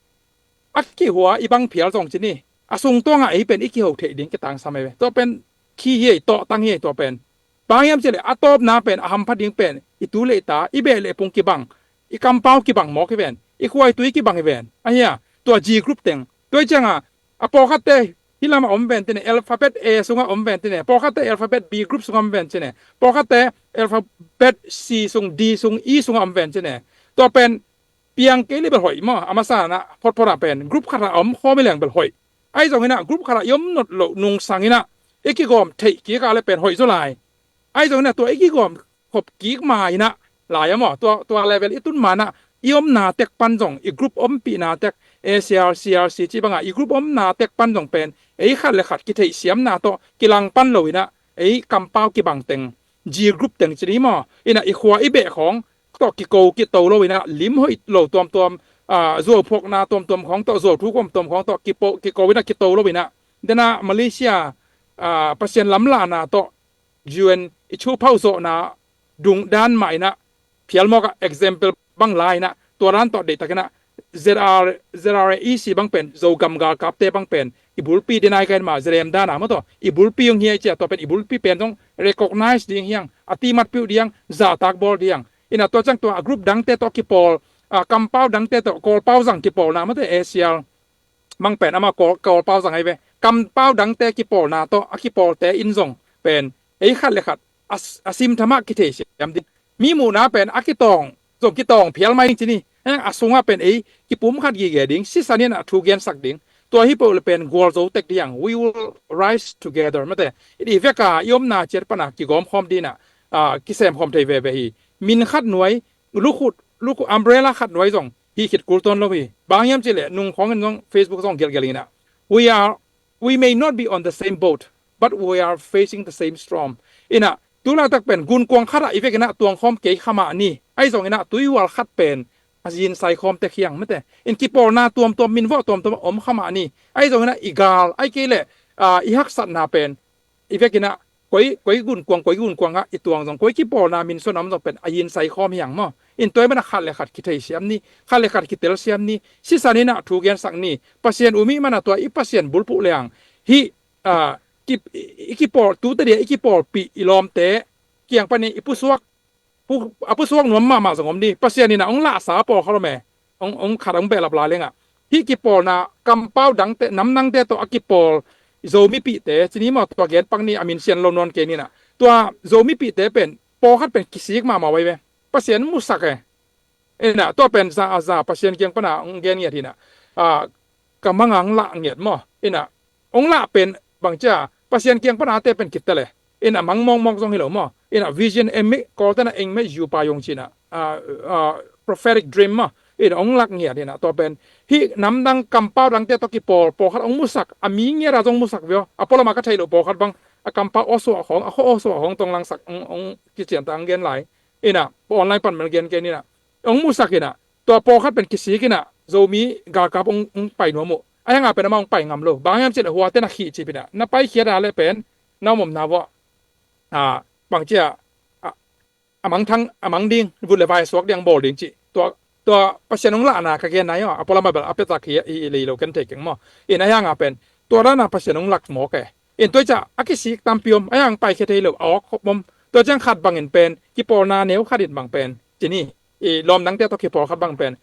a kihua i bang phial zong ci ni. A sung tuanga ei pen i kiho theih ding kitangsam ei ve. Tua pen khi hi ei, tawhtang hi ei tua pen. Bang hiam cileh a tawpna pen a hampha ding pen i tu le i ta, i beh le pung kibang, i kampau kibang mawk hi ven, i khuaitui kibang hi ven. Ahia, tua G group teng. Tua ei cianga a pawlkhatte hih lamah om ven tine, alphabet A sungah om ven tine, pawlkhatte alphabet B group sungah om ven tine, pawlkhatte alphabet C sung, D sung, E sungah om ven tine. Tua pen piang kei le bel hoih maw, a masa na photphot ah pen group khatah a om khawm i leng bel hoih. Ahi zongin ah group khatah i om nawn loh nungsangin ah i kigawm theih kik a le pen hoih zaw lai. Ahi zongin ah tua i kigawm khop kik ma in ah lai a maw, tua, tua level i tun ma in ah i omna tek pan zong, i group ompihna tek, A C R, C R C ci bangah i group omna tek pan zong pen ei khat le khat kitheihsiamna tawh kilang pan lo in ah ei kampau kibang teng, G group teng ci ni maw, in ah i khua i beh khawng tawh kiko kito lo in ah lim hoih lo tuamtuam, ah, zuau phuakna tuamtuam khawng tawh, zuau thu tuamtuam khawng tawh kipo, kiko in ah kito lo in ah, dena Malaysia, ah, Pasian lamlahna tawh U N i thu phauh zawhna dung dan mah in ah phial mawk ah example bang la in ah, tua dan tawh deihtak in ah Z R, Z R A E C bang pen, Zogam galkapte bang pen i bulpi dena i kain mah, Z M dana maw tawh i bulpi hong hi ai cia, tua pen i bulpi pen zong recognize ding hiang, a timatpih uh ding, zahtak bawl ding. In ah tua ciang tua a group dangte tawh kipawl, ah, kampau dangte tawh, Kawlpau zang kipawlna maw tawh, A C L bang pen amah Kawl, Kawlpau zang ai ve. Kampau dangte kipawlna tawh a kipawlte in zong pen ei khat le khat a, a simthamah kitheisiam ding. Mi muhna pen a kitawng zong kitawng phial mai ding ci ni. Heng a sungah pen ei kipumkhat gige ding, sisan in ah thu gensak ding. Tua hi peuh le pen gualzo tek ding, we will rise together mate. I veka i omna ciat pana kigawm khawm ding in ah, ah, kisem khawm thei veve hi. Min khat nuai, lukhut, lukhut umbrella khat nuai zong hi khit kul tuan lo hi. Bang hiam cileh nung khawngin zong, Facebook zong gelgel in ah, we are, we may not be on the same boat, but we are facing the same storm. In ah tu laitak pen gunkuang khatah i vekin ah tuang khawm kei kha mah ni. Ahi zongin ah tuihual khat pen a zinsai khawm tek hiang mate. In kipawlna tuamtuam, minvawh tuamtuam om kha mah ni. Ahi zongin ah i gal, ahi kei leh, ah, i haksatna pen i vekin ah koi, koi gunkuang, koi gunkuang ah i tuang zong, koi kipawlna min suan om zong pen a zinsai khawm hiang maw. In tua i mana khat le khat kitheisiam ni, khat le khat kitelsiam ni, sisan in ah thu gensak ni. Pasian um i mana tua i Pasian bulphuh leng hih, ah, ki, i, i kipawl, tu teh dia i kipawlpih i lawmte kiang panin i pusuak, pu, a pusuak nuam mahmah zong om ni. Pasian in ah hong lahsa pawlkhat om e. Hong, hong khat hong behlap lai lengah, hih kipawlna kampau dangte, nam dangte tawh a kipawl Zomipihte ci ni maw, tua gen pak ni, a min sian lo nawn kei ni in ah. Tua Zomipihte pen pawlkhat pen kisik mahmah uh ai ve. Pasian musak e. In ah tua pen za a za Pasian kiang pana hong gen ngiat hi in ah, ah, ka manga hong lah ngiat maw. In ah hong lah pen bang cia Pasian kiang pana te pen kitel e. In ah mang mawkmawk zong hi lo maw. In ah vision, eng meh Kawlte na eng meh yupa yong ci in ah, ah, ah, prophetic dream maw. In ah hong lah ngiat in ah tua pen hih namdang kampau dangte tawh kipawl pawlkhat hong musak, a mi ngiat a zong musak veu. A pualam a ka theih loh pawlkhat bang a kampau awsuah khawng, a khaw awsuah khawng tong langsak, hong, hong kician ta hong gen lai. In ah online pan man gen kei ni in ah, hong musak in ah, tua pawlkhat pen kisik in ah, Zomi galkap hong, hong pai nuam uh. A hiangah pen amah hong pai ngam lo. Bang hiam cileh huate na khih cip in ah, na paikhiat a leh pen na om omna vuah, ah, bang cia, ah, a mangthang, a mang ding, vut le vai suak ding, bawl ding cih. Tua, tua Pasian hong lahna ka genna hi aw, a pualam a bel a piatak hi, hi lei lo ken thei keng maw. In a hiangah pen tua dana Pasian hong lah mawk e. In tua ciah a kisik tampi om, a hiang paikhia thei lo a awk khop om. Tua ciang khat bangin pen kipawlna neu khat in bang pen ci ni, i lawm dangte tawh kipawl khat bang pen,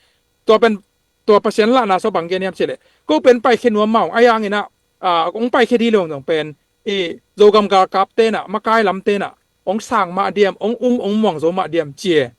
tua pen, tua Pasian lahna sua bang gen hiam cileh, ko pen paikhia nuam mah ung, a hiangin ah, ah, hong paikhia dih lo zong pen, i Zogam galkapte in ah, makai lamte in ah hong sang mah diam, hong um, hong muang zo mah diam ci e.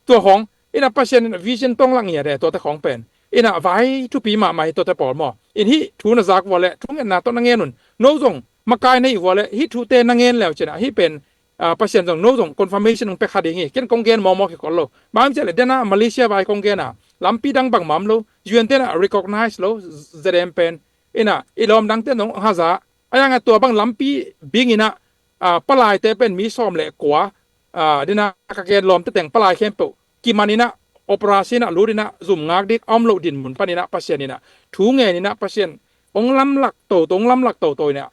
Tua khawng in ah Pasian in ah vision tawh hong lah ngiat e, tuate khawng pen. Ina vai thupi mahmah hi tuate pawl maw. In hih thu na zak vua le thungetna tawh na ngen un. No zong makai na hih vua le hih thute na ngen leu cina hih pen, ah, Pasian zong no zong confirmation hong pia kha ding hi. Ken kong gen mawmaw kikol lo. Bang hiam cih leh dena Malaysia vai kong gen a, lampi dang bangmah om lo. U N te na recognize lo, Z M pen. Ina i lawm dangte zong haza. A yang a tua bang lampi bing ina, ah, palaite pen mi sawm le kua, ah, dina ka gen lawmte teng palai khempeuh kiman ina, operation a lut ina, zum ngak dik a om loh dinmun pan ina Pasian ina thu ngen ina Pasian hong lamlak toto, hong lamlak toto ina.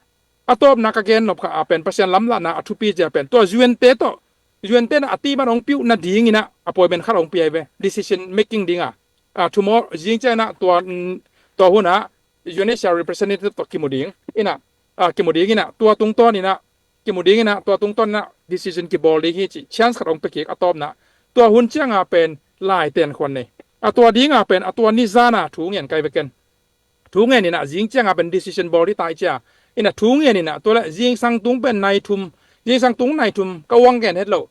A tawpna ka gen nop kha a pen Pasian lamlahna a thupi zia pen tua U N te tawh, U N te na a team an hong piuh nading ina appointment khat hong pia hi ve, decision making dinga. Ah, tomorrow zing ciang ina tua, mm, tua hun a U N H C R representative tawh kimu ding ina, ah, kimu ding ina tua tungtawn ina, kimu ding ina tua tungtawn ina decision kibawl ding hi ci chance khat hong pia kik a tawpna. Tua hun cianga pen lai ten khuan nei. A tua dinga pen a tua ni zana thu ngen kai veken. Thu ngen ina zing cianga pen decision bawl ding tai cia. Ina thu ngen ina tua le zingsang tung pen nai thum, zingsang tung nai thum ka uang gen het lo.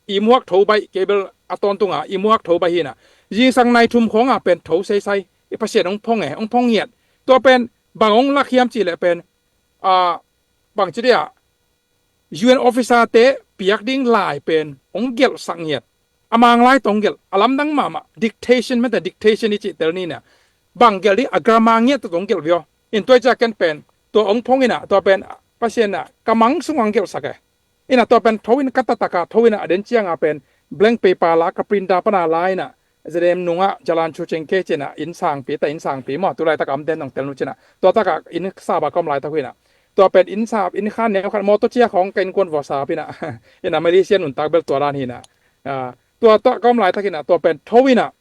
I muak tho baih, cable a tawntunga i muak tho baih hi ina. Zingsang nai thum khawnga pen tho seisai. I Pasian hong phong e, hong phong ngiat. Tua pen bang hong lak hiam cih leh pen, ah, bang ci dia, U N officer te piak ding lai pen hong gelhsak ngiat. A Manglai tawh hong gelh, a lamdang mahmah, dictation mete, dictation i cih tel ni ina. Bang gelh ding a grammar ngiat tawh hong gelh vio. In tua i cia ken pen tua hong phong ina, tua pen Pasian ina ka mang sungah hong gelhsak e. Ina tua pen tho in ka tataka tho ina a den cianga pen blank paper la ka printer pana la ina, Z M nunga Jalan Chu Cheng Kei cina inn sangpi ta, inn sangpi maw, tu laitaka om den nong tel nu cina. Tua taka inn saba ka om laitak hu ina. Tua pen inn sa, inn khan neu khat mawtaw cia khawng ka innkuan vua sap ina. Ina Malaysia nuntak bel tua dan hi ina. Ah, tua taka om laitak ina tua pen tho ina.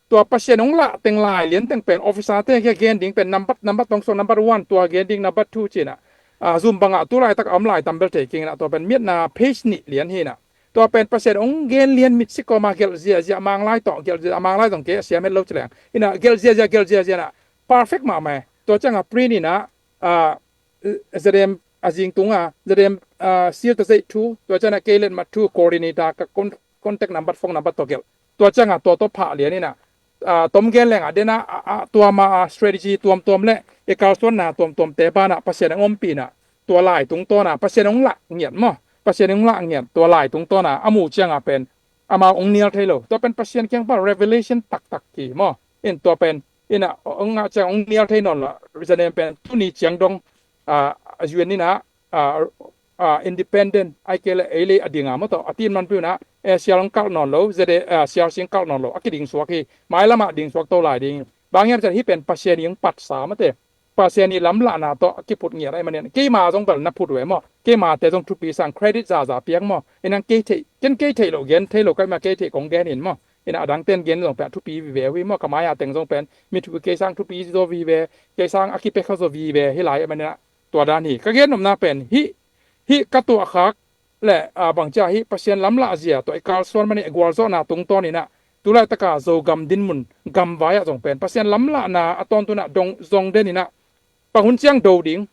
Tua Pasian hong lah teng lai lian teng pen officer te kia gen ding pen number, number tong song number one, tua gen ding number two cina. Ah, zum banga tu laitak a om lai tam bel thei kingina tua pen miatna page nih lian hi ina. Tua pen Pasian hong gen lian mit sikawma gelh ziazia Manglai tawh, gelh zia Manglai zong kei a siam het lo ci leng. Ina gelh ziazia, gelh ziazia na perfect mahmah e. Tua cianga print ina, ah, Z M a zing tunga, Z M, ah, sil ta zeih thu, tua cianga kei let mat thu, coordinator ka con-, contact number, phone number tawh gelh. Tua cianga tua tawh phah lian ina, ah, tom gen lenga dena, ah, ah, tua ma, ah, strategy tuamtuam le i kalsuanna tuamtuamte bana Pasian hong ompihna tua lai tungtawna Pasian hong lah ngiat maw. Pasian hong lah ngiat tua lai tungtawna a muh cianga pen amau hong nial thei lo. Tua pen Pasian kiang pan revelation taktak ki maw. In tua pen ina hong ngah ciang hong nial thei nawn lo. Zanem pen tuni ciang dong, ah, U N ina, ah, ah, independent ai kei le ei lei a dinga maw tawh a tin man piuna, eh, sial hong kalh nawn lo, zede, ah, sial sing kalh nawn lo a kiding suak hi. Mailamah ding suak to lai ding. Bang hiam cian hih pen Pasian i hong patsa mate. Pasian i lamlahna tawh a kiphut ngiat ahih manin keima zong bel na phut uh e maw. Keimate zong thupi sang credit zaza piak maw. Inang kei theih, ken kei theih lo gen thei lo kaima kei theih kong gen in maw. Ina adang ten gen zong pen a thupi vive uh hi maw. Ka mai-a teng zong pen mi thupi kei sang thupi zaw vive, kei sang a kipia kha zaw vive hi lai ahih manin tua dan hi. Ka gen nopna pen hih, hih ka tuahkhak le, ah, bangcia hih Pasian lamlah zia tua i kalsuan manin i gualzawhna tungtawn ina tu laitaka Zogam dinmun gamvai ah zong pen Pasian lamlahna a tawntuna dong zong den ina bang hun ciang do ding,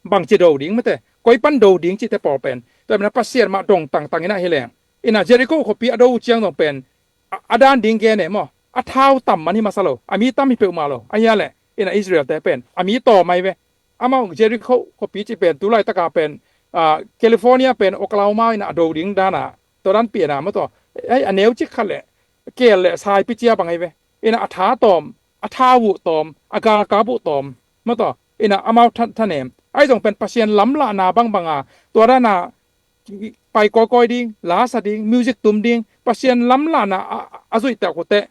bangci do ding mate, koi pan do ding cihte pawl pen tua ina Pasian mah dong tangtang ina hi leng. Ina Jericho khuapi a do uh ciang zong pen a, a dan ding gen e maw. A thau tam man hi masa lo, a mi tam hi peuhmah lo. A hia le ina Israel te pen a mi tawm ahi ve. Amau Jericho khuapi cih pen tu laitaka pen, ah, California pen Oklahoma ina a do ding dana tua dan piana maw tawh. Hei a neu cik khat le kel le saipi cia bang ahi ve. Ina a tha tawm, a thau uh tawm, a galkap uh tawm maw tawh. Ina amau tha, thanem ahi zong pen Pasian lamlahna bangbanga tua dana pai kawikawi ding, lasa ding, music tum ding, Pasian lamlahna a, a zuihtak uh teh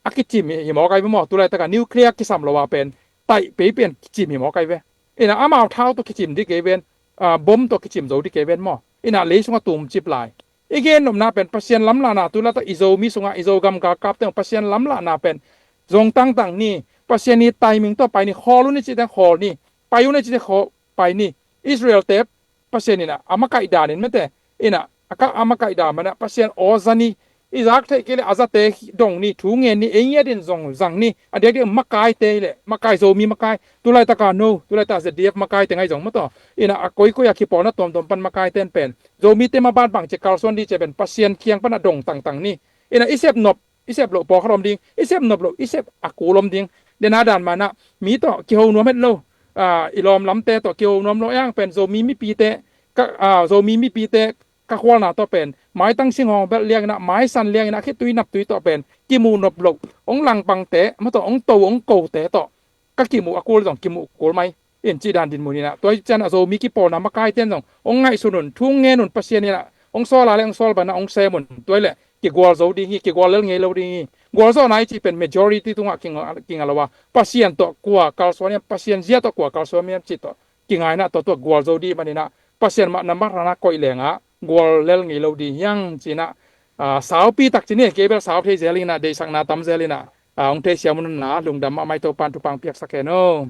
a kicim hi, hi mawk ahi ve maw. Tu laitaka nuclear kisam lo a pen taih pei pen kicim hi mawk ahi ve. Ina amau thau tawh kicim dih kei ven, ah, bom tawh kicim zo dih kei ven maw. Ina lei sungah tumcip lai. I gen nopna pen Pasian lamlahna tu laitak i Zomi sungah i Zogam galkap teng Pasian lamlahna pen zong tangtang ni. Pasian i timing tawh pai ni, khawl un i cih teng khawl ni. Pai un i cih teng khawl, pai ni. Israel te Pasian ina a makaih danin mate ina a ka a makaih dan mana Pasian aw za ni. I zak theih kei le a zate dong ni, thu ngen ni, ei ngiatin zong zang ni. A diakdiak makaite hi le makai, Zomi makai, tu laitaka no, tu laitaka Z D F makaite ngai zong maw tawh. Ina a koikoi a kipawlna tuamtuam pan makaite in pen Zomite maban bangci kalsuan dih cia pen Pasian kiang pana dong tangtang ni. Ina i sep nop i sep loh pawlkhat om ding, i sep nop loh, i sep a kul om ding. Dena dan manah mi tawh kiho nuam het lo, ah, i lawm lamte tawh kiho nuam lo, a yang pen Zomi mipite, ka, ah, Zomi mipite ka khualna tawh pen maitang singhawng belh lianginah, maisan lianginah, khitui naptui tawh pen kimu nop loh, hong langpangte, ma tawh hong to, hong kote tawh ka kimu a kul zong kimu kul mai in cih dan dinmun inah. Tua cianah Zomi kipawlna makaite in zong hong ngaihsun un, thu ngen un, Pasian inah hong sawl a le hong sawl banah hong sem un. Tua le kigual zo ding hi, kigual lel ngei lo ding hi. Gualzawhna i cih pen majority tungah kinga, kinga lo a, Pasian tawh kua kalsuan hiam, Pasian zia tawh kua kalsuan hiam cih tawh kingainah tua tua gual zo dih maninah Pasian mah nambat hranah koih lengah gual lel ngei lo dih hiang cinah, ah, saupi tak cini kei bel sau thei zel inah, deihsakna tam zel inah, ah, hong thei siam unah lungdam mahmah i Topan thupha piaksak hen o.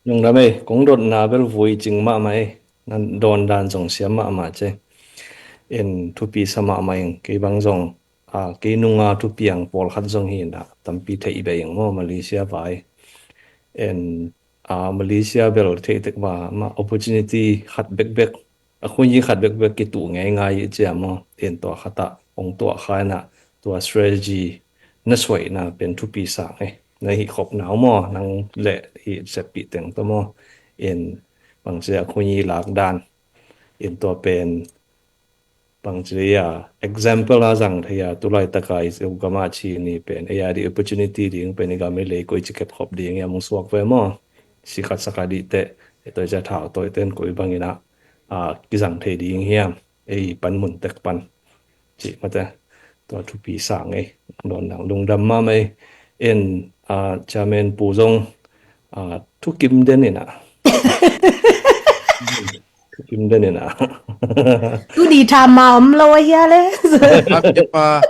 Lungdam ei, kong dotna bel vui cing mahmah ei, nan dawn dan zong siam mahmah ce. En thupi sa mahmah ing, kei bang zong, ah, kei nunga thupiang pawlkhat zong hi inah tampi theih beh ing maw, Malaysia vai. En, ah, Malaysia bel theih tek mah, mah opportunity khat bekbek, a khunyi khat bekbek kituh ngeingai i cia maw. En tua khatah hong tuah kha inah tua strategy na suaihna pen thupi sang ei. Na hih khopna uh maw, nang le hih seppih teng tawh maw. En bangci a khunyi lak dan. En tua pen bangci a example a zang thei a, tulaitaka i Zogam a ci ni pen ei a di opportunity ding pen i gam i lei koi ci kep khop ding i a mung suak ve maw. Sikhat sakha dih teh, e toi cia thau toi ten koi bangin ah, a, kizang thei ding hiam, ei pan mun tek pan. Cih mate, tua thupi sang ei, dawn dang lungdam mahmah ei. En, a, chairman pu zong, a, thukim den in ah. Thukim den in ah. Tu di tham ma om lo a hia le. Tham kipa,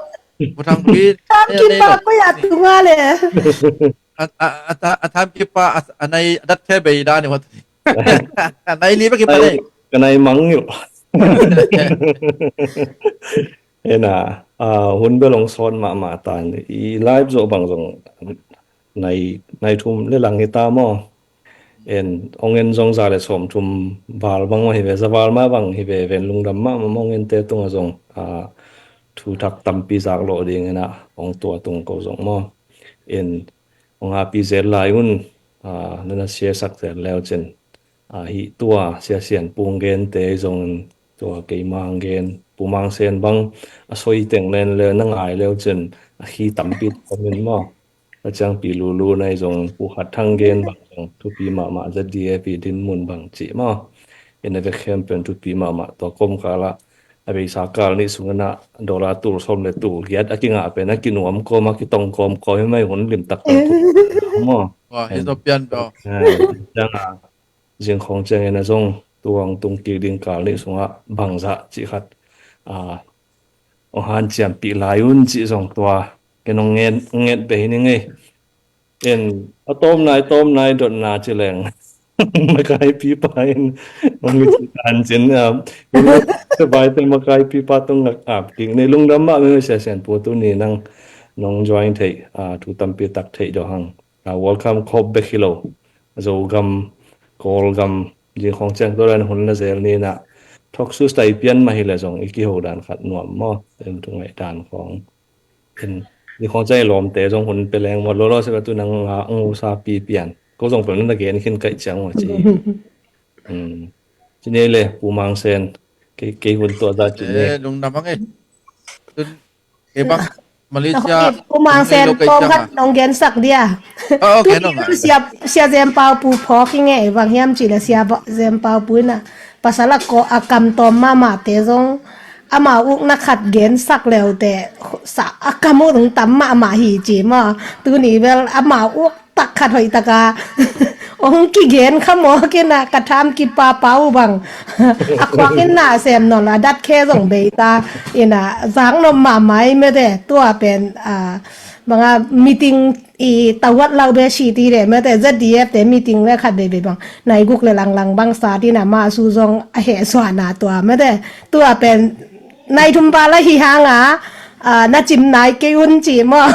pu tham kipa. Tham kipa ko ya tu nga le. A, a, a, a tham kipa, a, a nai dat khe bei dan ni wat. A nai li ba kipa le. Ka nai mang ngil. Ena, a, hun bel hong sawt mahmah tan. I live zawh bang zong nai, nai thum le lang hi ta maw. En, hong en zong za le sawm thum val bang mah hi ve, za val mah bang hi ve, ven lungdam mahmah hong en te tungah zong, a, thu thak tampi zak lawh ding ena hong tua tung ko zong maw. En, hong happy zel lai un, a, na na share sak zel leu cin. A, hih tua, Sia Sian Pung gente zong, tua keima hong gen, Pu Mang Sen bang, a soi teng len le, na ngai leu cin, a khi tampi tamin maw. A ciangpi lulu na i zong, Pu Khat Thang gen bang zong, thupi mahmah Z D F i dinmun bang cih maw. En a vek khempeuh thupi mahmah, tua kom kala, a beisa kal nih sungah na, dollar tul sawm le tul giat, a kingah pen, a kinuam kawm, a kitong kawm, kawm hi mai hun lim taktak maw. Wa, hi zo pian bel. Eh, ciangah, zingkhawng ciangin a zong, tuang tung kik ding kal nih sungah, bangzah cih khat. A, hong hanciampih lai un cih zong tua, ken hong nget, nget beh hi ning ei. En, a tawmnai, tawmnai, dotna ci leng. Makaipipa in, hong i ci tan cin, a, hong i ci vai te makaipipa tung ngak ap kik. Nei lungdam mah me Sia Sian Pu tu ni nang, nong join thei, a, thu tampi tak thei do hang. A, welcome khop bek hi lo. Zogam, Kawlgam, zingkhawng ciang tua dan hun la zel ni na. Thok sus tai pian mah hi le zong i kiho dan khat nuam maw. Em tu ngai dan khawng. En, zingkhawng ciang i lawmte zong hun pe leng maw. Lolo se ba tu nang nga ngu sa pi pian. Ko zong pel na gen khin kai ciang maw ci. Hmm. Ci nei le, Pu Mang Sen. Kei, kei hun tua za ci nei. Eh, lungdam ang eh. Tun, kei bang, Malaysia, Pu Mang Sen, tawm khat nong gensak dia. Oh, okay, nong. Sia, Sia Zem Pau Pu phawk i ngei, bang hiam ci le Sia Zem Pau Pu na. Pasal a ko a kam tawm mahmah te zong, amau ukna khat gensak leu te, sa a kam uh zong tam mahmah hi ci maw. Tuni bel amau uk tak khat hoih taka hong kigen kha maw, kei na ka tham kipa pau bang. A khuak in na sem nawn lo, a dat khe zong bei ta. Ina zak nop mahmah i mete, tua pen, a, banga meeting i tawat lau be si ti le mete, Z D F te meeting le khat bei bei bang. Nai guk le langlang bang sa ti na ma su zong a heh suahna tua mete. Tua pen nai thum pa la hi hang a, a, na cim nai kei un ci maw.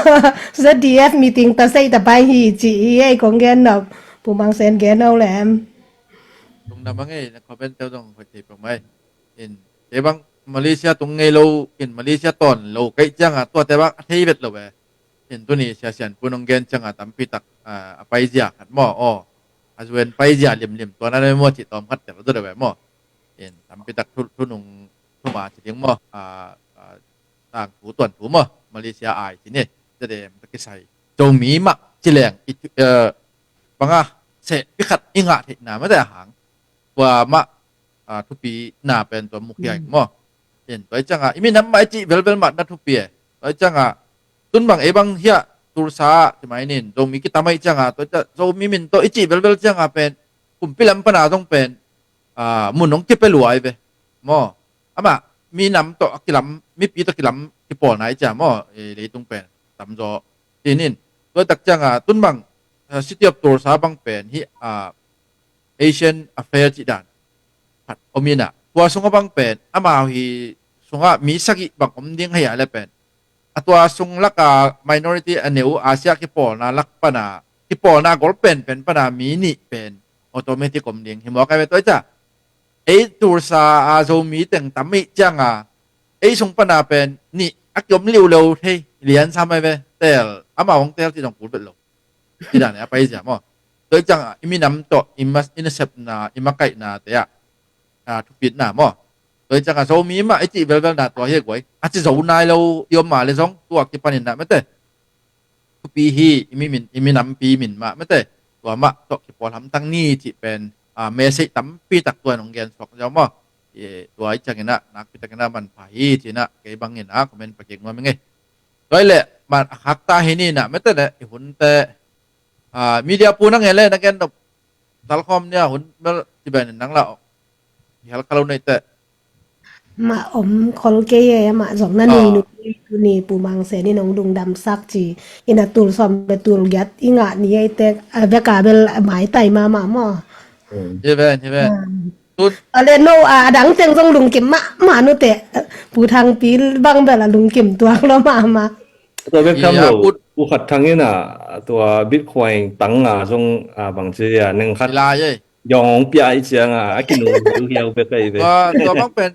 Z D F meeting ta sei ta pai hi ci hi ei kong gen nop. Pu Mang Sen gen no lem. Lungdam ang ei, na comment te zong hoih thei peuh mai. In, kei bang Malaysia tung ngei lo, in Malaysia tawn lo, kei ciang a, tua te bang a thei vet lo ve. In tuni Sia Sian Pu nong gen ciangah tampi tak, ah, a paizia khat maw, aw, a zuen paizia limlim tua na le maw cih tawm khat tel zaw deuh ve maw. In tampi tak thu, thunung thuma ci ding maw, ah, ah, tangthu tuanthu maw, Malaysia ai ci ni. Za dem ta kisai Zomi mah ci leng i, eh, banga seh pi khat i ngah theihna mate a hang tua mah, ah, thupi na pen tua mukhiaing maw. In tua i ciangah i minam mah i cih velvel mah na thupi e. Tua i ciangah tun bang ei bang hiah Tulsa ah ci mai nin Zomi kitam ahi ciangah tua i ciah Zomi min tawh i cih velvel ciangah pen kumpi lam pana zong pen, ah, mun hong kipia lua ahi ve maw. Amah minam tawh a kilam, mipi tawh kilam kipawlna i ciah maw, eh, leitung pen tamzaw. Tinin tua tak ciangah tun bang, ah, City of Tulsa bang pen hih, ah, Asian Affair cih dan khat om inah tua sungah bang pen amau hi sungah mi sagih bang om ding hei ah le pen a tua sung laka minority a neu Asia kipawlna lak pana kipawlna gol penpen pana mi nih pen automatic om ding hi mawk ai ve tua i ciah. Ei Tulsa a Zomi teng tam ih cianga ei sung pana pen nih a kiom liu lo thei lian sam ai ve tel amau hong tel cih dong kul vet lo. Ci dan a paizia maw. Tua i ciangah i minam tawh i ma, i nasepna i makaihna te ah, ah, thupitna maw. Tua i ciangah Zomi mah i cih velvelna tua hi a guai a ci zo nai lo i om mah le zong tua kipanin ah mate thupi hi, i mi min, i minampi min mah mate tua mah tawh kipawl hamtang ni cih pen, ah, message tampi tak tua in hong gen suak ziau maw. I, tua i ciangin ah nakpi takin ah manpha hi ci-in ah kei bangin ah comment pakik nuam ing ei. Tua i leh man a khakta hi ni nah mete leh i hunte, ah, media pu nang e leh na gen nop talkhawm nia hun bel ci ben in nang lah i hel kha lo neite. Mah om khol kei e, mah zong na nei nu tuni Pu Mang Sen in hong lungdamsak ci in a tul sawm le tul giat i ngah ni ei tek a veka bel maitai mahmah maw. Hi ven, hi ven. Tun a le no a dang teng zong lungkim mahmah nute. Pu Thangpi bang bel a lungkim tuak lo mahmah. Tua bek tham lo, Pu Khat Thang in a tua Bitcoin tang nga zong a bang ci a neng khat yong hong pia i ciang a a kinung hiau hiau bek ahi ve. Tua bang pen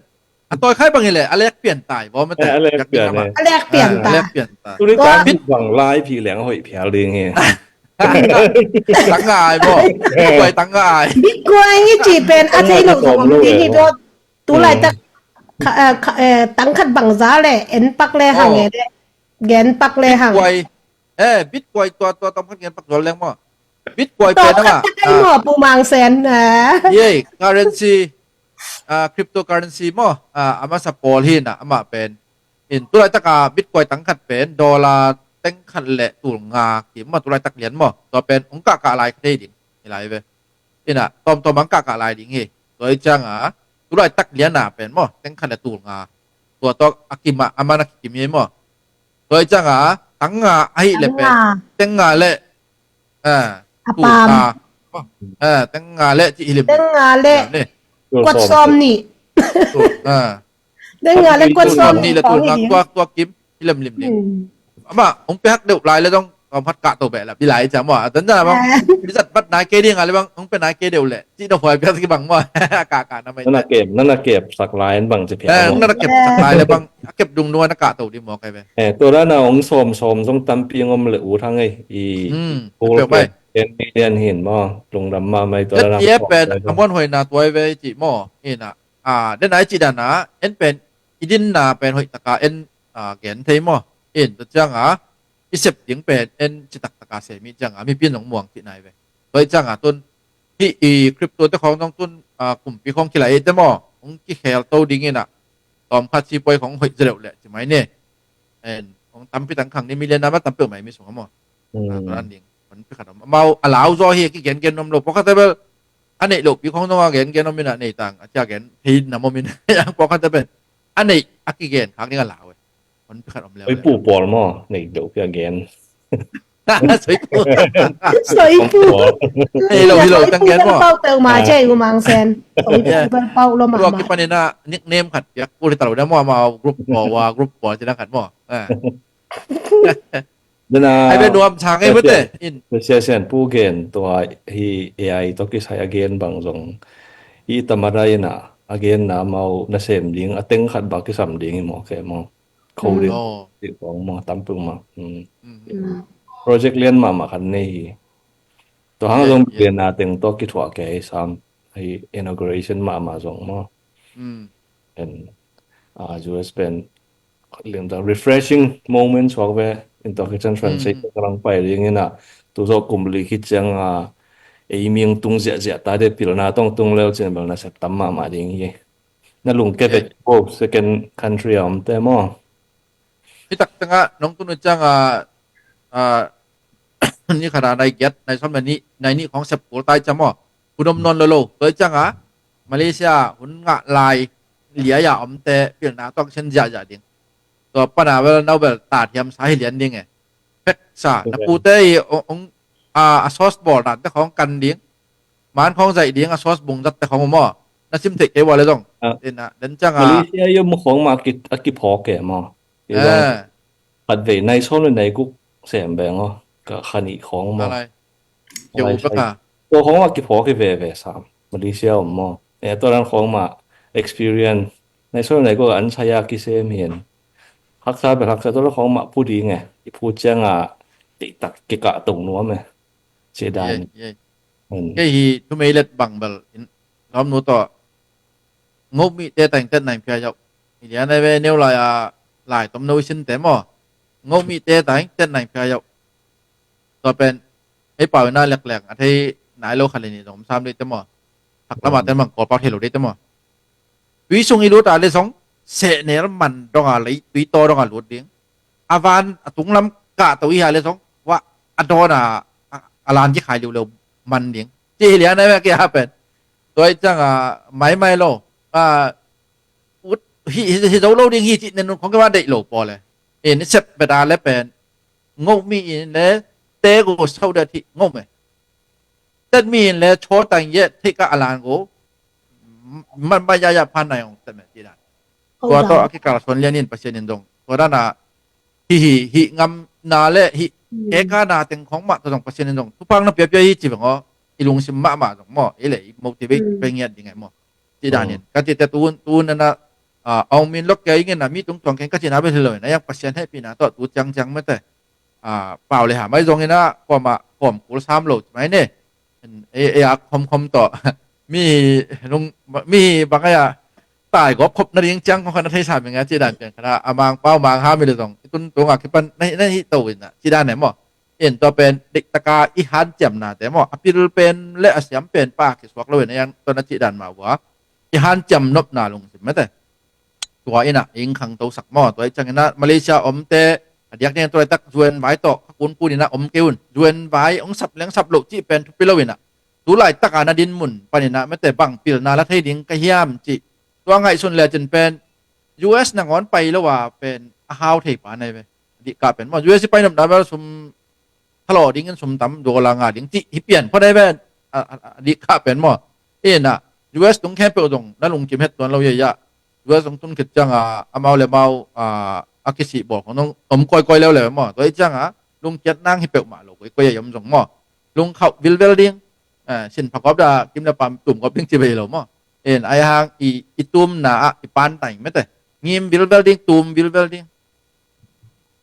a tawi khai bang hi leh a lek pian tai baw mate. A lek pian e. A lek pian tai. Tuni tang bang lai phi leng a hoih phial ding hi. Tang ngai maw? Bitcoin tang ngai. Bitcoin i cih pen a thei lo zong om ding hi daw. Tu laitak tang khat bangza le en pak le hang e le gen pak le hang. Bitcoin, eh, Bitcoin tua tua tang khat gen pak zual leng maw? Bitcoin pen a maw? Pu Mang Sen. Ye currency, ah, cryptocurrency maw? Ah, a masa pawl hi na amah pen. In tu laitaka Bitcoin tang khat pen dollar teng khat le tul nga kim maw, tu laitak lian maw? Tua pen hong kahkah lai kha thei ding hi lai ve. Ina tawmtawm hong kahkah lai ding hi. Tua i cianga tu laitak liana pen maw, teng khat le tul nga. Tua tua a kim a, a man a kikim hi maw? Tua i cianga tang nga ahi le pen teng nga le, ah, tul nga. Ah, teng nga le ci hi lim. Teng nga le kuat sawm nih. Teng nga le kuat sawm nih le tul nga tuak tuak kim hi lim lim ding. Ama hong pia hak deuh lai le dong kawm hat kah to beh la bilai cia maw a dan dan bang. Bizat bat nai kei ding a le bang hong pia nai kei deuh le ci dong huai pia ki bang maw. Kah kah na mai. Nana kep, nana kep sak lai bang ci pia. Nana kep sak lai le bang a kep dung nua na kah to ding maw kai ve. Eh, tua dana hong sawm sawm zong tampi ngom le u thang ei i. Ten million hin maw lungdam mahmah i tua dana. Pen a muan huaina tuai ve ci maw. Ina a den ai ci dana en pen i dinna pen hoih taka en, ah, gen thei maw. In tua cianga i sep ding pen en citak taka sem i cianga mipi in hong muang cih nai ve. Tua i cianga tun hih i crypto te khawng zong tun, ah, kumpi khawng kilai te maw hong kikhel to ding ina tawm khat si puai khawng hoih zereuh leh ci mai ni. En hong tampi tang khang ni million nama tampi mai mi sung a maw. Tua dan ding hong pi khat om amau a lau zaw hi a kigen gen nuam lo pawkhat a bel a neih lopi khawng zong a gen gen om ina nei tang a cia gen thei na maw min a pawkhat a pen a neih a kigen khak ding a lau e. Hon pi khat om leu. Oi pu pawl maw nei deuh pi a gen. Soi pu. Soi pu. Nei lo hi lo tang gen maw. Pau peuh ma cei u Mang Sen. Soi pu bel pau lo ma. Tua kipanin a nickname khat piak pu li talo na maw, amau group pawl wa group pawl ci na khat maw. Dana ai be nuam sang ei mate in. Sia Sian Pu gen tua hi A I tawh kisai a gen bang zong i tamada ina a genna amau nasem ding a teng khat bak kisam ding hi maw ke maw. Coding. Oh. Ti kong maw, tampuk maw. Hmm. Mm. Project lian mahmah khat nei hi. Tua hang zong billionaire teng tawh kithuah kei sam. Hei inauguration mahmah zong maw. Mm. And uh, U S pen lian ta refreshing moments wak ve in tua kitchen translation ka lang pai ding ina tu zawh kum li khit ciang a ei ming tung ziahziah ta de pilna tong tung leu cin bel na sep tam mahmah ding hi. Na lungke vet ko second country a omte maw. Hi tak tengah nong tunu ciang a ni khana nai giat nai som ni nai ni khong sep kul tai ciang maw. Kunom non lo lo. Toi ciang a Malaysia hun ngah lai liai a omte pilna tong sen ziahziah ding. Tua pana bel nau bel ta thiam sa hi lian ding e. Pek sa na pute i ong a sauce bawl dan te khong kan ding. Man khong zaih ding a sauce bung zat te khong maw. Na sim theih kei ua le zong. Ina den ciang a Malaysia yo mu khong ma a kiphawk e maw. Khat vei nai sawm le nai guk sem beng aw ka kha nih khawng maw. Tua khawng a kiphawk hi veve sam Malaysia om maw. E tua dan khawng mah experience nai sawm le nai guk an saya kisem hin haksa bel haksa tua dan khawng mah pu ding e i pu ciang a tihtak kikah to nuam e. Ci dan. Kei hi thumei let bang bel in lawmnu tawh Ngoh mite tang tet nang pia yau. Ilian ai ve neu lai a lai tom no sin te maw. Ngoh mite tang tet nang pia yau. Tua pen ei pau ina leklek a thei nai lo khat le ni zong sam dei te maw. Thak lama ten bang kawlpau thei lo dei te maw. Tui sung i lut a le zong sehnel man dong a lei tui taw dong a lut ding. A van a tunglam kah to i ha le zong wah a dawn a a lan kikhai liuleu man ding. Ci hi lian ai ve kia pen. Tua i ciang a maimai lo a ut hi zo lo ding hi cih nen khong kema deih lo paw le. In i sep beda le pen ngoh mi in le te go sau det hi ngoh me. Tet mi in le chaw tang ye theih ka a lan go man ba ya ya phan nai ong tet me ti dan. Tua tawh a kikal suan lian in Pasian in zong tua dan a hi hi hi ngam na le hi keka na teng khong mah tua zong Pasian in zong thupang na piapia hi ci beng aw. I lungsim mahmah zong maw i le i motivate pe ngiat ding ai maw. Ci dan in ka cite tun tun ana a ong min lok kei ngin a mi tung tuang keng ka cina bel hi lo in a yang Pasian hehpihna tawh tu ciang ciang mete a pau le ha mai zong ina kawm a kawm kul sam lo ci mai ne. Ei a khom khom tawh mi lung mi bang ai a tai gawp khop na ding ciang khong khan a thei sam ing a ci dan pian khan a mang pau mang ha mi le zong i tun tung a kipan na hi to in a ci dan ne maw. In tua pen dik taka i hanciamnate maw a pil pen le a siam pen pa kisuak lo in a yang tua na cih dan mah ua i hanciam nopna lungsim mete. Tua ina ing khangto sak maw tua i ciang ina Malaysia omte a diak diang tua laitak U N vai tawh ka kunkun ina om kei un U N vai ong sap leng sap loh cih pen thupi lo ina tu laitaka na din mun pan ina mete bang pilna la thei ding ka hiam cih tua ngaihsun le cin pen U S nangawn pai lo a pen a hau thei pa nai ve. Dih ka pen maw U S i pai nopna bel sum thalawh dingin sum tam dollar nga ding cih hi pian phot ai ven a dih kha pen maw. Ina U S tung khempeuh zong na lungkim het tuan lo ia ia U S zong tun khit ciang a amau le mau a kisih bawl khong nong om kawikawi leuleu maw tua i ciang a lungkiat nang hi peuhmah lo kawikawi a i om zong maw. Lungkhauh vilvel ding sin phakawp da kim le pam tum kawp ding ci bei lo maw. In ai hang i tumna ah i pan taing mete ngim vilvel ding tum vilvel ding.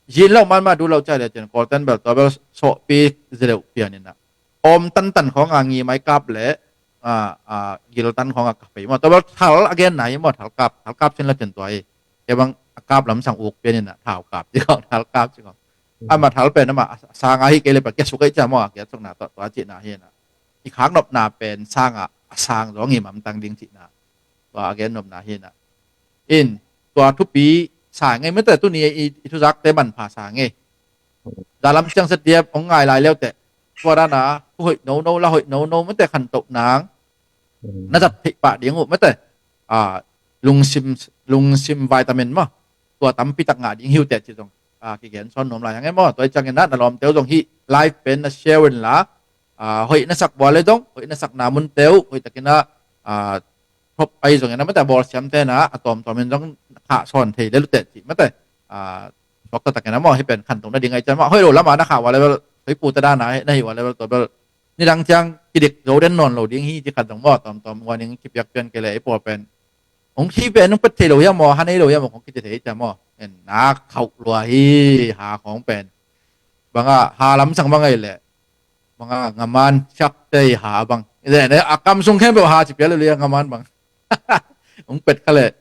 Zin lo man ma du lo ca le cin kawlten bel tua bel sawhpi zileuh pian ina om tantan khawng a ngi mai kap le gil tan khawng a kap pei maw tua bel thal a gen na hi maw thal kap thal kap sin la cin tua hi. Kei bang a kap lam sang uk pian ina thau kap ci khawng thal kap ci khawng ama thal pen ama sang a hi kei le pa kia suk ei ca maw a kia suk na tua tua ci na hi na i khak nopna pen sang a sang zong i mam tang ding ci na tua a gen nopna hi na. In tua thupi sa ngei mete tuni i thuzakte manpha sa ngei. Dalam ciang setiap ong ngai lai leute tua dana hoih no no la hoih no no mete khantoh nang na zat theih pah ding uh mete lungsim lungsim vitamin ma tua tampi tak ngah ding hiu te ci zong kigen sawn nuam lai hang e maw tua i ciangin na na lawm teu zong hi live pen na share in la hoih na sak bua le zong hoih na sak na mun teu hoih takin a thop ai zong ina mate a bawl siam te na a tawm tawm in zong khah sawn thei le lute cih mate a suak ta takin a maw hi pen khan tung na ding ai cian mah hoih lo lama na khah ua level hoih pu ta dana na hi ua level tua bel nidang ciang kidik zo den nawn lo ding hi ci khat zong maw tawm tawm ua ning kipiak pian kei le i pawl pen Hong hi pen hong pet thei lo hiam maw, ha nei lo hiam maw, hong kiti thei hiam maw? En, na khauh lua hi, ha khawng pen. Banga ha lamsang bang ahi leh, banga ngaman siakte i ha bang, i leh ne a kam sung khempeuh ha ci pial lua ngaman bang. Hong pet kha leh,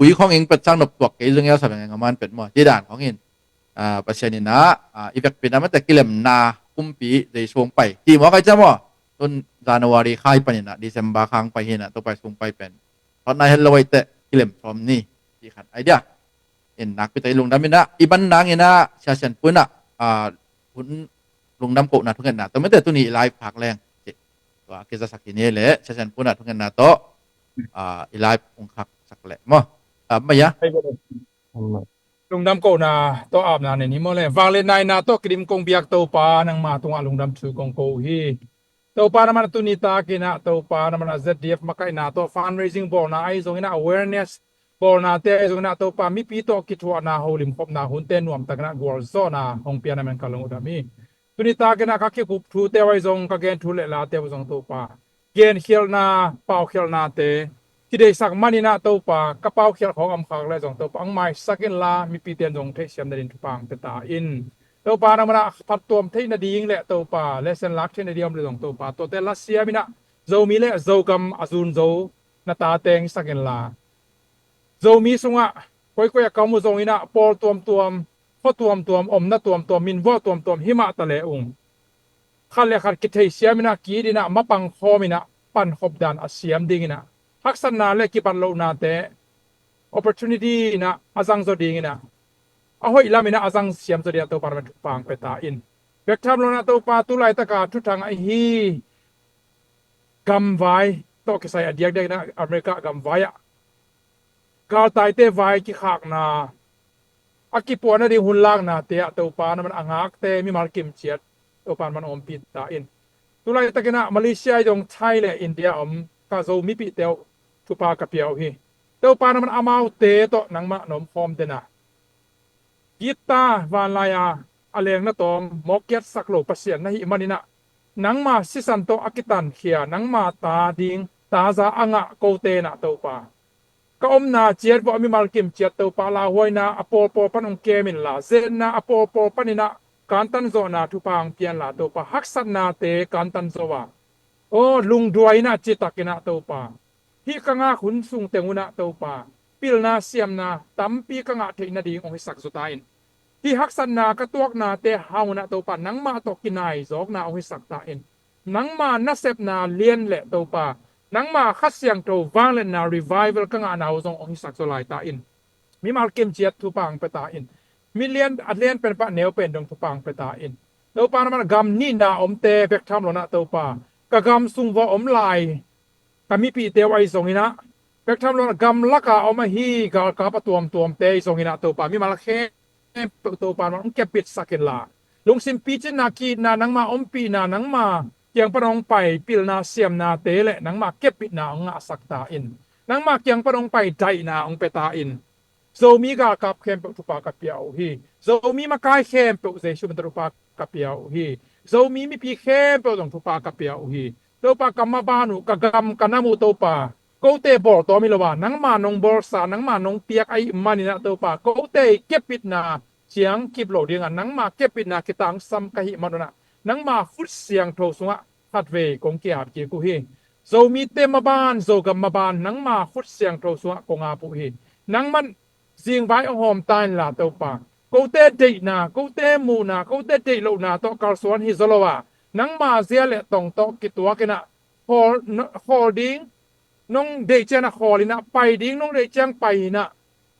pui khawng ing pet sang nop tuak kei zong ia sa beng ngaman pet maw, ci dan khawng in. Ah, Pasian in ah, ah, i vekpi na mate kilemna kumpi Jesu hong pai hi maw, kai cia maw? Tun January khai panin ah December khang pai hi na, Topa i sung pai pen thawtna hel lo aite kilem sawm ni, ti khat idea. In nakpi tak i lungdam in ah, i ban nang in ah, Sia Sian Pu in ah, ah, hun lungdam kohna thungetna tawh mete tuni i live phak leng, ci. Tua kizasak hi ni le, Sia Sian Pu in ah thungetna tawh, ah, i live hong khaksak leh maw. Ah, maya. Lungdam kohna tawh apna ne ni maw le. Vangliatna in ah tawh kidim kong biak Topa, nangma tungah lungdam thu kong ko uh hi. Topa, nangman a tuni takin ah, Topa, nangman a Z D F makaihna tawh fundraising bawlna ahi zongin ah, awareness bawlnate ahi zongin ah, Topa, mipi tawh kithuahna, holimkhopna hunte nuamtakin ah gualzawhna hong pia, nangman ka lungdam hi. Tuni takin ah ka kikup thute uh ahi zong, ka gen thu le late uh zong, Topa, genkhialhna, paukhialhnate kideihsak manin ah, Topa, ka paukhialh khawng a om khak leh zong, Topa, hong maisak inla, mipite in zong theihsiam nadin thupha hong pia ta in. Topa, nangman ah phattuam theih nading le, Topa, lesson lak theih nading om le zong, Topa, tuate la siam in ah, Zomi le Zogam a zun zo na tate hong hisak inla, Zomi sungah koikoi a ka om uh zongin ah, pawl tuamtuam, khua tuamtuam, omna tuamtuam, minvuah tuamtuam hi mah ta le ung, khat le khat kitheihsiam in ah, ki-it in ah, mapang khawm in ah, pankhop dan a siam dingin ah, haksatna le kibat lohnate opportunity in ah a zangzaw dingin ah, a hoih lam in ah a zang siam zaw dingin ah, Topa, nangman thupha hong pia ta in. Bek tham lo in ah, Topa, tu laitaka thuthang ahi gamvai tawh kisai a diakdiak in ah, America gamvai ah galtaite vai kikhakna, a kipuahna ding hun laknate ah, Topa, nangman a ngakte mimal kimciat, Topa, nangman ompih ta in. Tu laitakin ah Malaysia ahi zong, Thai le India a om ka Zo mipihte uh thupha ka pia uh hi. Topa, nangman amaute tawh nangmah na omkhawm den a, gitta vanlai-a a lengna tawm mawkkiatsak lo Pasian na hih manin ah, nangma sisan tawh a kitankhia, nangma ta ding taza a ngah kote in ah, Topa, ka omna ciat vuah mimal kimciat, Topa, lauhuaina a pawlpawl pan hong kem inla, zetna a pawlpawl panin ah kantan zawhna thupha hong pia inla, Topa, haksatnate kantan zo a, aw, lungduai in ah, citakin ah, Topa, hih ka ngak hun sung teng un ah, Topa, pilna siamna tampi ka ngah theih nading hong hisak zaw ta in. Hih haksatna ka tuaknate hang un ah, Topa, nangmah tawh kinaizawkna hong hisak ta in. Nangma nasepna lian le, Topa, nangma Kha Siangtho vangliatna, revival ka ngahna uh zong hong hisak zaw lai ta in. Mimal kimciat thupha hong pia ta in. Mi lian, a lian pen pah neu pen dong thupha hong pia ta in. Topa, nangman gam nihna omte bek tham lo in ah, Topa, ka gam sung vuah om lai ka mipihte uh ahi zongin ah, bek tham lo in ah gamlaka om ahi galkap a tuamtuamte ahi zongin ah, Topa, mimal khempeuh, Topa, nangman hong kepbitsak inla, lungsim picinna, ki-itna, nangma ompihna, nangma kiang pan hong pai pilna siamnate le nangma kepbitna hong ngahsak ta in. Nangma kiang pan hong pai daihna hong pia ta in. Zomi galkap khempeuh thupha ka pia uh hi. Zomi makai khempeuh Jesu min tawh thupha ka pia uh hi. Zomi mipi khempeuh zong thupha ka pia uh hi. Topa, ka maban uh, ka gam, ka nam uh, Topa, kote bawltawm hi lo a, nangma nong bawlsa, nangma nong piak ahih manin ah, Topa, kote i kepbitna ciang kip lo dingah, nangma kepbitna kitangsam ka hih manun ah, nangma khut siangtho sungah khatvei kong ki-ap kik uh hi. Zomite maban, Zogam maban, nangma khut siangtho sungah kong ap uh hi. Nangman zingvai hong hawm ta inla, Topa, kote deihna, kote muhna, kote deih lohna tawh kalsuan hi zaw lo a, nangma zia le tong tawh kituak in ah, khawl, khawl ding nong deih ciang ah khawl in ah, pai ding nong deih ciang pai in ah,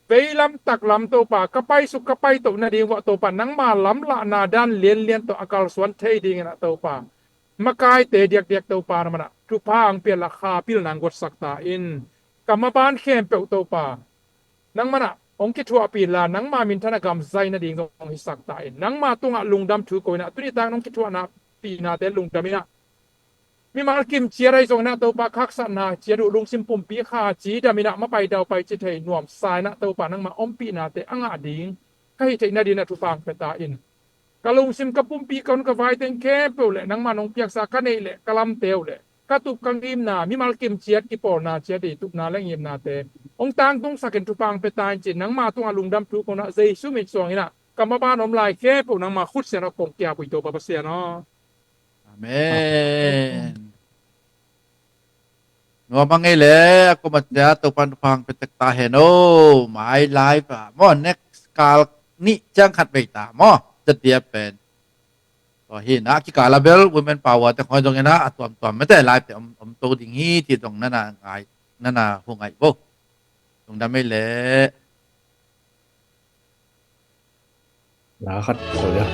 veilam taklam, Topa, ka paisuk ka paitoh nading vuah, Topa, nangma lamlahna dan lianlian tawh a kalsuan thei dingin ah, Topa, makaite diakdiak, Topa, nangman ah thupha hong pia inla, kha pilna hong guatsak ta in. Ka maban khempeuh, Topa, nangman ah hong kithuahpih inla, nangma minthan a gam zai nading zong hong hisak ta in. Nangma tungah lungdam thu ko in ah, tuni tak nong kithuahna pihnate lungdam in ah, mimal kimciat ahi zongin ah, Topa, ka haksatna ciat uh lungsim pumpi kha cidam in ah, mapai daupai ci thei nuamsa in ah, Topa, nangma ompihnate a ngah ding ka hih theih nadin ah thupha hong pia ta in. Ka lungsim, ka pumpi, ka hun, ka vai teng khempeuh le nangma nong piaksa ka neih le ka lamte uh le ka tup ka ngimna, mimal kimciat kipawlna ciat i tupna le ngimnate hong tangtungsak in thupha hong pia ta in ci-in nangma tungah lungdam thu kong na, Jesu min suang in ah ka maban om lai khempeuh nangma khut siang a kong kiap uh hi, Topa Pasian aw. Amen. Nuam a ngei le a kuamatia Topan thupha hong pia tek ta hen aw. Mai live ah maw, next kal nih ciang khat vei ta maw, catia pen. Tua hi na, kikal a bel women power te khoi dong ina a tuamtuam mete live te om, om to ding hi ti dong nana ngai, nana hu ngai bo. Lungdam ei le. La khat to ya.